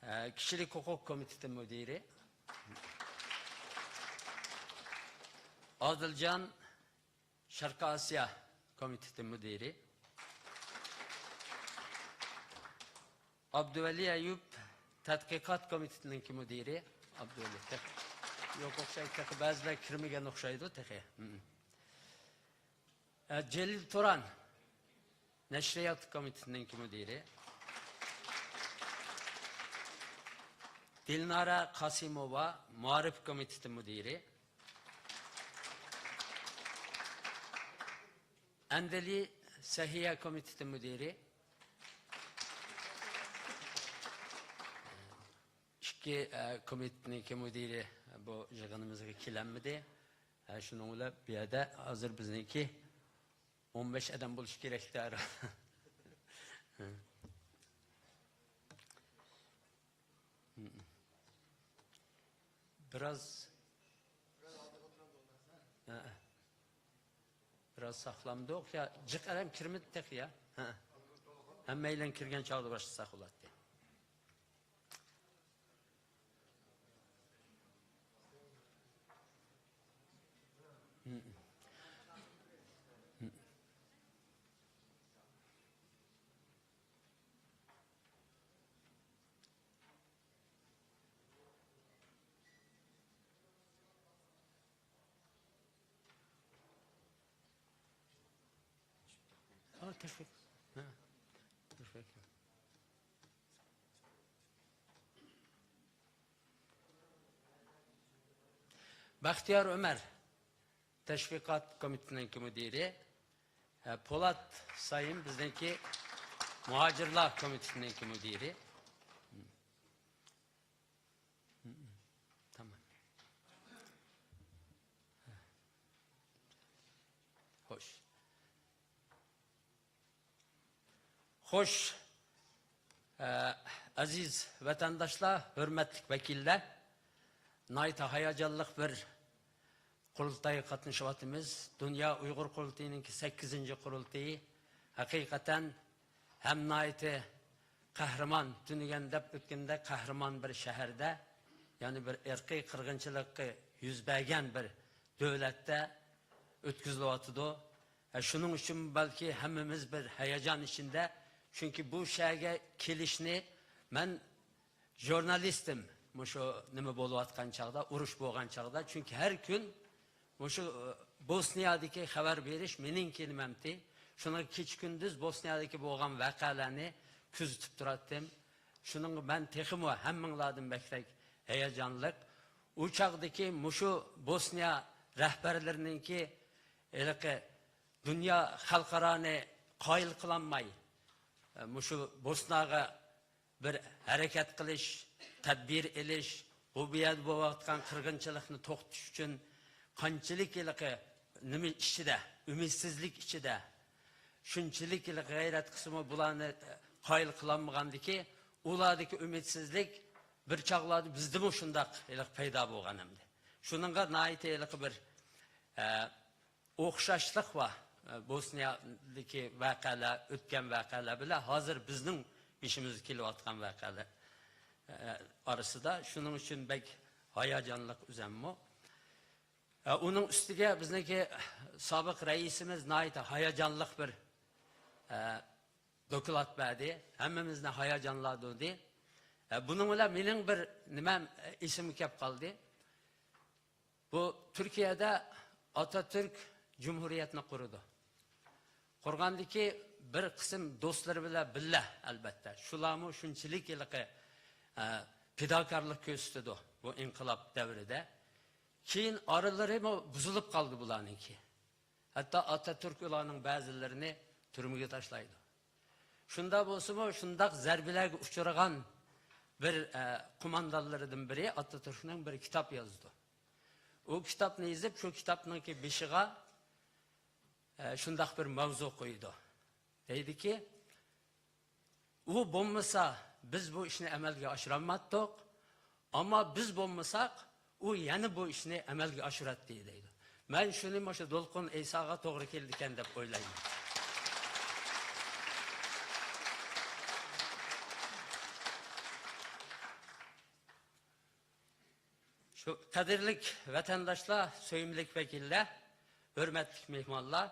ئە، كىشىلىك ھوقۇق كومىتېتى مۇدىرى. ئادىلجان شەرقىي ئاسىيا كومىتېتى مۇدىرى. ئابدۇۋەلى ئەييۇپ تەتقىقات كومىتېتىنىڭكى مۇدىرى. ئابدۇۋەلى تېخى يوق ئوخشايدۇ، تېخى بەزىلەر كىرمىگەن ئوخشايدۇ تېخى. مم. ئە، جېلىل تۇران نەشرىيات كومىتېتىنىڭكى مۇدىرى. دىلنارا قاسىموۋا مائارىپ كومىتېتى مۇدىرى. ئەندىلى سەھىيە كومىتېتى مۇدىرى. ئىككى، ئە، كومىتېتنىڭكى مۇدىرى بۇ يىغىنىمىزغا كېلەلمىدى. ئە، شۇنىڭ بىلەن بۇ يەردە ھازىر بىزنىڭكى ئون بەش ئادەم بولۇشى كېرەكتە. بىراز، ھە، بىراز ساقلامدۇق يا؟ جىق ئادەم كىرمىدى تېخى يا. ھە. ھەممەيلەن كىرگەن چاغدا باشلىساق بولاتتى. ھا، تەشۋىق. ھا. تەشۋىق. بەختىيار ئۆمەر، تەشۋىقات كومىتېتىنىڭكى مۇدىرى. ھە، پولات سايىم بىزنىڭكى مۇھاجىرلار كومىتېتىنىڭكى مۇدىرى. تامام. خوش. خوش. ئە، ئەزىز ۋەتەنداشلار، ھۆرمەتلىك ۋەكىللەر، ناھايىتى ھاياجانلىق بىر قۇرۇلتايغا قاتنىشىۋاتىمىز. دۇنيا ئۇيغۇر قۇرۇلتىيىنىڭكى سەككىزىنچى قۇرۇلتىيى ھەقىقەتەن ھەم ناھايىتى قەھرىمان، تۈنۈگۈن دەپ ئۆتكەندە قەھرىمان بىر شەھەردە، يەنى بىر ئىرقىي قىرغىنچىلىقى يۈز بەرگەن بىر دۆلەتتە ئۆتكۈزۈلۈۋاتىدۇ. ئە، شۇنىڭ ئۈچۈن بەلكى ھەممىمىز بىر ھاياجان ئىچىندە. چۈنكى بۇ شەھەرگە كېلىشنى مەن ژۇرنالىستىم، مۇشۇ نېمە بولۇۋاتقان چاغدا، ئۇرۇش بولغان چاغدا. چۈنكى ھەر كۈن مۇشۇ، ئى، بوسنىيادىكى خەۋەر بېرىش مېنىڭكى نېمەمتى. شۇنىڭ كېچە-كۈندۈز بوسنىيادىكى بولغان ۋەقەلەرنى كۆزىتىپ تۇراتتىم. شۇنىڭغا مەن تېخىمۇ ھەممىڭلاردىن بەكرەك ھاياجانلىق. ئۇ چاغدىكى مۇشۇ بوسنىيە رەھبەرلىرىنىڭكى ھېلىقى دۇنيا خەلقئارانى قايىل قىلالماي، مۇشۇ بوسناغا بىر ھەرىكەت قىلىش، تەدبىر ئېلىش، بۇ، بۇ يەردە بولۇۋاتقان قىرغىنچىلىقنى توختىتىش ئۈچۈن قانچىلىك ھېلىقى نېمە ئىچىدە، ئۈمىدسىزلىك ئىچىدە، شۇنچىلىك ھېلىقى غەيرەت قىلسىمۇ بۇلارنى قايىل قىلالمىغاندىكى، ئۇلاردىكى ئۈمىدسىزلىك بىر چاغلاردا بىزدىمۇ شۇنداق ھېلىقى پەيدا بولغان ئەمدى. شۇنىڭغا ناھايىتى ھېلىقى بىر، ئە، ئوخشاشلىق بار. بوسنىيادىكى ۋەقەلەر، ئۆتكەن ۋەقەلەر بىلەن ھازىر بىزنىڭ بېشىمىزغا كېلىۋاتقان ۋەقەلەر، ئە، ئارىسىدا. شۇنىڭ ئۈچۈن بەك ھاياجانلىق ئۆزەممۇ. ئە، ئۇنىڭ ئۈستىگە بىزنىڭكى سابىق رەئىسىمىز ناھايىتى ھاياجانلىق بىر، ئە، دوكلات بەردى. ھەممىمىزنى ھاياجانلاندۇردى. ئە، بۇنىڭ بىلەن مېنىڭ بىر نېمەم، ئە، ئېسىمگە كەپ قالدى. بۇ تۈركىيەدە ئاتاتۈرك جۇمھۇرىيەتنى قۇرىدۇ. قۇرغاندىكى بىر قىسىم دوستلىرى بىلەن بىللە، ئەلبەتتە. شۇلارمۇ شۇنچىلىك ھېلىقى، ئە، پىداكارلىق كۆرسىتىدۇ بۇ ئىنقىلاب دەۋرىدە. كېيىن ئارىلىرىمۇ بۇزۇلۇپ قالدى بۇلارنىڭكى. ھەتتا ئاتاتۈرك ئۇلارنىڭ بەزىلىرىنى تۈرمىگە تاشلايدۇ. شۇنداق بولسىمۇ، شۇنداق زەربىلەرگە ئۇچرىغان بىر، ئە، قوماندانلىرىدىن بىرى ئاتاتۈركنىڭ بىر كىتاب يازىدۇ. ئۇ كىتابنى يېزىپ، شۇ كىتابنىڭكى بېشىغا، ئە، شۇنداق بىر ماۋزۇ قويىدۇ. دەيدىكى، ئۇ بولمىسا، بىز بۇ ئىشنى ئەمەلگە ئاشۇرالماتتۇق. ئەمما بىز بولمىساق، ئۇ يەنە بۇ ئىشنى ئەمەلگە ئاشۇراتتى، دەيدۇ. مەن شۇنى مۇشۇ دولقۇن ئەيساغا توغرا كېلىدىكەن دەپ ئويلايمەن. شۇ قەدىرلىك ۋەتەنداشلار، سۆيۈملۈك ۋەكىللەر، ھۆرمەتلىك مېھمانلار،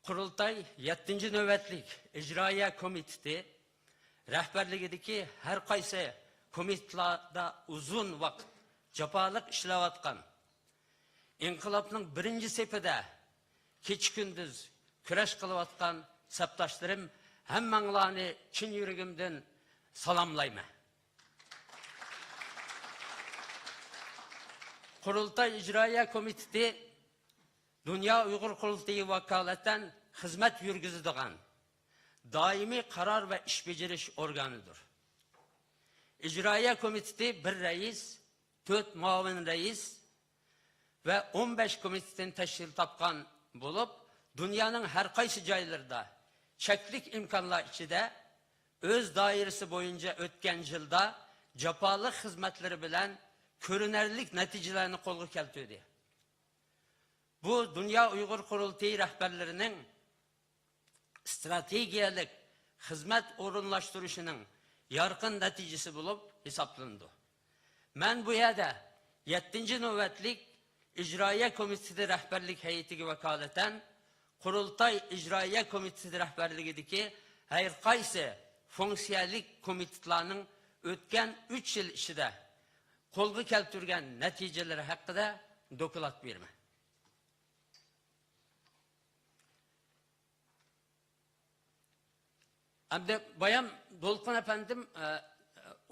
قۇرۇلتاي يەتتىنچى نۆۋەتلىك ئىجرائىيە كومىتېتى رەھبەرلىكىدىكى ھەر قايسى كومىتېتلاردا ئۇزۇن ۋاقىت جاپالىق ئىشلەۋاتقان، ئىنقىلابنىڭ بىرىنچى سېپىدە كېچە-كۈندۈز كۈرەش قىلىۋاتقان سەپداشلىرىم، ھەممەڭلارنى چىن يۈرىكىمدىن سالاملايمەن. قۇرۇلتاي ئىجرائىيە كومىتېتى دۇنيا ئۇيغۇر قۇرۇلتىيى ۋاكالىتەن خىزمەت يۈرگۈزىدىغان دائىمىي قارار ۋە ئىش بېجىرىش ئورگانىدۇر. ئىجرائىيە كومىتېتى بىر رەئىس، تۆت مۇئاۋىن رەئىس ۋە ئون بەش كومىتېتتىن تەشكىل تاپقان بولۇپ، دۇنيانىڭ ھەر قايسى جايلىرىدا چەكلىك ئىمكانلار ئىچىدە ئۆز دائىرىسى بويىچە ئۆتكەن يىلدا جاپالىق خىزمەتلىرى بىلەن كۆرۈنەرلىك نەتىجىلەرنى قولغا كەلتۈردى. بۇ دۇنيا ئۇيغۇر قۇرۇلتىيى رەھبەرلىرىنىڭ ئىستراتېگىيەلىك خىزمەت ئورۇنلاشتۇرۇشىنىڭ يارقىن نەتىجىسى بولۇپ ھېسابلىنىدۇ. مەن بۇ يەردە يەتتىنچى نۆۋەتلىك ئىجرائىيە كومىتېتى رەھبەرلىك ھەيئىتىگە ۋاكالىتەن قۇرۇلتاي ئىجرائىيە كومىتېتى رەھبەرلىكىدىكى ھەر قايسى فۇنكسىيەلىك كومىتېتلارنىڭ ئۆتكەن ئۈچ يىل ئىچىدە قولغا كەلتۈرگەن نەتىجىلىرى ھەققىدە دوكلات بېرىمەن. ئەمدى بايام دولقۇن ئەپەندىم، ئە،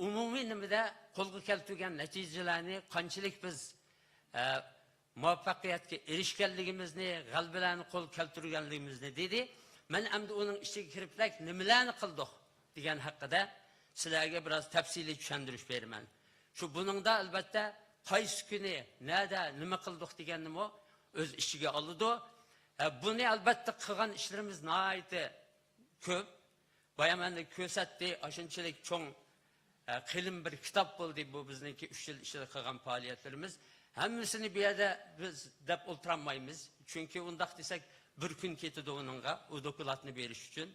ئومۇمىي نېمىدە قولغا كەلتۈرگەن نەتىجىلەرنى، قانچىلىك بىز، ئە، مۇۋەپپەقىيەتكە ئېرىشكەنلىكىمىزنى، غەلىبىلەرنى قولغا كەلتۈرگەنلىكىمىزنى دېدى. مەن ئەمدى ئۇنىڭ ئىچىگە كىرىپلەك نېمىلەرنى قىلدۇق دېگەن ھەققىدە سىلەرگە بىراز تەپسىلىي چۈشەندۈرۈش بېرىمەن. شۇ بۇنىڭدا ئەلۋەتتە قايسى كۈنى، نەدە، نېمە قىلدۇق دېگەننىمۇ ئۆز ئىچىگە ئالىدۇ. ئە، بۇنى ئەلۋەتتە قىلغان ئىشلىرىمىز ناھايىتى كۆپ. بايام ئەمدى كۆرسەتتى، ئاشۇنچىلىك چوڭ، ئە، قېلىن بىر كىتاب بولدى بۇ بىزنىڭكى ئۈچ يىل ئىچىدە قىلغان پائالىيەتلىرىمىز. ھەممىسىنى بۇ يەردە بىز دەپ ئولتۇرالمايمىز. چۈنكى ئۇنداق دېسەك بىر كۈن كېتىدۇ ئۇنىڭغا، ئۇ دوكلاتنى بېرىش ئۈچۈن.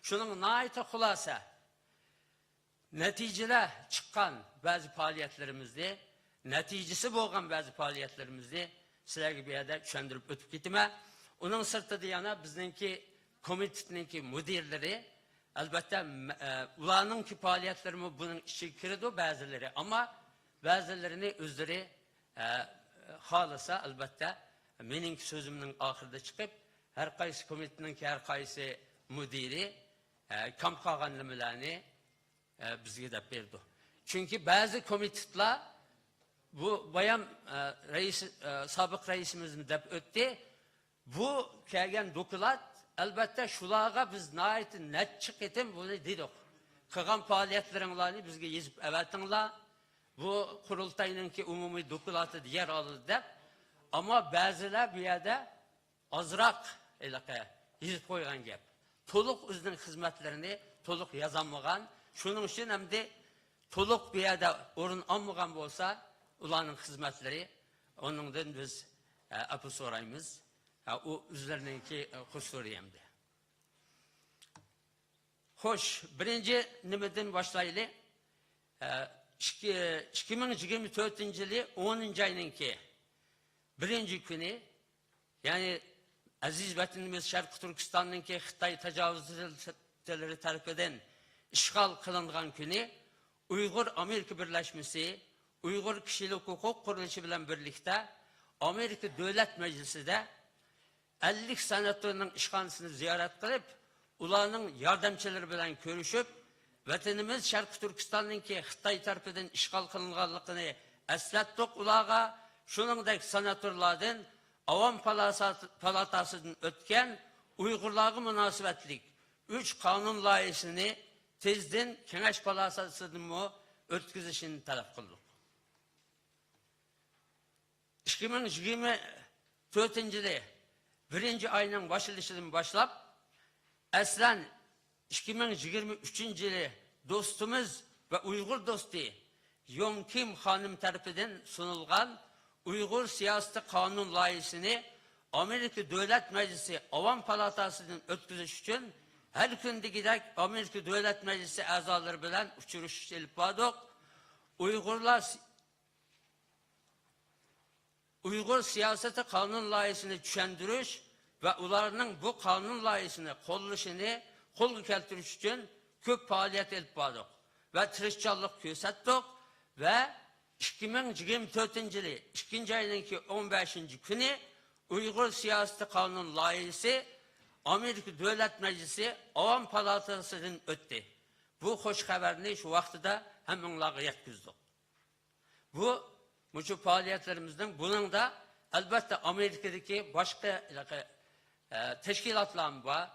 شۇنىڭ ناھايىتى خۇلاسە، نەتىجىلەر چىققان بەزى پائالىيەتلىرىمىزنى، نەتىجىسى بولغان بەزى پائالىيەتلىرىمىزنى سىلەرگە بۇ يەردە چۈشەندۈرۈپ ئۆتۈپ كېتىمەن. ئۇنىڭ سىرتىدا يەنە بىزنىڭكى كومىتېتنىڭكى مۇدىرلىرى، ئەلۋەتتە، مە-، ئە، ئۇلارنىڭكى پائالىيەتلىرىمۇ بۇنىڭ ئىچىگە كىرىدۇ، بەزىلىرى. ئەمما بەزىلىرىنى ئۆزلىرى، ئە، خالىسا، ئەلۋەتتە، مېنىڭكى سۆزۈمنىڭ ئاخىرىدا چىقىپ، ھەر قايسى كومىتېتنىڭكى ھەر قايسى مۇدىرى، ئە، كام قالغان نېمىلەرنى، ئە، بىزگە دەپ بەردى. چۈنكى بەزى كومىتېتلار بۇ بايام، ئە، رەئىس، ئە، سابىق رەئىسىمىزمۇ دەپ ئۆتتى. بۇ كەلگەن دوكلات، ئەلۋەتتە، شۇلارغا بىز ناھايىتى نەچچە قېتىم بۇنى دېدۇق. قىلغان پائالىيەتلىرىڭلارنى بىزگە يېزىپ ئەۋەتىڭلار. بۇ قۇرۇلتاينىڭكى ئومۇمىي دوكلاتىدا يەر ئالىدۇ دەپ. ئەمما بەزىلەر بۇ يەردە ئازراق ھېلىقى يېزىپ قويغان گەپ. تولۇق ئۆزىنىڭ خىزمەتلىرىنى تولۇق يازالمىغان. شۇنىڭ ئۈچۈن ئەمدى تولۇق بۇ يەردە ئورۇن ئالمىغان بولسا، ئۇلارنىڭ خىزمەتلىرى، ئۇنىڭدىن بىز، ئە، ئەپۇ سورايمىز. ئە، ئۇ ئۆزلىرىنىڭكى، ئە، قۇسۇرى ئەمدى. خوش، بىرىنچى نېمىدىن باشلايلى؟ ئە، ئىككى، ئىككى مىڭ يىگىرمە تۆتىنچى يىلى ئونىنچى ئاينىڭكى بىرىنچى كۈنى، يەنى ئەزىز ۋەتىنىمىز شەرقىي تۈركىستاننىڭكى خىتاي تاجاۋۇزچىلىرى تەرىپىدىن ئىشغال قىلىنغان كۈنى ئۇيغۇر ئامېرىكا بىرلەشمىسى، ئۇيغۇر كىشىلىك ھوقۇق قۇرۇلۇشى بىلەن بىرلىكتە ئامېرىكا دۆلەت مەجلىسىدە ئەللىك سېناتورنىڭ ئىشخانىسىنى زىيارەت قىلىپ، ئۇلارنىڭ ياردەمچىلىرى بىلەن كۆرۈشۈپ، ۋەتىنىمىز شەرقىي تۈركىستاننىڭكى خىتاي تەرىپىدىن ئىشغال قىلىنغانلىقىنى ئەسلەتتۇق ئۇلارغا. شۇنىڭدەك سېناتورلاردىن ئاۋام پالاسا-، پالاتاسىدىن ئۆتكەن ئۇيغۇرلارغا مۇناسىۋەتلىك ئۈچ قانۇن لايىھىسىنى تېزدىن كېڭەش پالاتاسىدىنمۇ ئۆتكۈزۈشىنى تەلەپ قىلدۇق. ئىككى مىڭ يىگىرمە تۆتىنچى يىلى بىرىنچى ئاينىڭ باشلىشىدىن باشلاپ، ئەسلەن ئىككى مىڭ يىگىرمە ئۈچىنچى يىلى دوستىمىز ۋە ئۇيغۇر دوستى يوڭ كىم خانىم تەرىپىدىن سۇنۇلغان ئۇيغۇر سىياسىتى قانۇن لايىھىسىنى ئامېرىكا دۆلەت مەجلىسى ئاۋام پالاتاسىدىن ئۆتكۈزۈش ئۈچۈن ھەر كۈندىكىدەك ئامېرىكا دۆلەت مەجلىسى ئەزالىرى بىلەن ئۇچرىشىش ئېلىپ باردۇق. ئۇيغۇرلار ئۇيغۇر سىياسىتى قانۇن لايىھىسىنى چۈشەندۈرۈش ۋە ئۇلارنىڭ بۇ قانۇن لايىھىسىنى قوللىشىنى قولغا كەلتۈرۈش ئۈچۈن كۆپ پائالىيەت ئېلىپ باردۇق ۋە تىرىشچانلىق كۆرسەتتۇق ۋە ئىككى مىڭ يىگىرمە تۆتىنچى يىلى ئىككىنچى ئاينىڭكى ئون بەشىنچى كۈنى ئۇيغۇر سىياسىتى قانۇن لايىھىسى ئامېرىكا دۆلەت مەجلىسى ئاۋام پالاتاسىدىن ئۆتتى. بۇ خۇش خەۋەرنى شۇ ۋاقتىدا ھەممىڭلارغا يەتكۈزدۇق. بۇ، مۇشۇ پائالىيەتلىرىمىزنىڭ، بۇنىڭدا، ئەلۋەتتە، ئامېرىكىدىكى باشقا، ئە، تەشكىلاتلارمۇ بار.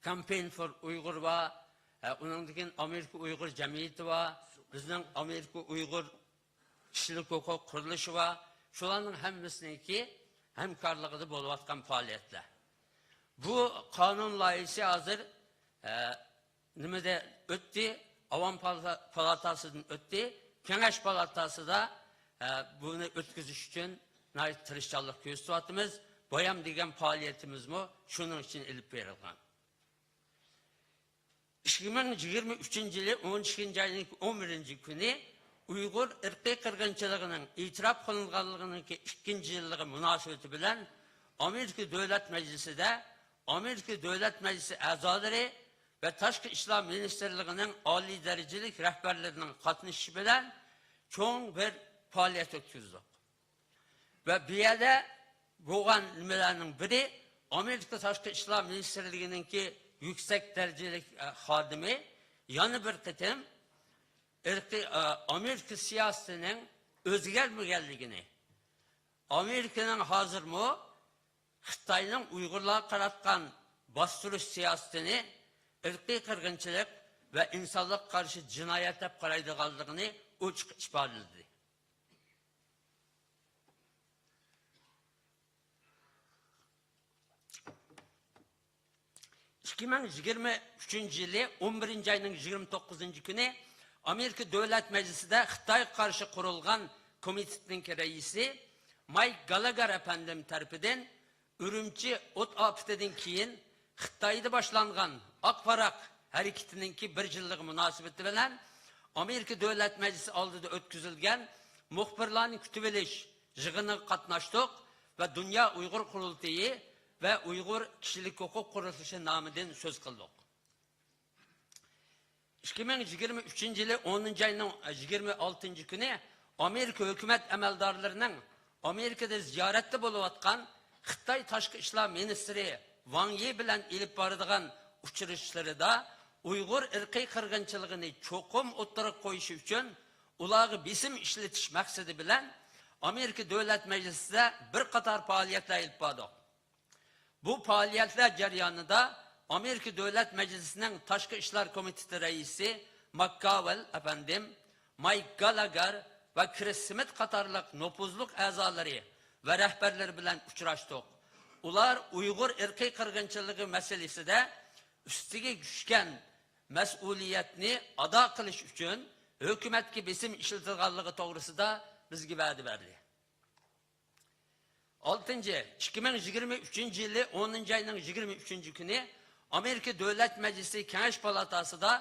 كامپېين فور ئۇيغۇر بار، ئە، ئۇنىڭدىن كېيىن ئامېرىكا ئۇيغۇر جەمئىيىتى بار، بىزنىڭ ئامېرىكا ئۇيغۇر كىشىلىك ھوقۇق قۇرۇلۇشى بار. شۇلارنىڭ ھەممىسىنىڭكى ھەمكارلىقىدا بولۇۋاتقان پائالىيەتلەر. بۇ قانۇن لايىھىسى ھازىر، ئە، نېمىدە ئۆتتى؟ ئاۋام پالا-، پالاتاسىدىن ئۆتتى. كېڭەش پالاتاسىدا، ئە، بۇنى ئۆتكۈزۈش ئۈچۈن ناھايىتى تىرىشچانلىق كۆرسىتىۋاتىمىز. بايام دېگەن پائالىيىتىمىزمۇ شۇنىڭ ئۈچۈن ئېلىپ بېرىلغان. ئىككى مىڭ يىگىرمە ئۈچىنچى يىلى ئون ئىككىنچى ئاينىڭ ئون بىرىنچى كۈنى ئۇيغۇر ئىرقىي قىرغىنچىلىقىنىڭ ئېتىراپ قىلىنغانلىقىنىڭ ئىككىنچى يىللىقى مۇناسىۋىتى بىلەن ئامېرىكا دۆلەت مەجلىسىدە ئامېرىكا دۆلەت مەجلىسى ئەزالىرى ۋە تاشقى ئىشلار مىنىستىرلىقىنىڭ ئالىي دەرىجىلىك رەھبەرلىرىنىڭ قاتنىشىشى بىلەن چوڭ بىر پائالىيەت ئۆتكۈزدۇق. ۋە بۇ يەردە بولغان نېمىلەرنىڭ بىرى، ئامېرىكا تاشقى ئىشلار مىنىستىرلىكىنىڭكى يۈكسەك دەرىجىلىك، ئە، خادىمى يەنە بىر قېتىم ئىرقىي، ئە، ئامېرىكا سىياسىتىنىڭ ئۆزگەرمىگەنلىكىنى، ئامېرىكىنىڭ ھازىرمۇ خىتاينىڭ ئۇيغۇرلارغا قاراتقان باستۇرۇش سىياسىتىنى ئىرقىي قىرغىنچىلىق ۋە ئىنسانلىققا قارشى جىنايەت دەپ قارايدىغانلىقىنى ئوچۇق ئىپادىلىدى. ئىككى مىڭ يىگىرمە ئۈچىنچى يىلى ئون بىرىنچى ئاينىڭ يىگىرمە توققۇزىنچى كۈنى ئامېرىكا دۆلەت مەجلىسىدە خىتايغا قارشى قۇرۇلغان كومىتېتنىڭكى رەئىسى مايك گالاگار ئەپەندىم تەرىپىدىن ئۈرۈمچى ئوت ئاپىتىدىن كېيىن خىتايدا باشلانغان ئاق پاراق ھەرىكىتىنىڭكى بىر يىللىقى مۇناسىۋىتى بىلەن ئامېرىكا دۆلەت مەجلىسى ئالدىدا ئۆتكۈزۈلگەن مۇخبىرلارنى كۈتۈۋېلىش يىغىنىغا قاتناشتۇق ۋە دۇنيا ئۇيغۇر قۇرۇلتىيى ۋە ئۇيغۇر كىشىلىك ھوقۇق قۇرۇلۇشى نامىدىن سۆز قىلدۇق. ئىككى مىڭ يىگىرمە ئۈچىنچى يىلى ئونىنچى ئاينىڭ يىگىرمە ئالتىنچى كۈنى ئامېرىكا ھۆكۈمەت ئەمەلدارلىرىنىڭ ئامېرىكىدا زىيارەتتە بولۇۋاتقان خىتاي تاشقى ئىشلار مىنىستىرى ۋاڭ يى بىلەن ئېلىپ بارىدىغان ئۇچرىشىشلىرىدا ئۇيغۇر ئىرقىي قىرغىنچىلىقىنى چوقۇم ئوتتۇرىغا قويۇش ئۈچۈن ئۇلارغا بېسىم ئىشلىتىش مەقسىتى بىلەن ئامېرىكا دۆلەت مەجلىسىدە بىر قاتار پائالىيەتلەر ئېلىپ باردۇق. بۇ پائالىيەتلەر جەريانىدا ئامېرىكا دۆلەت مەجلىسىنىڭ تاشقى ئىشلار كومىتېتى رەئىسى ماككاۋېل ئەپەندىم، مايك گالاگار ۋە كرىس سمىت قاتارلىق نوپۇزلۇق ئەزالىرى ۋە رەھبەرلىرى بىلەن ئۇچراشتۇق. ئۇلار ئۇيغۇر ئىرقىي قىرغىنچىلىقى مەسىلىسىدە ئۈستىگە چۈشكەن مەسئۇلىيەتنى ئادا قىلىش ئۈچۈن ھۆكۈمەتكە بېسىم ئىشلىتىدىغانلىقى توغرىسىدا بىزگە ۋەدە بەردى. ئالتىنچى، ئىككى مىڭ يىگىرمە ئۈچىنچى يىلى ئونىنچى ئاينىڭ يىگىرمە ئۈچىنچى كۈنى ئامېرىكا دۆلەت مەجلىسى كېڭەش پالاتاسىدا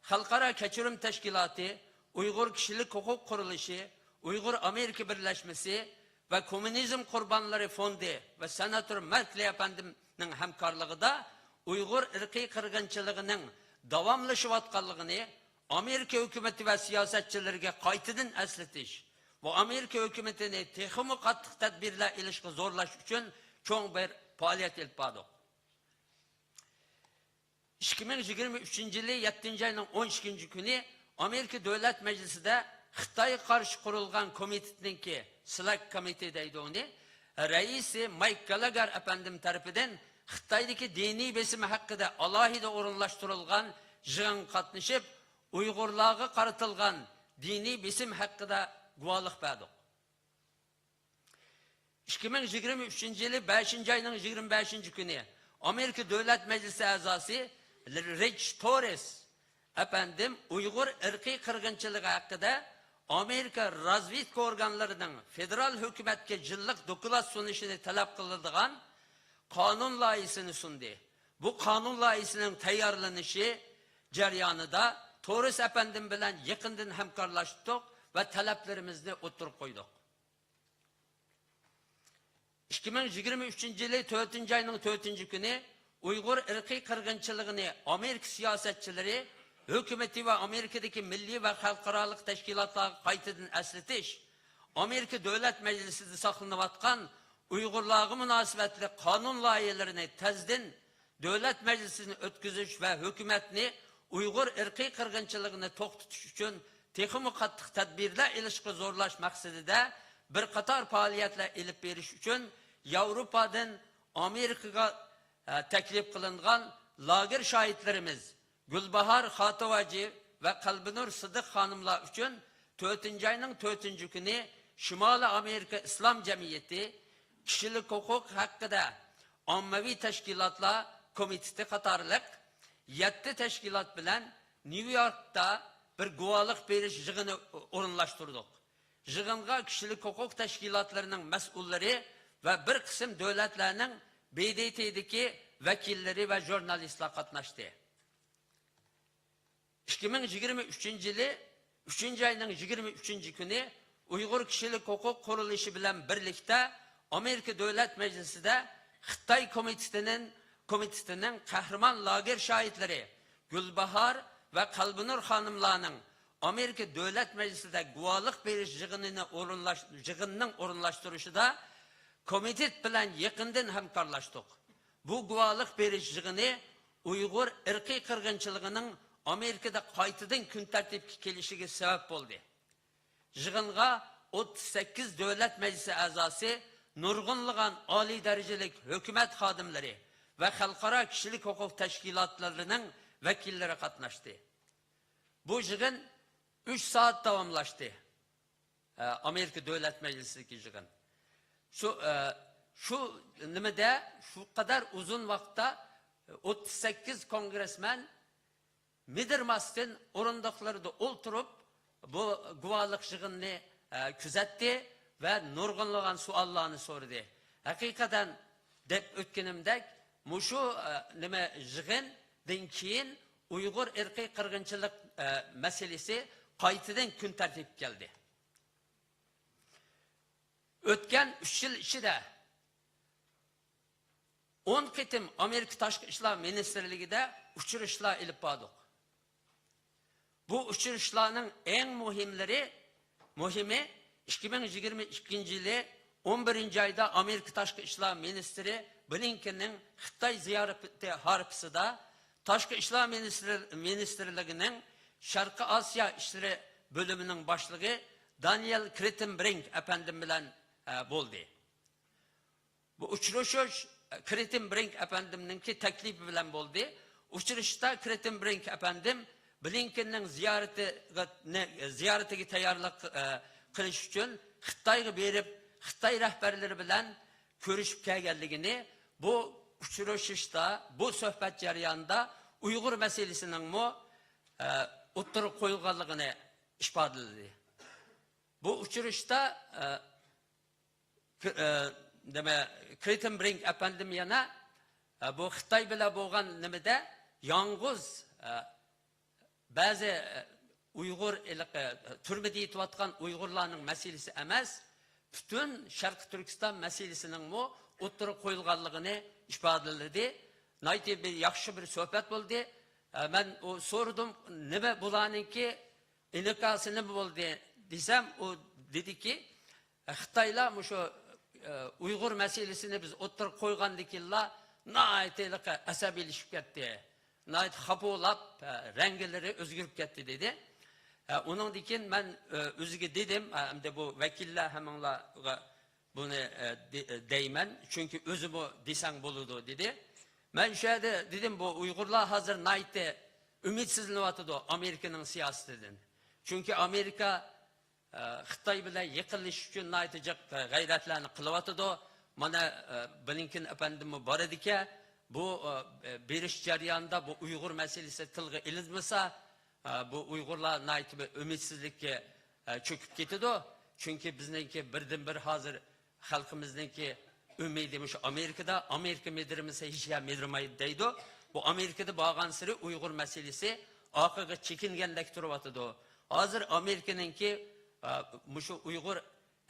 خەلقئارا كەچۈرۈم تەشكىلاتى، ئۇيغۇر كىشىلىك ھوقۇق قۇرۇلۇشى، ئۇيغۇر ئامېرىكا بىرلەشمىسى ۋە كوممۇنىزم قۇربانلىرى فوندى ۋە سېناتور مەركلى ئەپەندىمنىڭ ھەمكارلىقىدا ئۇيغۇر ئىرقىي قىرغىنچىلىقىنىڭ داۋاملىشىۋاتقانلىقىنى ئامېرىكا ھۆكۈمىتى ۋە سىياسەتچىلىرىگە قايتىدىن ئەسلىتىش ۋە ئامېرىكا ھۆكۈمىتىنى تېخىمۇ قاتتىق تەدبىرلەر ئېلىشقا زورلاش ئۈچۈن چوڭ بىر پائالىيەت ئېلىپ باردۇق. ئىككى مىڭ يىگىرمە ئۈچىنچى يىلى يەتتىنچى ئاينىڭ ئون ئىككىنچى كۈنى ئامېرىكا دۆلەت مەجلىسىدە خىتايغا قارشى قۇرۇلغان كومىتېتنىڭكى، سېلېكت كومىتېت دەيدۇ ئۇنى، رەئىسى مايك گالاگار ئەپەندىم تەرىپىدىن خىتايدىكى دىنىي بېسىم ھەققىدە ئالاھىدە ئورۇنلاشتۇرۇلغان يىغىنغا قاتنىشىپ، ئۇيغۇرلارغا قارىتىلغان دىنىي بېسىم ھەققىدە گۇۋاھلىق بەردۇق. ئىككى مىڭ يىگىرمە ئۈچىنچى يىلى بەشىنچى ئاينىڭ يىگىرمە بەشىنچى كۈنى ئامېرىكا دۆلەت مەجلىسى ئەزاسى رىچ توررېس ئەپەندىم ئۇيغۇر ئىرقىي قىرغىنچىلىقى ھەققىدە ئامېرىكا رازۋېدكا ئورگانلىرىنىڭ فېدېرال ھۆكۈمەتكە يىللىق دوكلات سۇنۇشىنى تەلەپ قىلىدىغان قانۇن لايىھىسىنى سۇندى. بۇ قانۇن لايىھىسىنىڭ تەييارلىنىشى جەريانىدا توررېس ئەپەندىم بىلەن يېقىندىن ھەمكارلاشتۇق ۋە تەلەپلىرىمىزنى ئوتتۇرىغا قويدۇق. ئىككى مىڭ يىگىرمە ئۈچىنچى يىلى تۆتىنچى ئاينىڭ تۆتىنچى كۈنى ئۇيغۇر ئىرقىي قىرغىنچىلىقىنى ئامېرىكا سىياسەتچىلىرى، ھۆكۈمىتى ۋە ئامېرىكىدىكى مىللىي ۋە خەلقئارالىق تەشكىلاتلارغا قايتىدىن ئەسلىتىش، ئامېرىكا دۆلەت مەجلىسىدە ساقلىنىۋاتقان ئۇيغۇرلارغا مۇناسىۋەتلىك قانۇن لايىھىلىرىنى تېزدىن دۆلەت مەجلىسىنى ئۆتكۈزۈش ۋە ھۆكۈمەتنى ئۇيغۇر ئىرقىي قىرغىنچىلىقىنى توختىتىش ئۈچۈن تېخىمۇ قاتتىق تەدبىرلەر ئېلىشقا زورلاش مەقسىتىدە بىر قاتار پائالىيەتلەر ئېلىپ بېرىش ئۈچۈن ياۋروپادىن ئامېرىكىغا، ئە، تەكلىپ قىلىنغان لاگېر شاھىتلىرىمىز گۈلباھار خاتىۋاجى ۋە قەلبىنۇر سىدىق خانىملار ئۈچۈن تۆتىنچى ئاينىڭ تۆتىنچى كۈنى شىمالىي ئامېرىكا ئىسلام جەمئىيىتى كىشىلىك ھوقۇق ھەققىدە ئاممىۋى تەشكىلاتلار كومىتېتى قاتارلىق يەتتە تەشكىلات بىلەن نيۇ يوركتا بىر گۇۋاھلىق بېرىش يىغىنى ئورۇنلاشتۇردۇق. يىغىنغا كىشىلىك ھوقۇق تەشكىلاتلىرىنىڭ مەسئۇللىرى ۋە بىر قىسىم دۆلەتلەرنىڭ ب د ت دىكى ۋەكىللىرى ۋە ژۇرنالىستلار قاتناشتى. ئىككى مىڭ يىگىرمە ئۈچىنچى يىلى ئۈچىنچى ئاينىڭ يىگىرمە ئۈچىنچى كۈنى ئۇيغۇر كىشىلىك ھوقۇق قۇرۇلۇشى بىلەن بىرلىكتە ئامېرىكا دۆلەت مەجلىسىدە خىتاي كومىتېتىنىڭ، كومىتېتىنىڭ قەھرىمان لاگېر شاھىتلىرى گۈلباھار ۋە قەلبىنۇر خانىملارنىڭ ئامېرىكا دۆلەت مەجلىسىدە گۇۋاھلىق بېرىش يىغىنىنى ئورۇنلاش-، يىغىنىنىڭ ئورۇنلاشتۇرۇشىدا كومىتېت بىلەن يېقىندىن ھەمكارلاشتۇق. بۇ گۇۋاھلىق بېرىش يىغىنى ئۇيغۇر ئىرقىي قىرغىنچىلىقىنىڭ ئامېرىكىدا قايتىدىن كۈن تەرتىپكە كېلىشىگە سەۋەب بولدى. يىغىنغا ئوتتۇز سەككىز دۆلەت مەجلىسى ئەزاسى، نۇرغۇنلىغان ئالىي دەرىجىلىك ھۆكۈمەت خادىملىرى ۋە خەلقئارا كىشىلىك ھوقۇق تەشكىلاتلىرىنىڭ ۋەكىللىرى قاتناشتى. بۇ يىغىن ئۈچ سائەت داۋاملاشتى. ئە، ئامېرىكا دۆلەت مەجلىسىدىكى يىغىن. شۇ، ئە، شۇ نېمىدە، شۇ قەدەر ئۇزۇن ۋاقىتتا ئوتتۇز سەككىز كونگرېسمېن مىدىرماستىن ئورۇندۇقلىرىدا ئولتۇرۇپ، بۇ گۇۋاھلىق يىغىنىنى، ئە، كۆزەتتى ۋە نۇرغۇنلىغان سوئاللارنى سورىدى. ھەقىقەتەن، دەپ ئۆتكىنىمدەك، مۇشۇ، ئە، نېمە، يىغىندىن كېيىن ئۇيغۇر ئىرقىي قىرغىنچىلىق، ئە، مەسىلىسى قايتىدىن كۈن تەرتىپكە كەلدى. ئۆتكەن ئۈچ يىل ئىچىدە ئون قېتىم ئامېرىكا تاشقى ئىشلار مىنىستىرلىكىدە ئۇچرىشىشلار ئېلىپ باردۇق. بۇ ئۇچرىشىشلارنىڭ ئەڭ مۇھىملىرى، مۇھىمى ئىككى مىڭ يىگىرمە ئىككىنچى يىلى ئون بىرىنچى ئايدا ئامېرىكا تاشقى ئىشلار مىنىستىرى بلىنكېننىڭ خىتاي زىيارىتى ھارپىسىدا تاشقى ئىشلار مىنىستىر-، مىنىستىرلىكىنىڭ شەرقىي ئاسىيا ئىشلىرى بۆلۈمىنىڭ باشلىقى دانىيېل كرىتېنبرىنك ئەپەندىم بىلەن، ئە، بولدى. بۇ ئۇچرىشىش، ئە، كرىتېنبرىنك ئەپەندىمنىڭكى تەكلىپى بىلەن بولدى. ئۇچرىشىشتا كرىتېنبرىنك ئەپەندىم بلىنكېننىڭ زىيارىتىگە، نى-، زىيارىتىگە تەييارلىق، ئە، قىلىش ئۈچۈن خىتايغا بېرىپ، خىتاي رەھبەرلىرى بىلەن كۆرۈشۈپ كەلگەنلىكىنى، بۇ ئۇچرىشىشتا، بۇ سۆھبەت جەريانىدا ئۇيغۇر مەسىلىسىنىڭمۇ، ئە، ئوتتۇرىغا قويۇلغانلىقىنى ئىپادىلىدى. بۇ ئۇچرىشىشتا، ئە، ك-، ئە، نېمە، كرىتېنبرىنك ئەپەندىم يەنە، ئە، بۇ خىتاي بىلەن بولغان نېمىدە يالغۇز، ئە، بەزى، ئە، ئۇيغۇر ھېلىقى، ئە، تۈرمىدە يېتىۋاتقان ئۇيغۇرلارنىڭ مەسىلىسى ئەمەس، پۈتۈن شەرقىي تۈركىستان مەسىلىسىنىڭمۇ ئوتتۇرىغا قويۇلغانلىقىنى ئىپادىلىدى. ناھايىتى بىر ياخشى بىر سۆھبەت بولدى. ئە، مەن ئۇ سورىدىم، نېمە بۇلارنىڭكى ئىنكاسى نېمە بولدى دېسەم، ئۇ دېدىكى، خىتايلار مۇشۇ، ئە، ئۇيغۇر مەسىلىسىنى بىز ئوتتۇرىغا قويغاندىن كېيىنلا ناھايىتى ھېلىقى ئەسەبىيلىشىپ كەتتى. ناھايىتى خاپا بولاپ، ئە، رەڭگىلىرى ئۆزگىرىپ كەتتى، دېدى. ئە، ئۇنىڭدىن كېيىن مەن، ئە، ئۆزىگە دېدىم، ئە، ئەمدى بۇ ۋەكىللەر ھەممىڭلارغا بۇنى، ئە، دې-، دەيمەن، چۈنكى ئۆزىمۇ دېسەڭ بولىدۇ، دېدى. مەن شۇ يەردە دېدىم، بۇ ئۇيغۇرلار ھازىر ناھايىتى ئۈمىدسىزلىنىۋاتىدۇ ئامېرىكىنىڭ سىياسىتىدىن. چۈنكى ئامېرىكا ئە، خىتاي بىلەن يېقىنلىشىش ئۈچۈن ناھايىتى جىق غەيرەتلەرنى قىلىۋاتىدۇ. مانا، ئە، بلىنكېن ئەپەندىممۇ بار ئىدىكەن. بۇ، ئە، بېرىش جەريانىدا بۇ ئۇيغۇر مەسىلىسى تىلغا ئېلىنمىسا، ئە، بۇ ئۇيغۇرلار ناھايىتى بىر ئۈمىدسىزلىككە، ئە، چۆكۈپ كېتىدۇ. چۈنكى بىزنىڭكى بىردىنبىر ھازىر خەلقىمىزنىڭكى ئۈمىدى مۇشۇ ئامېرىكىدا، ئامېرىكا مىدىرمىسا ھېچ يەر مىدىرمايدۇ دەيدۇ. بۇ ئامېرىكىدا بارغانسېرى ئۇيغۇر مەسىلىسى ئارقىغا چېكىنگەندەك تۇرۇۋاتىدۇ. ھازىر ئامېرىكىنىڭكى، ئا، مۇشۇ ئۇيغۇر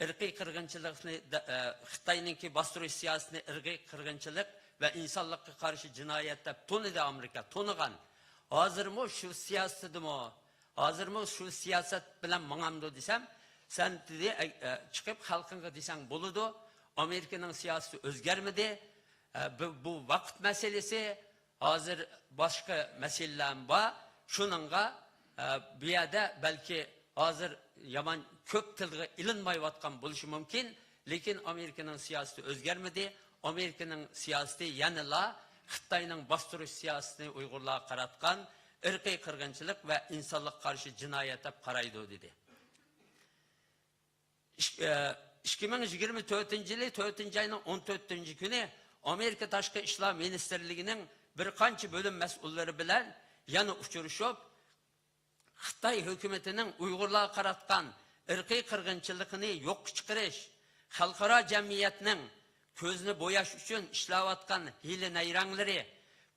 ئىرقىي قىرغىنچىلىقنى، دە-، ئە، خىتاينىڭكى باستۇرۇش سىياسىتىنى ئىرقىي قىرغىنچىلىق ۋە ئىنسانلىققا قارشى جىنايەت دەپ تونۇدى ئامېرىكا، تونۇغان. ھازىرمۇ شۇ سىياسىتىدىمۇ، ھازىرمۇ شۇ سىياسەت بىلەن ماڭامدۇ دېسەم، سەن دېدى، ئە، ئە، چىقىپ خەلقىڭغا دېسەڭ بولىدۇ، ئامېرىكىنىڭ سىياسىتى ئۆزگەرمىدى. ئە، بۇ، بۇ ۋاقىت مەسىلىسى، ھازىر باشقا مەسىلىلەرمۇ بار. شۇنىڭغا، ئە، بۇ يەردە بەلكى ھازىر يامان كۆپ تىلغا ئېلىنمايۋاتقان بولۇشى مۇمكىن، لېكىن ئامېرىكىنىڭ سىياسىتى ئۆزگەرمىدى. ئامېرىكىنىڭ سىياسىتى يەنىلا خىتاينىڭ باستۇرۇش سىياسىتىنى ئۇيغۇرلارغا قاراتقان ئىرقىي قىرغىنچىلىق ۋە ئىنسانلىققا قارشى جىنايەت دەپ قارايدۇ، دېدى. ئىك-، ئە، ئىككى مىڭ يىگىرمە تۆتىنچى يىلى تۆتىنچى ئاينىڭ ئون تۆتىنچى كۈنى ئامېرىكا تاشقى ئىشلار مىنىستىرلىكىنىڭ بىر قانچە بۆلۈم مەسئۇللىرى بىلەن يەنە ئۇچرىشىپ، خىتاي ھۆكۈمىتىنىڭ ئۇيغۇرلارغا قاراتقان ئىرقىي قىرغىنچىلىقىنى يوققا چىقىرىش، خەلقئارا جەمئىيەتنىڭ كۆزىنى بوياش ئۈچۈن ئىشلەۋاتقان ھىيلە-نەيرەڭلىرى،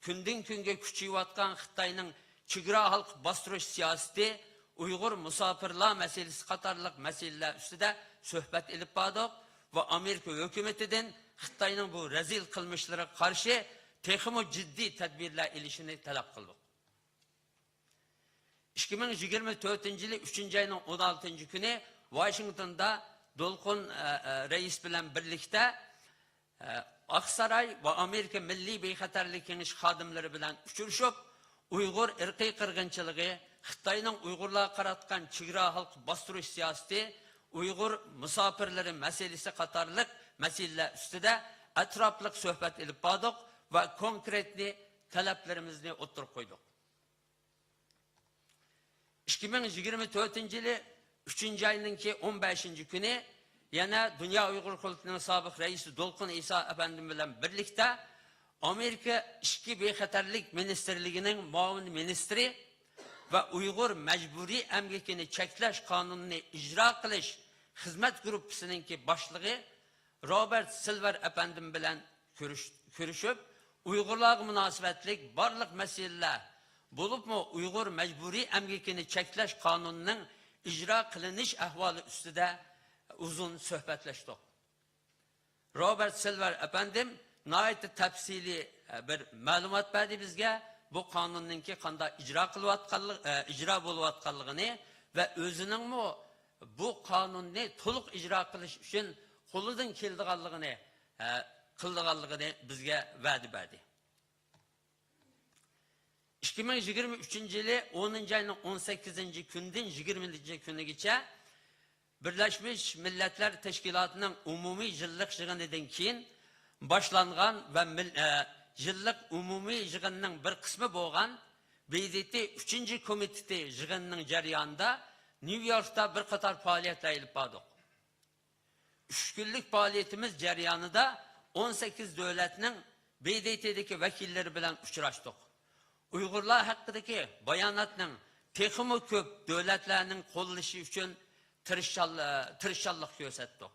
كۈندىن-كۈنگە كۈچىيىۋاتقان خىتاينىڭ چېگرا ھالقىپ باستۇرۇش سىياسىتى، ئۇيغۇر مۇساپىرلار مەسىلىسى قاتارلىق مەسىلىلەر ئۈستىدە سۆھبەت ئېلىپ باردۇق ۋە ئامېرىكا ھۆكۈمىتىدىن خىتاينىڭ بۇ رەزىل قىلمىشلىرىغا قارشى تېخىمۇ جىددىي تەدبىرلەر ئېلىشىنى تەلەپ قىلدۇق. ئىككى مىڭ يىگىرمە تۆتىنچى يىلى ئۈچىنچى ئاينىڭ ئون ئالتىنچى كۈنى ۋاشىنگتوندا دولقۇن، ئە، ئە، رەئىس بىلەن بىرلىكتە، ئە، ئاقساراي ۋە ئامېرىكا مىللىي بىخەتەرلىك كېڭىشى خادىملىرى بىلەن ئۇچرىشىپ، ئۇيغۇر ئىرقىي قىرغىنچىلىقى، خىتاينىڭ ئۇيغۇرلارغا قاراتقان چېگرا ھالقىپ باستۇرۇش سىياسىتى، ئۇيغۇر مۇساپىرلىرى مەسىلىسى قاتارلىق مەسىلىلەر ئۈستىدە ئەتراپلىق سۆھبەت ئېلىپ باردۇق ۋە كونكرېتنى تەلەپلىرىمىزنى ئوتتۇرىغا قويدۇق. ئىككى مىڭ يىگىرمە تۆتىنچى يىلى ئۈچىنچى ئاينىڭكى ئون بەشىنچى كۈنى يەنە دۇنيا ئۇيغۇر قۇرۇلتىيىنىڭ سابىق رەئىسى دولقۇن ئىسا ئەپەندىم بىلەن بىرلىكتە ئامېرىكا ئىچكى بىخەتەرلىك مىنىستىرلىكىنىڭ مۇئاۋىن مىنىستىرى ۋە ئۇيغۇر مەجبۇرىي ئەمگىكىنى چەكلەش قانۇنىنى ئىجرا قىلىش خىزمەت گۇرۇپپىسىنىڭكى باشلىقى روبېرت سىلۋېر ئەپەندىم بىلەن كۆرۈش-، كۆرۈشۈپ، ئۇيغۇرلارغا مۇناسىۋەتلىك بارلىق مەسىلىلەر، بولۇپمۇ ئۇيغۇر مەجبۇرىي ئەمگىكىنى چەكلەش قانۇنىنىڭ ئىجرا قىلىنىش ئەھۋالى ئۈستىدە ئۇزۇن سۆھبەتلەشتۇق. روبېرت سىلۋېر ئەپەندىم ناھايىتى تەپسىلىي، ئە، بىر مەلۇمات بەردى بىزگە، بۇ قانۇننىڭكى قانداق ئىجرا قىلىۋاتقانلىق-، ئە، ئىجرا بولۇۋاتقانلىقىنى ۋە ئۆزىنىڭمۇ بۇ قانۇننى تولۇق ئىجرا قىلىش ئۈچۈن قولىدىن كېلىدىغانلىقىنى، ئە، قىلىدىغانلىقىنى بىزگە ۋەدە بەردى. ئىككى مىڭ يىگىرمە ئۈچىنچى يىلى ئونىنچى ئاينىڭ ئون سەككىزىنچى كۈنىدىن يىگىرمىنچى كۈنىگىچە بىرلەشمىش مىللەتلەر تەشكىلاتىنىڭ ئومۇمىي يىللىق يىغىنىدىن كېيىن باشلانغان ۋە مىل-، ئە، يىللىق ئومۇمىي يىغىننىڭ بىر قىسمى بولغان ب د ت ئۈچىنچى كومىتېتى يىغىنىنىڭ جەريانىدا نيۇ يوركتا بىر قاتار پائالىيەتلەر ئېلىپ باردۇق. ئۈچ كۈنلۈك پائالىيىتىمىز جەريانىدا ئون سەككىز دۆلەتنىڭ ب د ت دىكى ۋەكىللىرى بىلەن ئۇچراشتۇق. ئۇيغۇرلار ھەققىدىكى باياناتنىڭ تېخىمۇ كۆپ دۆلەتلەرنىڭ قوللىشى ئۈچۈن تىرىشچان-، تىرىشچانلىق كۆرسەتتۇق.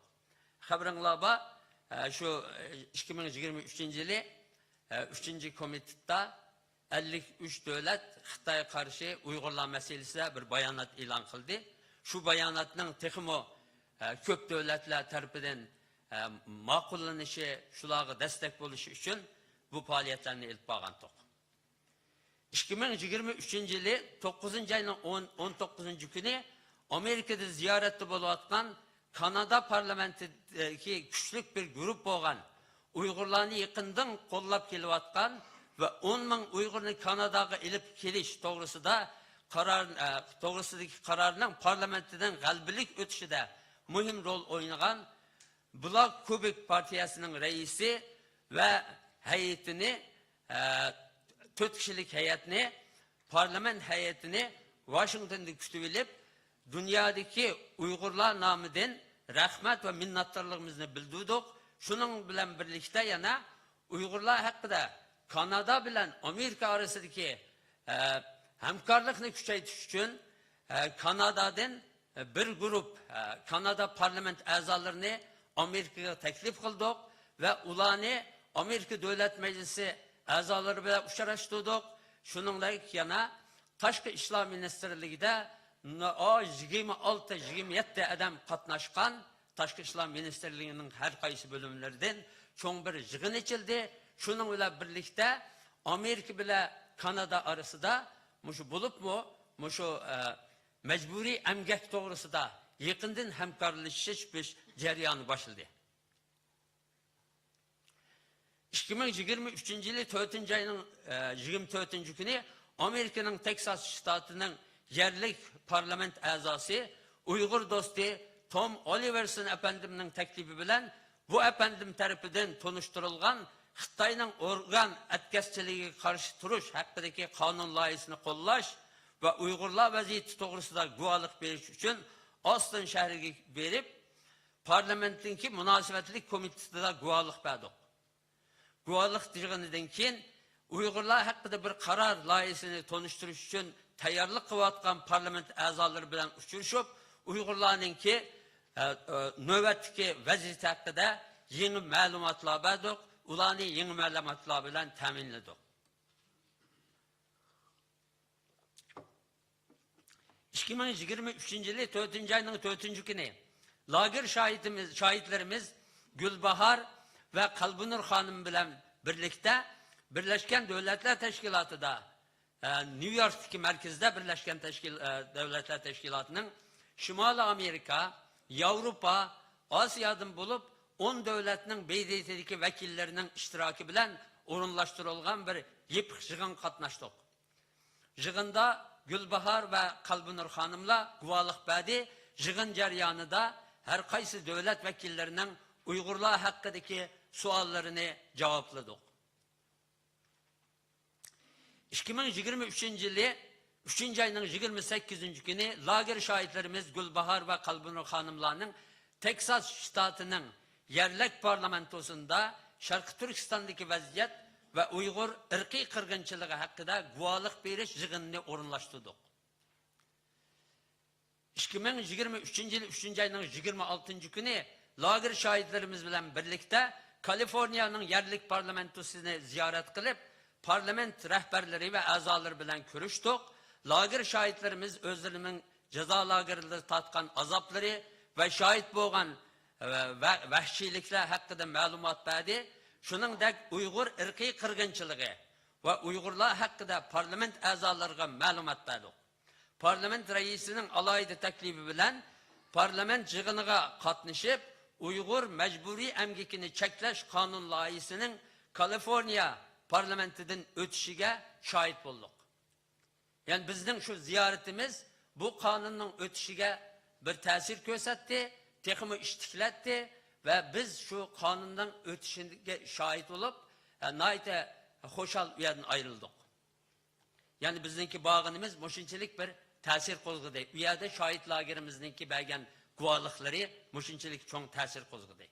خەۋىرىڭلار بار، شۇ ئىككى مىڭ يىگىرمە ئۈچىنچى يىلى ئۈچىنچى كومىتېتتا ئەللىك ئۈچ دۆلەت خىتايغا قارشى ئۇيغۇرلار مەسىلىسىدە بىر بايانات ئېلان قىلدى. شۇ باياناتنىڭ تېخىمۇ، ئە، كۆپ دۆلەتلەر تەرىپىدىن، ئە، ماقۇللىنىشى، شۇلارغا دەستەك بولۇشى ئۈچۈن بۇ پائالىيەتلەرنى ئېلىپ بارغانتۇق. ئىككى مىڭ يىگىرمە ئۈچىنچى يىلى توققۇزىنچى ئاينىڭ ئون، ئون توققۇزىنچى كۈنى ئامېرىكىدا زىيارەتتە بولۇۋاتقان كانادا پارلامېنتىدىكى كۈچلۈك بىر گۇرۇپ بولغان ئۇيغۇرلارنى يېقىندىن قوللاپ كېلىۋاتقان ۋە ئون مىڭ ئۇيغۇرنى كاناداغا ئېلىپ كېلىش توغرىسىدا قارار، ئە، توغرىسىدىكى قارارنىڭ پارلامېنتتىن غەلىبىلىك ئۆتۈشىدە مۇھىم رول ئوينىغان بلاك كوبېك پارتىيەسىنىڭ رەئىسى ۋە ھەيئىتىنى، ئە، تۆت كىشىلىك ھەيئەتنى، پارلامېنت ھەيئىتىنى ۋاشىنگتوندا كۈتۈۋېلىپ، دۇنيادىكى ئۇيغۇرلار نامىدىن رەھمەت ۋە مىننەتدارلىقىمىزنى بىلدۈردۇق. شۇنىڭ بىلەن بىرلىكتە يەنە ئۇيغۇرلار ھەققىدە كانادا بىلەن ئامېرىكا ئارىسىدىكى، ئە، ھەمكارلىقنى كۈچەيتىش ئۈچۈن، ئە، كانادادىن بىر گۇرۇپ، ئە، كانادا پارلامېنت ئەزالىرىنى ئامېرىكىغا تەكلىپ قىلدۇق ۋە ئۇلارنى ئامېرىكا دۆلەت مەجلىسى ئەزالىرى بىلەن ئۇچراشتۇردۇق. شۇنىڭدەك يەنە تاشقى ئىشلار مىنىستىرلىكىدە ن-، ئا، يىگىرمە ئالتە، يىگىرمە يەتتە ئادەم قاتناشقان، تاشقى ئىشلار مىنىستىرلىكىنىڭ ھەر قايسى بۆلۈملىرىدىن چوڭ بىر يىغىن ئېچىلدى. شۇنىڭ بىلەن بىرلىكتە ئامېرىكا بىلەن كانادا ئارىسىدا مۇشۇ بولۇپمۇ مۇشۇ، ئە، مەجبۇرىي ئەمگەك توغرىسىدا يېقىندىن ھەمكارلىشىش بىش-، جەريانى باشلىدى. ئىككى مىڭ يىگىرمە ئۈچىنچى يىلى تۆتىنچى ئاينىڭ، ئە، يىگىرمە تۆتىنچى كۈنى ئامېرىكىنىڭ تېكساس شتاتىنىڭ يەرلىك پارلامېنت ئەزاسى، ئۇيغۇر دوستى توم ئولىۋېرسون ئەپەندىمنىڭ تەكلىپى بىلەن بۇ ئەپەندىم تەرىپىدىن تونۇشتۇرۇلغان خىتاينىڭ ئورگان ئەتكەسچىلىكىگە قارشى تۇرۇش ھەققىدىكى قانۇن لايىھىسىنى قوللاش ۋە ئۇيغۇرلار ۋەزىيىتى توغرىسىدا گۇۋاھلىق بېرىش ئۈچۈن ئاستىن شەھىرىگە بېرىپ، پارلامېنتنىڭكى مۇناسىۋەتلىك كومىتېتىدا گۇۋاھلىق بەردۇق. گۇۋاھلىق يىغىنىدىن كېيىن ئۇيغۇرلار ھەققىدە بىر قارار لايىھىسىنى تونۇشتۇرۇش ئۈچۈن تەييارلىق قىلىۋاتقان پارلامېنت ئەزالىرى بىلەن ئۇچرىشىپ، ئۇيغۇرلارنىڭكى، ئە، ئە، نۆۋەتتىكى ۋەزىيىتى ھەققىدە يېڭى مەلۇماتلار بەردۇق، ئۇلارنى يېڭى مەلۇماتلار بىلەن تەمىنلىدۇق. ئىككى مىڭ يىگىرمە ئۈچىنچى يىلى تۆتىنچى ئاينىڭ تۆتىنچى كۈنى لاگېر شاھىتىمىز، شاھىتلىرىمىز گۈلباھار ۋە قەلبىنۇر خانىم بىلەن بىرلىكتە بىرلەشكەن دۆلەتلەر تەشكىلاتىدا، ئە، نيۇ يوركتىكى مەركىزىدە بىرلەشكەن تەشكىل-، ئە، دۆلەتلەر تەشكىلاتىنىڭ شىمالىي ئامېرىكا، ياۋروپا، ئاسىيادىن بولۇپ ئون دۆلەتنىڭ ب د ت دىكى ۋەكىللىرىنىڭ ئىشتىراكى بىلەن ئورۇنلاشتۇرۇلغان بىر يېپىق يىغىنغا قاتناشتۇق. يىغىندا گۈلباھار ۋە قەلبىنۇر خانىملار گۇۋاھلىق بەردى. يىغىن جەريانىدا ھەر قايسى دۆلەت ۋەكىللىرىنىڭ ئۇيغۇرلار ھەققىدىكى سوئاللىرىنى جاۋابلىدۇق. ئىككى مىڭ يىگىرمە ئۈچىنچى يىلى ئۈچىنچى ئاينىڭ يىگىرمە سەككىزىنچى كۈنى لاگېر شاھىتلىرىمىز گۈلباھار ۋە قەلبىنۇر خانىملارنىڭ تېكساس شتاتىنىڭ يەرلىك پارلامېنتوسىندا شەرقىي تۈركىستاندىكى ۋەزىيەت ۋە ئۇيغۇر ئىرقىي قىرغىنچىلىقى ھەققىدە گۇۋاھلىق بېرىش يىغىنىنى ئورۇنلاشتۇردۇق. ئىككى مىڭ يىگىرمە ئۈچىنچى يىل ئۈچىنچى ئاينىڭ يىگىرمە ئالتىنچى كۈنى لاگېر شاھىتلىرىمىز بىلەن بىرلىكتە كالىفورنىيەنىڭ يەرلىك پارلامېنتوسىنى زىيارەت قىلىپ، پارلامېنت رەھبەرلىرى ۋە ئەزالىرى بىلەن كۆرۈشتۇق. لاگېر شاھىتلىرىمىز ئۆزلىرىنىڭ جازا لاگېرلىرىدا تارتقان ئازابلىرى ۋە شاھىت بولغان، ئە، ۋە ۋەھشىيلىكلەر ھەققىدە مەلۇمات بەردى. شۇنىڭدەك ئۇيغۇر ئىرقىي قىرغىنچىلىقى ۋە ئۇيغۇرلار ھەققىدە پارلامېنت ئەزالىرىغا مەلۇمات بەردۇق. پارلامېنت رەئىسىنىڭ ئالاھىدە تەكلىپى بىلەن پارلامېنت يىغىنىغا قاتنىشىپ، ئۇيغۇر مەجبۇرىي ئەمگىكىنى چەكلەش قانۇن لايىھىسىنىڭ كالىفورنىيە پارلامېنتىدىن ئۆتۈشىگە شاھىت بولدۇق. يەنى بىزنىڭ شۇ زىيارىتىمىز بۇ قانۇننىڭ ئۆتۈشىگە بىر تەسىر كۆرسەتتى، تېخىمۇ ئىشتىكلەتتى ۋە بىز شۇ قانۇننىڭ ئۆتۈشىگە شاھىت بولۇپ، ئە، ناھايىتى خۇشال ئۇ يەردىن ئايرىلدۇق. يەنى بىزنىڭكى بارغىنىمىز مۇشۇنچىلىك بىر تەسىر قوزغىدى. ئۇ يەردە شاھىت لاگېرىمىزنىڭكى بەرگەن گۇۋاھلىقلىرى مۇشۇنچىلىك چوڭ تەسىر قوزغىدى.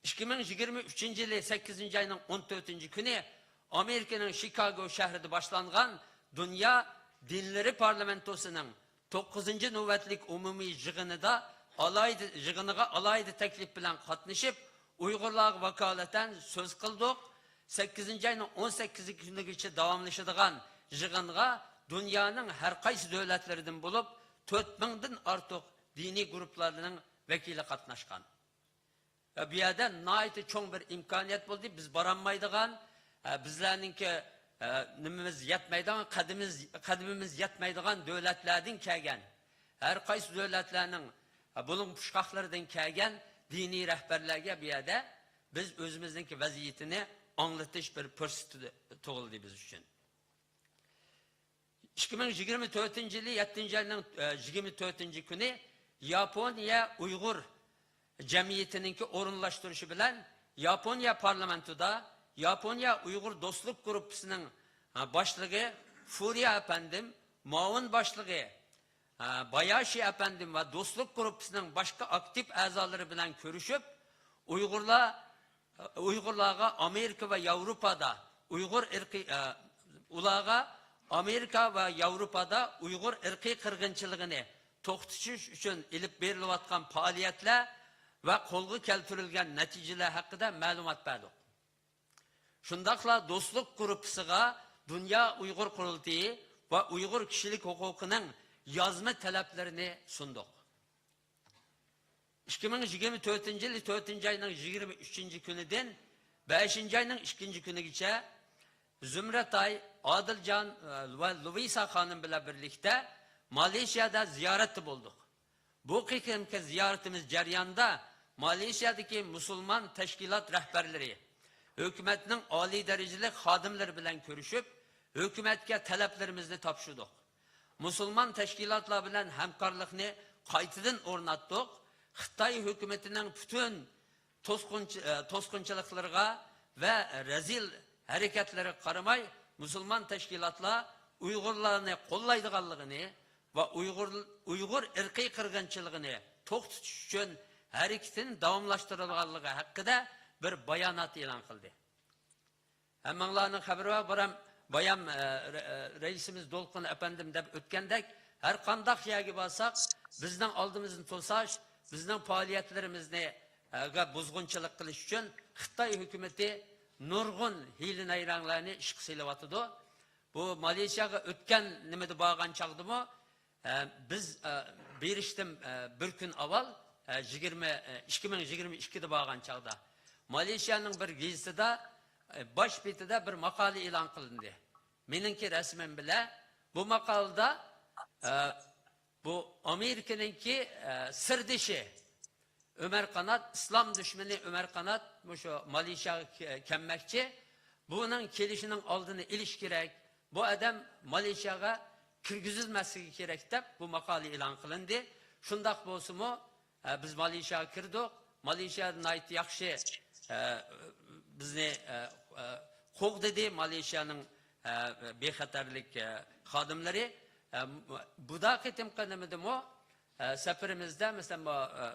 ئىككى مىڭ يىگىرمە ئۈچىنچى يىلى سەككىزىنچى ئاينىڭ ئون تۆتىنچى كۈنى ئامېرىكىنىڭ شىكاگو شەھىرىدە باشلانغان دۇنيا دىنلىرى پارلامېنتوسىنىڭ توققۇزىنچى نۆۋەتلىك ئومۇمىي يىغىنىدا ئالاھىدە، يىغىنىغا ئالاھىدە تەكلىپ بىلەن قاتنىشىپ، ئۇيغۇرلارغا ۋاكالىتەن سۆز قىلدۇق. سەككىزىنچى ئاينىڭ ئون سەككىزىنچى كۈنىگىچە داۋاملىشىدىغان يىغىنغا دۇنيانىڭ ھەر قايسى دۆلەتلىرىدىن بولۇپ تۆت مىڭدىن ئارتۇق دىنىي گۇرۇپپىلارنىڭ ۋەكىلى قاتناشقان. ۋە بۇ يەردە ناھايىتى چوڭ بىر ئىمكانىيەت بولدى. بىز بارالمايدىغان، ئە، بىزلەرنىڭكى، ئە، نېمىمىز يەتمەيدىغان، قەدىمىز-، قەدىمىمىز يەتمەيدىغان دۆلەتلەردىن كەلگەن، ھەر قايسى دۆلەتلەرنىڭ، ئە، بۇلۇڭ پۇچقاقلىرىدىن كەلگەن دىنىي رەھبەرلەرگە بۇ يەردە بىز ئۆزىمىزنىڭكى ۋەزىيىتىنى ئاڭلىتىش بىر پۇرسىتى تۇغۇلدى بىز ئۈچۈن. ئىككى مىڭ يىگىرمە تۆتىنچى يىلى يەتتىنچى ئاينىڭ، ئە، يىگىرمە تۆتىنچى كۈنى ياپونىيە ئۇيغۇر جەمئىيىتىنىڭكى ئورۇنلاشتۇرۇشى بىلەن ياپونىيە پارلامېنتىدا ياپونىيە ئۇيغۇر دوستلۇق گۇرۇپپىسىنىڭ، ئە، باشلىقى فۇريا ئەپەندىم، مۇئاۋىن باشلىقى، ئە، باياشى ئەپەندىم ۋە دوستلۇق گۇرۇپپىسىنىڭ باشقا ئاكتىپ ئەزالىرى بىلەن كۆرۈشۈپ، ئۇيغۇرلار ئۇيغۇرلارغا ئامېرىكا ۋە ياۋروپادا ئۇيغۇر ئىرقىي، ئە، ئۇلارغا ئامېرىكا ۋە ياۋروپادا ئۇيغۇر ئىرقىي قىرغىنچىلىقىنى توختىتىش ئۈچۈن ئېلىپ بېرىلىۋاتقان پائالىيەتلەر ۋە قولغا كەلتۈرۈلگەن نەتىجىلەر ھەققىدە مەلۇمات بەردۇق. شۇنداقلا دوستلۇق گۇرۇپپىسىغا دۇنيا ئۇيغۇر قۇرۇلتىيى ۋە ئۇيغۇر كىشىلىك ھوقۇقىنىڭ يازما تەلەپلىرىنى سۇندۇق. ئىككى مىڭ يىگىرمە تۆتىنچى يىلى تۆتىنچى ئاينىڭ يىگىرمە ئۈچىنچى كۈنىدىن بەشىنچى ئاينىڭ ئىككىنچى كۈنىگىچە زۇمرەتاي، ئادىلجان، ئە، ۋە لۇئىسا خانىم بىلەن بىرلىكتە مالېزىيەدە زىيارەتتە بولدۇق. بۇ قېتىمقى زىيارىتىمىز جەريانىدا مالېزىيەدىكى مۇسۇلمان تەشكىلات رەھبەرلىرى، ھۆكۈمەتنىڭ ئالىي دەرىجىلىك خادىملىرى بىلەن كۆرۈشۈپ، ھۆكۈمەتكە تەلەپلىرىمىزنى تاپشۇردۇق. مۇسۇلمان تەشكىلاتلار بىلەن ھەمكارلىقنى قايتىدىن ئورناتتۇق. خىتاي ھۆكۈمىتىنىڭ پۈتۈن توسقۇنچى-، ئە، توسقۇنچىلىقلىرىغا ۋە رەزىل ھەرىكەتلىرىگە قارىماي، مۇسۇلمان تەشكىلاتلار ئۇيغۇرلارنى قوللايدىغانلىقىنى ۋە ئۇيغۇر، ئۇيغۇر ئىرقىي قىرغىنچىلىقىنى توختىتىش ئۈچۈن ھەرىكىتىنى داۋاملاشتۇرىدىغانلىقى ھەققىدە بىر بايانات ئېلان قىلدى. ھەممىڭلارنىڭ خەۋىرى بار، بۇرام بايام، ئە، رە-، ئە، رەئىسىمىز دولقۇن ئەپەندىم دەپ ئۆتكەندەك، ھەر قانداق يەرگە بارساق، بىزنىڭ ئالدىمىزنى توساش، بىزنىڭ پائالىيەتلىرىمىزنى، ئە، گە بۇزغۇنچىلىق قىلىش ئۈچۈن خىتاي ھۆكۈمىتى نۇرغۇن ھىيلە-نەيرەڭلەرنى ئىشقا سېلىۋاتىدۇ. بۇ مالېزىيەگە ئۆتكەن نېمىدە بارغان چاغدىمۇ، ئە، بىز، ئە، بېرىشتىن، ئە، بىر كۈن ئاۋۋال، ئە، يىگىرمە، ئە، ئىككى مىڭ يىگىرمە ئىككىدە بارغان چاغدا مالېزىيەنىڭ بىر گېزىتىدا، ئە، باش بېتىدە بىر ماقالە ئېلان قىلىندى. مېنىڭكى رەسىمىم بىلەن بۇ ماقالىدا، ئە، بۇ ئامېرىكىنىڭكى، ئە، سىردىشى ئۆمەر قانات، ئىسلام دۈشمىنى ئۆمەر قانات مۇشۇ مالېزىيەگە كە-، كەلمەكچى. بۇنىڭ كېلىشىنىڭ ئالدىنى ئېلىش كېرەك. بۇ ئادەم مالېزىيەگە كىرگۈزۈلمەسلىكى كېرەك دەپ بۇ ماقالە ئېلان قىلىندى. شۇنداق بولسىمۇ، ئە، بىز مالېزىيەگە كىردۇق. مالېزىيە ناھايىتى ياخشى، ئە، بىزنى، ئە، ئە، قوغدىدى مالېزىيەنىڭ، ئە، بىخەتەرلىك، ئە، خادىملىرى. ئە، بۇدا قېتىمقى نېمىدىمۇ، ئە، سەپىرىمىزدە، مەسىلەن، بۇ، ئە،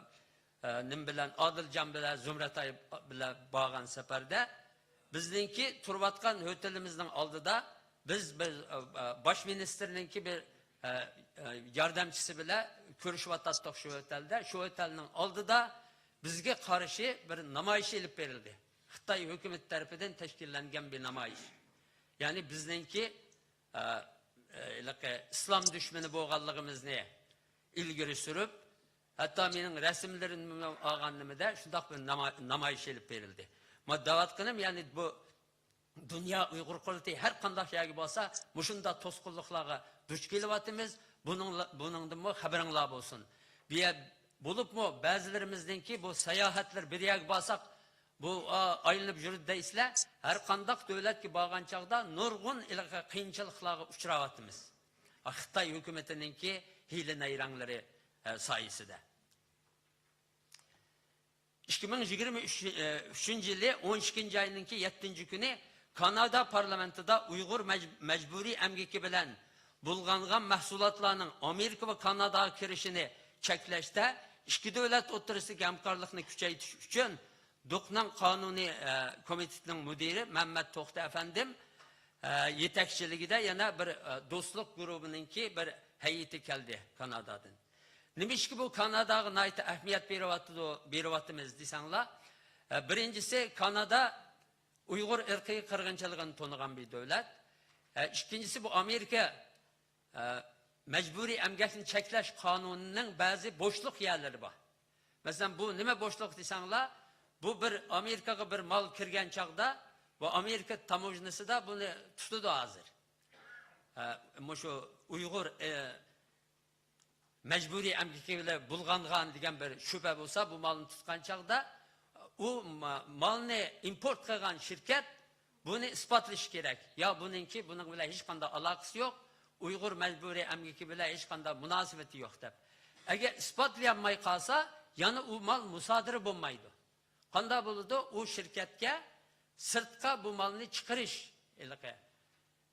ئە، نېمە بىلەن، ئادىلجان بىلەن زۇمرەتاي بىلەن بارغان سەپەردە بىزنىڭكى تۇرۇۋاتقان ھوتېلىمىزنىڭ ئالدىدا بىز، بىز، ئە، ئە، باش مىنىستىرنىڭكى بىر، ئە، ئە، ياردەمچىسى بىلەن كۆرۈشۈۋاتاتتۇق شۇ ھوتېلدە. شۇ ھوتېلنىڭ ئالدىدا بىزگە قارشى بىر نامايىش ئېلىپ بېرىلدى. خىتاي ھۆكۈمىتى تەرىپىدىن تەشكىللەنگەن بىر نامايىش. يەنى بىزنىڭكى، ئە، ئە، ھېلىقى ئىسلام دۈشمىنى بولغانلىقىمىزنى ئىلگىرى سۈرۈپ، ھەتتا مېنىڭ رەسىملىرىمنى ئالغان نېمىدە شۇنداق بىر ناما-، نامايىش ئېلىپ بېرىلدى. مانا دەۋاتقىنىم، يەنى بۇ دۇنيا ئۇيغۇر قۇرۇلتىيى ھەر قانداق يەرگە بارسا، مۇشۇنداق توسقۇنلۇقلارغا دۇچ كېلىۋاتىمىز. بۇنىڭلا-، بۇنىڭدىنمۇ خەۋىرىڭلار بولسۇن. بۇ يەر، بولۇپمۇ بەزىلىرىمىزنىڭكى بۇ ساياھەتلەر بىر يەرگە بارساق، بۇ، ئا، ئايلىنىپ يۈرىدۇ دەيسىلەر. ھەر قانداق دۆلەتكە بارغان چاغدا نۇرغۇن ھېلىقى قىيىنچىلىقلارغا ئۇچراۋاتىمىز. خىتاي ھۆكۈمىتىنىڭكى ھىيلە نەيرەڭلىرى، ئە، سايىسىدە. ئىككى مىڭ يىگىرمە ئۈچ، ئە، ئۈچىنچى يىلى ئون ئىككىنچى ئاينىڭكى يەتتىنچى كۈنى كانادا پارلامېنتىدا ئۇيغۇر مەج-، مەجبۇرىي ئەمگىكى بىلەن بۇلغانغان مەھسۇلاتلارنىڭ ئامېرىكا ۋە كاناداغا كىرىشىنى چەكلەشتە ئىككى دۆلەت ئوتتۇرىسىدىكى ھەمكارلىقنى كۈچەيتىش ئۈچۈن دۇقنىڭ قانۇنىي، ئە، كومىتېتىنىڭ مۇدىرى مەممەت توختى ئەپەندىم، ئە، يېتەكچىلىكىدە يەنە بىر، ئە، دوستلۇق گۇرۇپپىنىڭكى بىر ھەيئىتى كەلدى كانادادىن. نېمىشقا بۇ كاناداغا ناھايىتى ئەھمىيەت بېرىۋاتىدۇ، بېرىۋاتىمىز دېسەڭلار، ئە، بىرىنچىسى، كانادا ئۇيغۇر ئىرقىي قىرغىنچىلىقىنى تونۇغان بىر دۆلەت. ئە، ئىككىنچىسى، بۇ ئامېرىكا ئە، مەجبۇرىي ئەمگەكنى چەكلەش قانۇنىنىڭ بەزى بوشلۇق يەرلىرى بار. مەسىلەن، بۇ نېمە بوشلۇق دېسەڭلار، بۇ بىر ئامېرىكىغا بىر مال كىرگەن چاغدا، بۇ ئامېرىكا تاموژنىسىدا بۇنى تۇتىدۇ ھازىر. ئە، مۇشۇ ئۇيغۇر، ئە، مەجبۇرىي ئەمگىكى بىلەن بۇلغانغان دېگەن بىر شۈبھە بولسا، بۇ مالنى تۇتقان چاغدا، ئۇ ما-، مالنى ئىمپورت قىلغان شىركەت بۇنى ئىسپاتلىشى كېرەك. يا بۇنىڭكى، بۇنىڭ بىلەن ھېچقانداق ئالاقىسى يوق، ئۇيغۇر مەجبۇرىي ئەمگىكى بىلەن ھېچقانداق مۇناسىۋىتى يوق دەپ. ئەگەر ئىسپاتلىيالماي قالسا، يەنە ئۇ مال مۇسادىرە بولمايدۇ. قانداق بولىدۇ؟ ئۇ شىركەتكە سىرتقا بۇ مالنى چىقىرىش ھېلىقى،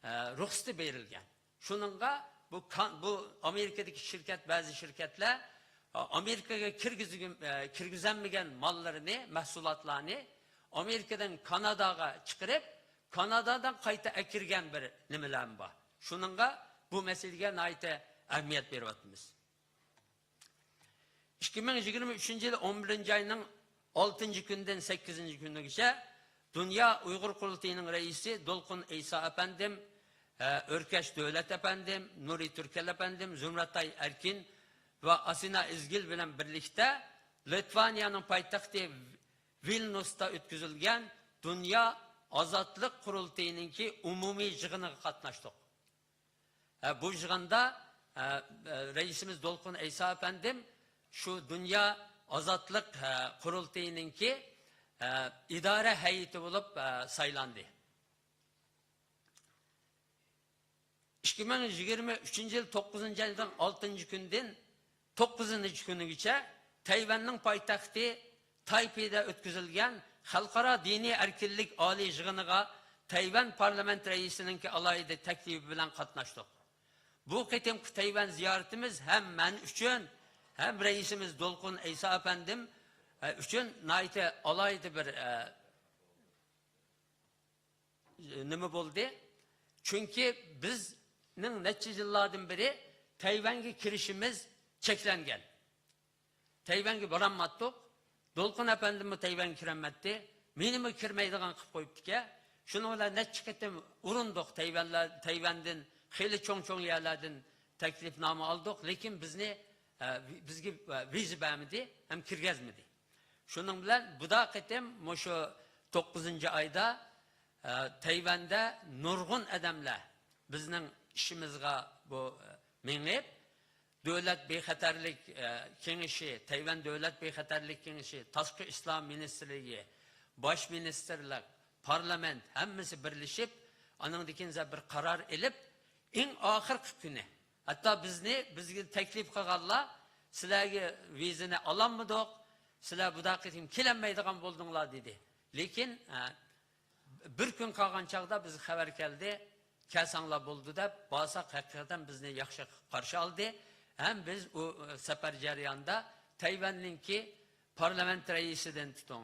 ئە، رۇخسىتى بېرىلگەن. شۇنىڭغا بۇ كان-، بۇ ئامېرىكىدىكى شىركەت، بەزى شىركەتلەر، ئە، ئامېرىكىغا كىرگۈزگۈم-، ئە، كىرگۈزەلمىگەن ماللىرىنى، مەھسۇلاتلارنى ئامېرىكىدىن كاناداغا چىقىرىپ، كانادادىن قايتا ئەكىرگەن بىر نېمىلەرمۇ بار. شۇنىڭغا بۇ مەسىلىگە ناھايىتى ئەھمىيەت بېرىۋاتىمىز. ئىككى مىڭ يىگىرمە ئۈچىنچى يىل ئون بىرىنچى ئاينىڭ ئالتىنچى كۈنىدىن سەككىزىنچى كۈنىگىچە دۇنيا ئۇيغۇر قۇرۇلتىيىنىڭ رەئىسى دولقۇن ئەيسا ئەپەندىم، ئە، ئۆركەش دۆلەت ئەپەندىم، نۇرى تۈركەل ئەپەندىم، زۇمرەتئاي ئەركىن ۋە ئاسىنا ئىزگىل بىلەن بىرلىكتە لىتۋانىيەنىڭ پايتەختى ۋىلنۇستا ئۆتكۈزۈلگەن دۇنيا ئازادلىق قۇرۇلتىيىنىڭكى ئومۇمىي يىغىنىغا قاتناشتۇق. ھە، بۇ يىغىندا، ھە، رەئىسىمىز دولقۇن ئەيسا ئەپەندىم شۇ دۇنيا ئازادلىق، ھە، قۇرۇلتىيىنىڭكى، ھە، ئىدارە ھەيئىتى بولۇپ، ھە، سايلاندى. ئىككى مىڭ يىگىرمە ئۈچىنچى يىل توققۇزىنچى ئاينىڭ ئالتىنچى كۈنىدىن توققۇزىنچى كۈنىگىچە تەيۋەننىڭ پايتەختى تايپېيدا ئۆتكۈزۈلگەن خەلقئارا دىنىي ئەركىنلىك ئالىي يىغىنىغا تەيۋەن پارلامېنت رەئىسىنىڭكى ئالاھىدە تەكلىپى بىلەن قاتناشتۇق. بۇ قېتىمقى تەيۋەن زىيارىتىمىز ھەم مەن ئۈچۈن، ھەم رەئىسىمىز دولقۇن ئەيسا ئەپەندىم، ئە، ئۈچۈن ناھايىتى ئالاھىدە بىر، ئە، نېمە بولدى؟ چۈنكى بىزنىڭ نەچچە يىللاردىن بېرى تەيۋەنگە كىرىشىمىز چەكلەنگەن. تەيۋەنگە بارالماتتۇق. دولقۇن ئەپەندىممۇ تەيۋەنگە كىرەلمەتتى. مېنىمۇ كىرمەيدىغان قىلىپ قويۇپتىكەن. شۇنىڭ بىلەن نەچچە قېتىم ئۇرۇندۇق. تەيۋەنلەر، تەيۋەندىن خېلى چوڭ-چوڭ يەرلەردىن تەكلىپنامە ئالدۇق، لېكىن بىزنى، ئە، بىزگە، ئە، ۋىزا بەرمىدى ھەم كىرگۈزمىدى. شۇنىڭ بىلەن بۇدا قېتىم مۇشۇ توققۇزىنچى ئايدا، ئە، تەيۋەندە نۇرغۇن ئادەملەر بىزنىڭ ئىشىمىزغا بۇ، ئە، مېڭىپ، دۆلەت بىخەتەرلىك، ئە، كېڭىشى، تەيۋەن دۆلەت بىخەتەرلىك كېڭىشى، تاشقى ئىشلار مىنىستىرلىكى، باش مىنىستىرلىق، پارلامېنت ھەممىسى بىرلىشىپ، ئانىڭدىن كېيىن بىر قارار ئېلىپ، ئەڭ ئاخىرقى كۈنى، ھەتتا بىزنى، بىزگە تەكلىپ قىلغانلار، سىلەرگە ۋىزىنى ئالالمىدۇق، سىلەر بۇدا قېتىم كېلەلمەيدىغان بولدۇڭلار دېدى. لېكىن، ئە، بىر كۈن قالغان چاغدا بىزگە خەۋەر كەلدى، كەلسەڭلار بولدى دەپ، بارساق ھەقىقەتەن بىزنى ياخشى قارشى ئالدى. ھەم بىز ئۇ، ئە، سەپەر جەريانىدا تەيۋەننىڭكى پارلامېنت رەئىسىدىن تۇتۇڭ،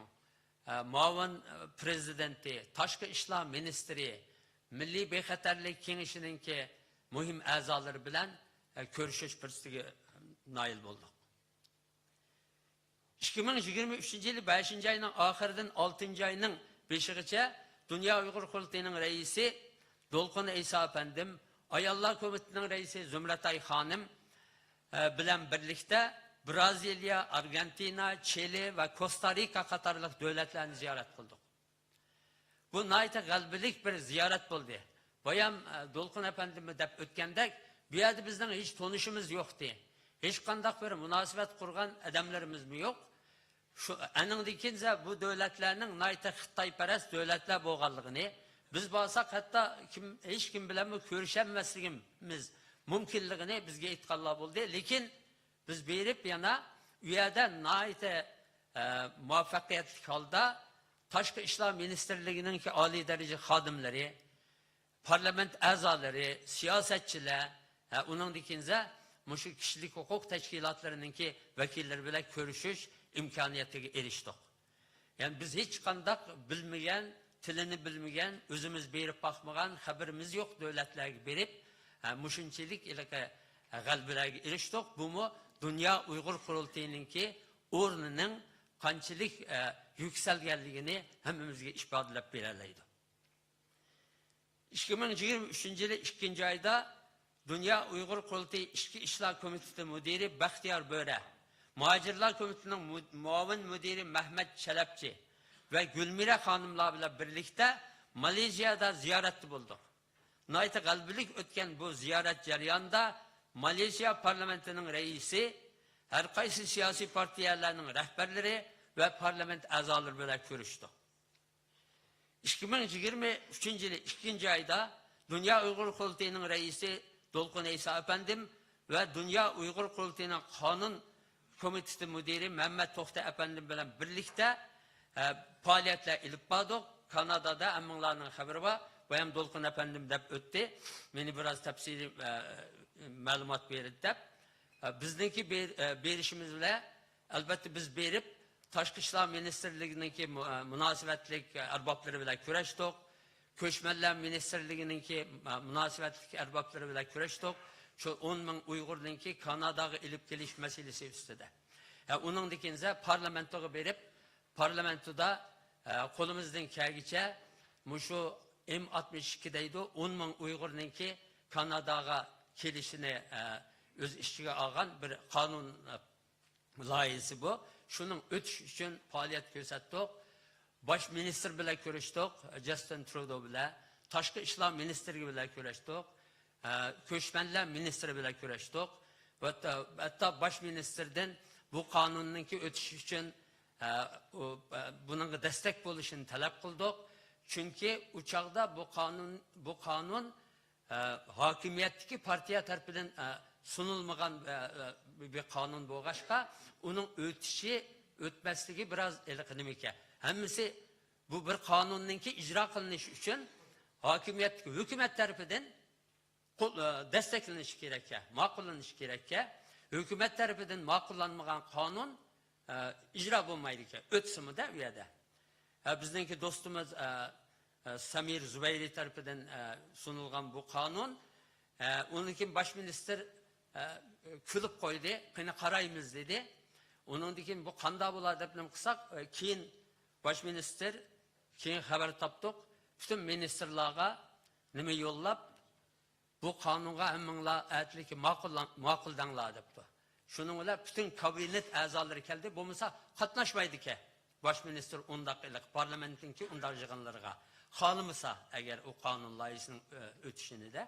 ئە، مۇئاۋىن، ئە، پرېزىدېنتى، تاشقى ئىشلار مىنىستىرى، مىللىي بىخەتەرلىك كېڭىشىنىڭكى مۇھىم ئەزالىرى بىلەن، ئە، كۆرۈشۈش پۇرسىتىگە نايىل بولدۇق. ئىككى مىڭ يىگىرمە ئۈچىنچى يىلى بەشىنچى ئاينىڭ ئاخىرىدىن ئالتىنچى ئاينىڭ بېشىغىچە دۇنيا ئۇيغۇر قۇرۇلتىيىنىڭ رەئىسى دولقۇن ئەيسا ئەپەندىم، ئاياللار كومىتېتىنىڭ رەئىسى زۇمرەتئاي خانىم، ئە، بىلەن بىرلىكتە برازىلىيە، ئارگېنتىنا، چىلى ۋە كوستا رىكا قاتارلىق دۆلەتلەرنى زىيارەت قىلدۇق. بۇ ناھايىتى غەلىبىلىك بىر زىيارەت بولدى. بايام، ئە، دولقۇن ئەپەندىمۇ دەپ ئۆتكەندەك، بۇ يەردە بىزنىڭ ھېچ تونۇشىمىز يوقتى. ھېچقانداق بىر مۇناسىۋەت قۇرغان ئادەملىرىمىزمۇ يوق. شۇ، ئەنىڭدىن كېيىن بۇ دۆلەتلەرنىڭ ناھايىتى خىتايپەرەس دۆلەتلەر بولغانلىقىنى، بىز بارساق ھەتتا كىم، ھېچكىم بىلەنمۇ كۆرۈشەلمەسلىكىمىز مۇمكىنلىقىنى بىزگە ئېيتقانلار بولدى. لېكىن بىز بېرىپ يەنە ئۇ يەردە ناھايىتى، ئە، مۇۋەپپەقىيەتلىك ھالدا تاشقى ئىشلار مىنىستىرلىكىنىڭكى ئالىي دەرىجە خادىملىرى، پارلامېنت ئەزالىرى، سىياسەتچىلەر، ھە، ئۇنىڭدىن كېيىن مۇشۇ كىشىلىك ھوقۇق تەشكىلاتلىرىنىڭكى ۋەكىللىرى بىلەن كۆرۈشۈش ئىمكانىيىتىگە ئېرىشتۇق. يەنى بىز ھېچقانداق بىلمىگەن، تىلىنى بىلمىگەن، ئۆزىمىز بېرىپ باقمىغان، خەۋىرىمىز يوق دۆلەتلەرگە بېرىپ، ھە، مۇشۇنچىلىك ھېلىقى غەلىبىلەرگە ئېرىشتۇق. بۇمۇ دۇنيا ئۇيغۇر قۇرۇلتىيىنىڭكى ئورنىنىڭ قانچىلىك، ئە، يۈكسەلگەنلىكىنى ھەممىمىزگە ئىپادىلەپ بېرەلەيدۇ. ئىككى مىڭ يىگىرمە ئۈچىنچى يىلى ئىككىنچى ئايدا دۇنيا ئۇيغۇر قۇرۇلتىيى ئىچكى ئىشلار كومىتېتى مۇدىرى بەختىيار بۆرە، مۇھاجىرلار كومىتېتىنىڭ مۇ-، مۇئاۋىن مۇدىرى مەھمەت شەلەپچى ۋە گۈلمىرە خانىملار بىلەن بىرلىكتە مالېزىيادا زىيارەتتە بولدۇق. ناھايىتى غەلىبىلىك ئۆتكەن بۇ زىيارەت جەريانىدا مالېزىيا پارلامېنتىنىڭ رەئىسى، ھەر قايسى سىياسىي پارتىيەلەرنىڭ رەھبەرلىرى ۋە پارلامېنت ئەزالىرى بىلەن كۆرۈشتۇق. ئىككى مىڭ يىگىرمە ئۈچىنچى يىلى ئىككىنچى ئايدا دۇنيا ئۇيغۇر قۇرۇلتىيىنىڭ رەئىسى دولقۇن ئەيسا ئەپەندىم ۋە دۇنيا ئۇيغۇر قۇرۇلتىيىنىڭ قانۇن كومىتېتى مۇدىرى مەمەت توختى ئەپەندىم بىلەن بىرلىكتە، ئە، پائالىيەتلەر ئېلىپ باردۇق. كانادادا ھەممىڭلارنىڭ خەۋىرى بار. بايام دولقۇن ئەپەندىم دەپ ئۆتتى. مېنى بىراز تەپسىلىي، ئە، مەلۇمات بېرىدۇ دەپ. ئە، بىزنىڭكى بېر-، ئە، بېرىشىمىز بىلەن ئەلۋەتتە، بىز بېرىپ، تاشقى ئىشلار مىنىستىرلىكىنىڭكى مۇ-، مۇناسىۋەتلىك ئەربابلىرى بىلەن كۆرۈشتۇق. كۆچمەنلەر مىنىستىرلىكىنىڭكى مۇناسىۋەتلىك ئەربابلىرى بىلەن كۆرۈشتۇق. شۇ ئون مىڭ ئۇيغۇرنىڭكى كاناداغا ئېلىپ كېلىش مەسىلىسى ئۈستىدە. ھە، ئۇنىڭدىن كېيىن پارلامېنتوغا بېرىپ، پارلامېنتودا، ھە، قولىمىزدىن كەلگىچە مۇشۇ ئېم ئاتمىش ئىككى دەيدۇ، ئون مىڭ ئۇيغۇرنىڭكى كاناداغا كېلىشىنى، ھە، ئۆز ئىچىگە ئالغان بىر قانۇن، ھە، لايىھىسى بۇ. شۇنىڭ ئۆتۈش ئۈچۈن پائالىيەت كۆرسەتتۇق. باش مىنىستىر بىلەن كۆرۈشتۇق، جاستىن ترۇدو بىلەن. تاشقى ئىشلار مىنىستىرى بىلەن كۆرۈشتۇق. ئە، كۆچمەنلەر مىنىستىرى بىلەن كۆرۈشتۇق. ھەتتا، ھەتتا باش مىنىستىردىن بۇ قانۇننىڭكى ئۆتۈشى ئۈچۈن، ئە، ئۇ، ئە، بۇنىڭغا دەستەك بولۇشىنى تەلەپ قىلدۇق. چۈنكى ئۇ چاغدا بۇ قانۇن، بۇ قانۇن ئە، ھاكىمىيەتتىكى پارتىيە تەرىپىدىن، ئە، سۇنۇلمىغان، ئە، ئە، بىر قانۇن بولغاچقا، ئۇنىڭ ئۆتۈشى، ئۆتمەسلىكى بىراز ھېلىقى نېمىكەن. ھەممىسى بۇ بىر قانۇننىڭكى ئىجرا قىلىنىشى ئۈچۈن ھاكىمىيەتتىكى ھۆكۈمەت تەرىپىدىن قول-، ئە، دەستەكلىنىشى كېرەككەن، ماقۇللىنىشى كېرەككەن. ھۆكۈمەت تەرىپىدىن ماقۇللانمىغان قانۇن، ئە، ئىجرا بولمايدىكەن. ئۆتسىمۇ-دە ئۇ يەردە. ھە، بىزنىڭكى دوستىمىز، ئە، ئە، سەمىر زۇبەيرى تەرىپىدىن، ئە، سۇنۇلغان بۇ قانۇن. ئە، ئۇنىڭدىن كېيىن باش مىنىستىر، ئە، كۈلۈپ قويدى، قېنى قارايمىز دېدى. ئۇنىڭدىن كېيىن بۇ قانداق بولار دەپ نېمە قىلساق، ئە، كېيىن باش مىنىستىر، كېيىن خەۋەر تاپتۇق، پۈتۈن مىنىستىرلارغا نېمە يوللاپ، بۇ قانۇنغا ھەممىڭلار ئەتىلىكى ماقۇللاڭ-، ماقۇل دەڭلار دەپتۇ. شۇنىڭ بىلەن پۈتۈن كابىنېت ئەزالىرى كەلدى، بولمىسا قاتناشمايدىكەن. باش مىنىستىر ئۇنداق ئىلىق پارلامېنتنىڭكى ئۇنداق يىغىنلىرىغا خالىمىسا، ئەگەر ئۇ قانۇن لايىھىسىنىڭ، ئۆ-، ئۆتۈشىنى دە،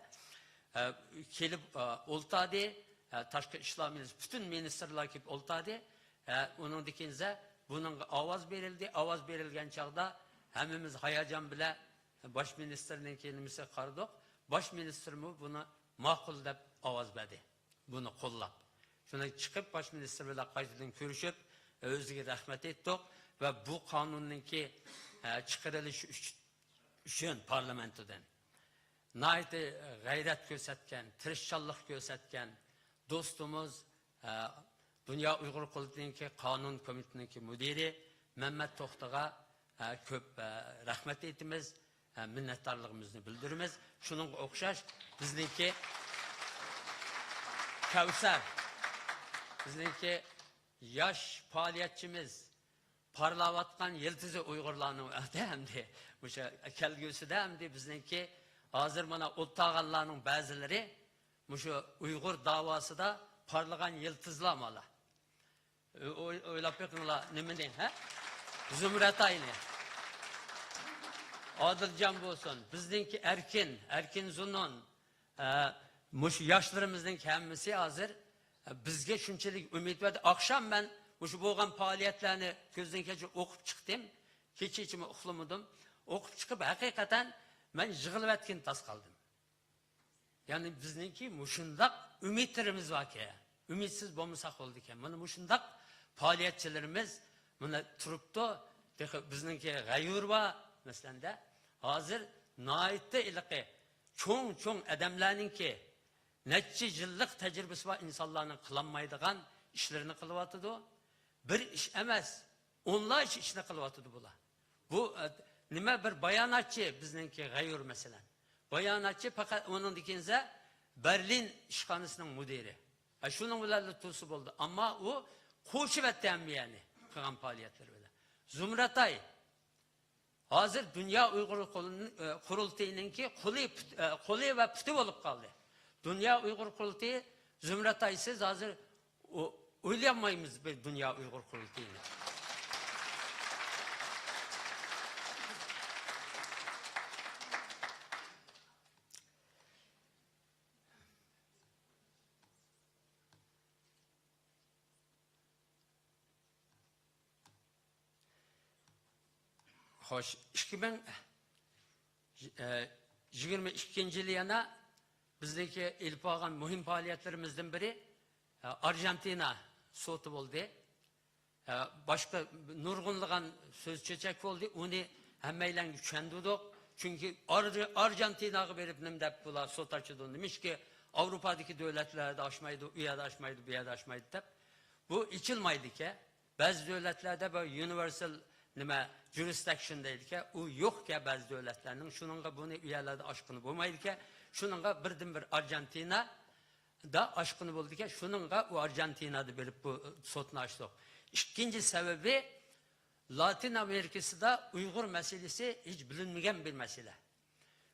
ئە، كېلىپ، ئە، ئولتاردى، ئە، تاشقى ئىشلار مىنىستىرى، پۈتۈن مىنىستىرلار كېلىپ ئولتاردى. ئە، ئۇنىڭدىن كېيىن بۇنىڭغا ئاۋاز بېرىلدى. ئاۋاز بېرىلگەن چاغدا ھەممىمىز ھاياجان بىلەن باش مىنىستىرنىڭكى نېمىسىگە قارىدۇق. باش مىنىستىرمۇ بۇنى ماقۇل دەپ ئاۋاز بەردى. بۇنى قوللاپ. شۇنى چىقىپ، باش مىنىستىر بىلەن قايتىدىن كۆرۈشۈپ، ئۆزىگە رەھمەت ئېيتتۇق ۋە بۇ قانۇننىڭكى، ئە، چىقىرىلىشى ئۈچ-، ئۈچۈن پارلامېنتىدىن ناھايىتى غەيرەت كۆرسەتكەن، تىرىشچانلىق كۆرسەتكەن دوستىمىز، ئە، دۇنيا ئۇيغۇر قۇرۇلتىيىنىڭكى قانۇن كومىتېتىنىڭكى مۇدىرى مەمەت توختىغا، ئە، كۆپ، ئە، رەھمەت ئېيتىمىز. ھە، مىننەتدارلىقىمىزنى بىلدۈرىمىز. شۇنىڭغا ئوخشاش بىزنىڭكى كەۋسەر، بىزنىڭكى ياش پائالىيەتچىمىز، پارلاۋاتقان يىلتىزى ئۇيغۇرلارنىڭ ئەمدى، مۇشۇ كەلگۈسىدە ئەمدى بىزنىڭكى ھازىر مانا ئولتۇرغانلارنىڭ بەزىلىرى مۇشۇ ئۇيغۇر داۋاسىدا پارلىغان يىلتىزلار مانا. ئوي-، ئويلاپ بېقىڭلار، نېمىنى، ھە؟ زۇمرەتاينى. ئادىلجان بولسۇن، بىزنىڭكى ئەركىن، ئەركىن زۇنۇن، ئە، مۇشۇ ياشلىرىمىزنىڭ ھەممىسى ھازىر، ئە، بىزگە شۇنچىلىك ئۈمىد بەردى. ئاخشام مەن مۇشۇ بولغان پائالىيەتلەرنى كۆزدىن كەچۈرۈپ ئوقۇپ چىقتىم. كېچىچىمۇ ئۇخلىمىدىم. ئوقۇپ چىقىپ، ھەقىقەتەن مەن يىغلىۋەتكىنى تاس قالدىم. يەنى بىزنىڭكى مۇشۇنداق ئۈمىدلىرىمىز باركەن، ئۈمىدسىز بولمىساق بولىدىكەن. مانا مۇشۇنداق پائالىيەتچىلىرىمىز مانا تۇرۇپتۇ. تېخى بىزنىڭكى غەيۇر بار، مەسىلەندە، ھازىر ناھايىتى ھېلىقى چوڭ-چوڭ ئادەملەرنىڭكى، نەچچە يىللىق تەجرىبىسى بار ئىنسانلارنىڭ قىلالمايدىغان ئىشلىرىنى قىلىۋاتىدۇ. بىر ئىش ئەمەس، ئونلارچە ئىشنى قىلىۋاتىدۇ بۇلار. بۇ، ئە، نېمە، بىر باياناتچى بىزنىڭكى غەيۇر، مەسىلەن. باياناتچى پەقەت ئۇنىڭدىن كېيىن بەرلىن ئىشخانىسىنىڭ مۇدىرى. ھە، شۇنىڭ بىلەنلا تۇرسا بولدى. ئەمما ئۇ قوشۇۋەتتى ھەممە يەرنى قىلغان پائالىيەتلىرى بىلەن. زۇمرەتاي، ھازىر دۇنيا ئۇيغۇر قۇل-، ئە، قۇرۇلتىيىنىڭكى قولى پۇت-، ئە، قولى ۋە پۇتى بولۇپ قالدى. دۇنيا ئۇيغۇر قۇرۇلتىيى، زۇمرەتايسىز ھازىر ئو-، ئويلىيالمايمىز بىر دۇنيا ئۇيغۇر قۇرۇلتىيىنى. خوش، ئىككى مىڭ يىگىرمە ئىككىنچى يىلى يەنە بىزنىڭكى ئېلىپ بارغان مۇھىم پائالىيەتلىرىمىزدىن بىرى، ئە، ئارژانتىنا سوتى بولدى. ئە، باشقا نۇرغۇنلىغان سۆز چۆچەك بولدى. ئۇنى ھەممەيلەنگە چۈشەندۈردۇق. چۈنكى ئار-، ئارژانتىناغا بېرىپ نېمە دەپ بۇلار سوت ئاچىدۇ. نېمىشقا ئاۋروپادىكى دۆلەتلەردە ئاچمايدۇ، ئۇ يەردە ئاچمايدۇ، بۇ يەردە ئاچمايدۇ دەپ. بۇ ئېچىلمايدىكەن. بەزى دۆلەتلەردە بۇ يۇنىۋېرسال نېمە، جۇرىسدىكشن دەيدىكەن. ئۇ يوقكەن بەزى دۆلەتلەرنىڭ. شۇنىڭغا بۇنى ئۇ يەرلەردە ئاچقىلى بولمايدىكەن. شۇنىڭغا بىردىنبىر ئارژانتىنادا ئاچقىلى بولىدىكەن. شۇنىڭغا ئۇ ئارژانتىنادا بېرىپ بۇ سوتنى ئاچتۇق. ئىككىنچى سەۋەبى، لاتىن ئامېرىكىسىدا ئۇيغۇر مەسىلىسى ھېچ بىلىنمىگەن بىر مەسىلە.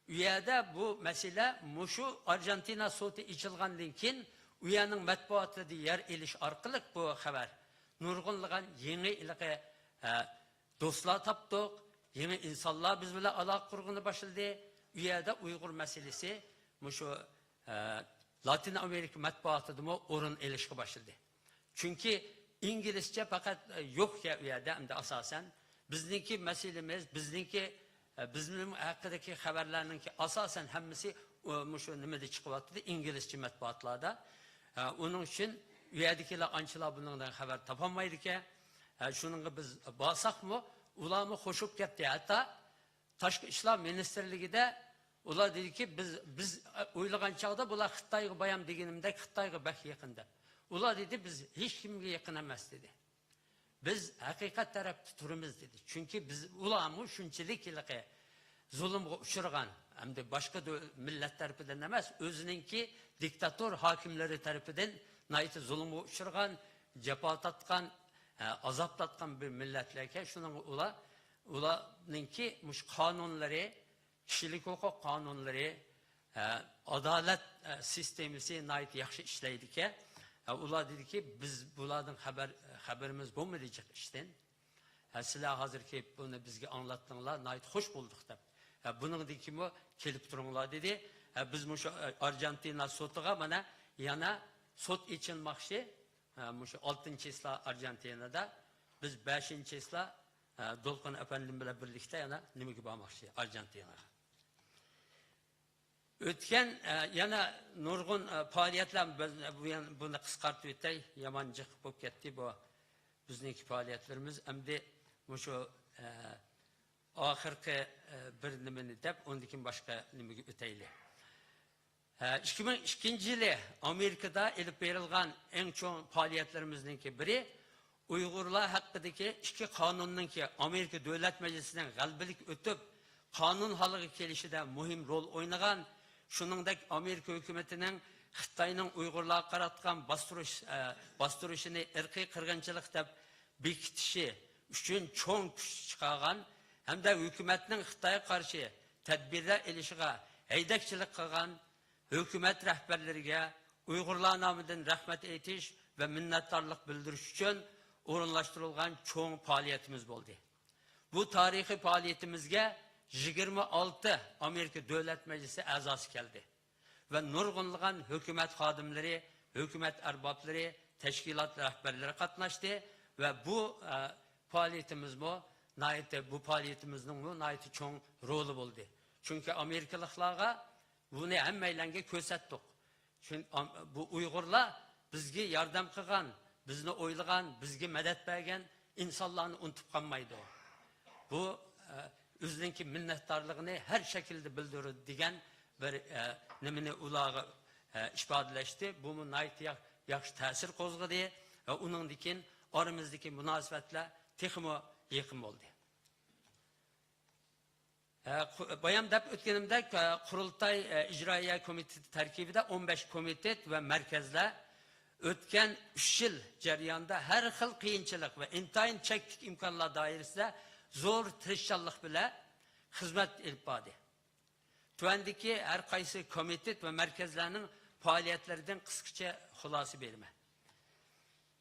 ئۇ يەردە بۇ مەسىلە مۇشۇ ئارژانتىنا سوتى ئېچىلغاندىن كېيىن، ئۇ يەرنىڭ مەتبۇئاتىدا يەر ئېلىش ئارقىلىق بۇ خەۋەر نۇرغۇنلىغان يېڭى ھېلىقى، ئە، دوستلار تاپتۇق، يېڭى ئىنسانلار بىز بىلەن ئالاقە قۇرغىلى باشلىدى. ئۇ يەردە ئۇيغۇر مەسىلىسى مۇشۇ، ئە، لاتىن ئامېرىكا مەتبۇئاتىدىمۇ ئورۇن ئېلىشقا باشلىدى. چۈنكى ئىنگلىزچە پەقەت، ئە، يوقكەن ئۇ يەردە ئەمدى ئاساسەن. بىزنىڭكى مەسىلىمىز، بىزنىڭكى، ئە، بىزنىڭ ھەققىدىكى خەۋەرلەرنىڭكى ئاساسەن ھەممىسى، ئۇ، مۇشۇ نېمىدە چىقىۋاتىدۇ، ئىنگلىزچە مەتبۇئاتلاردا. ئە، ئۇنىڭ ئۈچۈن ئۇ يەردىكىلەر ئانچىلا بۇنىڭدىن خەۋەر تاپالمايدىكەن. ئە، شۇنىڭغا بىز بارساقمۇ، ئۇلارمۇ خوشۇپ كەتتى. ھەتتا تاشقى ئىشلار مىنىستىرلىكىدە ئۇلار دېدىكى، بىز، بىز ئويلىغان چاغدا بۇلار خىتايغا بايام دېگىنىمدەك خىتايغا بەك يېقىن دەپ. ئۇلار دېدى، بىز ھېچكىمگە يېقىن ئەمەس دېدى. بىز ھەقىقەت تەرەپتە تۇرىمىز دېدى. چۈنكى بىز، ئۇلارمۇ شۇنچىلىك ھېلىقى زۇلۇمغا ئۇچرىغان، ئەمدى باشقا دۆ-، مىللەت تەرىپىدىن ئەمەس، ئۆزىنىڭكى دىكتاتور ھاكىملىرى تەرىپىدىن ناھايىتى زۇلۇمغا ئۇچرىغان، جاپا تارتقان، ئە، ئازاب تارتقان بىر مىللەتلەركەن. شۇنىڭغا ئۇلار، ئۇلارنىڭكى مۇشۇ قانۇنلىرى، كىشىلىك ھوقۇق قانۇنلىرى، ئە، ئادالەت، ئە، سىستېمىسى ناھايىتى ياخشى ئىشلەيدىكەن. ئە، ئۇلار دېدىكى، بىز بۇلاردىن خەۋەر، خەۋىرىمىز بولمىدى جىق ئىشتىن. ھە، سىلەر ھازىر كېلىپ بۇنى بىزگە ئاڭلاتتىڭلار، ناھايىتى خوش بولدۇق دەپ. ھە، بۇنىڭدىن كېيىنمۇ كېلىپ تۇرۇڭلار دېدى. ھە، بىز مۇشۇ، ئە، ئارژانتىنا سوتىغا مانا يەنە سوت ئېچىلماقچى. ھە، مۇشۇ ئالتىنچى چىسلا ئارژانتىنادا، بىز بەشىنچى چىسلا، ھە، دولقۇن ئەپەندىم بىلەن بىرلىكتە يەنە نېمىگە بارماقچى؟ ئارژانتىناغا. ئۆتكەن، ئە، يەنە نۇرغۇن، ئە، پائالىيەتلەر، بىز، بۇ يەن-، بۇنى قىسقارتىپ ئۆتەي، يامان جىق بولۇپ كەتتى بۇ بىزنىڭكى پائالىيەتلىرىمىز. ئەمدى مۇشۇ، ئە، ئاخىرقى، ئە، بىر نېمىنى دەپ، ئۇندىن كېيىن باشقا نېمىگە ئۆتەيلى. ئە، ئىككى مىڭ ئىككىنچى يىلى ئامېرىكىدا ئېلىپ بېرىلغان ئەڭ چوڭ پائالىيەتلىرىمىزنىڭكى بىرى، ئۇيغۇرلار ھەققىدىكى ئىككى قانۇننىڭكى ئامېرىكا دۆلەت مەجلىسىنىڭ غەلىبىلىك ئۆتۈپ، قانۇن ھالىغا كېلىشىدە مۇھىم رول ئوينىغان، شۇنىڭدەك ئامېرىكا ھۆكۈمىتىنىڭ خىتاينىڭ ئۇيغۇرلارغا قاراتقان باستۇرۇش، ئە، باستۇرۇشىنى ئىرقىي قىرغىنچىلىق دەپ بېكىتىشى ئۈچۈن چوڭ كۈچ چىقارغان ھەمدە ھۆكۈمەتنىڭ خىتايغا قارشى تەدبىرلەر ئېلىشىغا ھەيدەكچىلىك قىلغان، ھۆكۈمەت رەھبەرلىرىگە ئۇيغۇرلار نامىدىن رەھمەت ئېيتىش ۋە مىننەتدارلىق بىلدۈرۈش ئۈچۈن ئورۇنلاشتۇرۇلغان چوڭ پائالىيىتىمىز بولدى. بۇ تارىخىي پائالىيىتىمىزگە يىگىرمە ئالتە ئامېرىكا دۆلەت مەجلىسى ئەزاسى كەلدى ۋە نۇرغۇنلىغان ھۆكۈمەت خادىملىرى، ھۆكۈمەت ئەربابلىرى، تەشكىلات رەھبەرلىرى قاتناشتى ۋە بۇ، ئە، پائالىيىتىمىزمۇ ناھايىتى، بۇ پائالىيىتىمىزنىڭمۇ ناھايىتى چوڭ رولى بولدى. چۈنكى ئامېرىكىلىقلارغا بۇنى ھەممەيلەنگە كۆرسەتتۇق. چۈنكى ئام-، بۇ ئۇيغۇرلار بىزگە ياردەم قىلغان، بىزنى ئويلىغان، بىزگە مەدەت بەرگەن ئىنسانلارنى ئۇنتۇپ قالمايدۇ. بۇ، ئە، ئۆزىنىڭكى مىننەتدارلىقىنى ھەر شەكىلدە بىلدۈرىدۇ دېگەن بىر، ئە، نېمىنى ئۇلارغا، ئە، ئىپادىلەشتى. بۇمۇ ناھايىتى يا-، ياخشى تەسىر قوزغىدى. ۋە ئۇنىڭدىن كېيىن ئارىمىزدىكى مۇناسىۋەتلەر تېخىمۇ يېقىن بولدى. ئە، قۇ-، بايام دەپ ئۆتكىنىمدەك، ئە، قۇرۇلتاي، ئە، ئىجرائىيە كومىتېتى تەركىبىدە ئون بەش كومىتېت ۋە مەركەزلەر ئۆتكەن ئۈچ يىل جەريانىدا ھەر خىل قىيىنچىلىق ۋە ئىنتايىن چەكلىك ئىمكانلار دائىرىسىدە زور تىرىشچانلىق بىلەن خىزمەت ئېلىپ باردى. تۆۋەندىكى ھەر قايسى كومىتېت ۋە مەركەزلەرنىڭ پائالىيەتلىرىدىن قىسقىچە خۇلاسە بېرىمەن.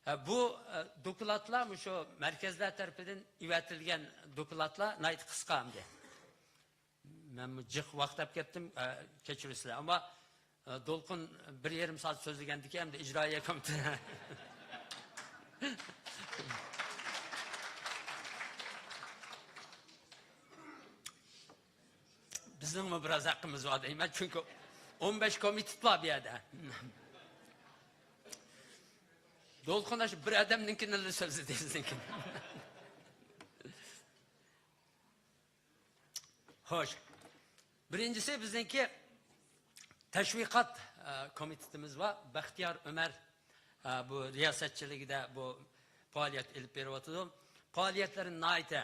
ھە، بۇ، ئە، دوكلاتلار مۇشۇ مەركەزلەر تەرىپىدىن ئېۋەتىلگەن دوكلاتلار ناھايىتى قىسقا ئەمدى. مەنمۇ جىق ۋاقىت ئەپ كەتتىم، ئە، كەچۈرۈسىلەر. ئەمما، ئە، دولقۇن بىر يېرىم سائەت سۆزلىگەندىكىن ئەمدى ئىجرائىيە كومىتېتى. بىزنىڭمۇ بىراز ھەققىمىز بار دەيمەن، چۈنكى ئون بەش كومىتېت بار بۇ يەردە. دولقۇن ئاشۇ بىر ئادەمنىڭكىنىلا سۆزلىدى بىزنىڭكىنى. خوش. بىرىنچىسى بىزنىڭكى تەشۋىقات، ئە، كومىتېتىمىز بار. بەختىيار ئۆمەر، ئە، بۇ رىياسەتچىلىكىدە بۇ پائالىيەت ئېلىپ بېرىۋاتىدۇ. پائالىيەتلىرىنى ناھايىتى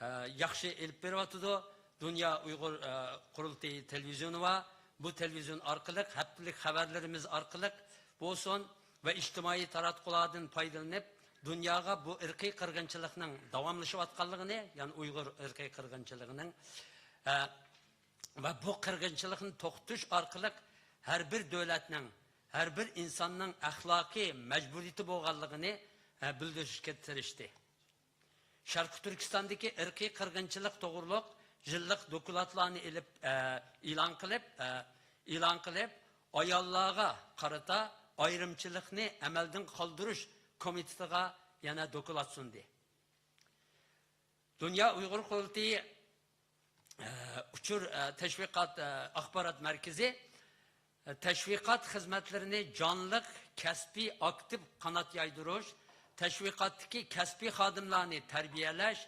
ئە، ياخشى ئېلىپ بېرىۋاتىدۇ. دۇنيا ئۇيغۇر، ئە، قۇرۇلتىيى تېلېۋىزىيونى بار. بۇ تېلېۋىزىيون ئارقىلىق، ھەپتىلىك خەۋەرلىرىمىز ئارقىلىق بولسۇن ۋە ئىجتىمائىي تاراتقۇلاردىن پايدىلىنىپ، دۇنياغا بۇ ئىرقىي قىرغىنچىلىقنىڭ داۋاملىشىۋاتقانلىقىنى، يەنى ئۇيغۇر ئىرقىي قىرغىنچىلىقىنىڭ، ئە، ۋە بۇ قىرغىنچىلىقنى توختىتىش ئارقىلىق ھەر بىر دۆلەتنىڭ، ھەر بىر ئىنساننىڭ ئەخلاقىي مەجبۇرىيىتى بولغانلىقىنى، ئە، بىلدۈرۈشكە تىرىشتى. شەرقىي تۈركىستاندىكى ئىرقىي قىرغىنچىلىق توغرۇلۇق يىللىق دوكلاتلارنى ئېلىپ، ئە، ئېلان قىلىپ، ئە، ئېلان قىلىپ، ئاياللارغا قارىتا ئايرىمچىلىقنى ئەمەلدىن قالدۇرۇش كومىتېتىغا يەنە دوكلات سۇندى. دۇنيا ئۇيغۇر قۇرۇلتىيى ئۇچۇر، تەشۋىقات، ئاخبارات مەركىزى تەشۋىقات خىزمەتلىرىنى جانلىق، كەسپىي، ئاكتىپ قانات يايدۇرۇش، تەشۋىقاتتىكى كەسپىي خادىملارنى تەربىيەلەش،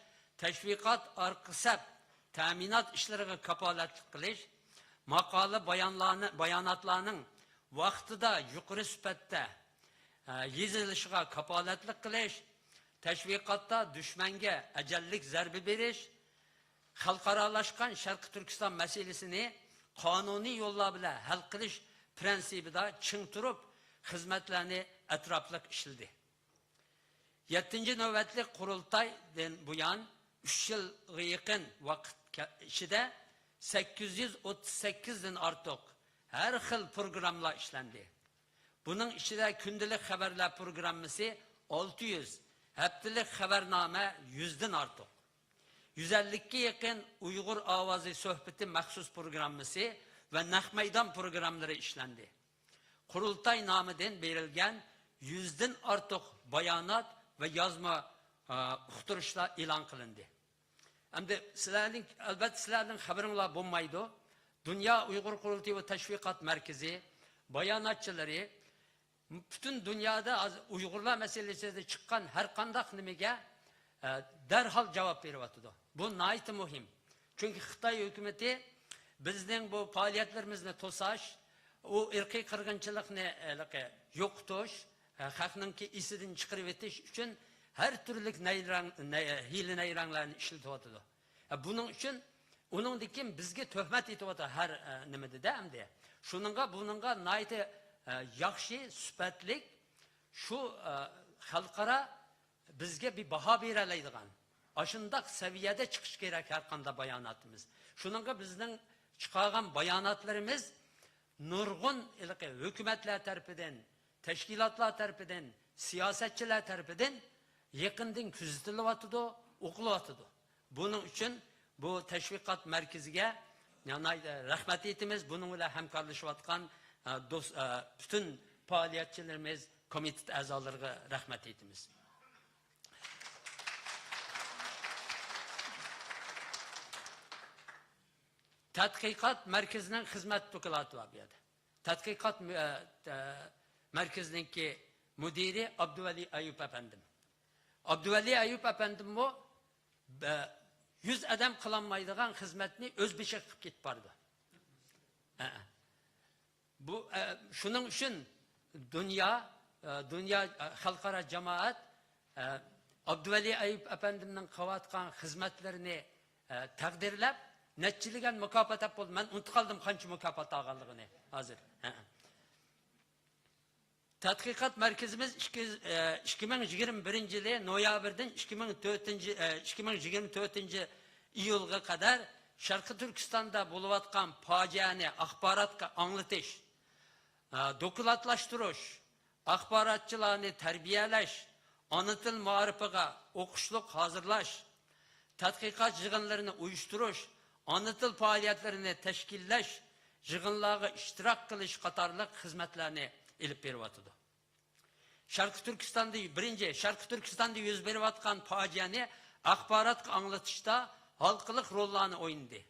تەشۋىقات ئارقا سەپ تەمىنات ئىشلىرىغا كاپالەتلىك قىلىش، ماقالە بايانلارنى، باياناتلارنىڭ ۋاقتىدا يۇقىرى سۈپەتتە، ئە، يېزىلىشىغا كاپالەتلىك قىلىش، تەشۋىقاتتا دۈشمەنگە ئەجەللىك زەربە بېرىش، خەلقئارالاشقان شەرقىي تۈركىستان مەسىلىسىنى قانۇنىي يوللار بىلەن ھەل قىلىش پىرىنسىپىدا چىڭ تۇرۇپ، خىزمەتلەرنى ئەتراپلىق ئىشلىدى. يەتتىنچى نۆۋەتلىك قۇرۇلتايدىن بۇيان، ئۈچ يىلغا يېقىن ۋاقىت كە-، ئىچىدە سەككىز يۈز ئوتتۇز سەككىزدىن ئارتۇق ھەر خىل پروگراممىلار ئىشلەندى. بۇنىڭ ئىچىدە كۈندىلىك خەۋەرلەر پروگراممىسى ئالتە يۈز، ھەپتىلىك خەۋەرنامە يۈزدىن ئارتۇق، يۈز ئەللىككە يېقىن ئۇيغۇر ئاۋازى سۆھبىتى مەخسۇس پروگراممىسى ۋە نەق مەيدان پروگراممىلىرى ئىشلەندى. قۇرۇلتاي نامىدىن بېرىلگەن يۈزدىن ئارتۇق بايانات ۋە يازما، ئا، ئۇقتۇرۇشلار ئېلان قىلىندى. ئەمدى سىلەرنىڭ، ئەلۋەتتە، سىلەرنىڭ خەۋىرىڭلار بولمايدۇ. دۇنيا ئۇيغۇر قۇرۇلتىيى ۋە تەشۋىقات مەركىزى باياناتچىلىرى پۈتۈن دۇنيادا ھازىر ئۇيغۇرلار مەسىلىسىدە چىققان ھەر قانداق نېمىگە، ئە، دەرھال جاۋاب بېرىۋاتىدۇ. بۇ ناھايىتى مۇھىم. چۈنكى خىتاي ھۆكۈمىتى بىزنىڭ بۇ پائالىيەتلىرىمىزنى توساش، ئۇ ئىرقىي قىرغىنچىلىقنى، ھېلىقى، يوقىتىش، ئە، خەقنىڭكى ئېسىدىن چىقىرىۋېتىش ئۈچۈن ھەر تۈرلۈك نەيرەڭ-، نەي-، ھىيلە نەيرەڭلەرنى ئىشلىتىۋاتىدۇ. ئە، بۇنىڭ ئۈچۈن ئۇنىڭدىن كېيىن بىزگە تۆھمەت ئېتىۋاتىدۇ ھەر، ئە، نېمىدە-دە ئەمدى. شۇنىڭغا، بۇنىڭغا ناھايىتى، ئە، ياخشى، سۈپەتلىك، شۇ، ئە، خەلقئارا بىزگە بىر باھا بېرەلەيدىغان، ئاشۇنداق سەۋىيەدە چىقىشى كېرەك ھەر قانداق باياناتىمىز. شۇنىڭغا بىزنىڭ چىقارغان باياناتلىرىمىز نۇرغۇن ھېلىقى ھۆكۈمەتلەر تەرىپىدىن، تەشكىلاتلار تەرىپىدىن، سىياسەتچىلەر تەرىپىدىن يېقىندىن كۆزىتىلىۋاتىدۇ، ئوقۇلۇۋاتىدۇ. بۇنىڭ ئۈچۈن بۇ تەشۋىقات مەركىزىگە ناھايىتى رەھمەت ئېيتىمىز. بۇنىڭ بىلەن ھەمكارلىشىۋاتقان، ئە، دوست، ئە، پۈتۈن پائالىيەتچىلىرىمىز، كومىتېت ئەزالىرىغا رەھمەت ئېيتىمىز. تەتقىقات مەركىزىنىڭ خىزمەت دوكلاتى بار بۇ يەردە. تەتقىقات مە-، ئە، ئە، مەركىزىنىڭكى مۇدىرى ئابدۇۋەلى ئەيۇپ ئەپەندىم. ئابدۇۋەلى ئەيۇپ ئەپەندىممۇ، ئە، يۈز ئادەم قىلالمايدىغان خىزمەتنى ئۆز بېشىغا قىلىپ كېتىپ بارىدۇ. ئە. بۇ، ئە، شۇنىڭ ئۈچۈن دۇنيا، ئە، دۇنيا، ئە، خەلقئارا جامائەت، ئە، ئابدۇۋەلى ئەيۇپ ئەپەندىمنىڭ قىلىۋاتقان خىزمەتلىرىنى، ئە، تەقدىرلەپ، نەچچىلىگەن مۇكاپات دەپ بولدى. مەن ئۇنتۇپ قالدىم قانچە مۇكاپات ئالغانلىقىنى ھازىر. ھە. تەتقىقات مەركىزىمىز ئىككى، ئە، ئىككى مىڭ يىگىرمە بىرىنچى يىلى نويابىردىن ئىككى مىڭ تۆتىنچى، ئە، ئىككى مىڭ يىگىرمە تۆتىنچى ئىيۇلغا قەدەر شەرقىي تۈركىستاندا بولۇۋاتقان پاجىئەنى ئاخباراتقا ئاڭلىتىش، ئە، دوكلاتلاشتۇرۇش، ئاخباراتچىلارنى تەربىيەلەش، ئانا تىل مائارىپىغا ئوقۇشلۇق ھازىرلاش، تەتقىقات يىغىنلىرىنى ئۇيۇشتۇرۇش، ئانا تىل پائالىيەتلىرىنى تەشكىللەش، يىغىنلارغا ئىشتىراك قىلىش قاتارلىق خىزمەتلەرنى ئېلىپ بېرىۋاتىدۇ. شەرقىي تۈركىستاندا، بىرىنچى، شەرقىي تۈركىستاندا يۈز بېرىۋاتقان پاجىئەنى ئاخباراتقا ئاڭلىتىشتا ھالقىلىق روللارنى ئوينىدى.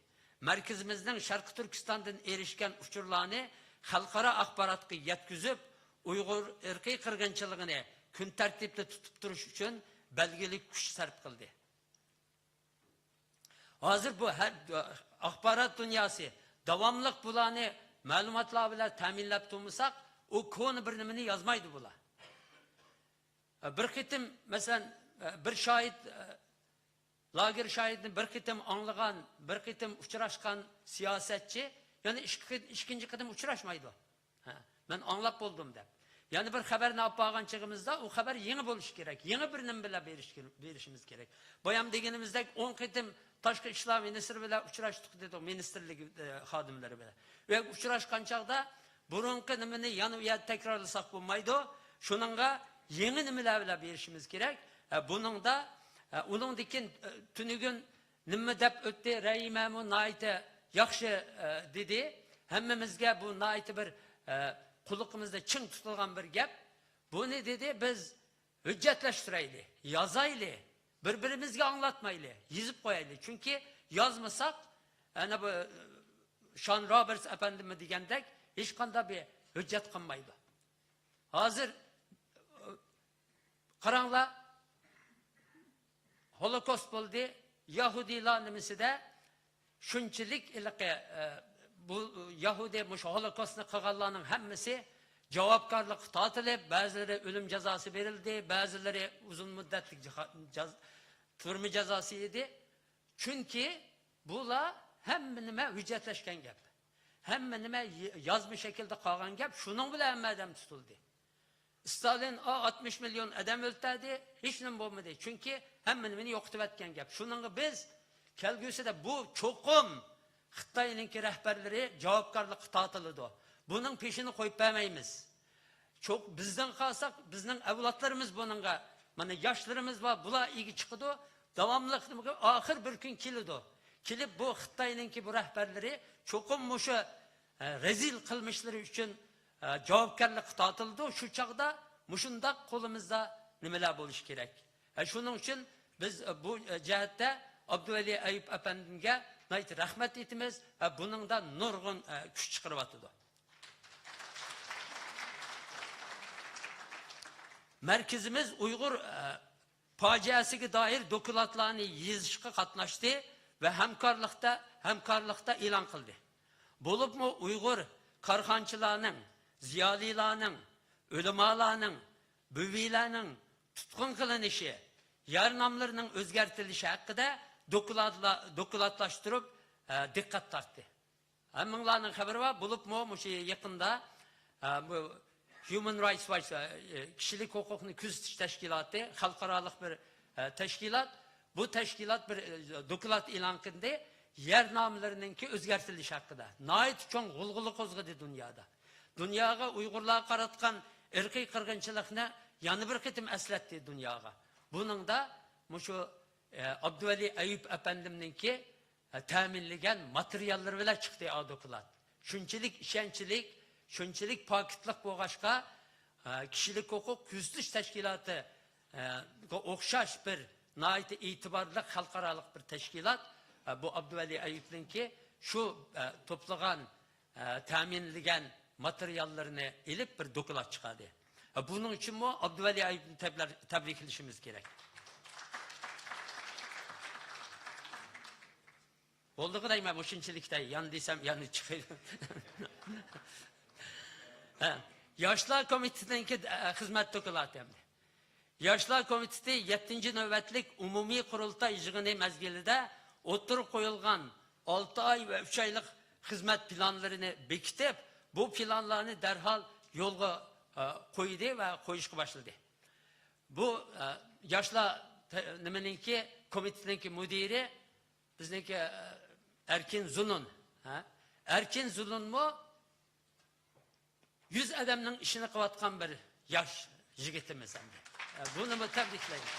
مەركىزىمىزنىڭ شەرقىي تۈركىستاندىن ئېرىشكەن ئۇچۇرلارنى خەلقئارا ئاخباراتقا يەتكۈزۈپ، ئۇيغۇر ئىرقىي قىرغىنچىلىقىنى كۈن تەرتىپتە تۇتۇپ تۇرۇش ئۈچۈن بەلگىلىك كۈچ سەرپ قىلدى. ھازىر بۇ ھەر، ئاخبارات دۇنياسى داۋاملىق بۇلارنى مەلۇماتلار بىلەن تەمىنلەپ تۇرمىساق، ئۇ كونا بىر نېمىنى يازمايدۇ بۇلار. بىر قېتىم، مەسىلەن، بىر شاھىت، لاگېر شاھىتىنى بىر قېتىم ئاڭلىغان، بىر قېتىم ئۇچراشقان سىياسەتچى يەنە ئىككى، ئىككىنچى قېتىم ئۇچراشمايدۇ. ھە، مەن ئاڭلاپ بولدۇم دەپ. يەنە بىر خەۋەرنى ئاپ بارغان چېغىمىزدا ئۇ خەۋەر يېڭى بولۇشى كېرەك. يېڭى بىر نېمە بىلەن بېرىش-، بېرىشىمىز كېرەك. بايام دېگىنىمىزدەك ئون قېتىم تاشقى ئىشلار مىنىستىرى بىلەن ئۇچراشتۇق دېدۇق، مىنىستىرلىك، ئە، خادىملىرى بىلەن. ئۇ يەرگە ئۇچراشقان چاغدا بۇرۇنقى نېمىنى يەنە ئۇ يەردە تەكرارلىساق بولمايدۇ. شۇنىڭغا يېڭى نېمىلەر بىلەن بېرىشىمىز كېرەك. ئە، بۇنىڭدا، ئە، ئۇنىڭدىن كېيىن، ئە، تۈنۈگۈن نېمە دەپ ئۆتتى؟ رەھىمەمۇ ناھايىتى ياخشى، ئە، دېدى. ھەممىمىزگە بۇ ناھايىتى بىر، ئە، قۇلىقىمىزدا چىڭ تۇتۇلغان بىر گەپ. بۇنى دېدى، بىز ھۆججەتلەشتۈرەيلى، يازايلى، بىر-بىرىمىزگە ئاڭلاتمايلى، يېزىپ قويايلى. چۈنكى يازمىساق، ئەنە بۇ، ئە، شان رابېرتس ئەپەندىمۇ دېگەندەك، ھېچقانداق بىر ھۆججەت قالمايدۇ. ھازىر، ئە، قاراڭلار، ھولوكوست بولدى. يەھۇدىيلار نېمىسىدە شۇنچىلىك ھېلىقى، ئە، بۇ يەھۇدىي مۇشۇ ھولوكوستنى قىلغانلارنىڭ ھەممىسى جاۋابكارلىققا تارتىلىپ، بەزىلىرى ئۆلۈم جازاسى بېرىلدى، بەزىلىرى ئۇزۇن مۇددەتلىك جاھا-، جاز-، تۈرمە جازاسى يېدى. چۈنكى بۇلار ھەممە نېمە ھۆججەتلەشكەن گەپ. ھەممە نېمە ي-، يازما شەكىلدە قالغان گەپ. شۇنىڭ بىلەن ھەممە ئادەم تۇتۇلدى. ستالىن، ئا، ئاتمىش مىليون ئادەم ئۆلتۈردى، ھېچنېمە بولمىدى. چۈنكى ھەممە نېمىنى يوقىتىۋەتكەن گەپ. شۇنىڭغا بىز كەلگۈسىدە بۇ چوقۇم خىتاينىڭكى رەھبەرلىرى جاۋابكارلىققا تارتىلىدۇ. بۇنىڭ پېشىنى قويۇپ بەرمەيمىز. چوق-، بىزدىن قالساق، بىزنىڭ ئەۋلادلىرىمىز بۇنىڭغا، مانا ياشلىرىمىز بار، بۇلار ئىگە چىقىدۇ. داۋاملىق ئاخىر بىر كۈن كېلىدۇ. كېلىپ بۇ خىتاينىڭكى بۇ رەھبەرلىرى چوقۇم مۇشۇ، ئە، رەزىل قىلمىشلىرى ئۈچۈن، ئە، جاۋابكارلىققا تارتىلىدۇ. شۇ چاغدا مۇشۇنداق قولىمىزدا نېمىلەر بولۇشى كېرەك. ئە، شۇنىڭ ئۈچۈن بىز، ئە، بۇ، ئە، جەھەتتە ئابدۇۋەلى ئەيۇپ ئەپەندىمگە ناھايىتى رەھمەت ئېيتىمىز ۋە بۇنىڭدا نۇرغۇن، ئە، كۈچ چىقىرىۋاتىدۇ. مەركىزىمىز ئۇيغۇر، ئە، پاجىئەسىگە دائىر دوكلاتلارنى يېزىشقا قاتناشتى ۋە ھەمكارلىقتا، ھەمكارلىقتا ئېلان قىلدى. بولۇپمۇ ئۇيغۇر كارخانىچىلارنىڭ، زىيالىيلارنىڭ، ئۆلىمالارنىڭ، بۈۋىلەرنىڭ تۇتقۇن قىلىنىشى، يەر ناملىرىنىڭ ئۆزگەرتىلىشى ھەققىدە دوكلاتلا-، دوكلاتلاشتۇرۇپ، ئە، دىققەت تارتتى. ھەممىڭلارنىڭ خەۋىرى بار، بولۇپمۇ مۇشۇ يېقىندا، ئە، بۇ ھيۇمەن رايتس ۋاتچ، ئە، كىشىلىك ھوقۇقنى كۆزىتىش تەشكىلاتى، خەلقئارالىق بىر، ئە، تەشكىلات. بۇ تەشكىلات بىر، ئە، دوكلات ئېلان قىلدى. يەر ناملىرىنىڭكى ئۆزگەرتىلىشى ھەققىدە ناھايىتى چوڭ غۇلغۇلا قوزغىدى دۇنيادا. دۇنياغا ئۇيغۇرلارغا قاراتقان ئىرقىي قىرغىنچىلىقنى يەنە بىر قېتىم ئەسلەتتى دۇنياغا. بۇنىڭدا مۇشۇ، ئە، ئابدۇۋەلى ئەيۇپ ئەپەندىمنىڭكى تەمىنلىگەن ماتېرىياللىرى بىلەن چىقتى ئا دوكلات. شۇنچىلىك ئىشەنچلىك، شۇنچىلىك پاكىتلىق بولغاچقا، ئە، كىشىلىك ھوقۇق كۆزىتىش تەشكىلاتى، ئە، ئوخشاش بىر ناھايىتى ئېتىبارلىق خەلقئارالىق بىر تەشكىلات، ئە، بۇ ئابدۇۋەلى ئەيۇپنىڭكى شۇ، ئە، توپلىغان، ئە، تەمىنلىگەن ماتېرىياللىرىنى ئېلىپ بىر دوكلات چىقاردى. ئە، بۇنىڭ ئۈچۈنمۇ ئابدۇۋەلى ئايۇپنى تەبلەر-، تەبرىكلىشىمىز كېرەك. بولدىغۇ دەيمەن، مۇشۇنچىلىكتە يان دېسەم يان چىقىدۇ. ھە، ياشلار كومىتېتىنىڭكى، ئە، خىزمەت دوكلاتى ئەمدى. ياشلار كومىتېتى يەتتىنچى نۆۋەتلىك ئومۇمىي قۇرۇلتاي يىغىنى مەزگىلىدە ئوتتۇرىغا قويۇلغان ئالتە ئاي ۋە ئۈچ ئايلىق خىزمەت پىلانلىرىنى بېكىتىپ، بۇ پىلانلارنى دەرھال يولغا، ئە، قويدى ۋە قويۇشقا باشلىدى. بۇ، ئە، ياشلار تە-، نېمىنىڭكى، كومىتېتنىڭكى مۇدىرى بىزنىڭكى، ئە، ئەركىن زۇنۇن. ھە؟ ئەركىن زۇنۇنمۇ يۈز ئادەمنىڭ ئىشىنى قىلىۋاتقان بىر ياش يىگىتىمىز ئەمدى. ئە، بۇنىمۇ تەبرىكلەيمەن.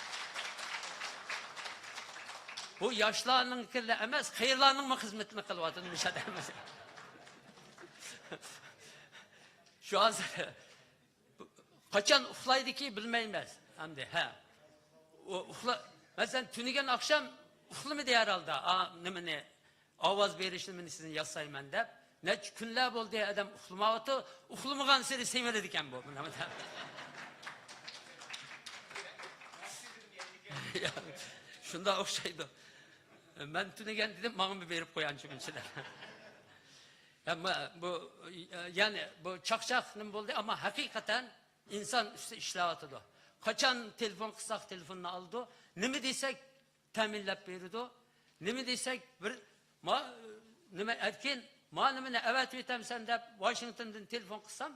بۇ ياشلارنىڭكىلا ئەمەس، قېرىلارنىڭمۇ خىزمىتىنى قىلىۋاتىدۇ مۇشۇ ئادەم. شۇ ھازىر قاچان ئۇخلايدىكى بىلمەيمىز ئەمدى، ھە. ئۇ ئۇخلا-، مەسىلەن، تۈنۈگۈن ئاخشام ئۇخلىمىدى ھەرھالدا. ئا، نېمىنى، ئاۋاز بېرىش نېمىنى سىزنى ياسايمەن دەپ. نەچچە كۈنلەر بولدى ئادەم ئۇخلىمايۋاتىدۇ، ئۇخلىمىغانسېرى سېمىرىدىكەن بۇ. مانا، مانا. شۇنداق ئوخشايدۇ. مەن تۈنۈگۈن دېدىم، ماڭىمۇ بېرىپ قويانچۇ مۇنچىلەر. ئەمما بۇ، يەنى بۇ چاقچاق نېمە بولدى، ئەمما ھەقىقەتەن ئىنسان ئۈستىدە ئىشلەۋاتىدۇ. قاچان تېلېفون قىلساق تېلېفوننى ئالىدۇ، نېمە دېسەك تەمىنلەپ بېرىدۇ، نېمە دېسەك بىر، ما، نېمە ئەركىن، ما نېمىنى ئەۋەتىۋېتەمسەن دەپ ۋاشىنگتوندىن تېلېفون قىلسام،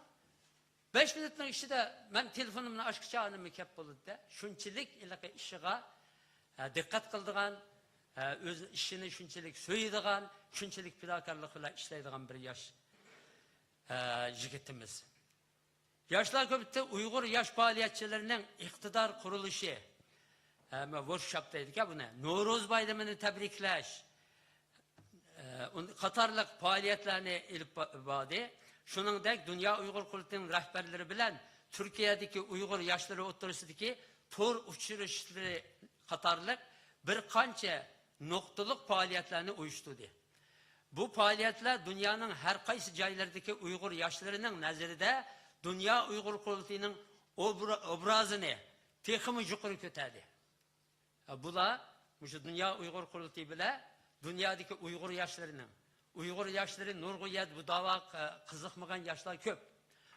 بەش مىنۇتنىڭ ئىچىدە مەن تېلېفونۇمنى ئاچقىچە ئانىمۇ كەپ بولىدۇ-دە. شۇنچىلىك ھېلىقى ئىشىغا، ئە، دىققەت قىلىدىغان، ئە، ئۆز ئىشىنى شۇنچىلىك سۆيىدىغان، شۇنچىلىك پىداكارلىق بىلەن ئىشلەيدىغان بىر ياش، ئە، يىگىتىمىز. ياشلار كومىتېتى ئۇيغۇر ياش پائالىيەتچىلىرىنىڭ ئىقتىدار قۇرۇلۇشى، ئە، ۋوركشوپ دەيدىكەن بۇنى، نورۇز بايرىمىنى تەبرىكلەش، ئە، ئۇن-، قاتارلىق پائالىيەتلەرنى ئېلىپ با-، باردى. شۇنىڭدەك، دۇنيا ئۇيغۇر قۇرۇلتىيىنىڭ رەھبەرلىرى بىلەن تۈركىيەدىكى ئۇيغۇر ياشلىرى ئوتتۇرىسىدىكى تور ئۇچرىشىشلىرى قاتارلىق بىر قانچە نۇقتىلىق پائالىيەتلەرنى ئۇيۇشتۇردى. بۇ پائالىيەتلەر دۇنيانىڭ ھەر قايسى جايلىرىدىكى ئۇيغۇر ياشلىرىنىڭ نەزىرىدە دۇنيا ئۇيغۇر قۇرۇلتىيىنىڭ ئوبرا-، ئوبرازىنى تېخىمۇ يۇقىرى كۆتەردى. بۇلار مۇشۇ دۇنيا ئۇيغۇر قۇرۇلتىيى بىلەن دۇنيادىكى ئۇيغۇر ياشلىرىنىڭ، ئۇيغۇر ياشلىرى نۇرغۇن يەردە بۇ داۋاغا، ئە، قىزىقمىغان ياشلار كۆپ.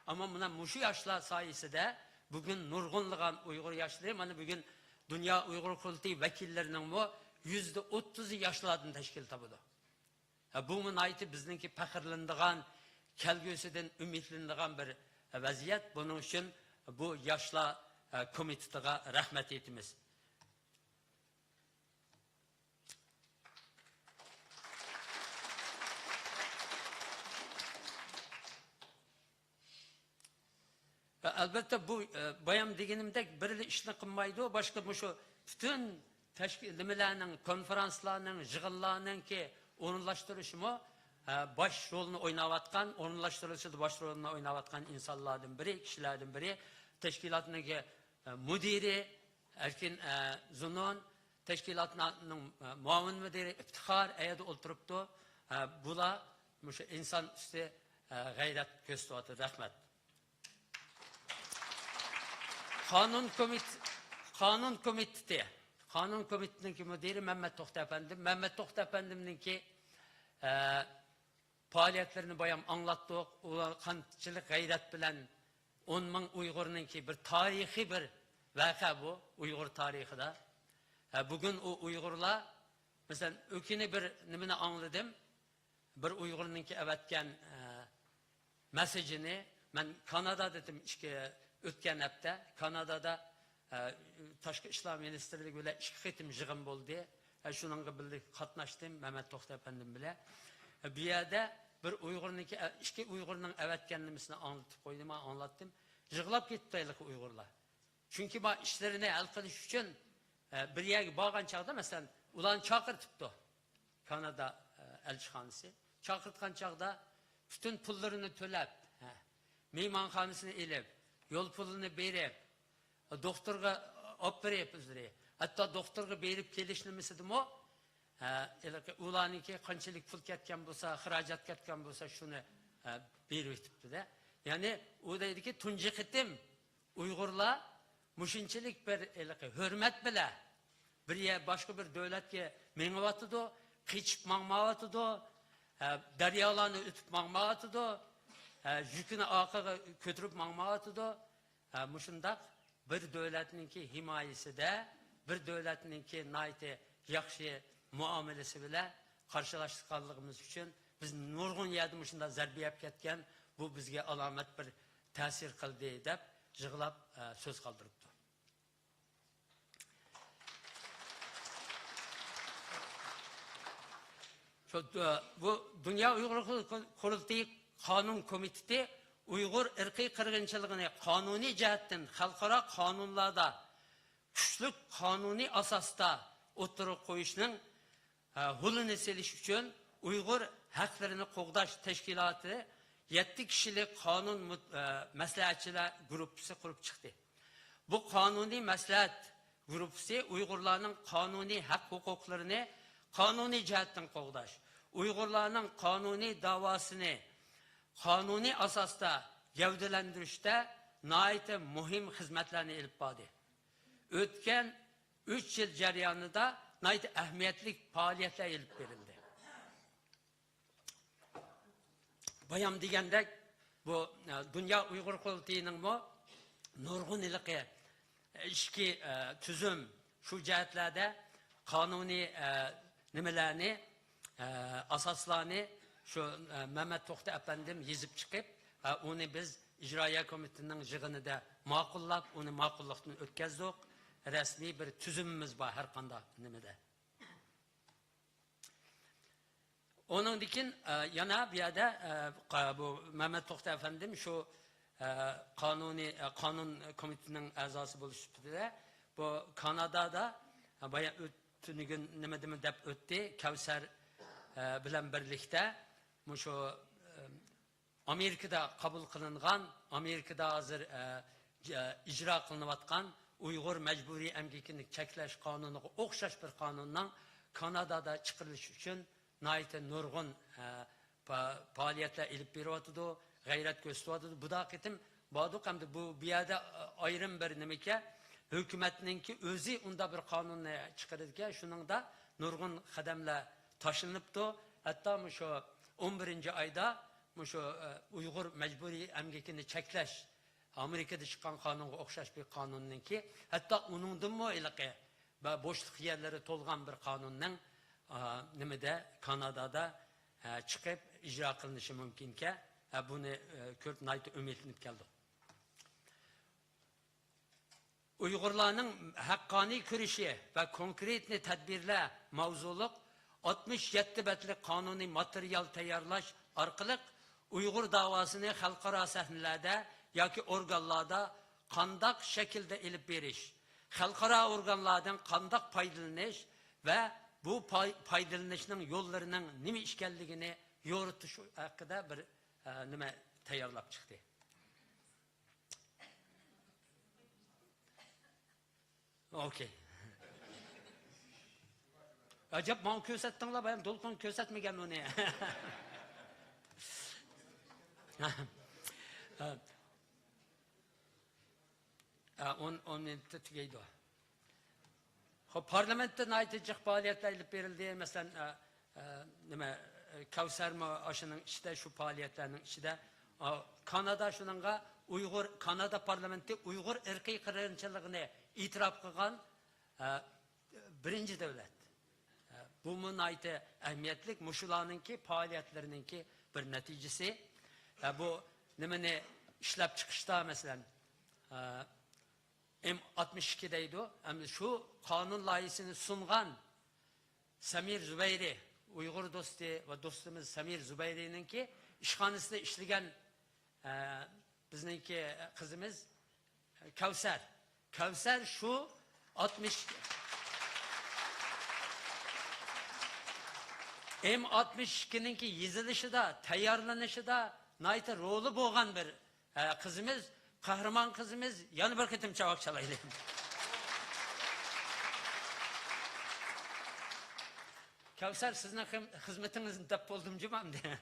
ئەمما مانا مۇشۇ ياشلار سايىسىدە بۈگۈن نۇرغۇنلىغان ئۇيغۇر ياشلىرى، مانا بۈگۈن دۇنيا ئۇيغۇر قۇرۇلتىيى ۋەكىللىرىنىڭمۇ يۈزدە ئوتتۇزى ياشلاردىن تەشكىل تاپىدۇ. ھە، بۇمۇ ناھايىتى بىزنىڭكى پەخىرلىنىدىغان، كەلگۈسىدىن ئۈمىدلىنىدىغان بىر ۋەزىيەت. بۇنىڭ ئۈچۈن بۇ ياشلار، ئە، كومىتېتىغا رەھمەت ئېيتىمىز. ئەلۋەتتە، بۇ، ئە، بايام دېگىنىمدەك بىرلا ئىشنى قىلمايدۇ. باشقا مۇشۇ پۈتۈن تەشكىل، نېمىلەرنىڭ، كونفېرانسلارنىڭ، يىغىنلارنىڭكى ئورۇنلاشتۇرۇشىمۇ، ئە، باش رولنى ئويناۋاتقان، ئورۇنلاشتۇرۇشىدا باش رولنى ئويناۋاتقان ئىنسانلاردىن بىرى، كىشىلەردىن بىرى، تەشكىلاتنىڭكى، ئە، مۇدىرى ئەركىن، ئە، زۇنۇن، تەشكىلاتنىڭ، ئە، مۇئاۋىن مۇدىرى ئىپتىخار ئەيەردە ئولتۇرۇپتۇ. ئە، بۇلار مۇشۇ ئىنسان ئۈستى، ئە، غەيرەت كۆرسىتىۋاتىدۇ. رەھمەت. قانۇن كومىت-، قانۇن كومىتېتى، قانۇن كومىتېتىنىڭكى مۇدىرى مەمەت توختى ئەپەندىم. مەمەت توختى ئەپەندىمنىڭكى، ئە، پائالىيەتلىرىنى بايام ئاڭلاتتۇق. ئۇلار قانچىلىك غەيرەت بىلەن ئون مىڭ ئۇيغۇرنىڭكى بىر تارىخىي بىر ۋەقە بۇ، ئۇيغۇر تارىخىدا. ھە، بۈگۈن ئۇ ئۇيغۇرلار، مەسىلەن، ئۆكۈنى بىر نېمىنى ئاڭلىدىم. بىر ئۇيغۇرنىڭكى ئەۋەتكەن، ئە، مەسسىجىنى، مەن كانادادا ئىدىم ئىككى، ئۆتكەن ھەپتە كانادادا، ئە، تاشقى ئىشلار مىنىستىرلىكى بىلەن ئىككى قېتىم يىغىن بولدى. ئە، شۇنىڭغا بىللە قاتناشتىم مەمەت توختى ئەپەندىم بىلەن. ئە، بۇ يەردە بىر ئۇيغۇرنىڭكى، ئە، ئىككى ئۇيغۇرنىڭ ئەۋەتكەن نېمىسىنى ئاڭلىتىپ قويدۇم، ئاڭلاتتىم. يىغلاپ كېتىپتۇ ھېلىقى ئۇيغۇرلار. چۈنكى ما ئىشلىرىنى ھەل قىلىش ئۈچۈن، ئە، بىر يەرگە بارغان چاغدا، مەسىلەن، ئۇلارنى چاقىرتىپتۇ كانادا، ئە، ئەلچىخانىسى. چاقىرتقان چاغدا پۈتۈن پۇللىرىنى تۆلەپ، ھە، مېھمانخانىسىنى ئېلىپ، يول پۇلىنى بېرىپ، دوختۇرغا ئاپىرىپ ئۆزلىرى، ھەتتا دوختۇرغا بېرىپ كېلىش نېمىسىدىمۇ ھە، ھېلىقى ئۇلارنىڭكى قانچىلىك پۇل كەتكەن بولسا، خىراجەت كەتكەن بولسا، شۇنى، ھە، بېرىۋېتىپتۇ-دە. يەنى ئۇ دەيدىكى، تۇنجى قېتىم ئۇيغۇرلار مۇشۇنچىلىك بىر ھېلىقى ھۆرمەت بىلەن بىر يەر، باشقا بىر دۆلەتكە مېڭىۋاتىدۇ، قېچىپ ماڭمايۋاتىدۇ، ھە، دەريالارنى ئۆتۈپ ماڭمايۋاتىدۇ، ھە، يۈكىنى ئارقىغا كۆتۈرۈپ ماڭمايۋاتىدۇ. ھە، مۇشۇنداق بىر دۆلەتنىڭكى ھىمايىسىدە، بىر دۆلەتنىڭكى ناھايىتى ياخشى مۇئامىلىسى بىلەن قارشىلاشقانلىقىمىز ئۈچۈن بىز نۇرغۇن يەردە مۇشۇنداق زەربە يەپ كەتكەن، بۇ بىزگە ئالامەت بىر تەسىر قىلدى، دەپ يىغلاپ، ئە، سۆز قالدۇرۇپتۇ. شۇ، ئە، بۇ دۇنيا ئۇيغۇر قۇرۇلتىيى قانۇن كومىتېتى ئۇيغۇر ئىرقىي قىرغىنچىلىقىنى قانۇنىي جەھەتتىن خەلقئارا قانۇنلاردا كۈچلۈك قانۇنىي ئاساستا ئوتتۇرىغا قويۇشنىڭ، ھە، ھولىنى سېلىش ئۈچۈن ئۇيغۇر ھەقلىرىنى قوغداش تەشكىلاتى يەتتە كىشىلىك قانۇن مۇت-، ھە، مەسلىھەتچىلەر گۇرۇپپىسى قۇرۇپ چىقتى. بۇ قانۇنىي مەسلىھەت گۇرۇپپىسى ئۇيغۇرلارنىڭ قانۇنىي ھەق-ھوقۇقلىرىنى قانۇنىي جەھەتتىن قوغداش، ئۇيغۇرلارنىڭ قانۇنىي داۋاسىنى قانۇنىي ئاساستا گەۋدىلەندۈرۈشتە ناھايىتى مۇھىم خىزمەتلەرنى ئېلىپ باردى. ئۆتكەن ئۈچ يىل جەريانىدا ناھايىتى ئەھمىيەتلىك پائالىيەتلەر ئېلىپ بېرىلدى. بايام دېگەندەك، بۇ، ئە، دۇنيا ئۇيغۇر قۇرۇلتىيىنىڭمۇ نۇرغۇن ھېلىقى ئىچكى، ئە، تۈزۈم، شۇ جەھەتلەردە قانۇنىي، ئە، نېمىلەرنى، ئە، ئاساسلارنى شۇ، ئە، مەمەت توختى ئەپەندىم يېزىپ چىقىپ، ئە، ئۇنى بىز ئىجرائىيە كومىتېتىنىڭ يىغىنىدا ماقۇللاپ، ئۇنى ماقۇللۇقتىن ئۆتكەزدۇق. رەسمىي بىر تۈزۈمىمىز بار ھەر قانداق نېمىدە. ئۇنىڭدىن كېيىن، ئە، يەنە بۇ يەردە، ئە، قا-، بۇ مەمەت توختى ئەپەندىم شۇ، ئە، قانۇنىي، ئە، قانۇن كومىتېتىنىڭ ئەزاسى بولۇش سۈپىتىدە بۇ كانادادا، ئە، بايا ئۆت-، تۈنۈگۈن نېمىدىمۇ دەپ ئۆتتى، كەۋسەر، ئە، بىلەن بىرلىكتە مۇشۇ، ئە، ئامېرىكىدا قوبۇل قىلىنغان، ئامېرىكىدا ھازىر، ئە، ج-، ئىجرا قىلىنىۋاتقان ئۇيغۇر مەجبۇرىي ئەمگىكىنى چەكلەش قانۇنىغا ئوخشاش بىر قانۇننىڭ كانادادا چىقىرىلىشى ئۈچۈن ناھايىتى نۇرغۇن، ئە، پا-، پائالىيەتلەر ئېلىپ بېرىۋاتىدۇ، غەيرەت كۆرسىتىۋاتىدۇ. بۇ دا قېتىم باردۇق، ئەمدى بۇ، بۇ يەردە، ئە، ئايرىم بىر نېمىكەن، ھۆكۈمەتنىڭكى ئۆزى ئۇنداق بىر قانۇننى چىقىرىدىكەن، شۇنىڭدا نۇرغۇن قەدەملەر تاشلىنىپتۇ. ھەتتا مۇشۇ ئون بىرىنچى ئايدا مۇشۇ، ئە، ئۇيغۇر مەجبۇرىي ئەمگىكىنى چەكلەش ئامېرىكىدا چىققان قانۇنغا ئوخشاش بىر قانۇننىڭكى، ھەتتا ئۇنىڭدىنمۇ ھېلىقى بە-، بوشلۇق يەرلىرى تولغان بىر قانۇننىڭ، ئا، نېمىدە، كانادادا، ئە، چىقىپ ئىجرا قىلىنىشى مۇمكىنكەن. ئە، بۇنى، ئە، كۆرۈپ ناھايىتى ئۈمىدلىنىپ كەلدۇق. ئۇيغۇرلارنىڭ ھەققانىي كۈرىشى ۋە كونكرېتنى تەدبىرلەر ماۋزۇلۇق ئاتمىش يەتتە بەتلىك قانۇنىي ماتېرىيال تەييارلاش ئارقىلىق ئۇيغۇر داۋاسىنى خەلقئارا سەھنىلەردە ياكى ئورگانلاردا قانداق شەكىلدە ئېلىپ بېرىش، خەلقئارا ئورگانلاردىن قانداق پايدىلىنىش ۋە بۇ پاي-، پايدىلىنىشنىڭ يوللىرىنىڭ نېمە ئىكەنلىكىنى يورۇتۇش ھەققىدە بىر، ئە، نېمە تەييارلاپ چىقتى. ئوكەي. ئەجەب، ماڭا كۆرسەتتىڭلار، بايام دولقۇن كۆرسەتمىگەن ئۇنى. ھە، ئون، ئون مىنۇتتا تۈگەيدۇ. خوپ، پارلامېنتتا ناھايىتى جىق پائالىيەتلەر ئېلىپ بېرىلدى. مەسىلەن، ئە، ئە، نېمە، ئە، كەۋسەرمۇ ئاشۇنىڭ ئىچىدە، شۇ پائالىيەتلەرنىڭ ئىچىدە. ئا، كانادا شۇنىڭغا ئۇيغۇر، كانادا پارلامېنتى ئۇيغۇر ئىرقىي قىرغىنچىلىقىنى ئېتىراپ قىلغان، ئە، بىرىنچى دۆلەت. ئە، بۇمۇ ناھايىتى ئەھمىيەتلىك، مۇشۇلارنىڭكى پائالىيەتلىرىنىڭكى بىر نەتىجىسى. ئە، بۇ نېمىنى ئىشلەپ چىقىشتا، مەسىلەن، ئە، ئېم ئاتمىش ئىككى دەيدۇ. ئەمدى شۇ قانۇن لايىھىسىنى سۇنغان سەمىر زۇبەيرى، ئۇيغۇر دوستى ۋە دوستىمىز سەمىر زۇبەيرىنىڭكى ئىشخانىسىدا ئىشلىگەن، ئە، بىزنىڭكى قىزىمىز كەۋسەر. كەۋسەر شۇ ئاتمىش، ئېم ئاتمىش ئىككىنىڭكى يېزىلىشىدا، تەييارلىنىشىدا ناھايىتى رولى بولغان بىر، ئە، قىزىمىز، قەھرىمان قىزىمىز، يەنە بىر قېتىم چاۋاك چالايلى. كەۋسەر، سىزنىڭ خىم-، خىزمىتىڭىزنى دەپ بولدۇم جۇمۇ ئەمدى.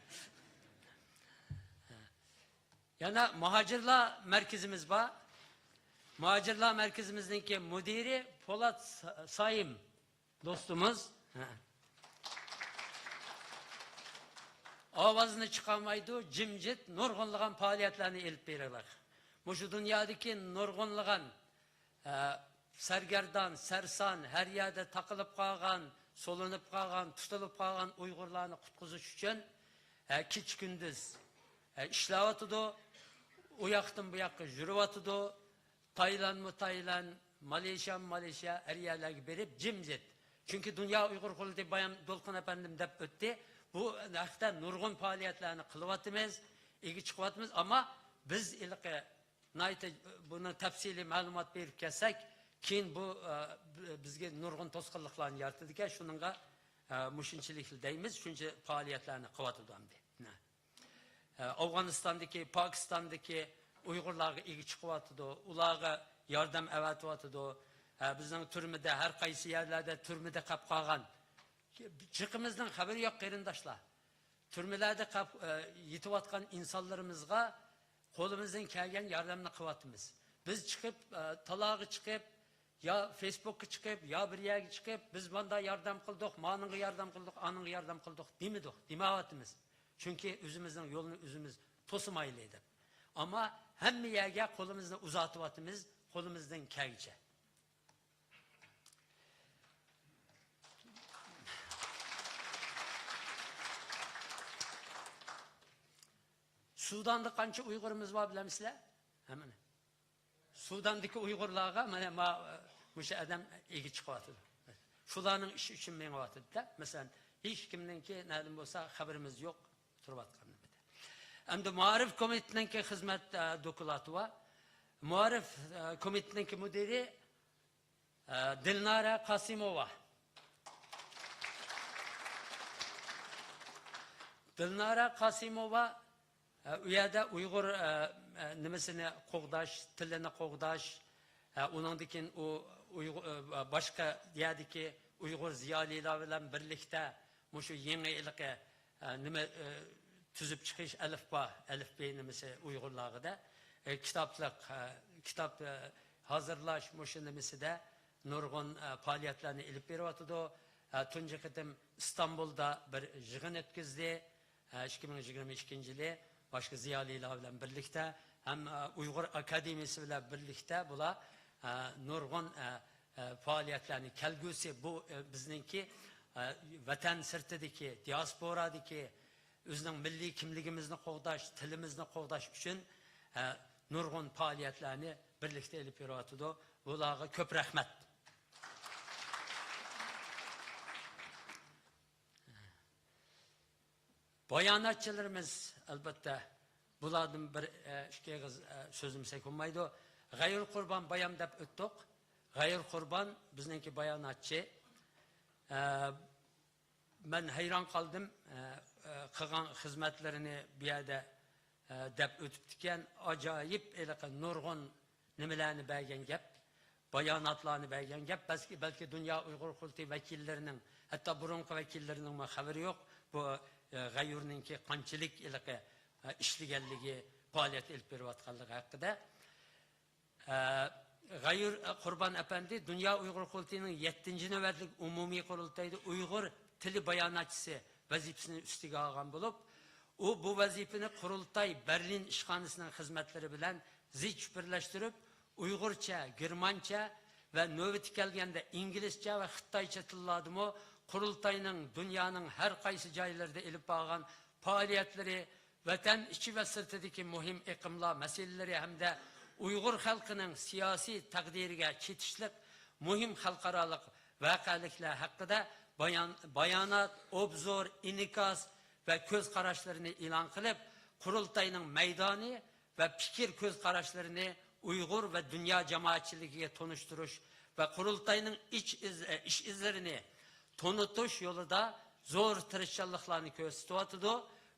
يەنە مۇھاجىرلار مەركىزىمىز بار. مۇھاجىرلار مەركىزىمىزنىڭكى مۇدىرى پولات سا-، سايىم دوستىمىز. ھە. ئاۋازنى چىقارمايدۇ، جىمجىت نۇرغۇنلىغان پائالىيەتلەرنى ئېلىپ بېرىلىدۇ. مۇشۇ دۇنيادىكى نۇرغۇنلىغان ئە، سەرگەردان، سەرسان، ھەر يەردە تاقىلىپ قالغان، سولىنىپ قالغان، تۇتۇلۇپ قالغان ئۇيغۇرلارنى قۇتقۇزۇش ئۈچۈن، ئە، كېچە-كۈندۈز، ئە، ئىشلەۋاتىدۇ. ئۇ ياقتىن بۇ ياققا يۈرۈۋاتىدۇ. تايلاندمۇ تايلاند، مالېشيامۇ مالېشيا، ھەر يەرلەرگە بېرىپ جىمجىت. چۈنكى دۇنيا ئۇيغۇر قۇرۇلتىيى بايام دولقۇن ئەپەندىم دەپ ئۆتتى. بۇ ھەقتە نۇرغۇن پائالىيەتلەرنى قىلىۋاتىمىز، ئىگە چىقىۋاتىمىز. ئەمما بىز ھېلىقى ناھايىتى بۇنى تەپسىلىي مەلۇمات بېرىپ كەتسەك، كېيىن بۇ، ئە، بىزگە نۇرغۇن توسقۇنلۇقلارنى يارىتىدىكەن، شۇنىڭغا، ئە، مۇشۇنچىلىكلا دەيمىز، شۇنچە پائالىيەتلەرنى قىلىۋاتىدۇ ئەمدى. ئە، ئافغانىستاندىكى، پاكىستاندىكى ئۇيغۇرلارغا ئىگە چىقىۋاتىدۇ، ئۇلارغا ياردەم ئەۋەتىۋاتىدۇ. ئە، بىزنىڭ تۈرمىدە، ھەر قايسى يەرلەردە تۈرمىدە قاپ قالغان، جىقىمىزنىڭ خەۋىرى يوق قېرىنداشلار. تۈرمىلەردە قاپ-، ئە، يېتىۋاتقان ئىنسانلىرىمىزغا قولىمىزدىن كەلگەن ياردەمنى قىلىۋاتىمىز. بىز چىقىپ، ئە، تالاغا چىقىپ، يا فېيسبۇكقا چىقىپ، يا بىر يەرگە چىقىپ، بىز ماندا ياردەم قىلدۇق، مانىڭغا ياردەم قىلدۇق، ئانىڭغا ياردەم قىلدۇق دېمىدۇق، دېمەۋاتىمىز. چۈنكى ئۆزىمىزنىڭ يولىنى ئۆزىمىز توسىمايلى دەپ. ئەمما ھەممە يەرگە قولىمىزنى ئۇزارتىۋاتىمىز، قولىمىزدىن كەلگىچە. سۇداندا قانچە ئۇيغۇرىمىز بار بىلەمسىلەر؟ ھەممىنى. سۇداندىكى ئۇيغۇرلارغا مانا ما-، مۇشۇ ئادەم ئىگە چىقىۋاتىدۇ. شۇلارنىڭ ئىشى ئۈچۈن مېڭىۋاتىدۇ-دە. مەسىلەن، ھېچكىمنىڭكى نەدىن بولسا خەۋىرىمىز يوق تۇرۇۋاتقان نېمىدە. ئەمدى مائارىپ كومىتېتىنىڭكى خىزمەت، ئە، دوكلاتى بار. مائارىپ، ئە، كومىتېتىنىڭكى مۇدىرى ئە، دىلنارا قاسىموۋا. دىلنارا قاسىموۋا، ئە، ئۇ يەردە ئۇيغۇر، ئە، ئە، نېمىسىنى قوغداش، تىلىنى قوغداش، ئە، ئۇنىڭدىن كېيىن ئۇ ئۇيغۇ-، ئە، باشقا يەردىكى ئۇيغۇر زىيالىيلار بىلەن بىرلىكتە مۇشۇ يېڭى ھېلىقى ئە، نېمە، ئە، تۈزۈپ چىقىش ئەلىفبا، ئەلىفبې نېمىسى ئۇيغۇرلارغىدە، ئە، كىتابلىق، ئە، كىتاب، ئە، ھازىرلاش مۇشۇ نېمىسىدە نۇرغۇن، ئە، پائالىيەتلەرنى ئېلىپ بېرىۋاتىدۇ. ئە، تۇنجى قېتىم ئىستانبۇلدا بىر يىغىن ئۆتكۈزدى. ئە، ئىككى مىڭ يىگىرمە ئىككىنچى يىلى باشقا زىيالىيلار بىلەن بىرلىكتە ھەم، ئە، ئۇيغۇر ئاكادېمىيىسى بىلەن بىرلىكتە بۇلار، ئە، نۇرغۇن، ئە، ئە، پائالىيەتلەرنى كەلگۈسى بۇ، ئە، بىزنىڭكى، ئە، ۋەتەن سىرتىدىكى، دىياسپورادىكى ئۆزىنىڭ مىللىي كىملىكىمىزنى قوغداش، تىلىمىزنى قوغداش ئۈچۈن، ئە، نۇرغۇن پائالىيەتلەرنى بىرلىكتە ئېلىپ بېرىۋاتىدۇ. بۇلارغا كۆپ رەھمەت. باياناتچىلىرىمىز، ئەلۋەتتە، بۇلاردىن بىر، ئە، ئىككى ئېغىز، ئە، سۆزلىمىسەك بولمايدۇ. غەيۇر قۇربان بايام دەپ ئۆتتۇق. غەيۇر قۇربان بىزنىڭكى باياناتچى. ئە، مەن ھەيران قالدىم، ئە، ئە، قىلغان خىزمەتلىرىنى بۇ يەردە، ئە، دەپ ئۆتۈپتىكەن. ئاجايىپ ھېلىقى نۇرغۇن نېمىلەرنى بەرگەن گەپ، باياناتلارنى بەرگەن گەپ. بەلكى، بەلكى دۇنيا ئۇيغۇر قۇرۇلتىيى ۋەكىللىرىنىڭ، ھەتتا بۇرۇنقى ۋەكىللىرىنىڭمۇ خەۋىرى يوق. بۇ، ئە، غەيۇرنىڭكى قانچىلىك ھېلىقى، ئە، ئىشلىگەنلىكى، پائالىيەت ئېلىپ بېرىۋاتقانلىقى ھەققىدە. ئە، غەيۇر قۇربان ئەپەندى دۇنيا ئۇيغۇر قۇرۇلتىيىنىڭ يەتتىنچى نۆۋەتلىك ئومۇمىي قۇرۇلتىيىدا ئۇيغۇر تىلى باياناتچىسى ۋەزىپىسىنى ئۈستىگە ئالغان بولۇپ، ئۇ بۇ ۋەزىپىنى قۇرۇلتاي بەرلىن ئىشخانىسىنىڭ خىزمەتلىرى بىلەن زىچ بىرلەشتۈرۈپ، ئۇيغۇرچە، گېرمانچە ۋە نۆۋىتى كەلگەندە ئىنگلىزچە ۋە خىتايچە تىللاردىمۇ قۇرۇلتاينىڭ دۇنيانىڭ ھەر قايسى جايلىرىدا ئېلىپ بارغان پائالىيەتلىرى، ۋەتەن ئىچى ۋە سىرتىدىكى مۇھىم ئېقىملار مەسىلىلىرى ھەمدە ئۇيغۇر خەلقىنىڭ سىياسىي تەقدىرىگە چېتىشلىق مۇھىم خەلقئارالىق ۋەقەلىكلەر ھەققىدە بايان-، بايانات، ئوبزور، ئىنكاس ۋە كۆز قاراشلىرىنى ئېلان قىلىپ، قۇرۇلتاينىڭ مەيدانى ۋە پىكىر كۆز قاراشلىرىنى ئۇيغۇر ۋە دۇنيا جامائەتچىلىكىگە تونۇشتۇرۇش ۋە قۇرۇلتاينىڭ ئىچ ئىز-، ئىش ئىزلىرىنى تونۇتۇش يولىدا زور تىرىشچانلىقلارنى كۆرسىتىۋاتىدۇ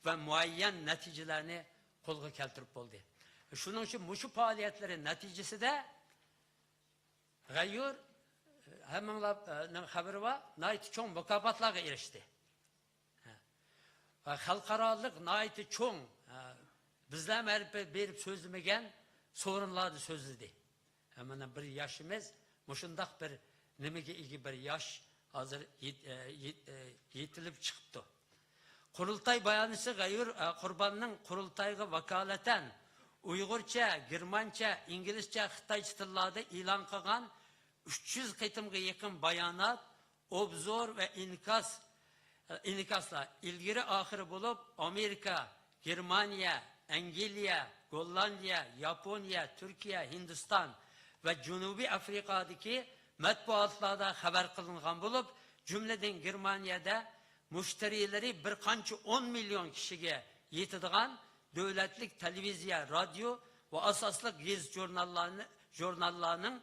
ۋە مۇئەييەن نەتىجىلەرنى قولغا كەلتۈرۈپ بولدى. شۇنىڭ ئۈچۈن مۇشۇ پائالىيەتلىرى نەتىجىسىدە غەيۇر، ھەممىڭلارنىڭ خەۋىرى بار، ناھايىتى چوڭ مۇكاپاتلارغا ئېرىشتى. ھە. ۋە خەلقئارالىق ناھايىتى چوڭ، ھە، بىزلەر بېرىپ، بېرىپ سۆزلىمىگەن سورۇنلاردا سۆزلىدى. ھە، مانا بىر ياشىمىز، مۇشۇنداق بىر نېمىگە ئىگە بىر ياش ھازىر يېت-، ئە، يېت-، ئە، يېتىلىپ چىقىپتۇ. قۇرۇلتاي باياناتچىسى غەيۇر، ئە، قۇرباننىڭ قۇرۇلتايغا ۋاكالىتەن ئۇيغۇرچە، گېرمانچە، ئىنگلىزچە، خىتايچە تىللاردا ئېلان قىلغان ئۈچ يۈز قېتىمغا يېقىن بايانات، ئوبزور ۋە ئىنكاس، ئىنكاسلار ئىلگىرى ئاخىرى بولۇپ، ئامېرىكا، گېرمانىيە، ئەنگلىيە، گوللاندىيە، ياپونىيە، تۈركىيە، ھىندىستان ۋە جەنۇبىي ئافرىقادىكى مەتبۇئاتلاردا خەۋەر قىلىنغان بولۇپ، جۈملىدىن گېرمانىيەدە مۇشتەرىلىرى بىر قانچە ئون مىليون كىشىگە يېتىدىغان دۆلەتلىك تېلېۋىزىيە، رادىيو ۋە ئاساسلىق گېزىت ژۇرناللارنى، ژۇرناللارنىڭ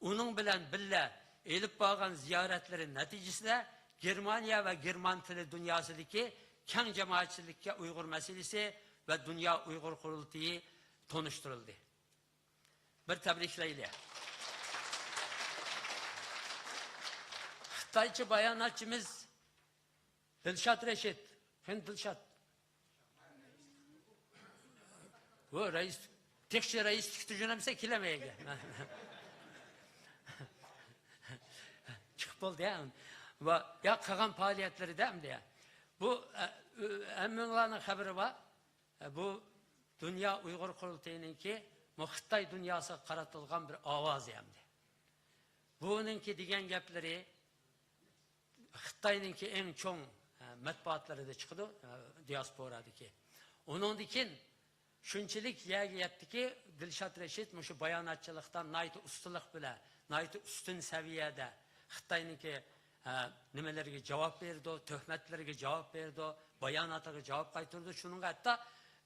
ئۇنىڭ بىلەن بىللە ئېلىپ بارغان زىيارەتلىرى نەتىجىسىدە گېرمانىيە ۋە گېرمان تىلى دۇنياسىدىكى كەڭ جامائەتچىلىككە ئۇيغۇر مەسىلىسى ۋە دۇنيا ئۇيغۇر قۇرۇلتىيى تونۇشتۇرۇلدى. بىر تەبرىكلەيلى. خىتايچە باياناتچىمىز دىلشات رەشىت. قېنى دىلشات؟ بۇ رەئىس، تېخىچە رەئىسلىكتە يۈرەمسە كېلەمەيگە. چىقىپ بولدى يا. ۋە يا قىلغان پائالىيەتلىرىدە ئەمدى يا. بۇ، ئە، ئۆ-، ھەممىڭلارنىڭ خەۋىرى بار. ئە، بۇ دۇنيا ئۇيغۇر قۇرۇلتىيىنىڭكى مۇ خىتاي دۇنياسىغا قارىتىلغان بىر ئاۋازى ئەمدى. بۇنىڭكى دېگەن گەپلىرى خىتاينىڭكى ئەڭ چوڭ، ئە، مەتبۇئاتلىرىدا چىقىدۇ، ئە، دىياسپورادىكى. ئۇنىڭدىن كېيىن شۇنچىلىك يەرگە يەتتىكى، دىلشات رەشىت مۇشۇ باياناتچىلىقتا ناھايىتى ئۇستىلىق بىلەن، ناھايىتى ئۈستۈن سەۋىيەدە خىتاينىڭكى، ئە، نېمىلىرىگە جاۋاب بېرىدۇ، تۆھمەتلىرىگە جاۋاب بېرىدۇ، باياناتىغا جاۋاب قايتۇرىدۇ. شۇنىڭغا ھەتتا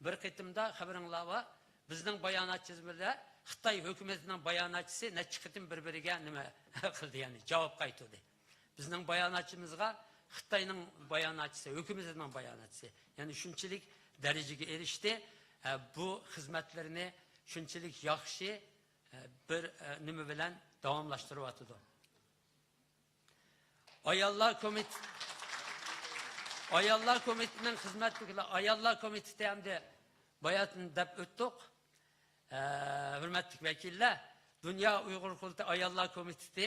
بىر قېتىمدا خەۋىرىڭلار بار، بىزنىڭ باياناتچىمىز بىلەن خىتاي ھۆكۈمىتىنىڭ باياناتچىسى نەچچە قېتىم بىر-بىرىگە نېمە قىلدى، يەنى جاۋاب قايتۇردى. بىزنىڭ باياناتچىمىزغا خىتاينىڭ باياناتچىسى، ھۆكۈمىتىنىڭ باياناتچىسى. يەنى شۇنچىلىك دەرىجىگە ئېرىشتى. ئە، بۇ خىزمەتلىرىنى شۇنچىلىك ياخشى، ئە، بىر، ئە، نېمە بىلەن داۋاملاشتۇرۇۋاتىدۇ. ئاياللار كومىتېتى، ئاياللار كومىتېتىنىڭ خىزمەتتىكىلەر، ئاياللار كومىتېتى ئەمدى باياتىن دەپ ئۆتتۇق. ئە، ھۆرمەتلىك ۋەكىللەر، دۇنيا ئۇيغۇر قۇرۇلتىيى ئاياللار كومىتېتى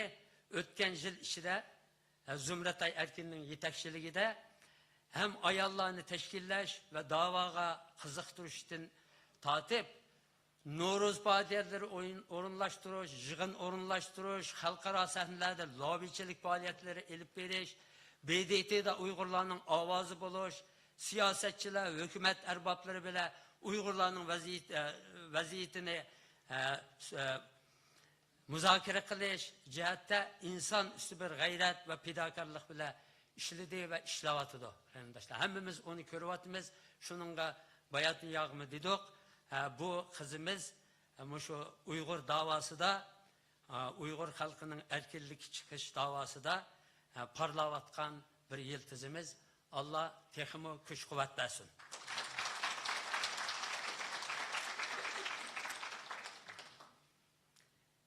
ئۆتكەن يىل ئىچىدە، ئە، زۇمرەتئاي ئەركىننىڭ يېتەكچىلىكىدە ھەم ئاياللارنى تەشكىللەش ۋە داۋاغا قىزىقتۇرۇشتىن تارتىپ، نورۇز پائالىيەتلىرى ئويۇن-، ئورۇنلاشتۇرۇش، يىغىن ئورۇنلاشتۇرۇش، خەلقئارا سەھنىلەردە لوببىچىلىك پائالىيەتلىرى ئېلىپ بېرىش، ب د ت دا ئۇيغۇرلارنىڭ ئاۋازى بولۇش، سىياسەتچىلەر، ھۆكۈمەت ئەربابلىرى بىلەن ئۇيغۇرلارنىڭ ۋەزىيىتى، ئە، ۋەزىيىتىنى، ئە، س-، ئە، مۇزاكىرە قىلىش جەھەتتە ئىنسان ئۈستى بىر غەيرەت ۋە پىداكارلىق بىلەن ئىشلىدى ۋە ئىشلەۋاتىدۇ، قېرىنداشلار. ھەممىمىز ئۇنى كۆرۈۋاتىمىز. شۇنىڭغا باياتىن ياغمۇ دېدۇق. ھە، بۇ قىزىمىز، ھە، مۇشۇ ئۇيغۇر داۋاسىدا، ھە، ئۇيغۇر خەلقىنىڭ ئەركىنلىككە چىقىش داۋاسىدا، ھە، پارلاۋاتقان بىر يىلتىزىمىز. ئاللا تېخىمۇ كۈچ-قۇۋۋەت بەرسۇن.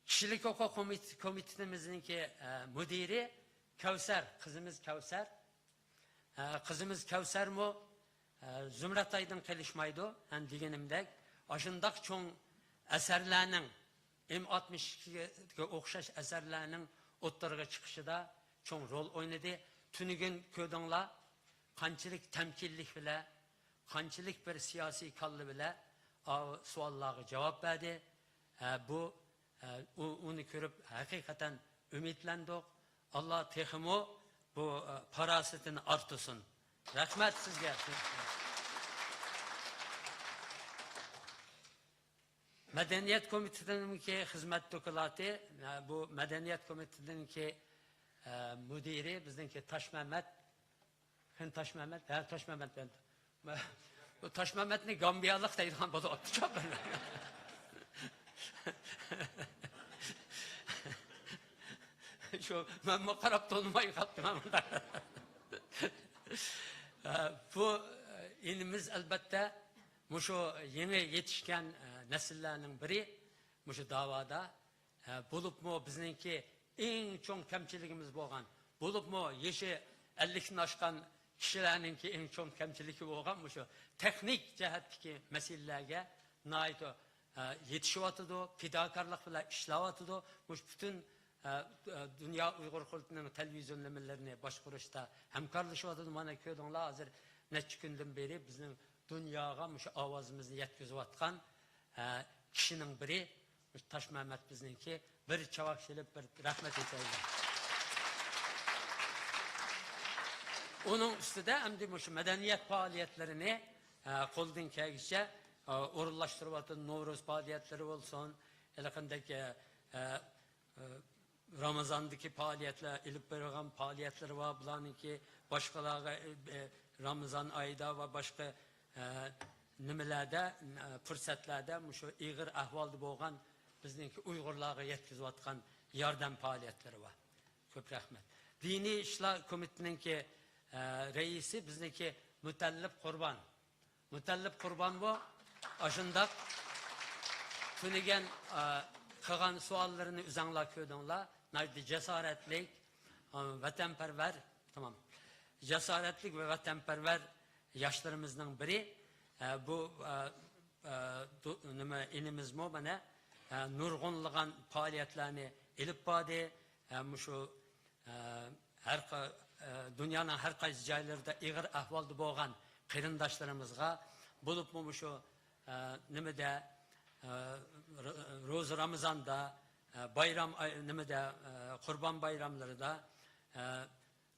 كىشىلىك ھوقۇق كومىت-، كومىتېتىمىزنىڭكى، ئە، مۇدىرى كەۋسەر، قىزىمىز كەۋسەر. ئە، قىزىمىز كەۋسەرمۇ، ئە، زۇمرەتئايدىن قېلىشمايدۇ. ھەم دېگىنىمدەك، ئاشۇنداق چوڭ ئەسەرلەرنىڭ، ئېم ئاتمىش ئىككىگە ئوخشاش ئەسەرلەرنىڭ ئوتتۇرىغا چىقىشىدا چوڭ رول ئوينىدى. تۈنۈگۈن كۆردۈڭلار، قانچىلىك تەمكىنلىك بىلەن، قانچىلىك بىر سىياسىي كاللا بىلەن ئاۋۇ سوئاللارغا جاۋاب بەردى. ھە، بۇ، ھە، ئۇ-، ئۇنى كۆرۈپ ھەقىقەتەن ئۈمىدلەندۇق. ئاللا تېخىمۇ بۇ، ئە، پاراسىتىنى ئارتتۇرسۇن. رەھمەت سىزگە. مەدەنىيەت كومىتېتىنىڭكى خىزمەت دوكلاتى، ئە، بۇ مەدەنىيەت كومىتېتىنىڭكى، ئە، مۇدىرى بىزنىڭكى تاشمەمەت. قېنى تاشمەمەت؟ ھە، تاشمەمەت. بۇ تاشمەمەتنى گامبىيالىق دەيدىغان بولۇۋاپتۇ. شۇ، مەنمۇ قاراپ تونۇماي قاپتىمەن. بۇ ئىنىمىز ئەلبەتتە مۇشۇ يېڭى يېتىشكەن نەسىللەرنىڭ بىرى، مۇشۇ داۋادا. بولۇپمۇ بىزنىڭكى ئەڭ چوڭ كەمچىلىكىمىز بولغان، بولۇپمۇ يېشى ئەللىكتىن ئاشقان كىشىلەرنىڭكى ئەڭ چوڭ كەمچىلىكى بولغان مۇشۇ تېخنىك جەھەتتىكى مەسىلىلەرگە ناھايىتى، ئە، يېتىشىۋاتىدۇ، پىداكارلىق بىلەن ئىشلەۋاتىدۇ. مۇشۇ پۈتۈن، ئە، ئە، دۇنيا ئۇيغۇر قۇرۇلتىيىنىڭ تېلېۋىزىيون نېمىلىرىنى باشقۇرۇشتا ھەمكارلىشىۋاتىدۇ. مانا كۆردۈڭلار، ھازىر نەچچە كۈندىن بېرى بىزنىڭ دۇنياغا مۇشۇ ئاۋازىمىزنى يەتكۈزۈۋاتقان، ئە، كىشىنىڭ بىرى، مۇشۇ تاشمەمەت بىزنىڭكى. بىر چاۋاك چېلىپ، بىر رەھمەت ئېيتايلى. ئۇنىڭ ئۈستىدە ئەمدى مۇشۇ مەدەنىيەت پائالىيەتلىرىنى، ئە، قولىدىن كەلگىچە، ئە، ئورۇنلاشتۇرۇۋاتىدۇ. نورۇز پائالىيەتلىرى بولسۇن، ھېلىقىندەك، ئە، ئە، ئە، رامىزاندىكى پائالىيەتلەر، ئېلىپ بېرىدىغان پائالىيەتلىرى بار. بۇلارنىڭكى باشقىلارغا، ئە، ئە، رامىزان ئايىدا ۋە باشقا، ئە، نېمىلەردە، ئە، پۇرسەتلەردە مۇشۇ ئېغىر ئەھۋالدا بولغان بىزنىڭكى ئۇيغۇرلارغا يەتكۈزۈۋاتقان ياردەم پائالىيەتلىرى بار. كۆپ رەھمەت. دىنىي ئىشلار كومىتېتىنىڭكى، ئە، رەئىسى بىزنىڭكى مۇتەللىپ قۇربان. مۇتەللىپ قۇربان بۇ. ئاشۇنداق تۈنۈگۈن، ئە، قىلغان سوئاللىرىنى ئۆزەڭلار كۆردۈڭلار. ناھايىتى جاسارەتلىك، ئە، ۋەتەنپەرۋەر، تامام. جاسارەتلىك ۋە ۋەتەنپەرۋەر ياشلىرىمىزنىڭ بىرى. ئە، بۇ، ئە، ئە، دو-، نېمە، ئىنىمىزمۇ مانا، ئە، نۇرغۇنلىغان پائالىيەتلەرنى ئېلىپ باردى. ئە، مۇشۇ، ئە، ھەر قا-، ئە، دۇنيانىڭ ھەر قايسى جايلىرىدا ئېغىر ئەھۋالدا بولغان قېرىنداشلىرىمىزغا، بولۇپمۇ مۇشۇ، ئە، نېمىدە، ئە، ر-، روزا رامىزاندا، ئە، بايرام ئاي-، نېمىدە، ئە، قۇربان بايراملىرىدا، ئە،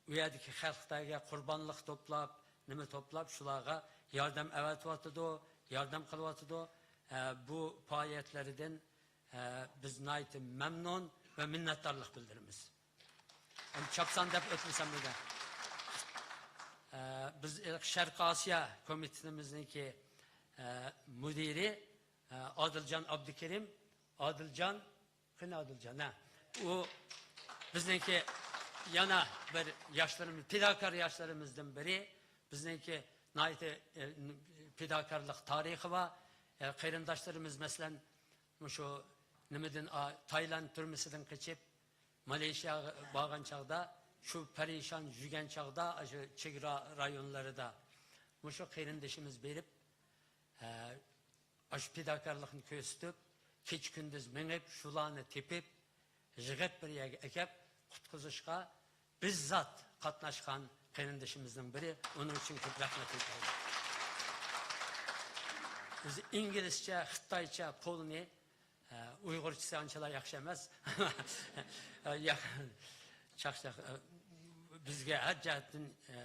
ئۇ يەردىكى خەلقلەرگە قۇربانلىق توپلاپ، نېمە توپلاپ، شۇلارغا ياردەم ئەۋەتىۋاتىدۇ، ياردەم قىلىۋاتىدۇ. ئە، بۇ پائالىيەتلىرىدىن، ئە، بىز ناھايىتى مەمنۇن ۋە مىننەتدارلىق بىلدۈرىمىز. ئەمدى چاپسان دەپ ئۆتمىسەم بۇ گەپ. ئە، بىز شەرقىي ئاسىيا كومىتېتىمىزنىڭكى، ئە، مۇدىرى، ئە، ئادىلجان ئابدۇكېرىم. ئادىلجان، قېنى ئادىلجان، ھە؟ ئۇ بىزنىڭكى يەنە بىر ياشلىرىمىز، پىداكار ياشلىرىمىزدىن بىرى. بىزنىڭكى ناھايىتى، ئە، پىداكارلىق تارىخى بار. ئە، قېرىنداشلىرىمىز، مەسىلەن، مۇشۇ نېمىدىن، ئا، تايلاند تۈرمىسىدىن قېچىپ، مالايشىياغا بارغان چاغدا، شۇ پەرىشان يۈرگەن چاغدا، شۇ چېگرا رايونلىرىدا مۇشۇ قېرىندىشىمىز بېرىپ، ئە، ئاشۇ پىداكارلىقنى كۆرسىتىپ، كېچە-كۈندۈز مېڭىپ، شۇلارنى تېپىپ، يىغىپ بىر يەرگە ئەكەپ، قۇتقۇزۇشقا بىززات قاتناشقان قېرىندىشىمىزنىڭ بىرى. ئۇنىڭ ئۈچۈن كۆپ رەھمەت ئېيتايلى. ئۆزى ئىنگلىزچە، خىتايچە پولنى، ئە، ئۇيغۇرچىسى ئانچىلا ياخشى ئەمەس. ياق، چاقچاق، ئە، بىزگە ھەر جەھەتتىن، ئە،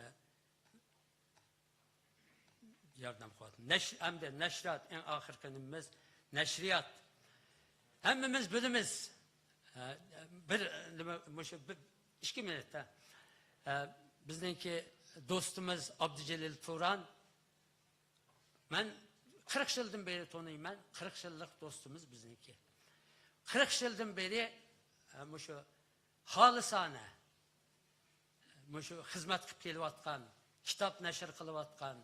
ياردەم قىلىۋاتىدۇ. نەش-، ئەمدى نەشرىيات، ئەڭ ئاخىرقى نېمىمىز، نەشرىيات. ھەممىمىز بىلىمىز. ئە، بىر، نېمە، مۇشۇ بىر، ئىككى مىنۇت، ھە. ئە، بىزنىڭكى دوستىمىز ئابدۇجېلىل تۇران. مەن قىرىق يىلدىن بېرى تونۇيمەن. قىرىق يىللىق دوستىمىز بىزنىڭكى. قىرىق يىلدىن بېرى، ئە، مۇشۇ خالىسانە مۇشۇ خىزمەت قىلىپ كېلىۋاتقان، كىتاب نەشر قىلىۋاتقان،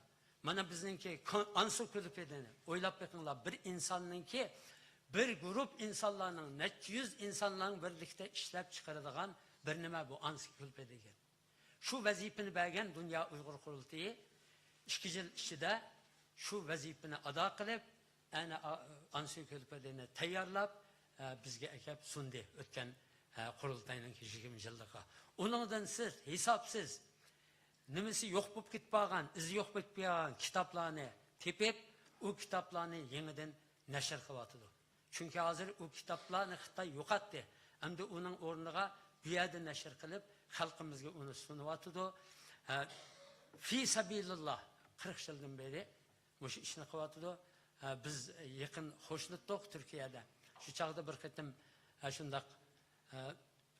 مانا بىزنىڭكى كون-، ئانسىكلوپېدىيەنى ئويلاپ بېقىڭلار، بىر ئىنساننىڭكى، بىر گۇرۇپ ئىنسانلارنىڭ، نەچچە يۈز ئىنسانلارنىڭ بىرلىكتە ئىشلەپ چىقىرىدىغان بىر نېمە بۇ ئانسىكلوپېدىيە دېگەن. شۇ ۋەزىپىنى بەرگەن دۇنيا ئۇيغۇر قۇرۇلتىيى ئىككى يىل ئىچىدە شۇ ۋەزىپىنى ئادا قىلىپ، ئەنە، ئا-، ئانسىكلوپېدىيەنى تەييارلاپ، ئە، بىزگە ئەكەپ سۇندى ئۆتكەن، ئە، قۇرۇلتاينىڭ يىگىرمە يىللىقىغا. ئۇنىڭدىن سىز ھېسابسىز، نېمىسى يوق بولۇپ كېتىپ قالغان، ئىزى يوق بولۇپ كېتىپ قالغان كىتابلارنى تېپىپ، ئۇ كىتابلارنى يېڭىدىن نەشر قىلىۋاتىدۇ. چۈنكى ھازىر ئۇ كىتابلارنى خىتاي يوقاتتى. ئەمدى ئۇنىڭ ئورنىغا بۇ يەردە نەشر قىلىپ، خەلقىمىزگە ئۇنى سۇنۇۋاتىدۇ. ئە، في سبيل الله قىرىق يىلدىن بېرى مۇشۇ ئىشنى قىلىۋاتىدۇ. ئە، بىز يېقىن قوشنىتتۇق تۈركىيەدە. شۇ چاغدا بىر قېتىم، ئە، شۇنداق، ئە،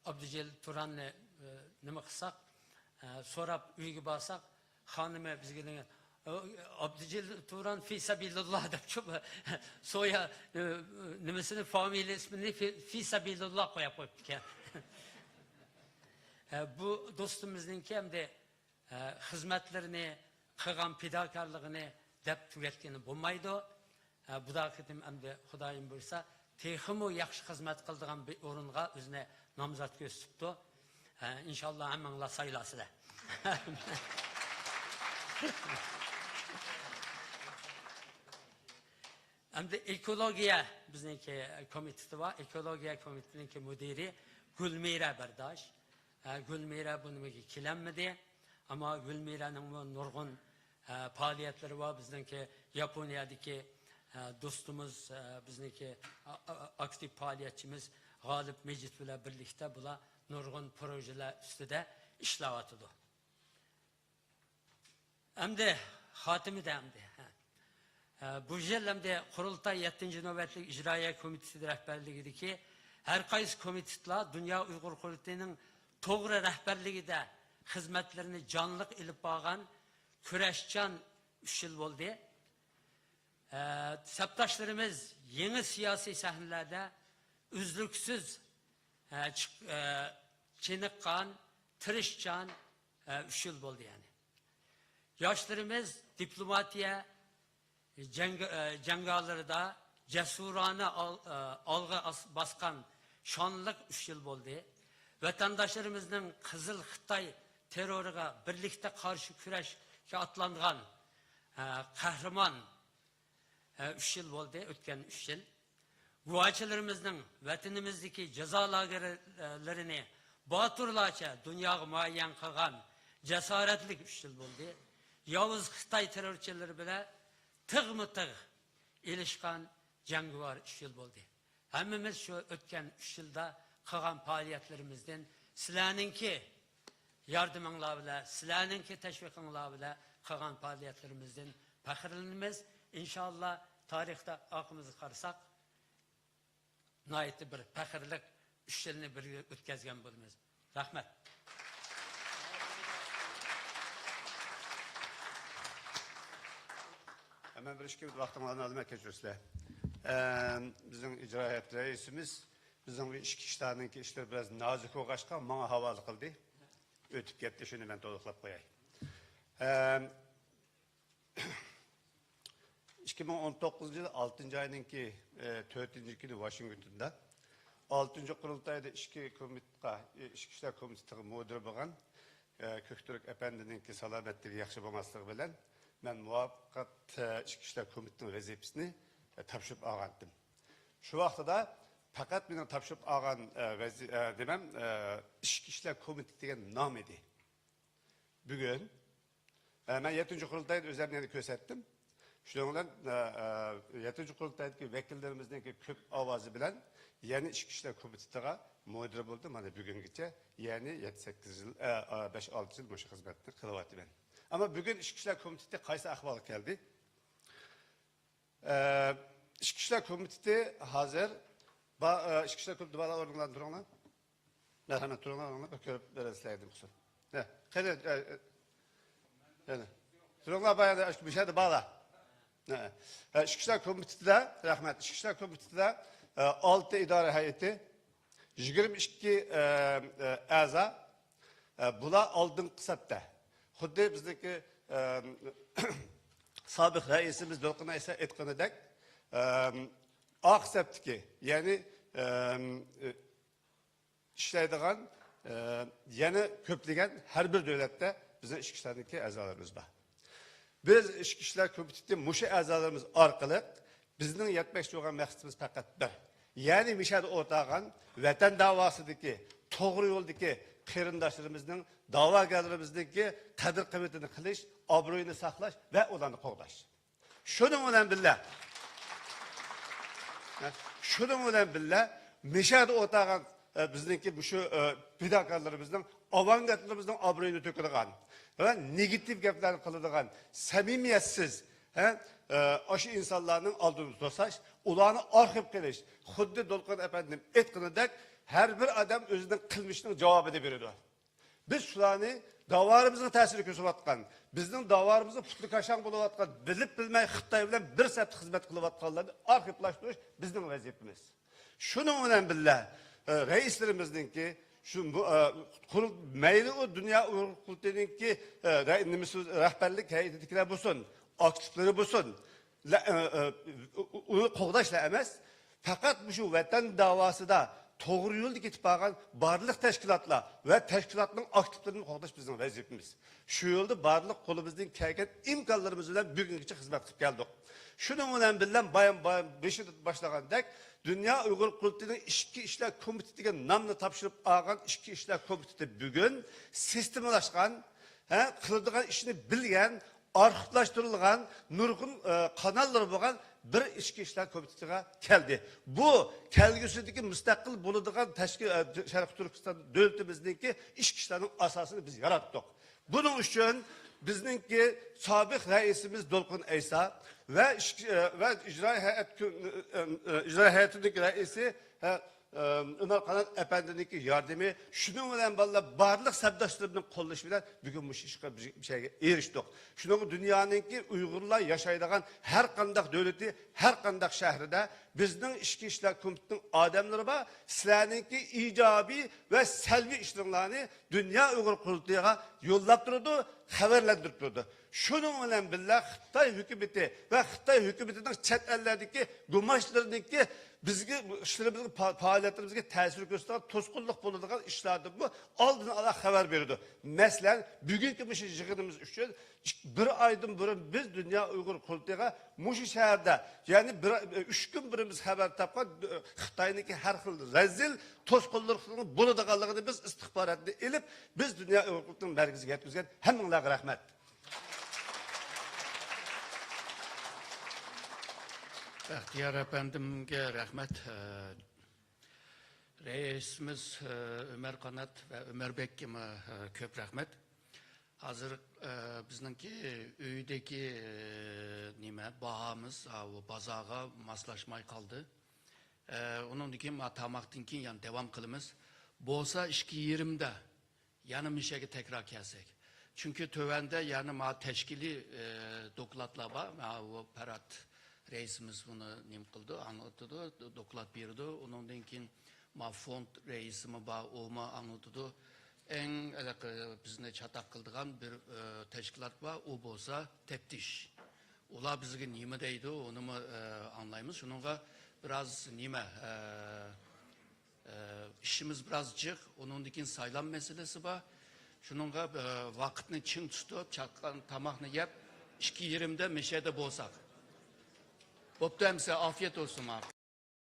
ئابدۇجېلىل تۇراننى، ئە، نېمە قىلساق، ئە، سوراپ ئۆيگە بارساق، خانىمى بىزگە دېگەن، «ئابدۇجېلىل تۇران في سبيل الله» دەپ، شۇ سويا، ئە، نېمىسىنى، فامىلە ئىسمىنى في، في سبيل الله قويۇپ قويۇپتىكەن. ئە، بۇ دوستىمىزنىڭكى ئەمدى ئە، خىزمەتلىرىنى، قىلغان پىداكارلىقىنى دەپ تۈگەتكىلى بولمايدۇ. ئە، بۇدا قېتىم ئەمدى خۇدايىم بۇيرۇسا، تېخىمۇ ياخشى خىزمەت قىلىدىغان بىر ئورۇنغا ئۆزىنى نامزات كۆرسىتىپتۇ. ئە، ئىنشاللا ھەممىڭلار سايلارسىلەر. ئەمدى ئېكولوگىيە بىزنىڭكى كومىتېتى بار. ئېكولوگىيە كومىتېتىنىڭكى مۇدىرى گۈلمىرە بەرداش. ئە، گۈلمىرە بۇ نېمىگە كېلەلمىدى. ئەمما گۈلمىرەنىڭمۇ نۇرغۇن، ئە، پائالىيەتلىرى بار. بىزنىڭكى ياپونىيەدىكى، ئە، دوستىمىز، ئە، بىزنىڭكى ئا-، ئا-، ئاكتىپ پائالىيەتچىمىز غالىپ مىجىت بىلەن بىرلىكتە بۇلار نۇرغۇن پروژىلەر ئۈستىدە ئىشلەۋاتىدۇ. ئەمدى خاتىمىدە ئەمدى. ھە. ئە، بۇ يىل ئەمدى قۇرۇلتاي يەتتىنچى نۆۋەتلىك ئىجرائىيە كومىتېتى رەھبەرلىكىدىكى ھەر قايسى كومىتېتلار دۇنيا ئۇيغۇر قۇرۇلتىيىنىڭ توغرا رەھبەرلىكىدە خىزمەتلىرىنى جانلىق ئېلىپ بارغان كۈرەشچان ئۈچ يىل بولدى. ئە، سەپداشلىرىمىز يېڭى سىياسىي سەھنىلەردە ئۈزلۈكسىز، ئە، چىق-، ئە، چېنىققان، تىرىشچان، ئە، ئۈچ يىل بولدى يەنى. ياشلىرىمىز دىپلوماتىيە جەڭ-، ئە، جەڭگالىرىدا جەسۇرانە ئال-، ئە، ئالغا ئاس-، باسقان شانلىق ئۈچ يىل بولدى. ۋەتەنداشلىرىمىزنىڭ قىزىل خىتاي تېررورىغا بىرلىكتە قارشى كۈرەشكە ئاتلانغان، ئە، قەھرىمان ئە، ئۈچ يىل بولدى، ئۆتكەن ئۈچ يىل. گۇۋاچىلىرىمىزنىڭ ۋەتىنىمىزدىكى جازا لاگېرلىرىنى باتۇرلارچە دۇنياغا مۇئەييەن قىلغان جاسارەتلىك ئۈچ يىل بولدى. ياۋۇز خىتاي تېررورچىلىرى بىلەن تىغمۇ تىغ ئېلىشقان جەڭگىۋار ئۈچ يىل بولدى. ھەممىمىز شۇ ئۆتكەن ئۈچ يىلدا قىلغان پائالىيەتلىرىمىزدىن، سىلەرنىڭكى ياردىمىڭلار بىلەن، سىلەرنىڭكى تەشۋىقىڭلار بىلەن قىلغان پائالىيەتلىرىمىزدىن پەخىرلىنىمىز. ئىنشاللا، تارىختا ئارقىمىزغا قارىساق، ناھايىتى بىر پەخىرلىك ئۈچ يىلنى بىرگە ئۆتكەزگەن بولىمىز. رەھمەت. مەن بىر ئىككى مىنۇت ۋاقتىڭلارنى ئالىمەن، كەچۈرىسىلەر. ئەم، بىزنىڭ ئىجرا ھەيئەت رەئىسىمىز بىزنىڭ بۇ ئىچكى ئىشلارنىڭكى ئىشلىرى بىراز نازۇك بولغاچقا، ماڭا ھاۋالە قىلدى. ئۆتۈپ كەتتى، شۇنى مەن تولۇقلاپ قوياي. ئەم، ئىككى مىڭ ئون توققۇزىنچى يىل ئالتىنچى ئاينىڭكى، ئە، تۆتىنچى كۈنى ۋاشىنگتوندا ئالتىنچى قۇرۇلتايدا ئىچكى كومىتېتقا، ئە، ئىچكى ئىشلار كومىتېتىغا مۇدىر بولغان، ئە، كۆكتۈرك ئەپەندىنىڭكى سالامەتلىكى ياخشى بولماسلىقى بىلەن مەن مۇۋەققەت، ئە، ئىچكى ئىشلار كومىتېتىنىڭ ۋەزىپىسىنى، ئە، تاپشۇرۇپ ئالغانتىم. شۇ ۋاقتىدا پەقەت مېنىڭ تاپشۇرۇپ ئالغان، ئە، ۋەزى-، ئە، نېمەم، ئە، ئىچكى ئىشلار كومىتېتى دېگەن نام ئىدى. بۈگۈن، ئە، مەن يەتتىنچى قۇرۇلتايدا ئۆزۈمنى يەنە كۆرسەتتىم. شۇنىڭ بىلەن، ئە، ئە، يەتتىنچى قۇرۇلتايدىكى ۋەكىللىرىمىزنىڭكى كۆپ ئاۋازى بىلەن يەنە ئىچكى ئىشلار كومىتېتىغا مۇدىر بولدۇم. مانا بۈگۈنگىچە، يەنى يەتتە، سەككىز يىل، ئە، ئە، بەش، ئالتە يىل مۇشۇ خىزمەتنى قىلىۋاتىمەن. ئەمما بۈگۈن ئىچكى ئىشلار كومىتېتى قايسى ئەھۋالغا كەلدى؟ ئە، ئىچكى ئىشلار كومىتېتى ھازىر با-، ئە، ئىچكى ئىشلار كومىتېتى بالىلار ئورنۇڭلاردىن تۇرۇڭلار. مەرھەمەت، تۇرۇڭلار، ئورنۇڭلار، بىر كۆرۈپ بېرەسىلەر ئىدىم قىسىم. ھە، قېنى، ئە، ئە، يەنە. تۇرۇڭلار، بايا، ئە، مۇشۇ يەردە بالىلار. ھە. ئە، ئىچكى ئىشلار كومىتېتىدا، رەھمەت، ئىچكى ئىشلار كومىتېتىدا، ئە، ئالتە ئىدارە ھەيئىتى، يىگىرمە ئىككى، ئە، ئە، ئەزا، ئە، بۇلار ئالدىنقى سەپتە. خۇددى بىزنىڭكى، ئە، سابىق رەئىسىمىز دولقۇن ئەيسا ئېيتقىنىدەك، ئە، ئارقا سەپتىكى، يەنى، ئە، ئىشلەيدىغان، ئە، يەنە كۆپلىگەن ھەر بىر دۆلەتتە بىزنىڭ ئىچكى ئىشلاردىكى ئەزالىرىمىز بار. بىز ئىچكى ئىشلار كومىتېتى مۇشۇ ئەزالىرىمىز ئارقىلىق بىزنىڭ يەتمەكچى بولغان مەقسىتىمىز پەقەت بىر. يەنى مۇشۇ يەردە ئولتۇرغان ۋەتەن داۋاسىدىكى، توغرا يولدىكى قېرىنداشلىرىمىزنىڭ، داۋاگەرلىرىمىزنىڭكى قەدىر-قىممىتىنى قىلىش، ئابرۇيىنى ساقلاش ۋە ئۇلارنى قوغداش. شۇنىڭ بىلەن بىللە، شۇنىڭ بىلەن بىللە، مۇشۇ يەردە ئولتۇرغان، ئە، بىزنىڭكى مۇشۇ، ئە، پىداكارلىرىمىزنىڭ، ئاۋانگارتلىرىمىزنىڭ ئابرۇيىنى تۆكىدىغان ۋە نېگاتىپ گەپلەرنى قىلىدىغان، سەمىمىيەتسىز، ھە، ئە، ئاشۇ ئىنسانلارنىڭ ئالدىدا توساش، ئۇلارنى ئارخىپ قىلىش، خۇددى دولقۇن ئەپەندىم ئېيتقىنىدەك، ھەر بىر ئادەم ئۆزىنىڭ قىلمىشىنىڭ جاۋابىنى بېرىدۇ. بىز شۇلارنى داۋالىرىمىزغا تەسىر كۆرسىتىۋاتقان، بىزنىڭ داۋالىرىمىزغا پۇتلىكاشاڭ بولۇۋاتقان، بىلىپ بىلمەي خىتاي بىلەن بىر سەپتە خىزمەت قىلىۋاتقانلارنى ئارخىپلاشتۇرۇش بىزنىڭ ۋەزىپىمىز. شۇنىڭ بىلەن بىللە، ئە، رەئىسلىرىمىزنىڭكى، شۇ، بۇ، ئە، قۇرۇل-، مەيلى ئۇ دۇنيا ئۇيغۇر قۇرۇلتىيىنىڭكى، ئە، رەي-، نېمىسى، رەھبەرلىك ھەيئىتىدىكىلەر بولسۇن، ئاكتىپلىرى بولسۇن، لە-، ئە، ئە، ئۇ-، ئۇ-، ئۇنى قوغداشلا ئەمەس، پەقەت مۇشۇ ۋەتەن داۋاسىدا توغرا يولدا كېتىپ بارغان بارلىق تەشكىلاتلار ۋە تەشكىلاتنىڭ ئاكتىپلىرىنى قوغداش بىزنىڭ ۋەزىپىمىز. شۇ يولدا بارلىق قولىمىزدىن كەلگەن ئىمكانلىرىمىز بىلەن بۈگۈنگىچە خىزمەت قىلىپ كەلدۇق. شۇنىڭ بىلەن بىللە، بايام، بايام بېشىدا باشلىغاندەك، دۇنيا ئۇيغۇر قۇرۇلتىيىنىڭ ئىچكى ئىشلار كومىتېتىگە نامنى تاپشۇرۇپ ئالغان ئىچكى ئىشلار كومىتېتى بۈگۈن سىستېمىلاشقان، ھە، قىلىدىغان ئىشنى بىلگەن، ئارخىپلاشتۇرۇلغان، نۇرغۇن، ئە، قاناللىرى بولغان بىر ئىچكى ئىشلار كومىتېتىغا كەلدى. بۇ كەلگۈسىدىكى مۇستەقىل بولىدىغان تەشكىل، ئە، شەرقىي تۈركىستان دۆلىتىمىزنىڭكى ئىچكى ئىشلارنىڭ ئاساسىنى بىز ياراتتۇق. بۇنىڭ ئۈچۈن بىزنىڭكى سابىق رەئىسىمىز دولقۇن ئەيسا ۋە ئىچكى، ئە، ۋە ئىجرائىي ھەيئەت كۆ-، ئە، ئە، ئىجرائىي ھەيئەتىنىڭكى رەئىسى، ھە، ئە، ئۆمەر قانات ئەپەندىنىڭكى ياردىمى، شۇنىڭ بىلەن بالىلار بارلىق سەپداشلىرىمنىڭ قوللىشى بىلەن بۈگۈن مۇشۇ ئىشقا بىر، بىر شەيگە ئېرىشتۇق. شۇنىڭغا دۇنيانىڭكى ئۇيغۇرلار ياشايدىغان ھەر قانداق دۆلىتى، ھەر قانداق شەھىرىدە بىزنىڭ ئىچكى ئىشلار كومىتېتىنىڭ ئادەملىرى بار. سىلەرنىڭكى ئىجابىي ۋە سەلبىي ئىشلىرىڭلارنى دۇنيا ئۇيغۇر قۇرۇلتىيىغا يوللاپ تۇرىدۇ، خەۋەرلەندۈرۈپ تۇرىدۇ. شۇنىڭ بىلەن بىللە، خىتاي ھۆكۈمىتى ۋە خىتاي ھۆكۈمىتىنىڭ چەت ئەللەردىكى گۇماشلىرىنىڭكى بىزگە، ئىشلىرىمىزغا، پا-، پائالىيەتلىرىمىزگە تەسىر كۆرسىتىدىغان توسقۇنلۇق بولىدىغان ئىشلاردىنمۇ ئالدىن ئالا خەۋەر بېرىدۇ. مەسىلەن، بۈگۈنكى مۇشۇ يىغىنىمىز ئۈچۈن بىر ئايدىن بۇرۇن بىز دۇنيا ئۇيغۇر قۇرۇلتىيىغا مۇشۇ شەھەردە، يەنى بىر، ئۈچ كۈن بۇرۇن بىز خەۋەر تاپقان، خىتاينىڭكى ھەر خىل رەزىل توسقۇنلۇقنىڭ بولىدىغانلىقىنى بىز ئىستىخباراتنى ئېلىپ، بىز دۇنيا ئۇيغۇر قۇرۇلتىيىنىڭ مەركىزىگە يەتكۈزگەن. ھەممىڭلارغا رەھمەت. بەختىيار ئەپەندىمگە رەھمەت. ئە، رەئىسىمىز، ئە، ئۆمەر قانات ۋە ئۆمەر بەگكىمۇ، ئە، كۆپ رەھمەت. ھازىر، ئە، بىزنىڭكى ئۆيدىكى، ئە، نېمە، باھامىز، ئا، ئۇ بازارغا ماسلاشماي قالدى. ئە، ئۇنىڭدىن كېيىن ما تاماقتىن كېيىن يەنە داۋام قىلىمىز. بولسا ئىككى يېرىمدە يەنە مۇشۇ يەرگە تەكرار كەلسەك. چۈنكى تۆۋەندە يەنە ما تەشكىلىي، ئە، دوكلاتلار بار. ما ئۇ پەرھات رەئىسىمىز بۇنى نېمە قىلىدۇ، ئاڭلىتىدۇ، دوكلات بېرىدۇ. ئۇنىڭدىن كېيىن ما فوند رەئىسىمۇ بار، ئۇمۇ ئاڭلىتىدۇ. ئەڭ ھېلىقى بىزنى چاتاق قىلىدىغان بىر، ئە، تەشكىلات بار، ئۇ بولسا تەپتىش. ئۇلار بىزگە نېمە دەيدۇ، ئۇنىمۇ، ئە، ئاڭلايمىز. شۇنىڭغا بىراز نېمە، ئە، ئە، ئىشىمىز بىراز جىق، ئۇنىڭدىن كېيىن سايلام مەسىلىسى بار. شۇنىڭغا، ئە، ۋاقىتنى چىڭ تۇتۇپ، چاققان تاماقنى يەپ، ئىككى يېرىمدە مەشەدە بولساق. بوپتۇ ئەمسە، ئافىيەت بولسۇن ماڭا.